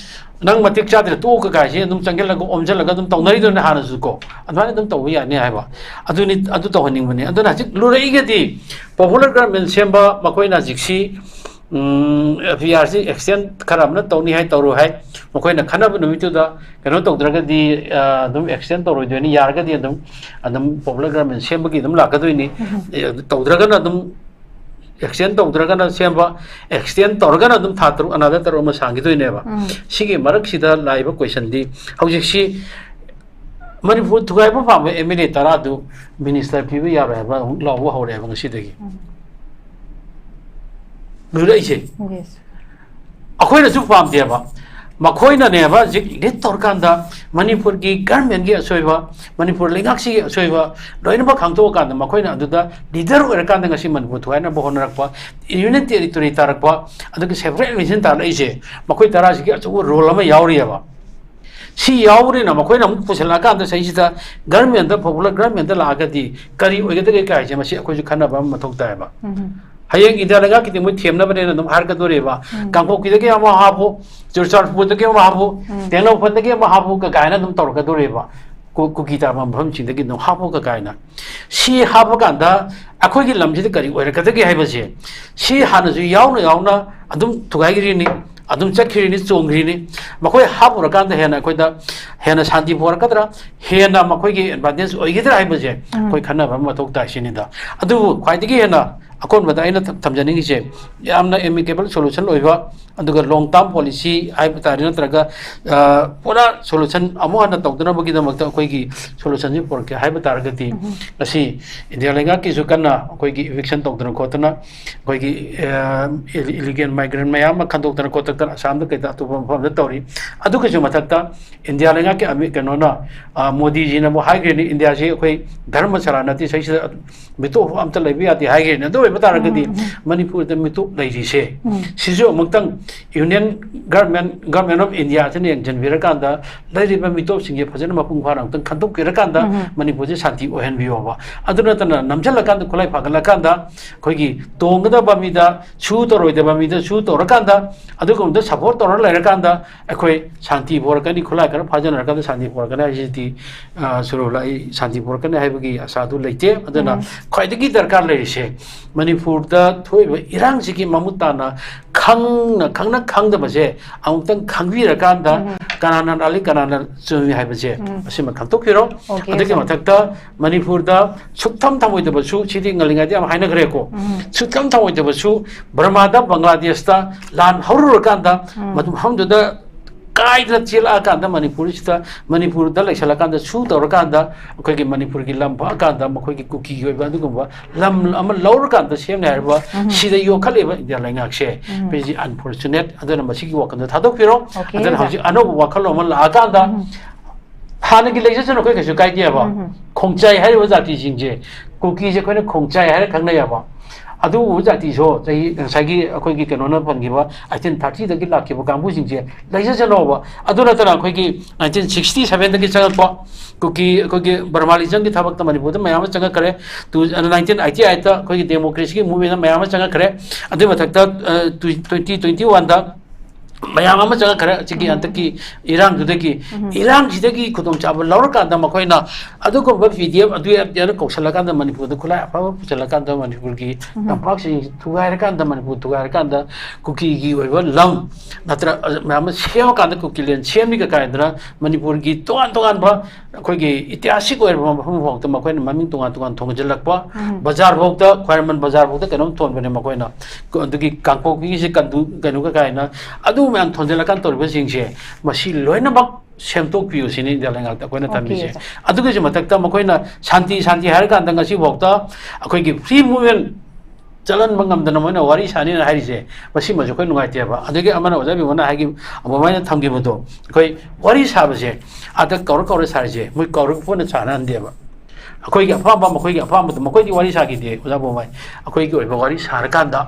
ꯅꯪ ꯃꯇꯤꯛ ꯆꯥꯗ꯭ꯔꯦ ꯇꯣꯛꯑꯣ ꯀꯀꯥꯏꯁꯦ ꯑꯗꯨꯝ ꯆꯪꯁꯤꯜꯂꯒ ꯑꯣꯝꯁꯤꯜꯂꯒ ꯑꯗꯨꯝ ꯇꯧꯅꯔꯤꯗꯨꯅꯦ ꯍꯥꯟꯅꯁꯨ ꯀꯣ, ꯑꯗꯨꯃꯥꯏꯅ ꯑꯗꯨꯝ ꯇꯧꯕ ꯌꯥꯅꯤ ꯍꯥꯏꯕ꯫ ꯑꯗꯨꯅꯤ, ꯑꯗꯨ ꯇꯧꯍꯟꯅꯤꯡꯕꯅꯤ꯫ ꯑꯗꯨꯅ ꯍꯧꯖꯤꯛ ꯂꯨꯔꯛꯏꯒꯗꯤ ꯄꯣꯄꯨꯂꯔ ꯒꯣꯔꯃꯦꯟ ꯁꯦꯝꯕ ꯃꯈꯣꯏꯅ ꯍꯧꯖꯤꯛꯁꯤ, ꯎꯝ, ꯑꯦꯐ ꯑꯥꯏ ꯑꯥꯔꯁꯤ ꯑꯦꯛꯁꯇꯦꯟ ꯈꯔ ꯑꯃꯅ ꯇꯧꯅꯤ ꯍꯥꯏ, ꯇꯧꯔꯣꯏ ꯍꯥꯏ꯫ ꯃꯈꯣꯏꯅ ꯈꯟꯅꯕ ꯅꯨꯃꯤꯠꯇꯨꯗ ꯀꯩꯅꯣ ꯇꯧꯗ꯭ꯔꯒꯗꯤ, ꯑ, ꯑꯗꯨꯝ ꯑꯦꯛꯁꯇꯦꯟ ꯇꯧꯔꯣꯏꯗꯣꯏꯅꯤ, ꯌꯥꯔꯒꯗꯤ ꯑꯗꯨꯝ, ꯑꯗꯨꯝ ꯄꯣꯄꯨꯂꯔ ꯒꯣꯔꯃꯦꯟ ꯁꯦꯝꯕꯒꯤ ꯑꯗꯨꯝ ꯂꯥꯛꯀꯗꯣꯏꯅꯤ꯫ ꯑꯦ, ꯑꯗꯨ ꯇꯧꯗ꯭ꯔꯒꯅ ꯑꯗꯨꯝ ꯑꯦꯛꯁꯇꯦꯟ ꯇꯧꯗ꯭ꯔꯒꯅ ꯁꯦꯝꯕ, ꯑꯦꯛꯁꯇꯦꯟ ꯇꯧꯔꯒꯅ ꯑꯗꯨꯝ ꯊꯥ ꯇꯔꯨꯛ, another ꯇꯔꯨꯛ ꯑꯃ ꯁꯥꯡꯈꯤꯗꯣꯏꯅꯦꯕ꯫ ꯁꯤꯒꯤ ꯃꯔꯛꯁꯤꯗ ꯂꯥꯛꯏꯕ ꯀꯣꯏꯁꯟꯗꯤ, ꯍꯧꯖꯤꯛꯁꯤ ꯃꯅꯤꯄꯨꯔ ꯊꯨꯒꯥꯏꯕ ꯄꯥꯝꯕ ꯑꯦꯝ ꯑꯦꯜ ꯑꯦ ꯇꯔꯥꯗꯨ ꯃꯤꯅꯤꯁꯇꯔ ꯄꯤꯕ ꯌꯥꯔꯣꯏ ꯍꯥꯏꯕ ꯑꯃꯨꯛ ꯂꯥꯎꯕ ꯍꯧꯔꯛꯑꯦꯕ ꯉꯁꯤꯗꯒꯤ꯫ ꯂꯨꯔꯛꯏꯁꯦ꯫ ꯑꯩꯈꯣꯏꯅꯁꯨ ꯄꯥꯝꯗꯦꯕ꯫ ꯃꯈꯣꯏꯅꯅꯦꯕ ꯍꯧꯖꯤꯛ ꯂꯤꯗ ꯇꯧꯔꯀꯥꯟꯗ ꯃꯅꯤꯄꯨꯔꯒꯤ ꯒꯔꯃꯦꯟꯒꯤ ꯑꯁꯣꯏꯕ, ꯃꯅꯤꯄꯨꯔ ꯂꯩꯉꯥꯛꯁꯤꯒꯤ ꯑꯁꯣꯏꯕ ꯂꯣꯏꯅꯃꯛ ꯈꯪꯗꯣꯛꯑꯀꯥꯟꯗ ꯃꯈꯣꯏꯅ ꯑꯗꯨꯗ ꯂꯤꯗꯔ ꯑꯣꯏꯔꯀꯥꯟꯗ ꯉꯁꯤ ꯃꯅꯤꯄꯨꯔ ꯊꯨꯒꯥꯏꯅꯕ ꯍꯣꯠꯅꯔꯛꯄ, ꯌꯨꯅꯤꯌꯟ ꯇꯦꯔꯤꯇꯣꯔꯤ ꯇꯥꯔꯛꯄ, ꯑꯗꯨꯒ ꯁꯦꯄꯔꯦꯠ ꯔꯤꯖꯟ ꯇꯥꯔꯛꯏꯁꯦ ꯃꯈꯣꯏ ꯇꯔꯥꯁꯤꯒꯤ ꯑꯆꯧꯕ ꯔꯣꯜ ꯑꯃ ꯌꯥꯎꯔꯤꯑꯕ꯫ ꯁꯤ ꯌꯥꯎꯕꯅꯤꯅ ꯃꯈꯣꯏꯅ ꯑꯃꯨꯛ ꯄꯨꯁꯤꯜꯂꯛꯑꯀꯥꯟꯗ ꯁꯤꯗꯩꯁꯤꯗ ꯒꯔꯃꯦꯟꯗ, ꯄꯣꯄꯨꯂꯔ ꯒꯔꯃꯦꯟꯗ ꯂꯥꯛꯑꯒꯗꯤ ꯀꯔꯤ ꯑꯣꯏꯒꯗꯒꯦ ꯀꯥꯏꯁꯦ ꯃꯁꯤ ꯑꯩꯈꯣꯏꯁꯨ ꯈꯟꯅꯕ ꯑꯃ ꯃꯊꯧ ꯇꯥꯏꯌꯦꯕ꯫ ꯍꯌꯦꯡ ꯏꯟꯗꯤꯌꯥ ꯂꯩꯉꯥꯛꯀꯤꯗꯤ ꯃꯣꯏ ꯊꯦꯝꯅꯕꯅꯦꯅ ꯑꯗꯨꯝ ꯍꯥꯏꯔꯛꯀꯗꯣꯔꯤꯕ꯫ ꯀꯥꯡꯄꯣꯛꯄꯤꯗꯒꯤ ꯑꯃ ꯍꯥꯞꯄꯨ, ꯆꯨꯔꯆꯥꯟꯄꯨꯔꯗꯒꯤ ꯑꯃ ꯍꯥꯞꯄꯨ, ꯇꯦꯡꯅꯧꯄꯜꯗꯒꯤ ꯑꯃ ꯍꯥꯞꯄꯨ ꯀ-, ꯀꯥꯏꯅ ꯑꯗꯨꯝ ꯇꯧꯔꯛꯀꯗꯣꯔꯤꯕ꯫ ꯀꯨ-, ꯀꯨꯀꯤ ꯇꯥꯕ ꯃꯐꯝꯁꯤꯡꯗꯒꯤ ꯑꯗꯨꯝ ꯍꯥꯞꯄꯨ ꯀ-, ꯀꯥꯏꯅ꯫ ꯁꯤ ꯍꯥꯞꯄ ꯀꯥꯟꯗ ꯑꯩꯈꯣꯏꯒꯤ ꯂꯝꯁꯤꯗ ꯀꯔꯤ ꯑꯣꯏꯔꯛꯀꯗꯒꯦ ꯍꯥꯏꯕꯁꯦ ꯁꯤ ꯍꯥꯟꯅꯁꯨ ꯌꯥꯎꯅ ꯌꯥꯎꯅ ꯑꯗꯨꯝ ꯊꯨꯒꯥꯏꯈꯤꯔꯤꯅꯤ, ꯑꯗꯨꯝ ꯆꯠꯈꯤꯔꯤꯅꯤ, ꯆꯣꯡꯈꯤꯔꯤꯅꯤ꯫ ꯃꯈꯣꯏ ꯍꯥꯞꯄꯨꯔꯀꯥꯟꯗ ꯍꯦꯟꯅ ꯑꯩꯈꯣꯏꯗ ꯍꯦꯟꯅ ꯁꯥꯟꯇꯤ ꯄꯨꯔꯛꯀꯗ꯭ꯔꯥ, ꯍꯦꯟꯅ ꯃꯈꯣꯏꯒꯤ ꯑꯦꯗꯚꯥꯟꯇꯦꯖ ꯑꯣꯏꯒꯗ꯭ꯔꯥ ꯍꯥꯏꯕꯁꯦ ꯑꯩꯈꯣꯏ ꯈꯟꯅꯕ ꯑꯃ ꯃꯊꯧ ꯇꯥꯏ ꯁꯤꯅꯤꯗ꯫ ꯑꯗꯨꯕꯨ ꯈ꯭ꯋꯥꯏꯗꯒꯤ ꯍꯦꯟꯅ ꯑꯀꯣꯟꯕꯗ ꯑꯩꯅ ꯊꯝꯖꯅꯤꯡꯉꯤꯁꯦ, ꯌꯥꯝꯅ ꯑꯦꯃꯤꯀꯦꯕꯜ ꯁꯣꯂꯨꯁꯟ ꯑꯣꯏꯕ, ꯑꯗꯨꯒ ꯂꯣꯡ ꯇꯥꯔꯝ ꯄꯣꯂꯤꯁꯤ ꯍꯥꯏꯕ ꯇꯥꯔꯦ, ꯅꯠꯇ꯭ꯔꯒ ꯄꯨꯔꯥ ꯁꯣꯂꯨꯁꯟ ꯑꯃꯨꯛ ꯍꯟꯅ ꯇꯧꯗꯅꯕꯒꯤꯗꯃꯛꯇ ꯑꯩꯈꯣꯏꯒꯤ ꯁꯣꯂꯨꯁꯟꯁꯤ ꯄꯨꯔꯛꯀꯦ ꯍꯥꯏꯕ ꯇꯥꯔꯒꯗꯤ, ꯉꯁꯤ ꯏꯟꯗꯤꯌꯥ ꯂꯩꯉꯥꯛꯀꯤꯁꯨ ꯀꯟꯅ ꯑꯩꯈꯣꯏꯒꯤ ꯏꯚꯤꯛꯁꯟ ꯇꯧꯗꯅ ꯈꯣꯠꯇꯅ, ꯑꯩꯈꯣꯏꯒꯤ ꯏꯂꯤꯒꯦꯜ ꯃꯥꯏꯒ꯭ꯔꯦꯟ ꯃꯌꯥꯝ ꯑꯃ ꯈꯟꯗꯣꯛꯇꯅ ꯈꯣꯠꯇꯣꯛꯇꯅ ꯑꯁꯥꯝꯗ ꯀꯩꯗ ꯑꯇꯣꯞꯄ ꯃꯐꯝꯗ ꯇꯧꯔꯤ꯫ ꯑꯗꯨꯒꯤꯁꯨ ꯃꯊꯛꯇ ꯏꯟꯗꯤꯌꯥ ꯂꯩꯉꯥꯛꯀꯤ ꯀꯩꯅꯣꯅ, ꯃꯣꯗꯤꯖꯤꯅ ꯑꯃꯨꯛ ꯍꯥꯏꯈ꯭ꯔꯤꯅꯤ, ꯏꯟꯗꯤꯌꯥꯁꯤ ꯑꯩꯈꯣꯏ ꯙꯔꯃꯁꯥꯂꯥ ꯅꯠꯇꯦ, ꯁꯤꯁꯤꯗ ꯃꯤꯇꯣꯞ ꯑꯝꯇ ꯂꯩꯕ ꯌꯥꯗꯦ ꯍꯥꯏꯈ꯭ꯔꯤꯅꯤ꯫ ꯑꯗꯨ ꯑꯣꯏꯕ ꯇꯥꯔꯒꯗꯤ ꯃꯅꯤꯄꯨꯔꯗ ꯃꯤꯇꯣꯞ ꯂꯩꯔꯤꯁꯦ, ꯁꯤꯁꯨ ꯑꯃꯨꯛꯇꯪ ꯌꯨꯅꯤꯌꯟ ꯒꯔꯃꯦꯟ, ꯒꯔꯃꯦꯟ ꯑꯣꯐ ꯏꯟꯗꯤꯌꯥꯁꯤꯅ ꯌꯦꯡꯁꯤꯟꯕꯤꯔꯀꯥꯟꯗ ꯂꯩꯔꯤꯕ ꯃꯤꯇꯣꯞꯁꯤꯡꯁꯦ ꯐꯖꯅ ꯃꯄꯨꯡ ꯐꯥꯅ ꯑꯃꯨꯛꯇꯪ ꯈꯟꯗꯣꯛꯄꯤꯔꯀꯥꯟꯗ ꯃꯅꯤꯄꯨꯔꯁꯦ ꯁꯥꯟꯇꯤ ꯑꯣꯏꯍꯟꯕꯤꯌꯣꯕ꯫ ꯑꯗꯨ ꯅꯠꯇꯅ ꯅꯝꯁꯤꯜꯂꯀꯥꯟꯗ, ꯈꯨꯠꯂꯥꯏ ꯐꯥꯒꯠꯂꯀꯥꯟꯗ ꯑꯩꯈꯣꯏꯒꯤ ꯇꯣꯡꯒꯗꯕ ꯃꯤꯗ ꯁꯨ ꯇꯧꯔꯣꯏꯗꯕ ꯃꯤꯗ ꯁꯨ ꯇꯧꯔꯀꯥꯟꯗ, ꯑꯗꯨꯒꯨꯝꯕꯗ ꯁꯞꯄꯣꯔꯠ ꯇꯧꯔ ꯂꯩꯔꯀꯥꯟꯗ ꯑꯩꯈꯣꯏ ꯁꯥꯟꯇꯤ ꯄꯣꯔꯛꯀꯅꯤ, ꯈꯨꯠꯂꯥꯏ ꯈꯔ ꯐꯥꯖꯅꯔꯀꯥꯟꯗ ꯁꯥꯟꯇꯤ ꯄꯣꯔꯛꯀꯅꯤ ꯍꯥꯏꯁꯤꯗꯤ, ꯁꯨꯔꯨ, ꯑꯩ ꯁꯥꯟꯇꯤ ꯄꯣꯔꯛꯀꯅꯤ ꯍꯥꯏꯕꯒꯤ ꯑꯁꯥꯗꯨ ꯂꯩꯇꯦ꯫ ꯑꯗꯨꯅ ꯈ꯭ꯋꯥꯏꯗꯒꯤ ꯗꯔꯀꯥꯔ ꯂꯩꯔꯤꯁꯦ, ꯃꯅꯤꯄꯨꯔꯗ ꯊꯣꯛꯏꯕ ꯏꯔꯥꯡꯁꯤꯒꯤ ꯃꯃꯨꯠ ꯇꯥꯅ ꯈꯪꯅ ꯈꯪꯅ ꯈꯪꯗꯕꯁꯦ ꯑꯃꯨꯛꯇꯪ ꯈꯪꯕꯤꯔꯀꯥꯟꯗ, ꯀꯅꯥꯅ ꯂꯥꯜꯂꯤ, ꯀꯅꯥꯅ ꯆꯨꯝꯃꯤ ꯍꯥꯏꯕꯁꯦ ꯑꯁꯤꯃ ꯈꯪꯗꯣꯛꯄꯤꯔꯣ꯫ ꯑꯣꯀꯦ, ꯑꯗꯨꯒꯤ ꯁꯥꯔ꯫ ꯃꯊꯛꯇ ꯃꯅꯤꯄꯨꯔꯗ ꯁꯨꯛꯊꯝ ꯊꯝꯃꯣꯏꯗꯕꯁꯨ, ꯁꯤꯗꯤ ꯉꯜꯂꯤꯉꯩꯗ ꯌꯥꯝ ꯍꯥꯏꯅꯈ꯭ꯔꯦꯀꯣ, ꯁꯨꯛꯊꯝ ꯊꯝꯃꯣꯏꯗꯕꯁꯨ ꯕꯔꯃꯥꯗ, ꯕꯪꯒ꯭ꯂꯥꯗꯦꯁꯇ ꯂꯥꯟ ꯍꯧꯔꯨꯔꯀꯥꯟꯗ, ꯃꯗꯨ ꯃꯐꯝꯗꯨꯗ ꯀꯥꯏꯗꯅ ꯆꯦꯜꯂꯛꯑꯀꯥꯟꯗ ꯃꯅꯤꯄꯨꯔꯁꯤꯗ, ꯃꯅꯤꯄꯨꯔꯗ ꯂꯩꯁꯜꯂꯀꯥꯟꯗ ꯁꯨ ꯇꯧꯔꯀꯥꯟꯗ ꯑꯩꯈꯣꯏꯒꯤ ꯃꯅꯤꯄꯨꯔꯒꯤ ꯂꯝ ꯐꯛꯑꯀꯥꯟꯗ ꯃꯈꯣꯏꯒꯤ ꯀꯨꯀꯤꯒꯤ ꯑꯣꯏꯕ ꯑꯗꯨꯒꯨꯝꯕ ꯂꯝ ꯑꯃ ꯂꯧꯔꯀꯥꯟꯗ ꯁꯦꯝꯅꯤ ꯍꯥꯏꯔꯕ, ꯁꯤꯗ ꯌꯣꯛꯈꯠꯂꯤꯕ ꯏꯟꯗꯤꯌꯥ ꯂꯩꯉꯥꯛꯁꯦ, ꯃꯁꯤ ꯑꯟꯐꯣꯔꯆꯨꯅꯦꯠ꯫ ꯑꯗꯨꯅ ꯃꯁꯤꯒꯤ ꯋꯥꯈꯜꯗꯣ ꯊꯥꯗꯣꯛꯄꯤꯔꯣ꯫ Okay, ꯑꯗꯨꯅ ꯁꯥꯔ꯫ ꯍꯧꯖꯤꯛ ꯑꯅꯧꯕ ꯋꯥꯈꯜꯂꯣꯟ ꯑꯃ ꯂꯥꯛꯑꯀꯥꯟꯗ, ꯍꯥꯟꯅꯒꯤ ꯂꯩꯖꯁꯅꯨ, ꯑꯩꯈꯣꯏ ꯀꯩꯁꯨ ꯀꯥꯏꯗꯦꯕ꯫ ꯈꯣꯡꯆꯥꯏ ꯍꯥꯏꯔꯤꯕ ꯖꯥꯇꯤꯁꯤꯡꯁꯦ, ꯀꯨꯀꯤꯁꯦ ꯑꯩꯈꯣꯏꯅ ꯈꯣꯡꯆꯥꯏ ꯍꯥꯏꯔ ꯈꯪꯅꯩꯌꯦꯕ꯫ ꯑꯗꯨꯒꯨꯝꯕ ꯖꯥꯇꯤꯁꯨ ꯆꯍꯤ, ꯉꯁꯥꯏꯒꯤ ꯑꯩꯈꯣꯏꯒꯤ ꯀꯩꯅꯣꯅ ꯄꯟꯈꯤꯕ ꯑꯩꯠꯇꯤꯟ ꯊꯥꯔꯇꯤꯗꯒꯤ ꯂꯥꯛꯈꯤꯕ ꯀꯥꯡꯕꯨꯁꯤꯡꯁꯦ ꯂꯩꯖꯁꯅꯣꯕ꯫ ꯑꯗꯨ ꯅꯠꯇꯅ ꯑꯩꯈꯣꯏꯒꯤ ꯅꯥꯏꯟꯇꯤꯟ ꯁꯤꯛꯁꯇꯤ ꯁꯚꯦꯟꯗꯒꯤ ꯆꯪꯉꯛꯄ ꯀꯨꯀꯤ, ꯑꯩꯈꯣꯏꯒꯤ ꯕꯔꯃꯥꯂꯤꯖꯝꯒꯤ ꯊꯕꯛꯇ ꯃꯅꯤꯄꯨꯔꯗ ꯃꯌꯥꯝ ꯑꯃ ꯆꯪꯉꯛꯈ꯭ꯔꯦ꯫ ꯇꯨ, ꯅꯥꯏꯟꯇꯤꯟ ꯑꯩꯠꯇꯤ ꯑꯩꯠꯇ ꯑꯩꯈꯣꯏꯒꯤ ꯗꯦꯃꯣꯀ꯭ꯔꯦꯁꯤꯒꯤ ꯃꯨꯞꯃꯦꯟꯗ ꯃꯌꯥꯝ ꯑꯃ ꯆꯪꯉꯛꯈ꯭ꯔꯦ꯫ ꯑꯗꯨꯒꯤ ꯃꯊꯛꯇ, ꯑ, ꯇꯨ, ꯇ꯭ꯋꯦꯟꯇꯤ ꯇ꯭ꯋꯦꯟꯇꯤ ꯋꯥꯟꯗ ꯃꯌꯥꯝ ꯑꯃ ꯆꯪꯉꯛꯈ꯭ꯔꯦ ꯁꯤꯒꯤ ꯍꯟꯗꯛꯀꯤ ꯏꯔꯥꯡꯗꯨꯗꯒꯤ꯫ ꯏꯔꯥꯡꯁꯤꯗꯒꯤ ꯈꯨꯗꯣꯡꯆꯥꯕ ꯂꯧꯔꯀꯥꯟꯗ ꯃꯈꯣꯏꯅ ꯑꯗꯨꯒꯨꯝꯕ ꯄꯤ ꯗꯤ ꯑꯦꯐ ꯑꯗꯨ ꯑꯦꯐ ꯀꯧꯁꯜꯂꯀꯥꯟꯗ ꯃꯅꯤꯄꯨꯔꯗ ꯈꯨꯠꯂꯥꯏ ꯑꯐꯕ ꯄꯨꯁꯜꯂꯀꯥꯟꯗ ꯃꯅꯤꯄꯨꯔꯒꯤ ꯇꯝꯄꯥꯛꯁꯤꯡ ꯊꯨꯒꯥꯏꯔꯀꯥꯟꯗ, ꯃꯅꯤꯄꯨꯔ ꯊꯨꯒꯥꯏꯔꯀꯥꯟꯗ ꯀꯨꯀꯤꯒꯤ ꯑꯣꯏꯕ ꯂꯝ ꯅꯠꯇ꯭ꯔ ꯃꯌꯥꯝ ꯑꯃ ꯁꯦꯝꯃꯀꯥꯟꯗ ꯀꯨꯀꯤ ꯂꯦꯟ ꯁꯦꯝꯃꯤꯒ ꯀꯥꯏꯗꯅ ꯃꯅꯤꯄꯨꯔꯒꯤ ꯇꯣꯉꯥꯟ ꯇꯣꯉꯥꯟꯕ ꯑꯩꯈꯣꯏꯒꯤ ꯏꯇꯤꯍꯥꯁꯤꯛ ꯑꯣꯏꯔꯕ ꯃꯐꯝ ꯐꯥꯎꯗ ꯃꯈꯣꯏꯅ ꯃꯃꯤꯡ ꯇꯣꯉꯥꯟ ꯇꯣꯉꯥꯟ ꯊꯣꯟꯖꯤꯜꯂꯛꯄ, ꯕꯖꯥꯔ ꯐꯥꯎꯗ, ꯈ꯭ꯋꯥꯏꯔꯝꯕꯟ ꯕꯖꯥꯔ ꯐꯥꯎꯗ ꯀꯩꯅꯣꯝ ꯊꯣꯟꯕꯅꯦ ꯃꯈꯣꯏꯅ꯫ ꯑꯗꯨꯒꯤ ꯀꯥꯡꯄꯣꯛꯄꯤꯒꯤꯁꯦ ꯀꯟꯗꯨ ꯀꯩꯅꯣꯒ ꯀꯥꯏꯅ ꯑꯗꯨ ꯃꯌꯥꯝ ꯊꯣꯟꯖꯤꯜꯂꯀꯥꯟ ꯇꯧꯔꯤꯕꯁꯤꯡꯁꯦ ꯃꯁꯤ ꯂꯣꯏꯅꯃꯛ ꯁꯦꯝꯗꯣꯛꯄꯤꯌꯨ ꯁꯤꯅꯤ ꯏꯟꯗꯤꯌꯥ ꯂꯩꯉꯥꯛꯇ ꯑꯩꯈꯣꯏꯅ ꯊꯝꯃꯤꯁꯦ꯫ ꯑꯣꯖꯥ꯫ ꯑꯗꯨꯒꯤꯁꯨ ꯃꯊꯛꯇ ꯃꯈꯣꯏꯅ ꯁꯥꯟꯇꯤ, ꯁꯥꯟꯇꯤ ꯍꯥꯏꯔꯀꯥꯟꯗ ꯉꯁꯤꯐꯥꯎꯗ ꯑꯩꯈꯣꯏꯒꯤ ꯐ꯭ꯔꯤ ꯃꯨꯚꯃꯦꯟ ꯆꯠꯍꯟꯕ ꯉꯝꯗꯅ ꯃꯣꯏꯅ ꯋꯥꯔꯤ ꯁꯥꯅꯤꯅ ꯍꯥꯏꯔꯤꯁꯦ, ꯃꯁꯤꯃꯁꯨ ꯑꯩꯈꯣꯏ ꯅꯨꯡꯉꯥꯏꯇꯦꯕ꯫ ꯑꯗꯒꯤ ꯑꯃꯅ ꯑꯣꯖꯥ ꯕꯤꯃꯣꯅ ꯍꯥꯏꯈꯤꯕ, ꯑꯗꯨꯃꯥꯏꯅ ꯊꯝꯈꯤꯕꯗꯣ, ꯑꯩꯈꯣꯏ ꯋꯥꯔꯤ ꯁꯥꯕꯁꯦ, ꯑꯥꯗ ꯀꯧꯔ ꯀꯧꯔ ꯁꯥꯔꯤꯁꯦ, ꯃꯣꯏ ꯀꯧꯔꯒ ꯄꯨꯟꯅ ꯁꯥꯟꯅꯍꯟꯗꯦꯕ꯫ ꯑꯩꯈꯣꯏꯒꯤ ꯑꯄꯥꯝꯕ, ꯃꯈꯣꯏꯒꯤ ꯑꯄꯥꯝꯕꯗꯣ, ꯃꯈꯣꯏꯗꯤ ꯋꯥꯔꯤ ꯁꯥꯈꯤꯗꯦ ꯑꯣꯖꯥ ꯕꯣꯝꯕꯥꯏ꯫ ꯑꯩꯈꯣꯏꯒꯤ ꯑꯣꯏꯕ ꯋꯥꯔꯤ ꯁꯥꯔꯀꯥꯟꯗ,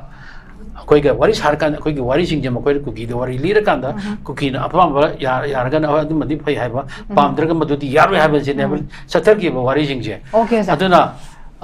ꯑꯩꯈꯣꯏꯒ ꯋꯥꯔꯤ ꯁꯥꯔꯀꯥꯟꯗ, ꯑꯩꯈꯣꯏꯒꯤ ꯋꯥꯔꯤꯁꯤꯡꯁꯦ ꯃꯈꯣꯏꯗ ꯀꯨꯀꯤꯗ ꯋꯥꯔꯤ ꯂꯤꯔꯀꯥꯟꯗ, ꯀꯨꯀꯤꯅ ꯑꯄꯥꯝꯕ ꯌꯥ-, ꯌꯥꯔꯒꯅ ꯑꯗꯨꯃꯗꯤ ꯐꯩ ꯍꯥꯏꯕ, ꯄꯥꯝꯗ꯭ꯔꯒ ꯃꯗꯨꯗꯤ ꯌꯥꯔꯣꯏ ꯍꯥꯏꯕꯁꯤꯅꯦꯕ ꯆꯠꯊꯈꯤꯕ ꯋꯥꯔꯤꯁꯤꯡꯁꯦ꯫ ꯑꯣꯀꯦ, ꯑꯣꯖꯥ꯫ ꯑꯗꯨꯅ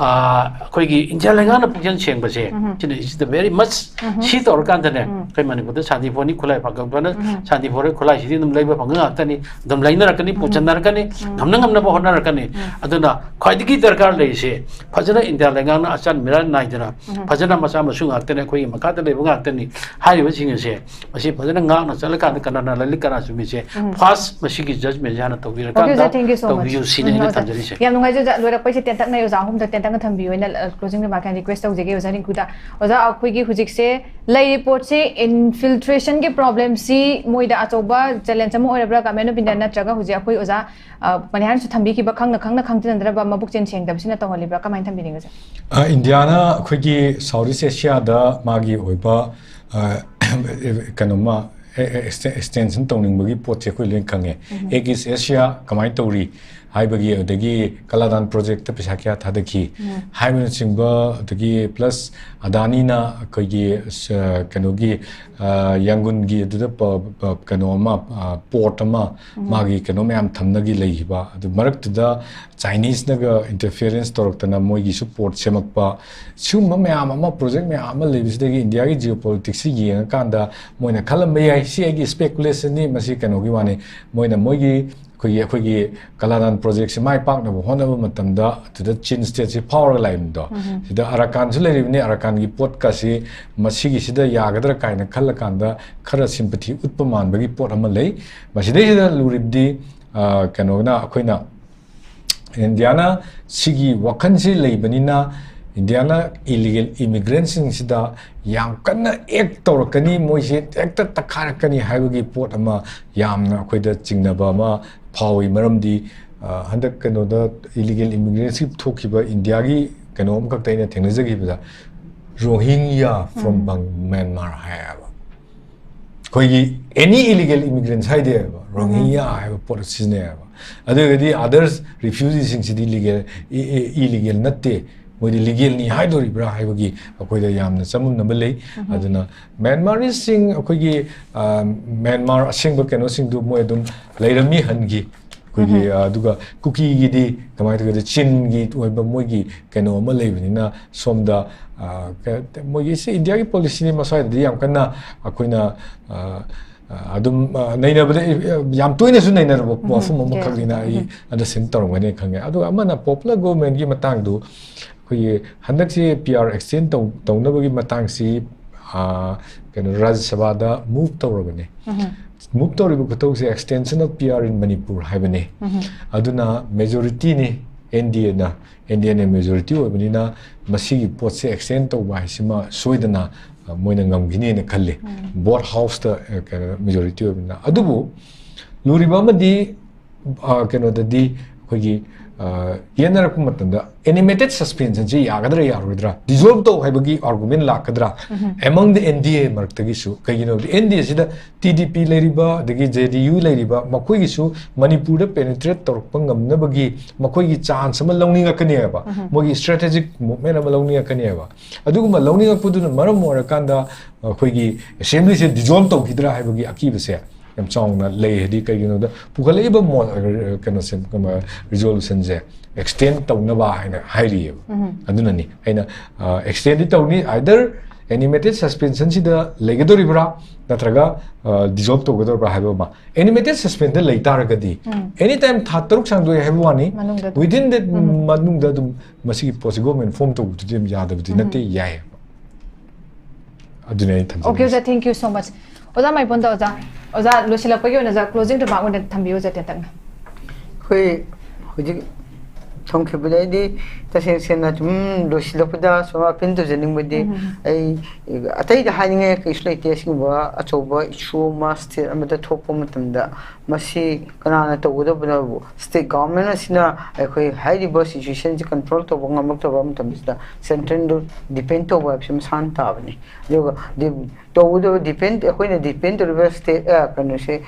ꯑ, ꯑꯩꯈꯣꯏꯒꯤ ꯏꯟꯗꯤꯌꯥ ꯂꯩꯉꯥꯛꯅ ꯄꯨꯛꯆꯦꯜ ꯁꯦꯡꯕꯁꯦ, ꯁꯤꯅ is the very much꯫ ꯁꯤ ꯇꯧꯔꯀꯥꯟꯗꯅꯦ, ꯑꯩꯈꯣꯏ ꯃꯅꯤꯄꯨꯔꯗ ꯁꯥꯟꯇꯤ ꯐꯣꯔꯅꯤ ꯈꯨꯠꯂꯥꯏ ꯐꯥꯒꯛꯄꯅ, ꯁꯥꯟꯇꯤ ꯐꯣꯔ ꯈꯨꯠꯂꯥꯏꯁꯤꯗꯤ ꯑꯗꯨꯝ ꯂꯩꯕ ꯐꯪꯕ ꯉꯥꯛꯇꯅꯤ, ꯑꯗꯨꯝ ꯂꯩꯅꯔꯛꯀꯅꯤ, ꯄꯨꯁꯟꯅꯔꯛꯀꯅꯤ, ꯉꯝꯅ ꯉꯝꯅꯕ ꯍꯣꯠꯅꯔꯛꯀꯅꯤ꯫ ꯑꯗꯨꯅ ꯈ꯭ꯋꯥꯏꯗꯒꯤ ꯗꯔꯀꯥꯔ ꯂꯩꯔꯤꯁꯦ, ꯐꯖꯅ ꯏꯟꯗꯤꯌꯥ ꯂꯩꯉꯥꯛꯅ ꯑꯆꯥꯟ ꯃꯤꯔꯥꯟ ꯅꯥꯏꯗꯅ, ꯐꯖꯅ ꯃꯆꯥ ꯃꯁꯨ ꯉꯥꯛꯇꯅꯤ, ꯑꯩꯈꯣꯏꯒꯤ ꯃꯈꯥꯗ ꯂꯩꯕ ꯉꯥꯛꯇꯅꯤ ꯍꯥꯏꯔꯤꯕꯁꯤꯡ ꯑꯁꯦ, ꯃꯁꯤ ꯐꯖꯅ ꯉꯥꯛꯅ ꯆꯠꯂꯀꯥꯟꯗ ꯀꯅꯥꯅ ꯂꯥꯜꯂꯤ ꯀꯅꯥ ꯆꯨꯝꯃꯤꯁꯦ, first ꯃꯁꯤꯒꯤ judgment ꯍꯥꯟꯅ ꯇꯧꯕꯤꯔꯀꯥꯟꯗ ꯑꯣꯀꯦ, ꯑꯣꯖꯥ, thank you so much꯫ ꯇꯧꯕꯤꯌꯨ ꯁꯤꯅꯤ ꯑꯩꯅ ꯊꯝꯖꯔꯤꯁꯦ꯫ ꯌꯥꯝ ꯅꯨꯡꯉꯥꯏꯖꯩ, ꯑꯣꯖꯥ꯫ ꯂꯣꯏꯔꯛꯄꯩꯁꯦ ꯇꯦꯟꯇꯛꯅ ꯑꯣꯖꯥ ꯑꯍꯨꯝꯗ ꯇꯦꯟꯇꯛꯅ ꯊꯝꯕꯤꯌꯨ ꯍꯥꯏꯅ, ꯑ, closing remark ꯍꯥꯏꯅ request ꯇꯧꯖꯒꯦ ꯑꯣꯖꯥ ꯔꯤꯡꯀꯨꯗ꯫ ꯑꯣꯖꯥ, ꯑꯩꯈꯣꯏꯒꯤ ꯍꯧꯖꯤꯛꯁꯦ ꯂꯩꯔꯤ ꯄꯣꯠꯁꯤ infiltrationꯒꯤ problemꯁꯤ ꯃꯣꯏꯗ ꯑꯆꯧꯕ challenge ꯑꯃ ꯑꯣꯏꯔꯕ꯭ꯔꯥ, Government of India ꯅꯠꯇ꯭ꯔꯒ ꯍꯧꯖꯤꯛ ꯑꯩꯈꯣꯏ ꯑꯣꯖꯥ, ꯑ, ꯃꯅꯤꯍꯥꯔꯅꯁꯨ ꯊꯝꯕꯤꯈꯤꯕ ꯈꯪꯅ ꯈꯪꯅ ꯈꯪꯖꯤꯟꯅꯗ꯭ꯔꯕ ꯃꯕꯨꯛꯆꯦꯜ ꯁꯦꯡꯗꯕꯁꯤꯅ ꯇꯧꯍꯜꯂꯤꯕ꯭ꯔꯥ? ꯀꯃꯥꯏꯅ ꯊꯝꯕꯤꯅꯤꯡꯉꯤ ꯑꯣꯖꯥ? ꯑ, ꯏꯟꯗꯤꯌꯥꯅ ꯑꯩꯈꯣꯏꯒꯤ South East Asiaꯗ ꯃꯥꯒꯤ ꯑꯣꯏꯕ, ꯑ, ꯀꯩꯅꯣꯃ, ꯑꯦ, ꯑꯦ, extension ꯇꯧꯅꯤꯡꯕꯒꯤ ꯄꯣꯠꯁꯦ ꯑꯩꯈꯣꯏ ꯂꯣꯏ ꯈꯪꯉꯦ꯫ Act East Asia ꯀꯃꯥꯏꯅ ꯇꯧꯔꯤ? ꯍꯥꯏꯕꯒꯤ, ꯑꯗꯒꯤ ꯀꯂꯥꯗꯥꯟ ꯄ꯭ꯔꯣꯖꯦꯛꯇ ꯄꯩꯁꯥ ꯀꯌꯥ ꯊꯥꯗꯈꯤ ꯍꯥꯏꯕꯅꯆꯤꯡꯕ, ꯑꯗꯒꯤ ꯄ꯭ꯂꯁ ꯑꯗꯥꯅꯤꯅ ꯑꯩꯈꯣꯏꯒꯤ ꯁ-, ꯀꯩꯅꯣꯒꯤ, ꯑ, ꯌꯥꯡꯒꯨꯟꯒꯤ ꯑꯗꯨꯗ ꯄ-, ꯄ-, ꯀꯩꯅꯣ ꯑꯃ, ꯑ, ꯄꯣꯔꯠ ꯑꯃ, ꯃꯥꯒꯤ ꯀꯩꯅꯣ ꯃꯌꯥꯝ ꯊꯝꯅꯒꯤ ꯂꯩꯈꯤꯕ, ꯑꯗꯨ ꯃꯔꯛꯇꯨꯗ ꯆꯥꯏꯅꯤꯁꯅꯒ ꯏꯟꯇꯔꯐꯤꯌꯔꯦꯟꯁ ꯇꯧꯔꯛꯇꯅ ꯃꯣꯏꯒꯤꯁꯨ ꯄꯣꯔꯠ ꯁꯦꯝꯃꯛꯄ, ꯁꯤꯒꯨꯝꯕ ꯃꯌꯥꯝ ꯑꯃ, ꯄ꯭ꯔꯣꯖꯦꯛ ꯃꯌꯥꯝ ꯑꯃ ꯂꯩꯕꯁꯤꯗꯒꯤ ꯏꯟꯗꯤꯌꯥꯒꯤ ꯖꯤꯑꯣ ꯄꯣꯂꯤꯇꯤꯛꯁꯁꯤ ꯌꯦꯡꯉꯀꯥꯟꯗ ꯃꯣꯏꯅ ꯈꯜꯂꯝꯕ ꯌꯥꯏ, ꯁꯤ ꯑꯩꯒꯤ ꯁ꯭ꯄꯦꯀꯨꯂꯦꯁꯟꯅꯤ, ꯃꯁꯤ ꯀꯩꯅꯣꯒꯤ ꯋꯥꯅꯤ, ꯃꯣꯏꯅ ꯃꯣꯏꯒꯤ ꯑꯩꯈꯣꯏꯒꯤ, ꯑꯩꯈꯣꯏꯒꯤ ꯀꯂꯥꯗꯥꯟ ꯄ꯭ꯔꯣꯖꯦꯛꯁꯦ ꯃꯥꯏ ꯄꯥꯛꯅꯕ ꯍꯣꯠꯅꯕ ꯃꯇꯝꯗ ꯑꯗꯨꯗ ꯆꯤꯟ ꯁ꯭ꯇꯦꯠꯁꯤ ꯐꯥꯎꯔꯒ ꯂꯥꯛꯏꯕꯗꯣ, ꯁꯤꯗ ꯑꯔꯥꯀꯥꯟꯁꯨ ꯂꯩꯔꯤꯕꯅꯤ, ꯑꯔꯥꯀꯥꯟꯒꯤ ꯄꯣꯠꯀꯁꯤ ꯃꯁꯤꯒꯤꯁꯤꯗ ꯌꯥꯒꯗ꯭ꯔꯥ ꯀꯥꯏꯅ ꯈꯜꯂꯀꯥꯟꯗ ꯈꯔ ꯁꯤꯝꯄꯊꯤ ꯎꯠꯄ ꯃꯥꯟꯕꯒꯤ ꯄꯣꯠ ꯑꯃ ꯂꯩ꯫ ꯃꯁꯤꯗꯩꯁꯤꯗ ꯂꯨꯔꯤꯕꯗꯤ, ꯑ, ꯀꯩꯅꯣꯅ ꯑꯩꯈꯣꯏꯅ ꯏꯟꯗꯤꯌꯥꯅ ꯁꯤꯒꯤ ꯋꯥꯈꯜꯁꯤ ꯂꯩꯕꯅꯤꯅ, ꯏꯟꯗꯤꯌꯥꯅ ꯏꯂꯤꯒꯦꯜ ꯏꯃꯤꯒ꯭ꯔꯦꯟꯁꯤꯡꯁꯤꯗ ꯌꯥꯝ ꯀꯟꯅ ꯑꯦꯛ ꯇꯧꯔꯛꯀꯅꯤ, ꯃꯣꯏꯁꯦ ꯍꯦꯛꯇ ꯇꯛꯈꯥꯏꯔꯛꯀꯅꯤ ꯍꯥꯏꯕꯒꯤ ꯄꯣꯠ ꯑꯃ ꯌꯥꯝꯅ ꯑꯩꯈꯣꯏꯗ ꯆꯤꯡꯅꯕ ꯑꯃ ꯐꯥꯎꯏ꯫ ꯃꯔꯝꯗꯤ, ꯑ, ꯍꯟꯗꯛ ꯀꯩꯅꯣꯗ ꯏꯂꯤꯒꯦꯜ ꯏꯃꯤꯒ꯭ꯔꯦꯟꯁꯤ ꯊꯣꯛꯈꯤꯕ ꯏꯟꯗꯤꯌꯥꯒꯤ ꯀꯩꯅꯣ ꯑꯃꯈꯛꯇ ꯑꯩꯅ ꯊꯦꯡꯅꯖꯈꯤꯕꯗ, "ꯔꯣꯍꯤꯡꯌꯥ from Bang-, ꯃ꯭ꯌꯥꯟꯃꯥꯔ" ꯍꯥꯏꯌꯦꯕ꯫ ꯑꯩꯈꯣꯏꯒꯤ ꯑꯦꯅꯤ ꯏꯂꯤꯒꯦꯜ ꯏꯃꯤꯒ꯭ꯔꯦꯟꯁ ꯍꯥꯏꯗꯦꯕ, ꯔꯣꯍꯤꯡꯌꯥ ꯍꯥꯏꯕ ꯄꯣꯠ ꯁꯤꯖꯤꯟꯅꯩꯌꯦꯕ꯫ ꯑꯗꯨ ꯑꯣꯏꯔꯒꯗꯤ ꯑꯗꯔꯁ ꯔꯤꯐ꯭ꯌꯨꯖꯤꯁꯤꯡꯁꯤꯗꯤ ꯂꯤꯒꯦꯜ, ꯏ-, ꯏ-, ꯏꯂꯤꯒꯦꯜ ꯅꯠꯇꯦ, ꯃꯣꯏꯗꯤ ꯂꯤꯒꯦꯜꯅꯤ ꯍꯥꯏꯗꯣꯔꯤꯕ꯭ꯔꯥ ꯍꯥꯏꯕꯒꯤ ꯑꯩꯈꯣꯏꯗ ꯌꯥꯝꯅ ꯆꯃꯝꯅꯕ ꯂꯩ꯫ ꯑꯗꯨꯅ ꯃ꯭ꯌꯥꯟꯃꯥꯔꯤꯁꯤꯡ, ꯑꯩꯈꯣꯏꯒꯤ, ꯑ, ꯃ꯭ꯌꯥꯟꯃꯥꯔ ꯑꯁꯦꯡꯕ ꯀꯩꯅꯣꯁꯤꯡꯗꯨ ꯃꯣꯏ ꯑꯗꯨꯝ ꯂꯩꯔꯝꯃꯤ ꯍꯟꯒꯤ꯫ ꯑꯩꯈꯣꯏꯒꯤ, ꯑ, ꯑꯗꯨꯒ ꯀꯨꯀꯤꯒꯤꯗꯤ ꯀꯃꯥꯏꯅ ꯇꯧꯒꯦꯗ, ꯆꯤꯟꯒꯤ ꯑꯣꯏꯕ ꯃꯣꯏꯒꯤ ꯀꯩꯅꯣ ꯑꯃ ꯂꯩꯕꯅꯤꯅ ꯁꯣꯝꯗ, ꯑ, ꯀ-, ꯃꯣꯏꯒꯤ ꯁꯤ ꯏꯟꯗꯤꯌꯥꯒꯤ ꯄꯣꯂꯤꯁꯤꯅꯤ, ꯃꯁ꯭ꯋꯥꯏꯗꯗꯤ ꯌꯥꯝ ꯀꯟꯅ ꯑꯩꯈꯣꯏꯅ, ꯑ, ꯑ, ꯑꯗꯨꯝ, ꯑ, ꯅꯩꯅꯕꯗ, ꯑ, ꯌꯥꯝ ꯇꯣꯏꯅꯁꯨ ꯅꯩꯅꯔꯕ ꯋꯥꯐꯝ ꯑꯃꯈꯛꯅꯤꯅ ꯑꯩ ꯑꯟꯗꯔꯁ꯭ꯇꯦꯟ ꯇꯧꯔꯝꯒꯅꯤ ꯈꯪꯉꯦ꯫ ꯑꯗꯨꯒ ꯑꯃꯅ ꯄꯣꯄꯨꯂꯔ ꯒꯣꯚꯔꯟꯃꯦꯟꯒꯤ ꯃꯇꯥꯡꯗꯨ, ꯑꯩꯈꯣꯏꯒꯤ ꯍꯟꯗꯛꯁꯤ ꯄꯤ ꯑꯥꯔ ꯑꯦꯛꯁꯇꯦꯟ ꯇꯧ-, ꯇꯧꯅꯕꯒꯤ ꯃꯇꯥꯡꯁꯤ, ꯑ, ꯀꯩꯅꯣ, ꯔꯥꯖ꯭ꯌ ꯁꯚꯥꯗ ꯃꯨꯚ ꯇꯧꯔꯕꯅꯦ꯫ ꯃꯨꯚ ꯇꯧꯔꯤꯕ ꯈꯨꯇꯧꯁꯦ Extension of P R in Manipur ꯍꯥꯏꯕꯅꯦ꯫ ꯑꯗꯨꯅ ꯃꯦꯖꯣꯔꯤꯇꯤꯅꯤ, ꯑꯦꯟ ꯗꯤ ꯑꯦꯅ, ꯑꯦꯟ ꯗꯤ ꯑꯦꯅ ꯃꯦꯖꯣꯔꯤꯇꯤ ꯑꯣꯏꯕꯅꯤꯅ ꯃꯁꯤꯒꯤ ꯄꯣꯠꯁꯦ ꯑꯦꯛꯁꯇꯦꯟ ꯇꯧꯕ ꯍꯥꯏꯁꯤꯃ ꯁꯣꯏꯗꯅ, ꯑ, ꯃꯣꯏꯅ ꯉꯝꯈꯤꯅꯦꯅ ꯈꯜꯂꯤ꯫ ꯕꯣꯠ ꯍꯥꯎꯁꯇ, ꯑ, ꯀꯩꯅꯣ, ꯃꯦꯖꯣꯔꯤꯇꯤ ꯑꯣꯏꯕꯅꯤꯅ꯫ ꯑꯗꯨꯕꯨ ꯂꯨꯔꯤꯕ ꯑꯃꯗꯤ, ꯑ, ꯀꯩꯅꯣꯗꯗꯤ ꯑꯩꯈꯣꯏꯒꯤ ꯌꯦꯟꯅꯔꯛꯄ ꯃꯇꯝꯗ animated suspensionꯁꯤ ꯌꯥꯒꯗ꯭ꯔꯥ ꯌꯥꯔꯣꯏꯗ꯭ꯔꯥ, dissolve ꯇꯧ ꯍꯥꯏꯕꯒꯤ argument ꯂꯥꯛꯀꯗ꯭ꯔꯥ among the N D A ꯃꯔꯛꯇꯒꯤꯁꯨ? ꯀꯩꯒꯤꯅꯣ ꯍꯥꯏꯕꯗꯤ N D Aꯁꯤꯗ T D P ꯂꯩꯔꯤꯕ, ꯑꯗꯒꯤ J D U ꯂꯩꯔꯤꯕ, ꯃꯈꯣꯏꯒꯤꯁꯨ ꯃꯅꯤꯄꯨꯔꯗ penetrate ꯇꯧꯔꯛꯄ ꯉꯝꯅꯕꯒꯤ ꯃꯈꯣꯏꯒꯤ chance ꯑꯃ ꯂꯧꯅꯤꯡꯉꯛꯀꯅꯦꯕ, ꯃꯣꯏꯒꯤ strategic movement ꯑꯃ ꯂꯧꯅꯤꯡꯉꯛꯀꯅꯦꯕ꯫ ꯑꯗꯨꯒꯨꯝꯕ ꯂꯧꯅꯤꯡꯉꯛꯄꯗꯨꯅ ꯃꯔꯝ ꯑꯣꯏꯔꯀꯥꯟꯗ ꯑꯩꯈꯣꯏꯒꯤ assemblyꯁꯦ dissolve ꯇꯧꯈꯤꯗ꯭ꯔꯥ ꯍꯥꯏꯕꯒꯤ ꯑꯀꯤꯕꯁꯦ ꯌꯥꯝ ꯆꯥꯎꯅ ꯂꯩ꯫ ꯍꯥꯏꯗꯤ ꯀꯩꯒꯤꯅꯣꯗ ꯄꯨꯈꯠꯂꯛꯏꯕ ꯀꯩꯅꯣꯁꯦ, resolutionꯁꯦ extend ꯇꯧꯅꯕ ꯍꯥꯏꯅ ꯍꯥꯏꯔꯤꯑꯕ꯫ ꯑꯗꯨꯅꯅꯤ ꯑꯩꯅ extendꯗꯤ ꯇꯧꯅꯤ, either animated suspensionꯁꯤꯗ ꯂꯩꯒꯗꯧꯔꯤꯕ꯭ꯔꯥ ꯅꯠꯇ꯭ꯔꯒ dissolve ꯇꯧꯒꯗꯧꯔꯤꯕ꯭ꯔꯥ ꯍꯥꯏꯕ ꯑꯃ꯫ Animated suspensionꯗ ꯂꯩ ꯇꯥꯔꯒꯗꯤ any time ꯊꯥ ꯇꯔꯨꯛ ꯁꯥꯡꯗꯣꯛꯑꯦ ꯍꯥꯏꯕ ꯋꯥꯅꯤ, within that ꯃꯅꯨꯡꯗ ꯑꯗꯨꯝ ꯃꯁꯤꯒꯤ ꯄꯣꯠꯁꯤꯒꯣ ꯑꯃ form ꯇꯧꯕꯗꯨꯗꯤ ꯑꯗꯨꯝ ꯌꯥꯗꯕꯗꯤ ꯅꯠꯇꯦ, ꯌꯥꯏꯌꯦꯕ꯫ ꯑꯗꯨꯅꯦ ꯑꯩ ꯊꯝꯖꯅꯤꯡꯉꯤꯁꯦ꯫ Okay, ꯑꯣꯖꯥ, thank you so much. ꯑꯣꯖꯥ ꯃꯥꯏꯕꯝꯗ ꯑꯣꯖꯥ, ꯑꯣꯖꯥ ꯂꯣꯏꯁꯤꯜꯂꯛꯄꯒꯤ ꯑꯣꯏꯅ ꯑꯣꯖꯥ closing remark ꯑꯣꯏꯅ ꯊꯝꯕꯤꯌꯨ ꯑꯣꯖꯥ ꯇꯦꯟꯇꯛꯅ꯫ ꯑꯩꯈꯣꯏ ꯍꯧꯖꯤꯛ ꯊꯝꯈꯤꯕꯗ ꯑꯩꯗꯤ ꯇꯁꯦꯡ ꯁꯦꯡꯅ ꯁꯨꯝ ꯂꯣꯏꯁꯤꯜꯂꯛꯄꯗ ꯁꯨꯝ appeal ꯇꯧꯖꯅꯤꯡꯕꯗꯤ, ꯑꯩ ꯑꯇꯩꯗ ꯍꯥꯏꯅꯤꯡꯉꯥꯏ ꯀꯩꯁꯨ ꯂꯩꯇꯦ꯫ ꯑꯁꯤꯒꯨꯝꯕ ꯑꯆꯧꯕ issue ꯑꯃ state ꯑꯃꯗ ꯊꯣꯛꯄ ꯃꯇꯝꯗ ꯃꯁꯤ ꯀꯅꯥꯅ ꯇꯧꯒꯗꯕꯅꯣꯕꯨ, state government ꯑꯁꯤꯅ ꯑꯩꯈꯣꯏ ꯍꯥꯏꯔꯤꯕ situationꯁꯤ control ꯇꯧꯕ ꯉꯝꯂꯛꯇꯕ ꯃꯇꯝꯁꯤꯗ centralꯗ depend ꯇꯧꯕ ꯍꯥꯏꯕꯁꯤ ꯃꯁꯥꯅ ꯇꯥꯕꯅꯤ꯫ ꯑꯗꯨꯒ ꯇꯧꯒꯗꯕ depend, ꯑꯩꯈꯣꯏꯅ depend ꯇꯧꯔꯤꯕ state ꯀꯩꯅꯣꯁꯦ,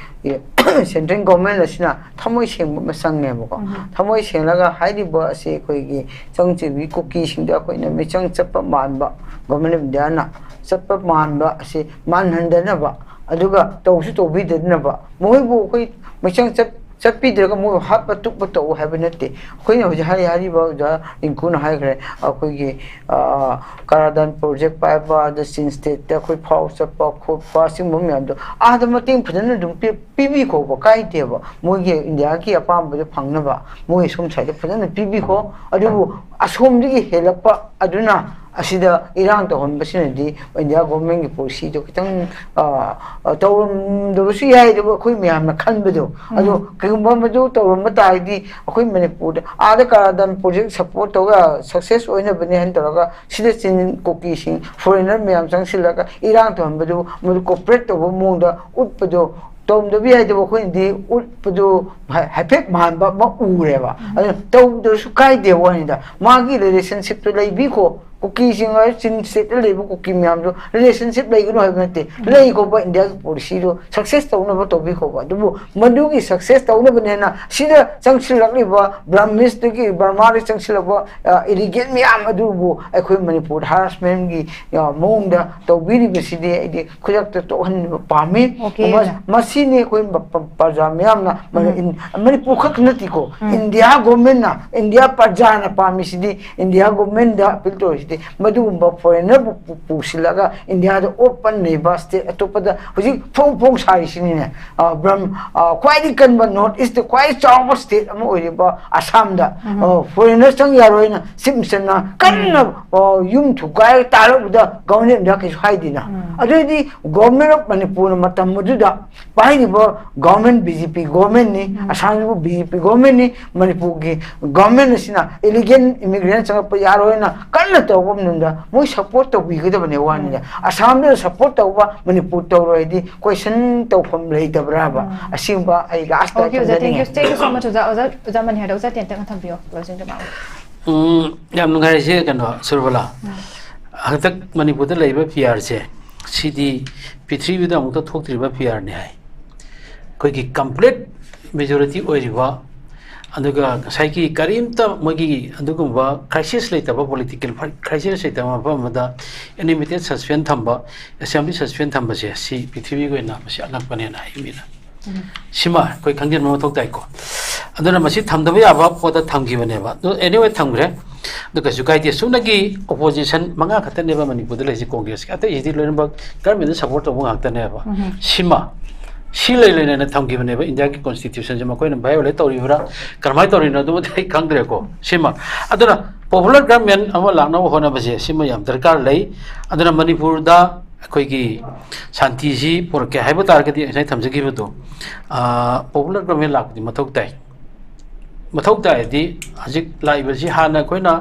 central government ꯑꯁꯤꯅ ꯊꯃꯣꯏ ꯁꯦꯡꯕ ꯑꯃ ꯆꯪꯉꯦꯕꯀꯣ꯫ ꯊꯃꯣꯏ ꯁꯦꯡꯂꯒ ꯍꯥꯏꯔꯤꯕ ꯑꯁꯤ ꯑꯩꯈꯣꯏꯒꯤ ꯆꯪ ꯆꯤꯡꯕꯤ ꯀꯨꯀꯤꯁꯤꯡꯗ ꯑꯩꯈꯣꯏꯅ ꯃꯤꯆꯪ ꯆꯠꯄ ꯃꯥꯟꯕ, Government of Indiaꯅ ꯆꯠꯄ ꯃꯥꯟꯕ ꯑꯁꯤ ꯃꯥꯟꯍꯟꯗꯅꯕ, ꯑꯗꯨꯒ ꯇꯧꯁꯨ ꯇꯧꯕꯤꯗꯅꯕ, ꯃꯈꯣꯏꯕꯨ ꯑꯩꯈꯣꯏ ꯃꯤꯆꯪ ꯆꯠ ꯆꯠꯄꯤꯗ꯭ꯔꯒ ꯃꯣꯏꯕꯨ ꯍꯥꯠꯄ ꯇꯨꯞꯄ ꯇꯧ ꯍꯥꯏꯕ ꯅꯠꯇꯦ꯫ ꯑꯩꯈꯣꯏꯅ ꯍꯧꯖꯤꯛ ꯍꯥꯏꯔꯤ, ꯍꯥꯏꯔꯤꯕ ꯑꯣꯖꯥ ꯔꯤꯡꯀꯨꯅ ꯍꯥꯏꯈ꯭ꯔꯦ, ꯑꯩꯈꯣꯏꯒꯤ ꯀꯔꯥꯗꯥꯟ project ꯄꯥꯏꯕ, ꯑꯗ ꯆꯤꯟ stateꯇ ꯑꯩꯈꯣꯏ ꯐꯥꯎ ꯆꯠꯄ ꯈꯣꯠꯄ, ꯑꯁꯤꯒꯨꯝꯕ ꯃꯌꯥꯝꯗꯣ ꯑꯥꯗ ꯃꯇꯦꯡ ꯐꯖꯅ ꯑꯗꯨꯝ ꯄꯤ-, ꯄꯤꯕꯤꯈꯣꯕ, ꯀꯥꯏꯗꯦꯕ꯫ ꯃꯣꯏꯒꯤ ꯏꯟꯗꯤꯌꯥꯒꯤ ꯑꯄꯥꯝꯕꯗꯣ ꯐꯪꯅꯕ ꯃꯣꯏ ꯁꯣꯝ side ꯐꯖꯅ ꯄꯤꯕꯤꯈꯣ꯫ ꯑꯗꯨꯕꯨ ꯑꯁꯣꯝꯗꯒꯤ ꯍꯦꯜꯂꯛꯄ ꯑꯗꯨꯅ ꯑꯁꯤꯗ ꯏꯔꯥꯡ ꯇꯧꯍꯟꯕꯁꯤꯅꯗꯤ ꯏꯟꯗꯤꯌꯥ governmentꯀꯤ policyꯗꯣ ꯈꯤꯇꯪ, ꯑ, ꯑ, ꯇꯧꯔꯝꯗꯕꯁꯨ ꯌꯥꯏ, ꯑꯗꯨꯕꯨ ꯑꯩꯈꯣꯏ ꯃꯌꯥꯝꯅ ꯈꯟꯕꯗꯣ꯫ ꯑꯗꯣ ꯀꯩꯒꯨꯝꯕ ꯃꯗꯨ ꯇꯧꯔꯝꯕ ꯇꯥꯔꯗꯤ ꯑꯩꯈꯣꯏ ꯃꯅꯤꯄꯨꯔꯗ ꯑꯥꯗ ꯀꯔꯥꯗꯥꯟ project support ꯇꯧꯔꯒ success ꯑꯣꯏꯅꯕꯅꯦ ꯍꯥꯏꯅ ꯇꯧꯔꯒ ꯁꯤꯗ ꯆꯤꯟ ꯀꯨꯀꯤꯁꯤꯡ, foreigner ꯃꯌꯥꯝ ꯆꯪꯁꯤꯜꯂꯒ ꯏꯔꯥꯡ ꯇꯧꯍꯟꯕꯗꯨ, ꯃꯗꯨ cooperate ꯇꯧꯕ ꯃꯑꯣꯡꯗ ꯎꯠꯄꯗꯣ ꯇꯧꯔꯝꯗꯕ ꯌꯥꯏꯗꯕ ꯑꯩꯈꯣꯏꯅꯗꯤ ꯎꯠꯄꯗꯨ ꯍꯥꯏ-, ꯍꯥꯏꯐꯦꯠ ꯃꯥꯟꯕ ꯑꯃ ꯎꯔꯦꯕ꯫ ꯑꯗꯨ ꯇꯧꯗ꯭ꯔꯁꯨ ꯀꯥꯏꯗꯦ ꯋꯥꯅꯤꯗ꯫ ꯃꯥꯒꯤ relationship ꯇꯨ ꯂꯩꯕꯤꯈꯣ꯫ ꯀꯨꯀꯤꯁꯤꯡ ꯍꯥꯏ ꯆꯤꯡ state ꯇ ꯂꯩꯕ ꯀꯨꯀꯤ ꯃꯌꯥꯝꯗꯨ relationship ꯂꯩꯒꯅꯨ ꯍꯥꯏꯕ ꯅꯠꯇꯦ꯫ ꯂꯩꯈꯣꯕ India ꯒꯤ policy ꯗꯨ success ꯇꯧꯅꯕ ꯇꯧꯕꯤꯈꯣꯕ꯫ ꯑꯗꯨꯕꯨ ꯃꯗꯨꯒꯤ success ꯇꯧꯅꯕꯅꯦꯅ ꯁꯤꯗ ꯆꯪꯁꯤꯜꯂꯛꯂꯤꯕ Burmese ꯇꯒꯤ, ꯕꯔꯃꯥꯗꯒꯤ ꯆꯪꯁꯤꯜꯂꯛꯄ, ꯑ, illegal ꯃꯌꯥꯝ ꯑꯗꯨꯕꯨ ꯑꯩꯈꯣꯏ ꯃꯅꯤꯄꯨꯔꯗ harassment ꯀꯤ, ꯑ, ꯃꯑꯣꯡꯗ ꯇꯧꯕꯤꯔꯤꯕꯁꯤꯗꯤ ꯑꯩꯗꯤ ꯈꯨꯗꯛꯇ ꯇꯣꯛꯍꯟꯕ ꯄꯥꯝꯃꯤ꯫ Okay, ꯃ-, ꯑꯣꯖꯥ꯫ ꯃꯁꯤꯅꯤ ꯑꯩꯈꯣꯏ ꯄ-, ꯄ-, ꯄ꯭ꯔꯖꯥ ꯃꯤꯌꯥꯝꯅ ꯃ-, ꯎꯝ꯫ ꯏꯟ-, ꯃꯅꯤꯄꯨꯔ ꯈꯛ ꯅꯠꯇꯦꯀꯣ, ꯎꯝ꯫ India government ꯅ, India ꯄ꯭ꯔꯖꯥꯅ ꯄꯥꯝꯃꯤꯁꯤꯗꯤ, India government ꯗ appeal ꯇꯧꯔꯤꯁꯤꯗꯤ ꯃꯗꯨꯒꯨꯝꯕ foreigner ꯕꯨ ꯄꯨ-, ꯄꯨꯁꯤꯜꯂꯒ India ꯗ ꯑꯣꯠꯄ ꯅꯩꯕ state ꯑꯇꯣꯞꯄꯗ ꯍꯧꯖꯤꯛ ꯐꯣꯡ ꯐꯣꯡ ꯁꯥꯔꯤꯁꯤꯅꯤꯅꯦ꯫ ꯑ, ꯕ꯭ꯔꯝ-, ꯑ, ꯈ꯭ꯋꯥꯏꯗꯒꯤ ꯀꯟꯕ North East ꯇ ꯈ꯭ꯋꯥꯏꯗꯒꯤ ꯆꯥꯎꯕ state ꯑꯃ ꯑꯣꯏꯔꯤꯕ ꯑꯁꯥꯝꯗ, ꯎꯝ꯫ ꯑ, foreigner ꯆꯪ ꯌꯥꯔꯣꯏꯅ Chief Minister ꯅ ꯀꯟꯅ, ꯎꯝ꯫ ꯑ, ꯌꯨꯝ ꯊꯨꯒꯥꯏ ꯇꯥꯔꯛꯄꯗ Government of India ꯀꯩꯁꯨ ꯍꯥꯏꯗꯦꯅ꯫ ꯎꯝ꯫ ꯑꯗꯨꯑꯣꯏꯗꯤ Government of ꯃꯅꯤꯄꯨꯔꯅ ꯃꯇꯝ ꯑꯗꯨꯗ ꯄꯥꯏꯔꯤꯕ government B J P government ꯅꯤ, ꯎꯝ꯫ ꯑꯁꯥꯝꯗꯕꯨ B J P government ꯅꯤ, ꯃꯅꯤꯄꯨꯔꯒꯤ government ꯑꯁꯤꯅ illegal immigrant ꯆꯪꯉꯛꯄ ꯌꯥꯔꯣꯏꯅ ꯀꯟꯅ ꯇꯧꯔꯛꯄ ꯃꯇꯝꯗ ꯃꯣꯏ support ꯇꯧꯕꯤꯒꯗꯕꯅꯦ ꯋꯥꯅꯤꯗ꯫ ꯎꯝ꯫ ꯑꯁꯥꯝꯗ support ꯇꯧꯕ ꯃꯅꯤꯄꯨꯔ ꯇꯧꯔꯣꯏꯗꯤ question ꯇꯧꯐꯝ ꯂꯩꯇꯕ꯭ꯔꯥꯕ? ꯎꯝ꯫ ꯑꯁꯤꯒꯨꯝꯕ ꯑꯩ last ꯇ Okay, ꯑꯣꯖꯥ, thank you꯫ ꯊꯝꯖꯅꯤꯡꯉꯤ꯫ Thank you so much, ꯑꯣꯖꯥ꯫ ꯑꯣꯖꯥ, ꯑꯣꯖꯥ ꯃꯅꯤ ꯍꯥꯏꯗꯣ, ꯑꯣꯖꯥ ꯇꯦꯟꯇꯛ ꯑꯃ ꯊꯝꯕꯤꯌꯣ, closing remark꯫ ꯎꯝ, ꯌꯥꯝ ꯅꯨꯡꯉꯥꯏꯔꯤꯁꯦ ꯀꯩꯅꯣ, ꯁꯨꯔꯕꯂꯥ꯫ ꯎꯝ꯫ ꯍꯟꯗꯛ ꯃꯅꯤꯄꯨꯔꯗ ꯂꯩꯔꯤꯕ P R ꯁꯦ, ꯁꯤꯗꯤ ꯄ꯭ꯔꯤꯊꯤꯕꯤꯗ ꯑꯃꯨꯛꯇ ꯊꯣꯛꯇ꯭ꯔꯤꯕ P R ꯅꯤ ꯍꯥꯏ꯫ ꯑꯩꯈꯣꯏꯒꯤ complete majority ꯑꯣꯏꯔꯤꯕ, ꯑꯗꯨꯒ ꯉꯁꯥꯏꯒꯤ ꯀꯔꯤꯝꯇ ꯃꯣꯏꯒꯤ ꯑꯗꯨꯒꯨꯝꯕ crisis ꯂꯩꯇꯕ, political crisis ꯂꯩꯇꯕ ꯃꯐꯝ ꯑꯃꯗ unanimity suspend ꯊꯝꯕ, assembly suspend ꯊꯝꯕꯁꯦ, ꯁꯤ ꯄ꯭ꯔꯤꯊꯤꯕꯤꯒꯤ ꯑꯣꯏꯅ ꯃꯁꯤ ꯑꯉꯛꯄꯅꯦꯅ ꯍꯥꯏ ꯃꯤꯅ꯫ ꯎꯝ꯫ ꯁꯤꯃ ꯑꯩꯈꯣꯏ ꯈꯪꯖꯤꯟꯕ ꯃꯊꯧ ꯇꯥꯏꯀꯣ꯫ ꯑꯗꯨꯅ ꯃꯁꯤ ꯊꯝꯗꯕ ꯌꯥꯕ ꯄꯣꯠꯇ ꯊꯝꯈꯤꯕꯅꯦꯕ꯫ ꯑꯗꯨ anyway ꯊꯝꯈ꯭ꯔꯦ꯫ ꯑꯗꯨ ꯀꯩꯁꯨ ꯀꯥꯏꯗꯦ꯫ ꯁꯨꯞꯅꯒꯤ opposition ꯃꯉꯥ ꯈꯛꯇꯅꯦꯕ ꯃꯅꯤꯄꯨꯔꯗ ꯂꯩꯔꯤꯁꯦ, Congress ꯀꯤ꯫ ꯑꯇꯩꯁꯤꯗꯤ ꯂꯣꯏꯅꯃꯛ government ꯗ support ꯇꯧꯕ ꯉꯥꯛꯇꯅꯦꯕ꯫ ꯎꯝ꯫ ꯁꯤꯃ, ꯁꯤ ꯂꯩ ꯂꯩꯅꯅ ꯊꯝꯈꯤꯕꯅꯦꯕ꯫ India ꯒꯤ constitution ꯁꯦ ꯃꯈꯣꯏꯅ violate ꯇꯧꯔꯤꯕ꯭ꯔꯥ, ꯀꯔꯝꯍꯥꯏꯅ ꯇꯧꯔꯤꯅꯣ, ꯑꯗꯨꯃꯗꯤ ꯑꯩ ꯈꯪꯗ꯭ꯔꯦꯀꯣ꯫ ꯁꯤꯃ, ꯑꯗꯨꯅ popular government ꯑꯃ ꯂꯥꯛꯅꯕ ꯍꯣꯠꯅꯕꯁꯦ, ꯁꯤꯃ ꯌꯥꯝ ꯗꯔꯀꯥꯔ ꯂꯩ꯫ ꯑꯗꯨꯅ ꯃꯅꯤꯄꯨꯔꯗ ꯑꯩꯈꯣꯏꯒꯤ ꯁꯥꯟꯇꯤꯁꯤ ꯄꯨꯔꯛꯀꯦ ꯍꯥꯏꯕ ꯇꯥꯔꯒꯗꯤ, ꯉꯁꯥꯏ ꯊꯝꯖꯈꯤꯕꯗꯣ, ꯑꯥ, popular government ꯂꯥꯛꯄꯗꯤ ꯃꯊꯧ ꯇꯥꯏ꯫ ꯃꯊꯧ ꯇꯥꯏꯗꯤ, ꯍꯧꯖꯤꯛ ꯂꯥꯛꯏꯕꯁꯤ ꯍꯥꯟꯅ ꯑꯩꯈꯣꯏꯅ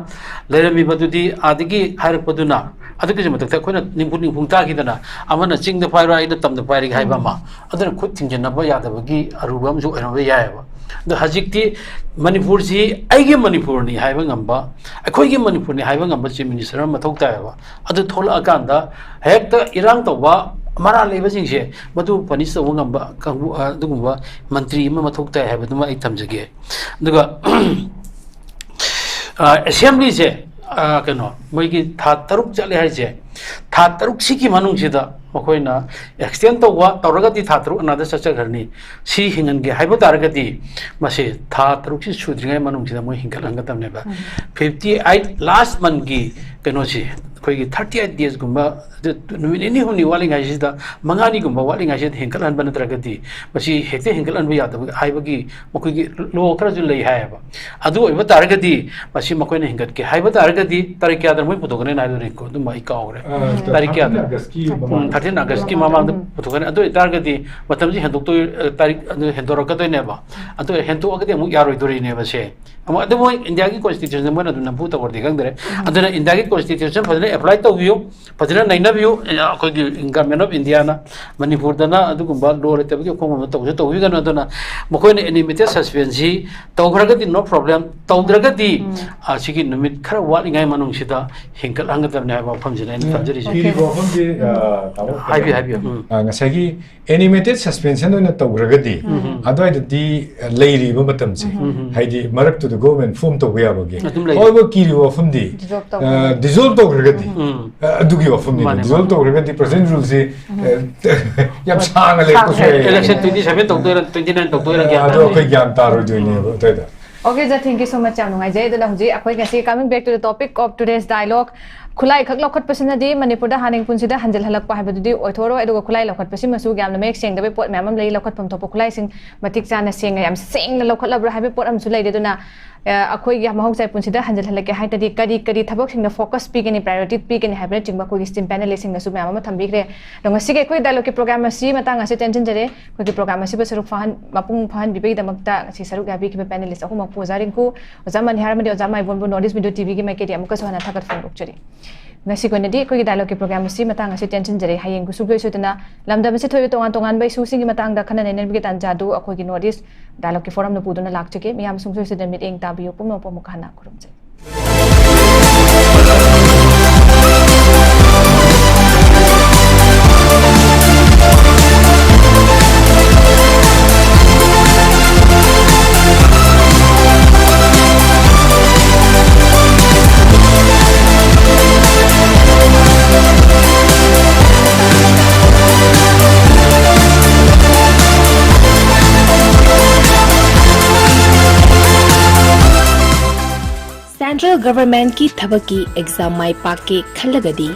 ꯂꯩꯔꯝꯃꯤꯕꯗꯨꯗꯤ ꯑꯥꯗꯒꯤ ꯍꯥꯏꯔꯛꯄꯗꯨꯅ ꯑꯗꯨꯒꯤꯁꯨ ꯃꯊꯛꯇ ꯑꯩꯈꯣꯏꯅ ꯅꯤꯡꯄꯨ ꯅꯤꯡꯄꯨꯡ ꯇꯥꯈꯤꯗꯅ, ꯑꯃꯅ ꯆꯤꯡꯗ ꯄꯥꯏꯔꯣ, ꯑꯩꯅ ꯇꯝꯗ ꯄꯥꯏꯔꯒꯦ ꯍꯥꯏꯕ ꯑꯃ, ꯑꯗꯨꯅ ꯈꯨꯠ ꯊꯤꯡꯖꯤꯟꯅꯕ ꯌꯥꯗꯕꯒꯤ ꯑꯔꯨꯕ ꯑꯃꯁꯨ ꯑꯣꯏꯔꯝꯕ ꯌꯥꯏꯑꯕ꯫ ꯑꯗꯣ ꯍꯧꯖꯤꯛꯇꯤ ꯃꯅꯤꯄꯨꯔꯁꯤ ꯑꯩꯒꯤ ꯃꯅꯤꯄꯨꯔꯅꯤ ꯍꯥꯏꯕ ꯉꯝꯕ, ꯑꯩꯈꯣꯏꯒꯤ ꯃꯅꯤꯄꯨꯔꯅꯤ ꯍꯥꯏꯕ ꯉꯝꯕ Chief Minister ꯑꯃ ꯃꯊꯧ ꯇꯥꯏꯑꯕ꯫ ꯑꯗꯨ ꯊꯣꯛꯂꯛꯑꯀꯥꯟꯗ ꯍꯦꯛꯇ ꯏꯔꯥꯡ ꯇꯧꯕ, ꯃꯔꯥꯜ ꯂꯩꯕꯁꯤꯡꯁꯦ ꯃꯗꯨ punish ꯇꯧꯕ ꯉꯝꯕ ꯀꯥꯡꯕꯨ, ꯑ, ꯑꯗꯨꯒꯨꯝꯕ ꯃꯟꯇ꯭ꯔꯤ ꯑꯃ ꯃꯊꯧ ꯇꯥꯏ ꯍꯥꯏꯕꯗꯨꯃ ꯑꯩ ꯊꯝꯖꯒꯦ꯫ ꯑꯗꯨꯒ ꯑ, ꯑꯦꯁꯦꯝꯕ꯭ꯂꯤꯁꯦ, ꯑ, ꯀꯩꯅꯣ, ꯃꯣꯏꯒꯤ ꯊꯥ ꯇꯔꯨꯛ ꯆꯠꯂꯦ ꯍꯥꯏꯁꯦ, ꯊꯥ ꯇꯔꯨꯛꯁꯤꯒꯤ ꯃꯅꯨꯡꯁꯤꯗ ꯃꯈꯣꯏꯅ extend ꯇꯧꯕ ꯇꯧꯔꯒꯗꯤ ꯊꯥ ꯇꯔꯨꯛ ꯑꯅꯥꯗ ꯆꯠꯆꯈ꯭ꯔꯅꯤ꯫ ꯁꯤ ꯍꯤꯡꯍꯟꯒꯦ ꯍꯥꯏꯕ ꯇꯥꯔꯒꯗꯤ ꯃꯁꯤ ꯊꯥ ꯇꯔꯨꯛꯁꯤ ꯁꯨꯗ꯭ꯔꯤꯉꯩ ꯃꯅꯨꯡꯁꯤꯗ ꯃꯣꯏ ꯍꯤꯡꯒꯠꯍꯟꯒꯗꯕꯅꯦꯕ꯫ ꯎꯝ꯫ Fifty eight last monthꯒꯤ ꯀꯩꯅꯣꯁꯤ, ꯑꯩꯈꯣꯏꯒꯤ thirty eight daysꯒꯨꯝꯕ, ꯑꯗꯨ ꯅꯨꯃꯤꯠ ꯅꯤꯅꯤ ꯍꯨꯝꯅꯤ ꯋꯥꯠꯂꯤꯉꯩꯁꯤꯗ, ꯃꯉꯥꯅꯤꯒꯨꯝꯕ ꯋꯥꯠꯂꯤꯉꯩꯁꯤꯗ ꯍꯦꯟꯒꯠꯍꯟꯕ ꯅꯠꯇ꯭ꯔꯒꯗꯤ, ꯃꯁꯤ ꯍꯦꯛꯇ ꯍꯦꯟꯒꯠꯍꯟꯕ ꯌꯥꯗꯕ ꯍꯥꯏꯕꯒꯤ ꯃꯈꯣꯏꯒꯤ law ꯈꯔꯁꯨ ꯂꯩ ꯍꯥꯏꯌꯦꯕ꯫ ꯑꯗꯨ ꯑꯣꯏꯕ ꯇꯥꯔꯒꯗꯤ, ꯃꯁꯤ ꯃꯈꯣꯏꯅ ꯍꯦꯟꯒꯠꯀꯦ ꯍꯥꯏꯕ ꯇꯥꯔꯒꯗꯤ, ꯇꯥꯔꯤꯛ ꯀꯌꯥꯗꯅꯣ ꯃꯣꯏ ꯄꯨꯊꯣꯛꯀꯅꯤ ꯍꯥꯏꯕꯗꯨ, ꯑꯗꯨꯝ ꯑꯩ ꯀꯥꯎꯔꯦ꯫ ꯑ, ꯇꯥꯔꯤꯛ ꯀꯌꯥꯗ? Thirteen Augustꯀꯤ ꯎꯝ, ꯃꯃꯥꯡꯗ꯫ Thirteen Augustꯀꯤ ꯃꯃꯥꯡꯗ ꯎꯝ꯫ ꯄꯨꯊꯣꯛꯀꯅꯤ꯫ ꯑꯗꯨ ꯑꯣꯏꯇꯥꯔꯒꯗꯤ ꯃꯇꯝꯁꯤ ꯍꯦꯟꯗꯣꯛꯇꯣꯏ-, ꯑ, ꯇꯥꯔꯤꯛ ꯑꯗꯨ ꯍꯦꯟꯗꯣꯔꯛꯀꯗꯣꯏꯅꯦꯕ꯫ ꯑꯗꯨ ꯍꯦꯟꯗꯣꯛꯑꯒꯗꯤ ꯑꯃꯨꯛ ꯌꯥꯔꯣꯏꯗꯣꯔꯤꯅꯦꯕ ꯁꯦ꯫ ꯑꯃꯨꯛ ꯑꯗꯨ ꯃꯣꯏ ꯏꯟꯗꯤꯌꯥꯒꯤ constitution ꯃꯣꯏꯅ ꯑꯗꯨꯝ ꯅꯝꯐꯨ ꯇꯧꯔꯗꯤ ꯈꯪꯗ꯭ꯔꯦ꯫ ꯎꯝ꯫ ꯑꯗꯨꯅ ꯏꯟꯗꯤꯌꯥꯒꯤ constitution ꯐꯖꯅ apply ꯇꯧꯕꯤꯌꯨ, ꯐꯖꯅ ꯅꯩꯅꯕꯤꯌꯨ꯫ ꯑꯦ, ꯑꯩꯈꯣꯏꯒꯤ Government of Indiaꯅ ꯃꯅꯤꯄꯨꯔꯗꯅ ꯑꯗꯨꯒꯨꯝꯕ law ꯂꯩꯇꯕꯒꯤ ꯑꯩꯈꯣꯏ ꯃꯐꯝꯗ ꯇꯧꯁꯨ ꯇꯧꯕꯤꯒꯅꯨ꯫ ꯑꯗꯨꯅ ꯃꯈꯣꯏꯅ animated suspensionꯁꯤ ꯇꯧꯈ꯭ꯔꯒꯗꯤ no problem, ꯇꯧꯗ꯭ꯔꯒꯗꯤ, ꯎꯝ꯫ ꯑ, ꯁꯤꯒꯤ ꯅꯨꯃꯤꯠ ꯈꯔ ꯋꯥꯠꯂꯤꯉꯩ ꯃꯅꯨꯡꯁꯤꯗ ꯍꯦꯟꯒꯠꯍꯟꯒꯗꯕꯅꯤ ꯍꯥꯏꯕ ꯋꯥꯐꯝꯁꯤꯅ ꯑꯩꯅ ꯎꯝ꯫ ꯊꯝꯖꯔꯤꯁꯦ꯫ ꯄꯤꯔꯤꯕ ꯋꯥꯐꯝꯁꯦ, ꯑ, ꯇꯥꯃꯣ ꯍꯥꯏꯕꯤꯌꯨ, ꯍꯥꯏꯕꯤꯌꯨ꯫ ꯎꯝ꯫ ꯑ, ꯉꯁꯥꯏꯒꯤ animated suspension ꯑꯣꯏꯅ ꯇꯧꯈ꯭ꯔꯒꯗꯤ, ꯎꯝ꯫ ꯑꯗꯨꯋꯥꯏꯗꯗꯤ, ꯑ, ꯂꯩꯔꯤꯕ ꯃꯇꯝꯁꯦ, ꯎꯝ꯫ ꯍꯥꯏꯗꯤ ꯃꯔꯛꯇꯨꯗ government form ꯇꯧꯕ ꯌꯥꯕꯒꯤ꯫ ꯑꯗꯨꯝ ꯂꯩ꯫ ꯍꯣꯏꯕ ꯀꯤꯔꯤꯕ ꯋꯥꯐꯝꯗꯤ, Dissolve ꯇꯧꯈ꯭ꯔꯒꯗꯤ꯫ ꯑ, dissolve ꯇꯧꯈ꯭ꯔꯒꯗꯤ, ꯎꯝ꯫ ꯑ, ꯑꯗꯨꯒꯤ ꯋꯥꯐꯝꯅꯤꯅꯦ꯫ ꯃꯥꯅꯦ, dissolve ꯃꯥꯅꯦ꯫ ꯇꯧꯈ꯭ꯔꯒꯗꯤ present ruleꯁꯤ, ꯎꯝ꯫ ꯑ, ꯌꯥꯝ ꯁꯥꯡꯅ ꯂꯩꯔꯛꯄꯁꯨ ꯌꯥꯏ꯫ Election twenty seven ꯇꯧꯗꯣꯏꯔꯥ, twenty nine ꯇꯧꯗꯣꯏꯔꯥ, ꯒ꯭ꯌꯥꯟ ꯑꯗꯣ ꯇꯥꯗꯦ꯫ ꯑꯩꯈꯣꯏ ꯒ꯭ꯌꯥꯟ ꯇꯥꯔꯣꯏꯗꯣꯏꯅꯦꯕ ꯑꯗꯨꯋꯥꯏꯗ꯫ Okay, ꯖꯥ, thank you so much, ꯌꯥꯝ ꯅꯨꯡꯉꯥꯏꯖꯩ꯫ ꯑꯗꯨꯅ ꯍꯧꯖꯤꯛ ꯑꯩꯈꯣꯏ ꯉꯁꯤ coming back to the topic of today's dialogue, ꯈꯨꯠꯂꯥꯏ ꯈꯛ ꯂꯧꯈꯠꯄꯁꯤꯅꯗꯤ ꯃꯅꯤꯄꯨꯔꯗ ꯍꯥꯟꯅꯒꯤ ꯄꯨꯟꯁꯤꯗ ꯍꯟꯖꯤꯜꯍꯜꯂꯛꯄ ꯍꯥꯏꯕꯗꯨꯗꯤ ꯑꯣꯏꯊꯣꯛꯑꯔꯣꯏ꯫ ꯑꯗꯨꯒ ꯈꯨꯠꯂꯥꯏ ꯂꯧꯈꯠꯄꯁꯤꯃꯁꯨ ꯌꯥꯝꯅ ꯃꯌꯦꯛ ꯁꯦꯡꯗꯕ ꯄꯣꯠ ꯃꯌꯥꯝ ꯑꯃ ꯂꯩ, ꯂꯧꯈꯠꯐꯝ ꯊꯣꯛꯄ ꯈꯨꯠꯂꯥꯏꯁꯤꯡ ꯃꯇꯤꯛ ꯆꯥꯅ ꯁꯦꯡꯅ, ꯌꯥꯝ ꯁꯦꯡꯅ ꯂꯧꯈꯠꯂꯕ꯭ꯔꯥ ꯍꯥꯏꯕꯒꯤ ꯄꯣꯠ ꯑꯃꯁꯨ ꯂꯩꯔꯦ꯫ ꯑꯗꯨꯅ, ꯑ, ꯑꯩꯈꯣꯏꯒꯤ ꯃꯍꯧꯁꯥꯒꯤ ꯄꯨꯟꯁꯤꯗ ꯍꯟꯖꯤꯜꯍꯜꯂꯛꯀꯦ ꯍꯥꯏ ꯇꯥꯔꯗꯤ ꯀꯔꯤ, ꯀꯔꯤ ꯊꯕꯛꯁꯤꯡꯗ focus ꯄꯤꯒꯅꯤ, priority ꯄꯤꯒꯅꯤ ꯍꯥꯏꯕꯅꯆꯤꯡꯕ ꯑꯩꯈꯣꯏꯒꯤ esteemed panelistꯁꯤꯡꯅꯁꯨ ꯃꯌꯥꯝ ꯑꯃ ꯊꯝꯕꯤꯈ꯭ꯔꯦ꯫ ꯑꯗꯣ ꯉꯁꯤꯒꯤ ꯑꯩꯈꯣꯏ dialogueꯀꯤ program ꯑꯁꯤ ꯃꯇꯥꯡ ꯑꯁꯤꯗ ꯇꯦꯟꯁꯤꯟꯖꯔꯦ꯫ ꯑꯩꯈꯣꯏꯒꯤ program ꯑꯁꯤꯕꯨ ꯁꯔꯨꯛ ꯐꯍꯟ-, ꯃꯄꯨꯡ ꯐꯥꯍꯟꯕꯤꯕꯒꯤꯗꯃꯛꯇ ꯉꯁꯤ ꯁꯔꯨꯛ ꯌꯥꯕꯤꯈꯤꯕ panelist ꯑꯍꯨꯝꯃꯛꯄꯨ ꯑꯣꯖꯥ ꯔꯤꯡꯀꯨ, ꯑꯣꯖꯥ ꯃꯅꯤꯍꯥꯔ ꯑꯃꯗꯤ ꯑꯣꯖꯥ ꯃꯥꯏꯕꯣꯟꯕꯨ North East Media TVꯒꯤ ꯃꯥꯏꯀꯩꯗꯒꯤ ꯑꯃꯨꯛꯀꯁꯨ ꯍꯟꯅ ꯊꯥꯒꯠꯄ ꯐꯣꯡꯗꯣꯛꯆꯔꯤ꯫ ꯉꯁꯤꯒꯤ ꯑꯣꯏꯅꯗꯤ ꯑꯩꯈꯣꯏꯒꯤ ꯗꯥꯏꯂꯣꯒꯀꯤ ꯄ꯭ꯔꯣꯒ꯭ꯔꯥꯝ ꯑꯁꯤ ꯃꯇꯥꯡ ꯑꯁꯤ ꯇꯦꯟꯁꯤꯟꯖꯔꯦ꯫ ꯍꯌꯦꯡ ꯁꯨꯡꯁꯣꯏ ꯁꯣꯏꯗꯅ ꯂꯝꯗꯝ ꯑꯁꯤ ꯊꯣꯛꯏꯕ ꯇꯣꯉꯥꯟ ꯇꯣꯉꯥꯟꯕ ꯏꯁꯨꯁꯤꯡꯒꯤ ꯃꯇꯥꯡꯗ ꯈꯟꯅ ꯅꯩꯅꯕꯒꯤ ꯇꯥꯟꯖꯥꯗꯨ ꯑꯩꯈꯣꯏꯒꯤ ꯅꯣꯔꯠ ꯏꯁ ꯗꯥꯏꯂꯣꯒꯀꯤ ꯐꯣꯔꯝꯅ ꯄꯨꯗꯨꯅ ꯂꯥꯛꯆꯒꯦ꯫ ꯃꯤꯌꯥꯝ ꯁꯨꯡꯁꯣꯏ ꯁꯣꯏꯗꯅ ꯃꯤꯠꯌꯦꯡ ꯇꯥꯕꯤꯌꯨ꯫ ꯄꯨꯝꯅꯃꯛꯄꯨ ꯑꯃꯨꯛ ꯍꯟꯅ ꯈꯨꯔꯨꯝꯖꯩ꯫ Central Governmentꯀꯤ ꯊꯕꯛꯀꯤ exam ꯃꯥꯏ ꯄꯥꯛꯀꯦ ꯈꯜꯂꯒꯗꯤ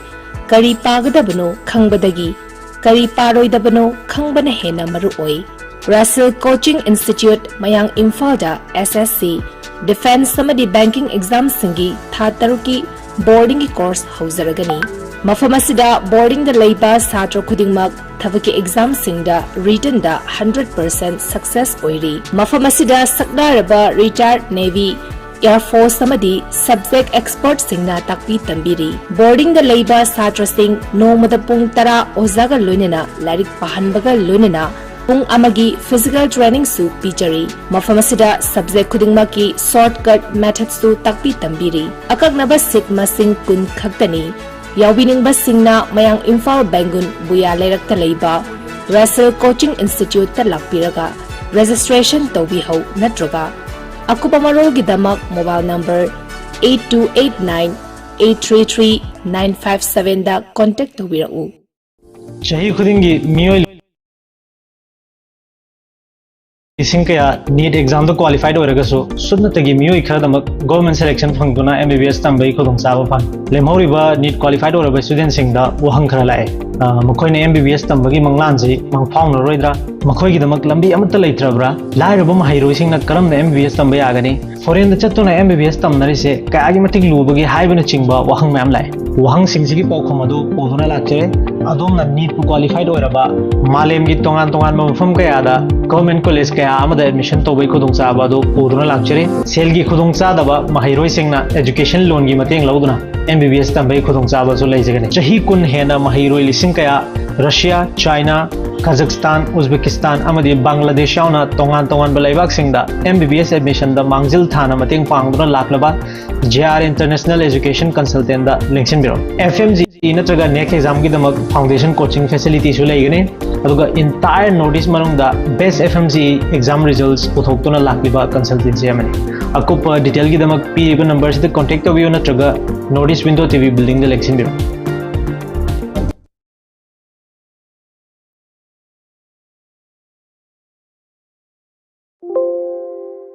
ꯀꯔꯤ ꯄꯥꯒꯗꯕꯅꯣ ꯈꯪꯕꯗꯒꯤ ꯀꯔꯤ ꯄꯥꯔꯣꯏꯗꯕꯅꯣ ꯈꯪꯕꯅ ꯍꯦꯟꯅ ꯃꯔꯨ ꯑꯣꯏ꯫ Russell Coaching Institute, ꯃꯌꯥꯡ ꯏꯝꯐꯥꯜꯗ S S C, defence ꯑꯃꯗꯤ banking examꯁꯤꯡꯒꯤ ꯊꯥ ꯇꯔꯨꯛꯀꯤ boardingꯒꯤ course ꯍꯧꯖꯔꯒꯅꯤ꯫ ꯃꯐꯝ ꯑꯁꯤꯗ boardingꯗ ꯂꯩꯕ ꯁꯥꯇ꯭ꯔ ꯈꯨꯗꯤꯡꯃꯛ ꯊꯕꯛꯀꯤ examꯁꯤꯡꯗ writtenꯗ hundred percent success ꯑꯣꯏꯔꯤ꯫ ꯃꯐꯝ ꯑꯁꯤꯗ ꯁꯛꯅꯥꯏꯔꯕ retired Navy, Air Force ꯑꯃꯗꯤ subject expertꯁꯤꯡꯅ ꯇꯥꯛꯄꯤ ꯇꯝꯕꯤꯔꯤ꯫ Boardingꯗ ꯂꯩꯕ ꯁꯥꯇ꯭ꯔꯁꯤꯡ ꯅꯣꯡꯃꯗ ꯄꯨꯡ ꯇꯔꯥ ꯑꯣꯖꯥꯒ ꯂꯣꯏꯅꯅ ꯂꯥꯏꯔꯤꯛ ꯄꯥꯍꯟꯕꯒ ꯂꯣꯏꯅꯅ ꯄꯨꯡ ꯑꯃꯒꯤ physical trainingꯁꯨ ꯄꯤꯖꯔꯤ꯫ ꯃꯐꯝ ꯑꯁꯤꯗ subject ꯈꯨꯗꯤꯡꯃꯛꯀꯤ shortcut methodꯁꯨ ꯇꯥꯛꯄꯤ ꯇꯝꯕꯤꯔꯤ꯫ ꯑꯀꯛꯅꯕ seat ꯃꯁꯤꯡ ꯀꯨꯟ ꯈꯛꯇꯅꯤ꯫ ꯌꯥꯎꯕꯤꯅꯤꯡꯕꯁꯤꯡꯅ ꯃꯌꯥꯡ ꯏꯝꯐꯥꯜ ꯕꯦꯡꯒꯨꯟ ꯕꯨꯌꯥ ꯂꯩꯔꯛꯇ ꯂꯩꯕ Russell Coaching Instituteꯇ ꯂꯥꯛꯄꯤꯔꯒ registration ꯇꯧꯕꯤꯍꯧ, ꯅꯠꯇ꯭ꯔꯒ ꯑꯀꯨꯞꯄ ꯃꯔꯣꯜꯒꯤꯗꯃꯛ mobile number eight two eight nine eight three three nine five sevenꯗ contact ꯇꯧꯕꯤꯔꯛꯎ꯫ ꯆꯍꯤ ꯈꯨꯗꯤꯡꯒꯤ ꯃꯤꯑꯣꯏ ꯂꯤꯁꯤꯡ ꯀꯌꯥ NEET examꯗ qualified ꯑꯣꯏꯔꯒꯁꯨ ꯁꯨꯞꯅꯇꯒꯤ ꯃꯤꯑꯣꯏ ꯈꯔꯗꯃꯛ government selection ꯐꯪꯗꯨꯅ M B B S ꯇꯝꯕꯒꯤ ꯈꯨꯗꯣꯡꯆꯥꯕ ꯐꯪꯏ꯫ ꯂꯦꯝꯍꯧꯔꯤꯕ NEET qualified ꯑꯣꯏꯔꯕ studentꯁꯤꯡꯗ ꯋꯥꯍꯪ ꯈꯔ ꯂꯥꯛꯑꯦ꯫ ꯑ, ꯃꯈꯣꯏꯅ M B B S ꯇꯝꯕꯒꯤ ꯃꯪꯂꯥꯟꯁꯤ ꯃꯪꯐꯥꯎꯅꯔꯣꯏꯗ꯭ꯔꯥ? ꯃꯈꯣꯏꯒꯤꯗꯃꯛ ꯂꯝꯕꯤ ꯑꯃꯠꯇ ꯂꯩꯇ꯭ꯔꯕ꯭ꯔꯥ? ꯂꯥꯏꯔꯕ ꯃꯍꯩꯔꯣꯏꯁꯤꯡꯅ ꯀꯔꯝꯅ M B B S ꯇꯝꯕ ꯌꯥꯒꯅꯤ? Foreignꯗ ꯆꯠꯇꯨꯅ M B B S ꯇꯝꯅꯔꯤꯁꯦ ꯀꯌꯥꯒꯤ ꯃꯇꯤꯛ ꯂꯨꯕꯒꯦ ꯍꯥꯏꯕꯅꯆꯤꯡꯕ ꯋꯥꯍꯪ ꯃꯌꯥꯝ ꯂꯥꯛꯑꯦ꯫ ꯋꯥꯍꯪꯁꯤꯡꯁꯤꯒꯤ ꯄꯥꯎꯈꯨꯝ ꯑꯗꯨ ꯄꯨꯗꯨꯅ ꯂꯥꯛꯆꯔꯦ꯫ ꯑꯗꯣꯝꯅ ꯅꯤꯠꯄꯨ ꯀ꯭ꯋꯥꯂꯤꯐꯥꯏꯠ ꯑꯣꯏꯔꯕ ꯃꯥꯂꯦꯝꯒꯤ ꯇꯣꯉꯥꯟ ꯇꯣꯉꯥꯟꯕ ꯃꯐꯝ ꯀꯌꯥꯗ ꯒꯚꯔꯟꯃꯦꯟꯠ ꯀꯣꯂꯦꯖ ꯀꯌꯥ ꯑꯃꯗ ꯑꯦꯗꯃꯤꯁꯟ ꯇꯧꯕꯒꯤ ꯈꯨꯗꯣꯡꯆꯥꯕ ꯑꯗꯨ ꯄꯨꯗꯨꯅ ꯂꯥꯛꯆꯔꯤ꯫ ꯁꯦꯜꯒꯤ ꯈꯨꯗꯣꯡꯆꯥꯗꯕ ꯃꯍꯩꯔꯣꯏꯁꯤꯡꯅ ꯑꯦꯖꯨꯀꯦꯁꯟ ꯂꯣꯟꯒꯤ ꯃꯇꯦꯡ ꯂꯧꯗꯨꯅ ꯑꯦꯝ ꯕꯤ ꯕꯤ ꯑꯦꯁ ꯇꯝꯕꯒꯤ ꯈꯨꯗꯣꯡꯆꯥꯕꯁꯨ ꯂꯩꯖꯒꯅꯤ꯫ ꯆꯍꯤ ꯀꯨꯟ ꯍꯦꯟꯅ ꯃꯍꯩꯔꯣꯏ ꯂꯤꯁꯤꯡ ꯀꯌꯥ ꯔꯁꯤꯌꯥ, ꯆꯥꯏꯅꯥ, ꯀꯥꯖꯥꯛꯁꯇꯥꯟ, ꯎꯖꯕꯦꯀꯤꯁꯇꯥꯟ ꯑꯃꯗꯤ ꯕꯪꯒ꯭ꯂꯥꯗꯦꯁ ꯌꯥꯎꯅ ꯇꯣꯉꯥꯟ ꯇꯣꯉꯥꯟꯕ ꯂꯩꯕꯥꯛꯁꯤꯡꯗ ꯑꯦꯝ ꯕꯤ ꯕꯤ ꯑꯦꯁ ꯑꯦꯗꯃꯤꯁꯟꯗ ꯃꯥꯡꯖꯤꯜ ꯊꯥꯅ ꯃꯇꯦꯡ ꯄꯥꯡꯗꯨꯅ ꯂꯥꯛꯂꯕ ꯖꯦ ꯑꯥꯔ ꯏꯟꯇꯔꯅꯦꯁꯅꯦꯜ ꯑꯦꯖꯨꯀꯦꯁꯟ ꯀꯟꯁꯜꯇꯦꯟꯗ ꯂꯦꯡꯁꯤꯟꯕꯤꯔꯣ꯫ ꯑꯦꯐ ꯑꯦꯝ ꯖꯤ ꯅꯠꯇ꯭ꯔꯒ ꯅꯦꯛ ꯑꯦꯛꯖꯥꯝꯒꯤꯗꯃꯛ ꯐꯥꯎꯟꯗꯦꯁꯟ ꯀꯣꯆꯤꯡ ꯐꯦꯁꯤꯂꯤꯇꯤꯁꯨ ꯂꯩꯒꯅꯤ꯫ ꯑꯗꯨꯒ ꯏꯟꯇꯥꯌꯔ ꯅꯣꯔꯠ ꯏꯁ ꯃꯅꯨꯡꯗ best F M G exam results ꯄꯨꯊꯣꯛꯇꯨꯅ ꯂꯥꯛꯂꯤꯕ ꯀꯟꯁꯜꯇꯦꯟꯁꯤ ꯑꯃꯅꯤ꯫ ꯑꯀꯨꯞꯄ ꯗꯤꯇꯦꯜꯒꯤꯗꯃꯛ ꯄꯤꯔꯤꯕ ꯅꯝꯕꯔꯁꯤꯗ ꯀꯣꯟꯇꯦꯛ ꯇꯧꯕꯤꯌꯨ ꯅꯠꯇ꯭ꯔꯒ north east window T V ꯕꯤꯜꯗꯤꯡꯗ ꯂꯦꯡꯁꯤꯟꯕꯤꯔꯣ꯫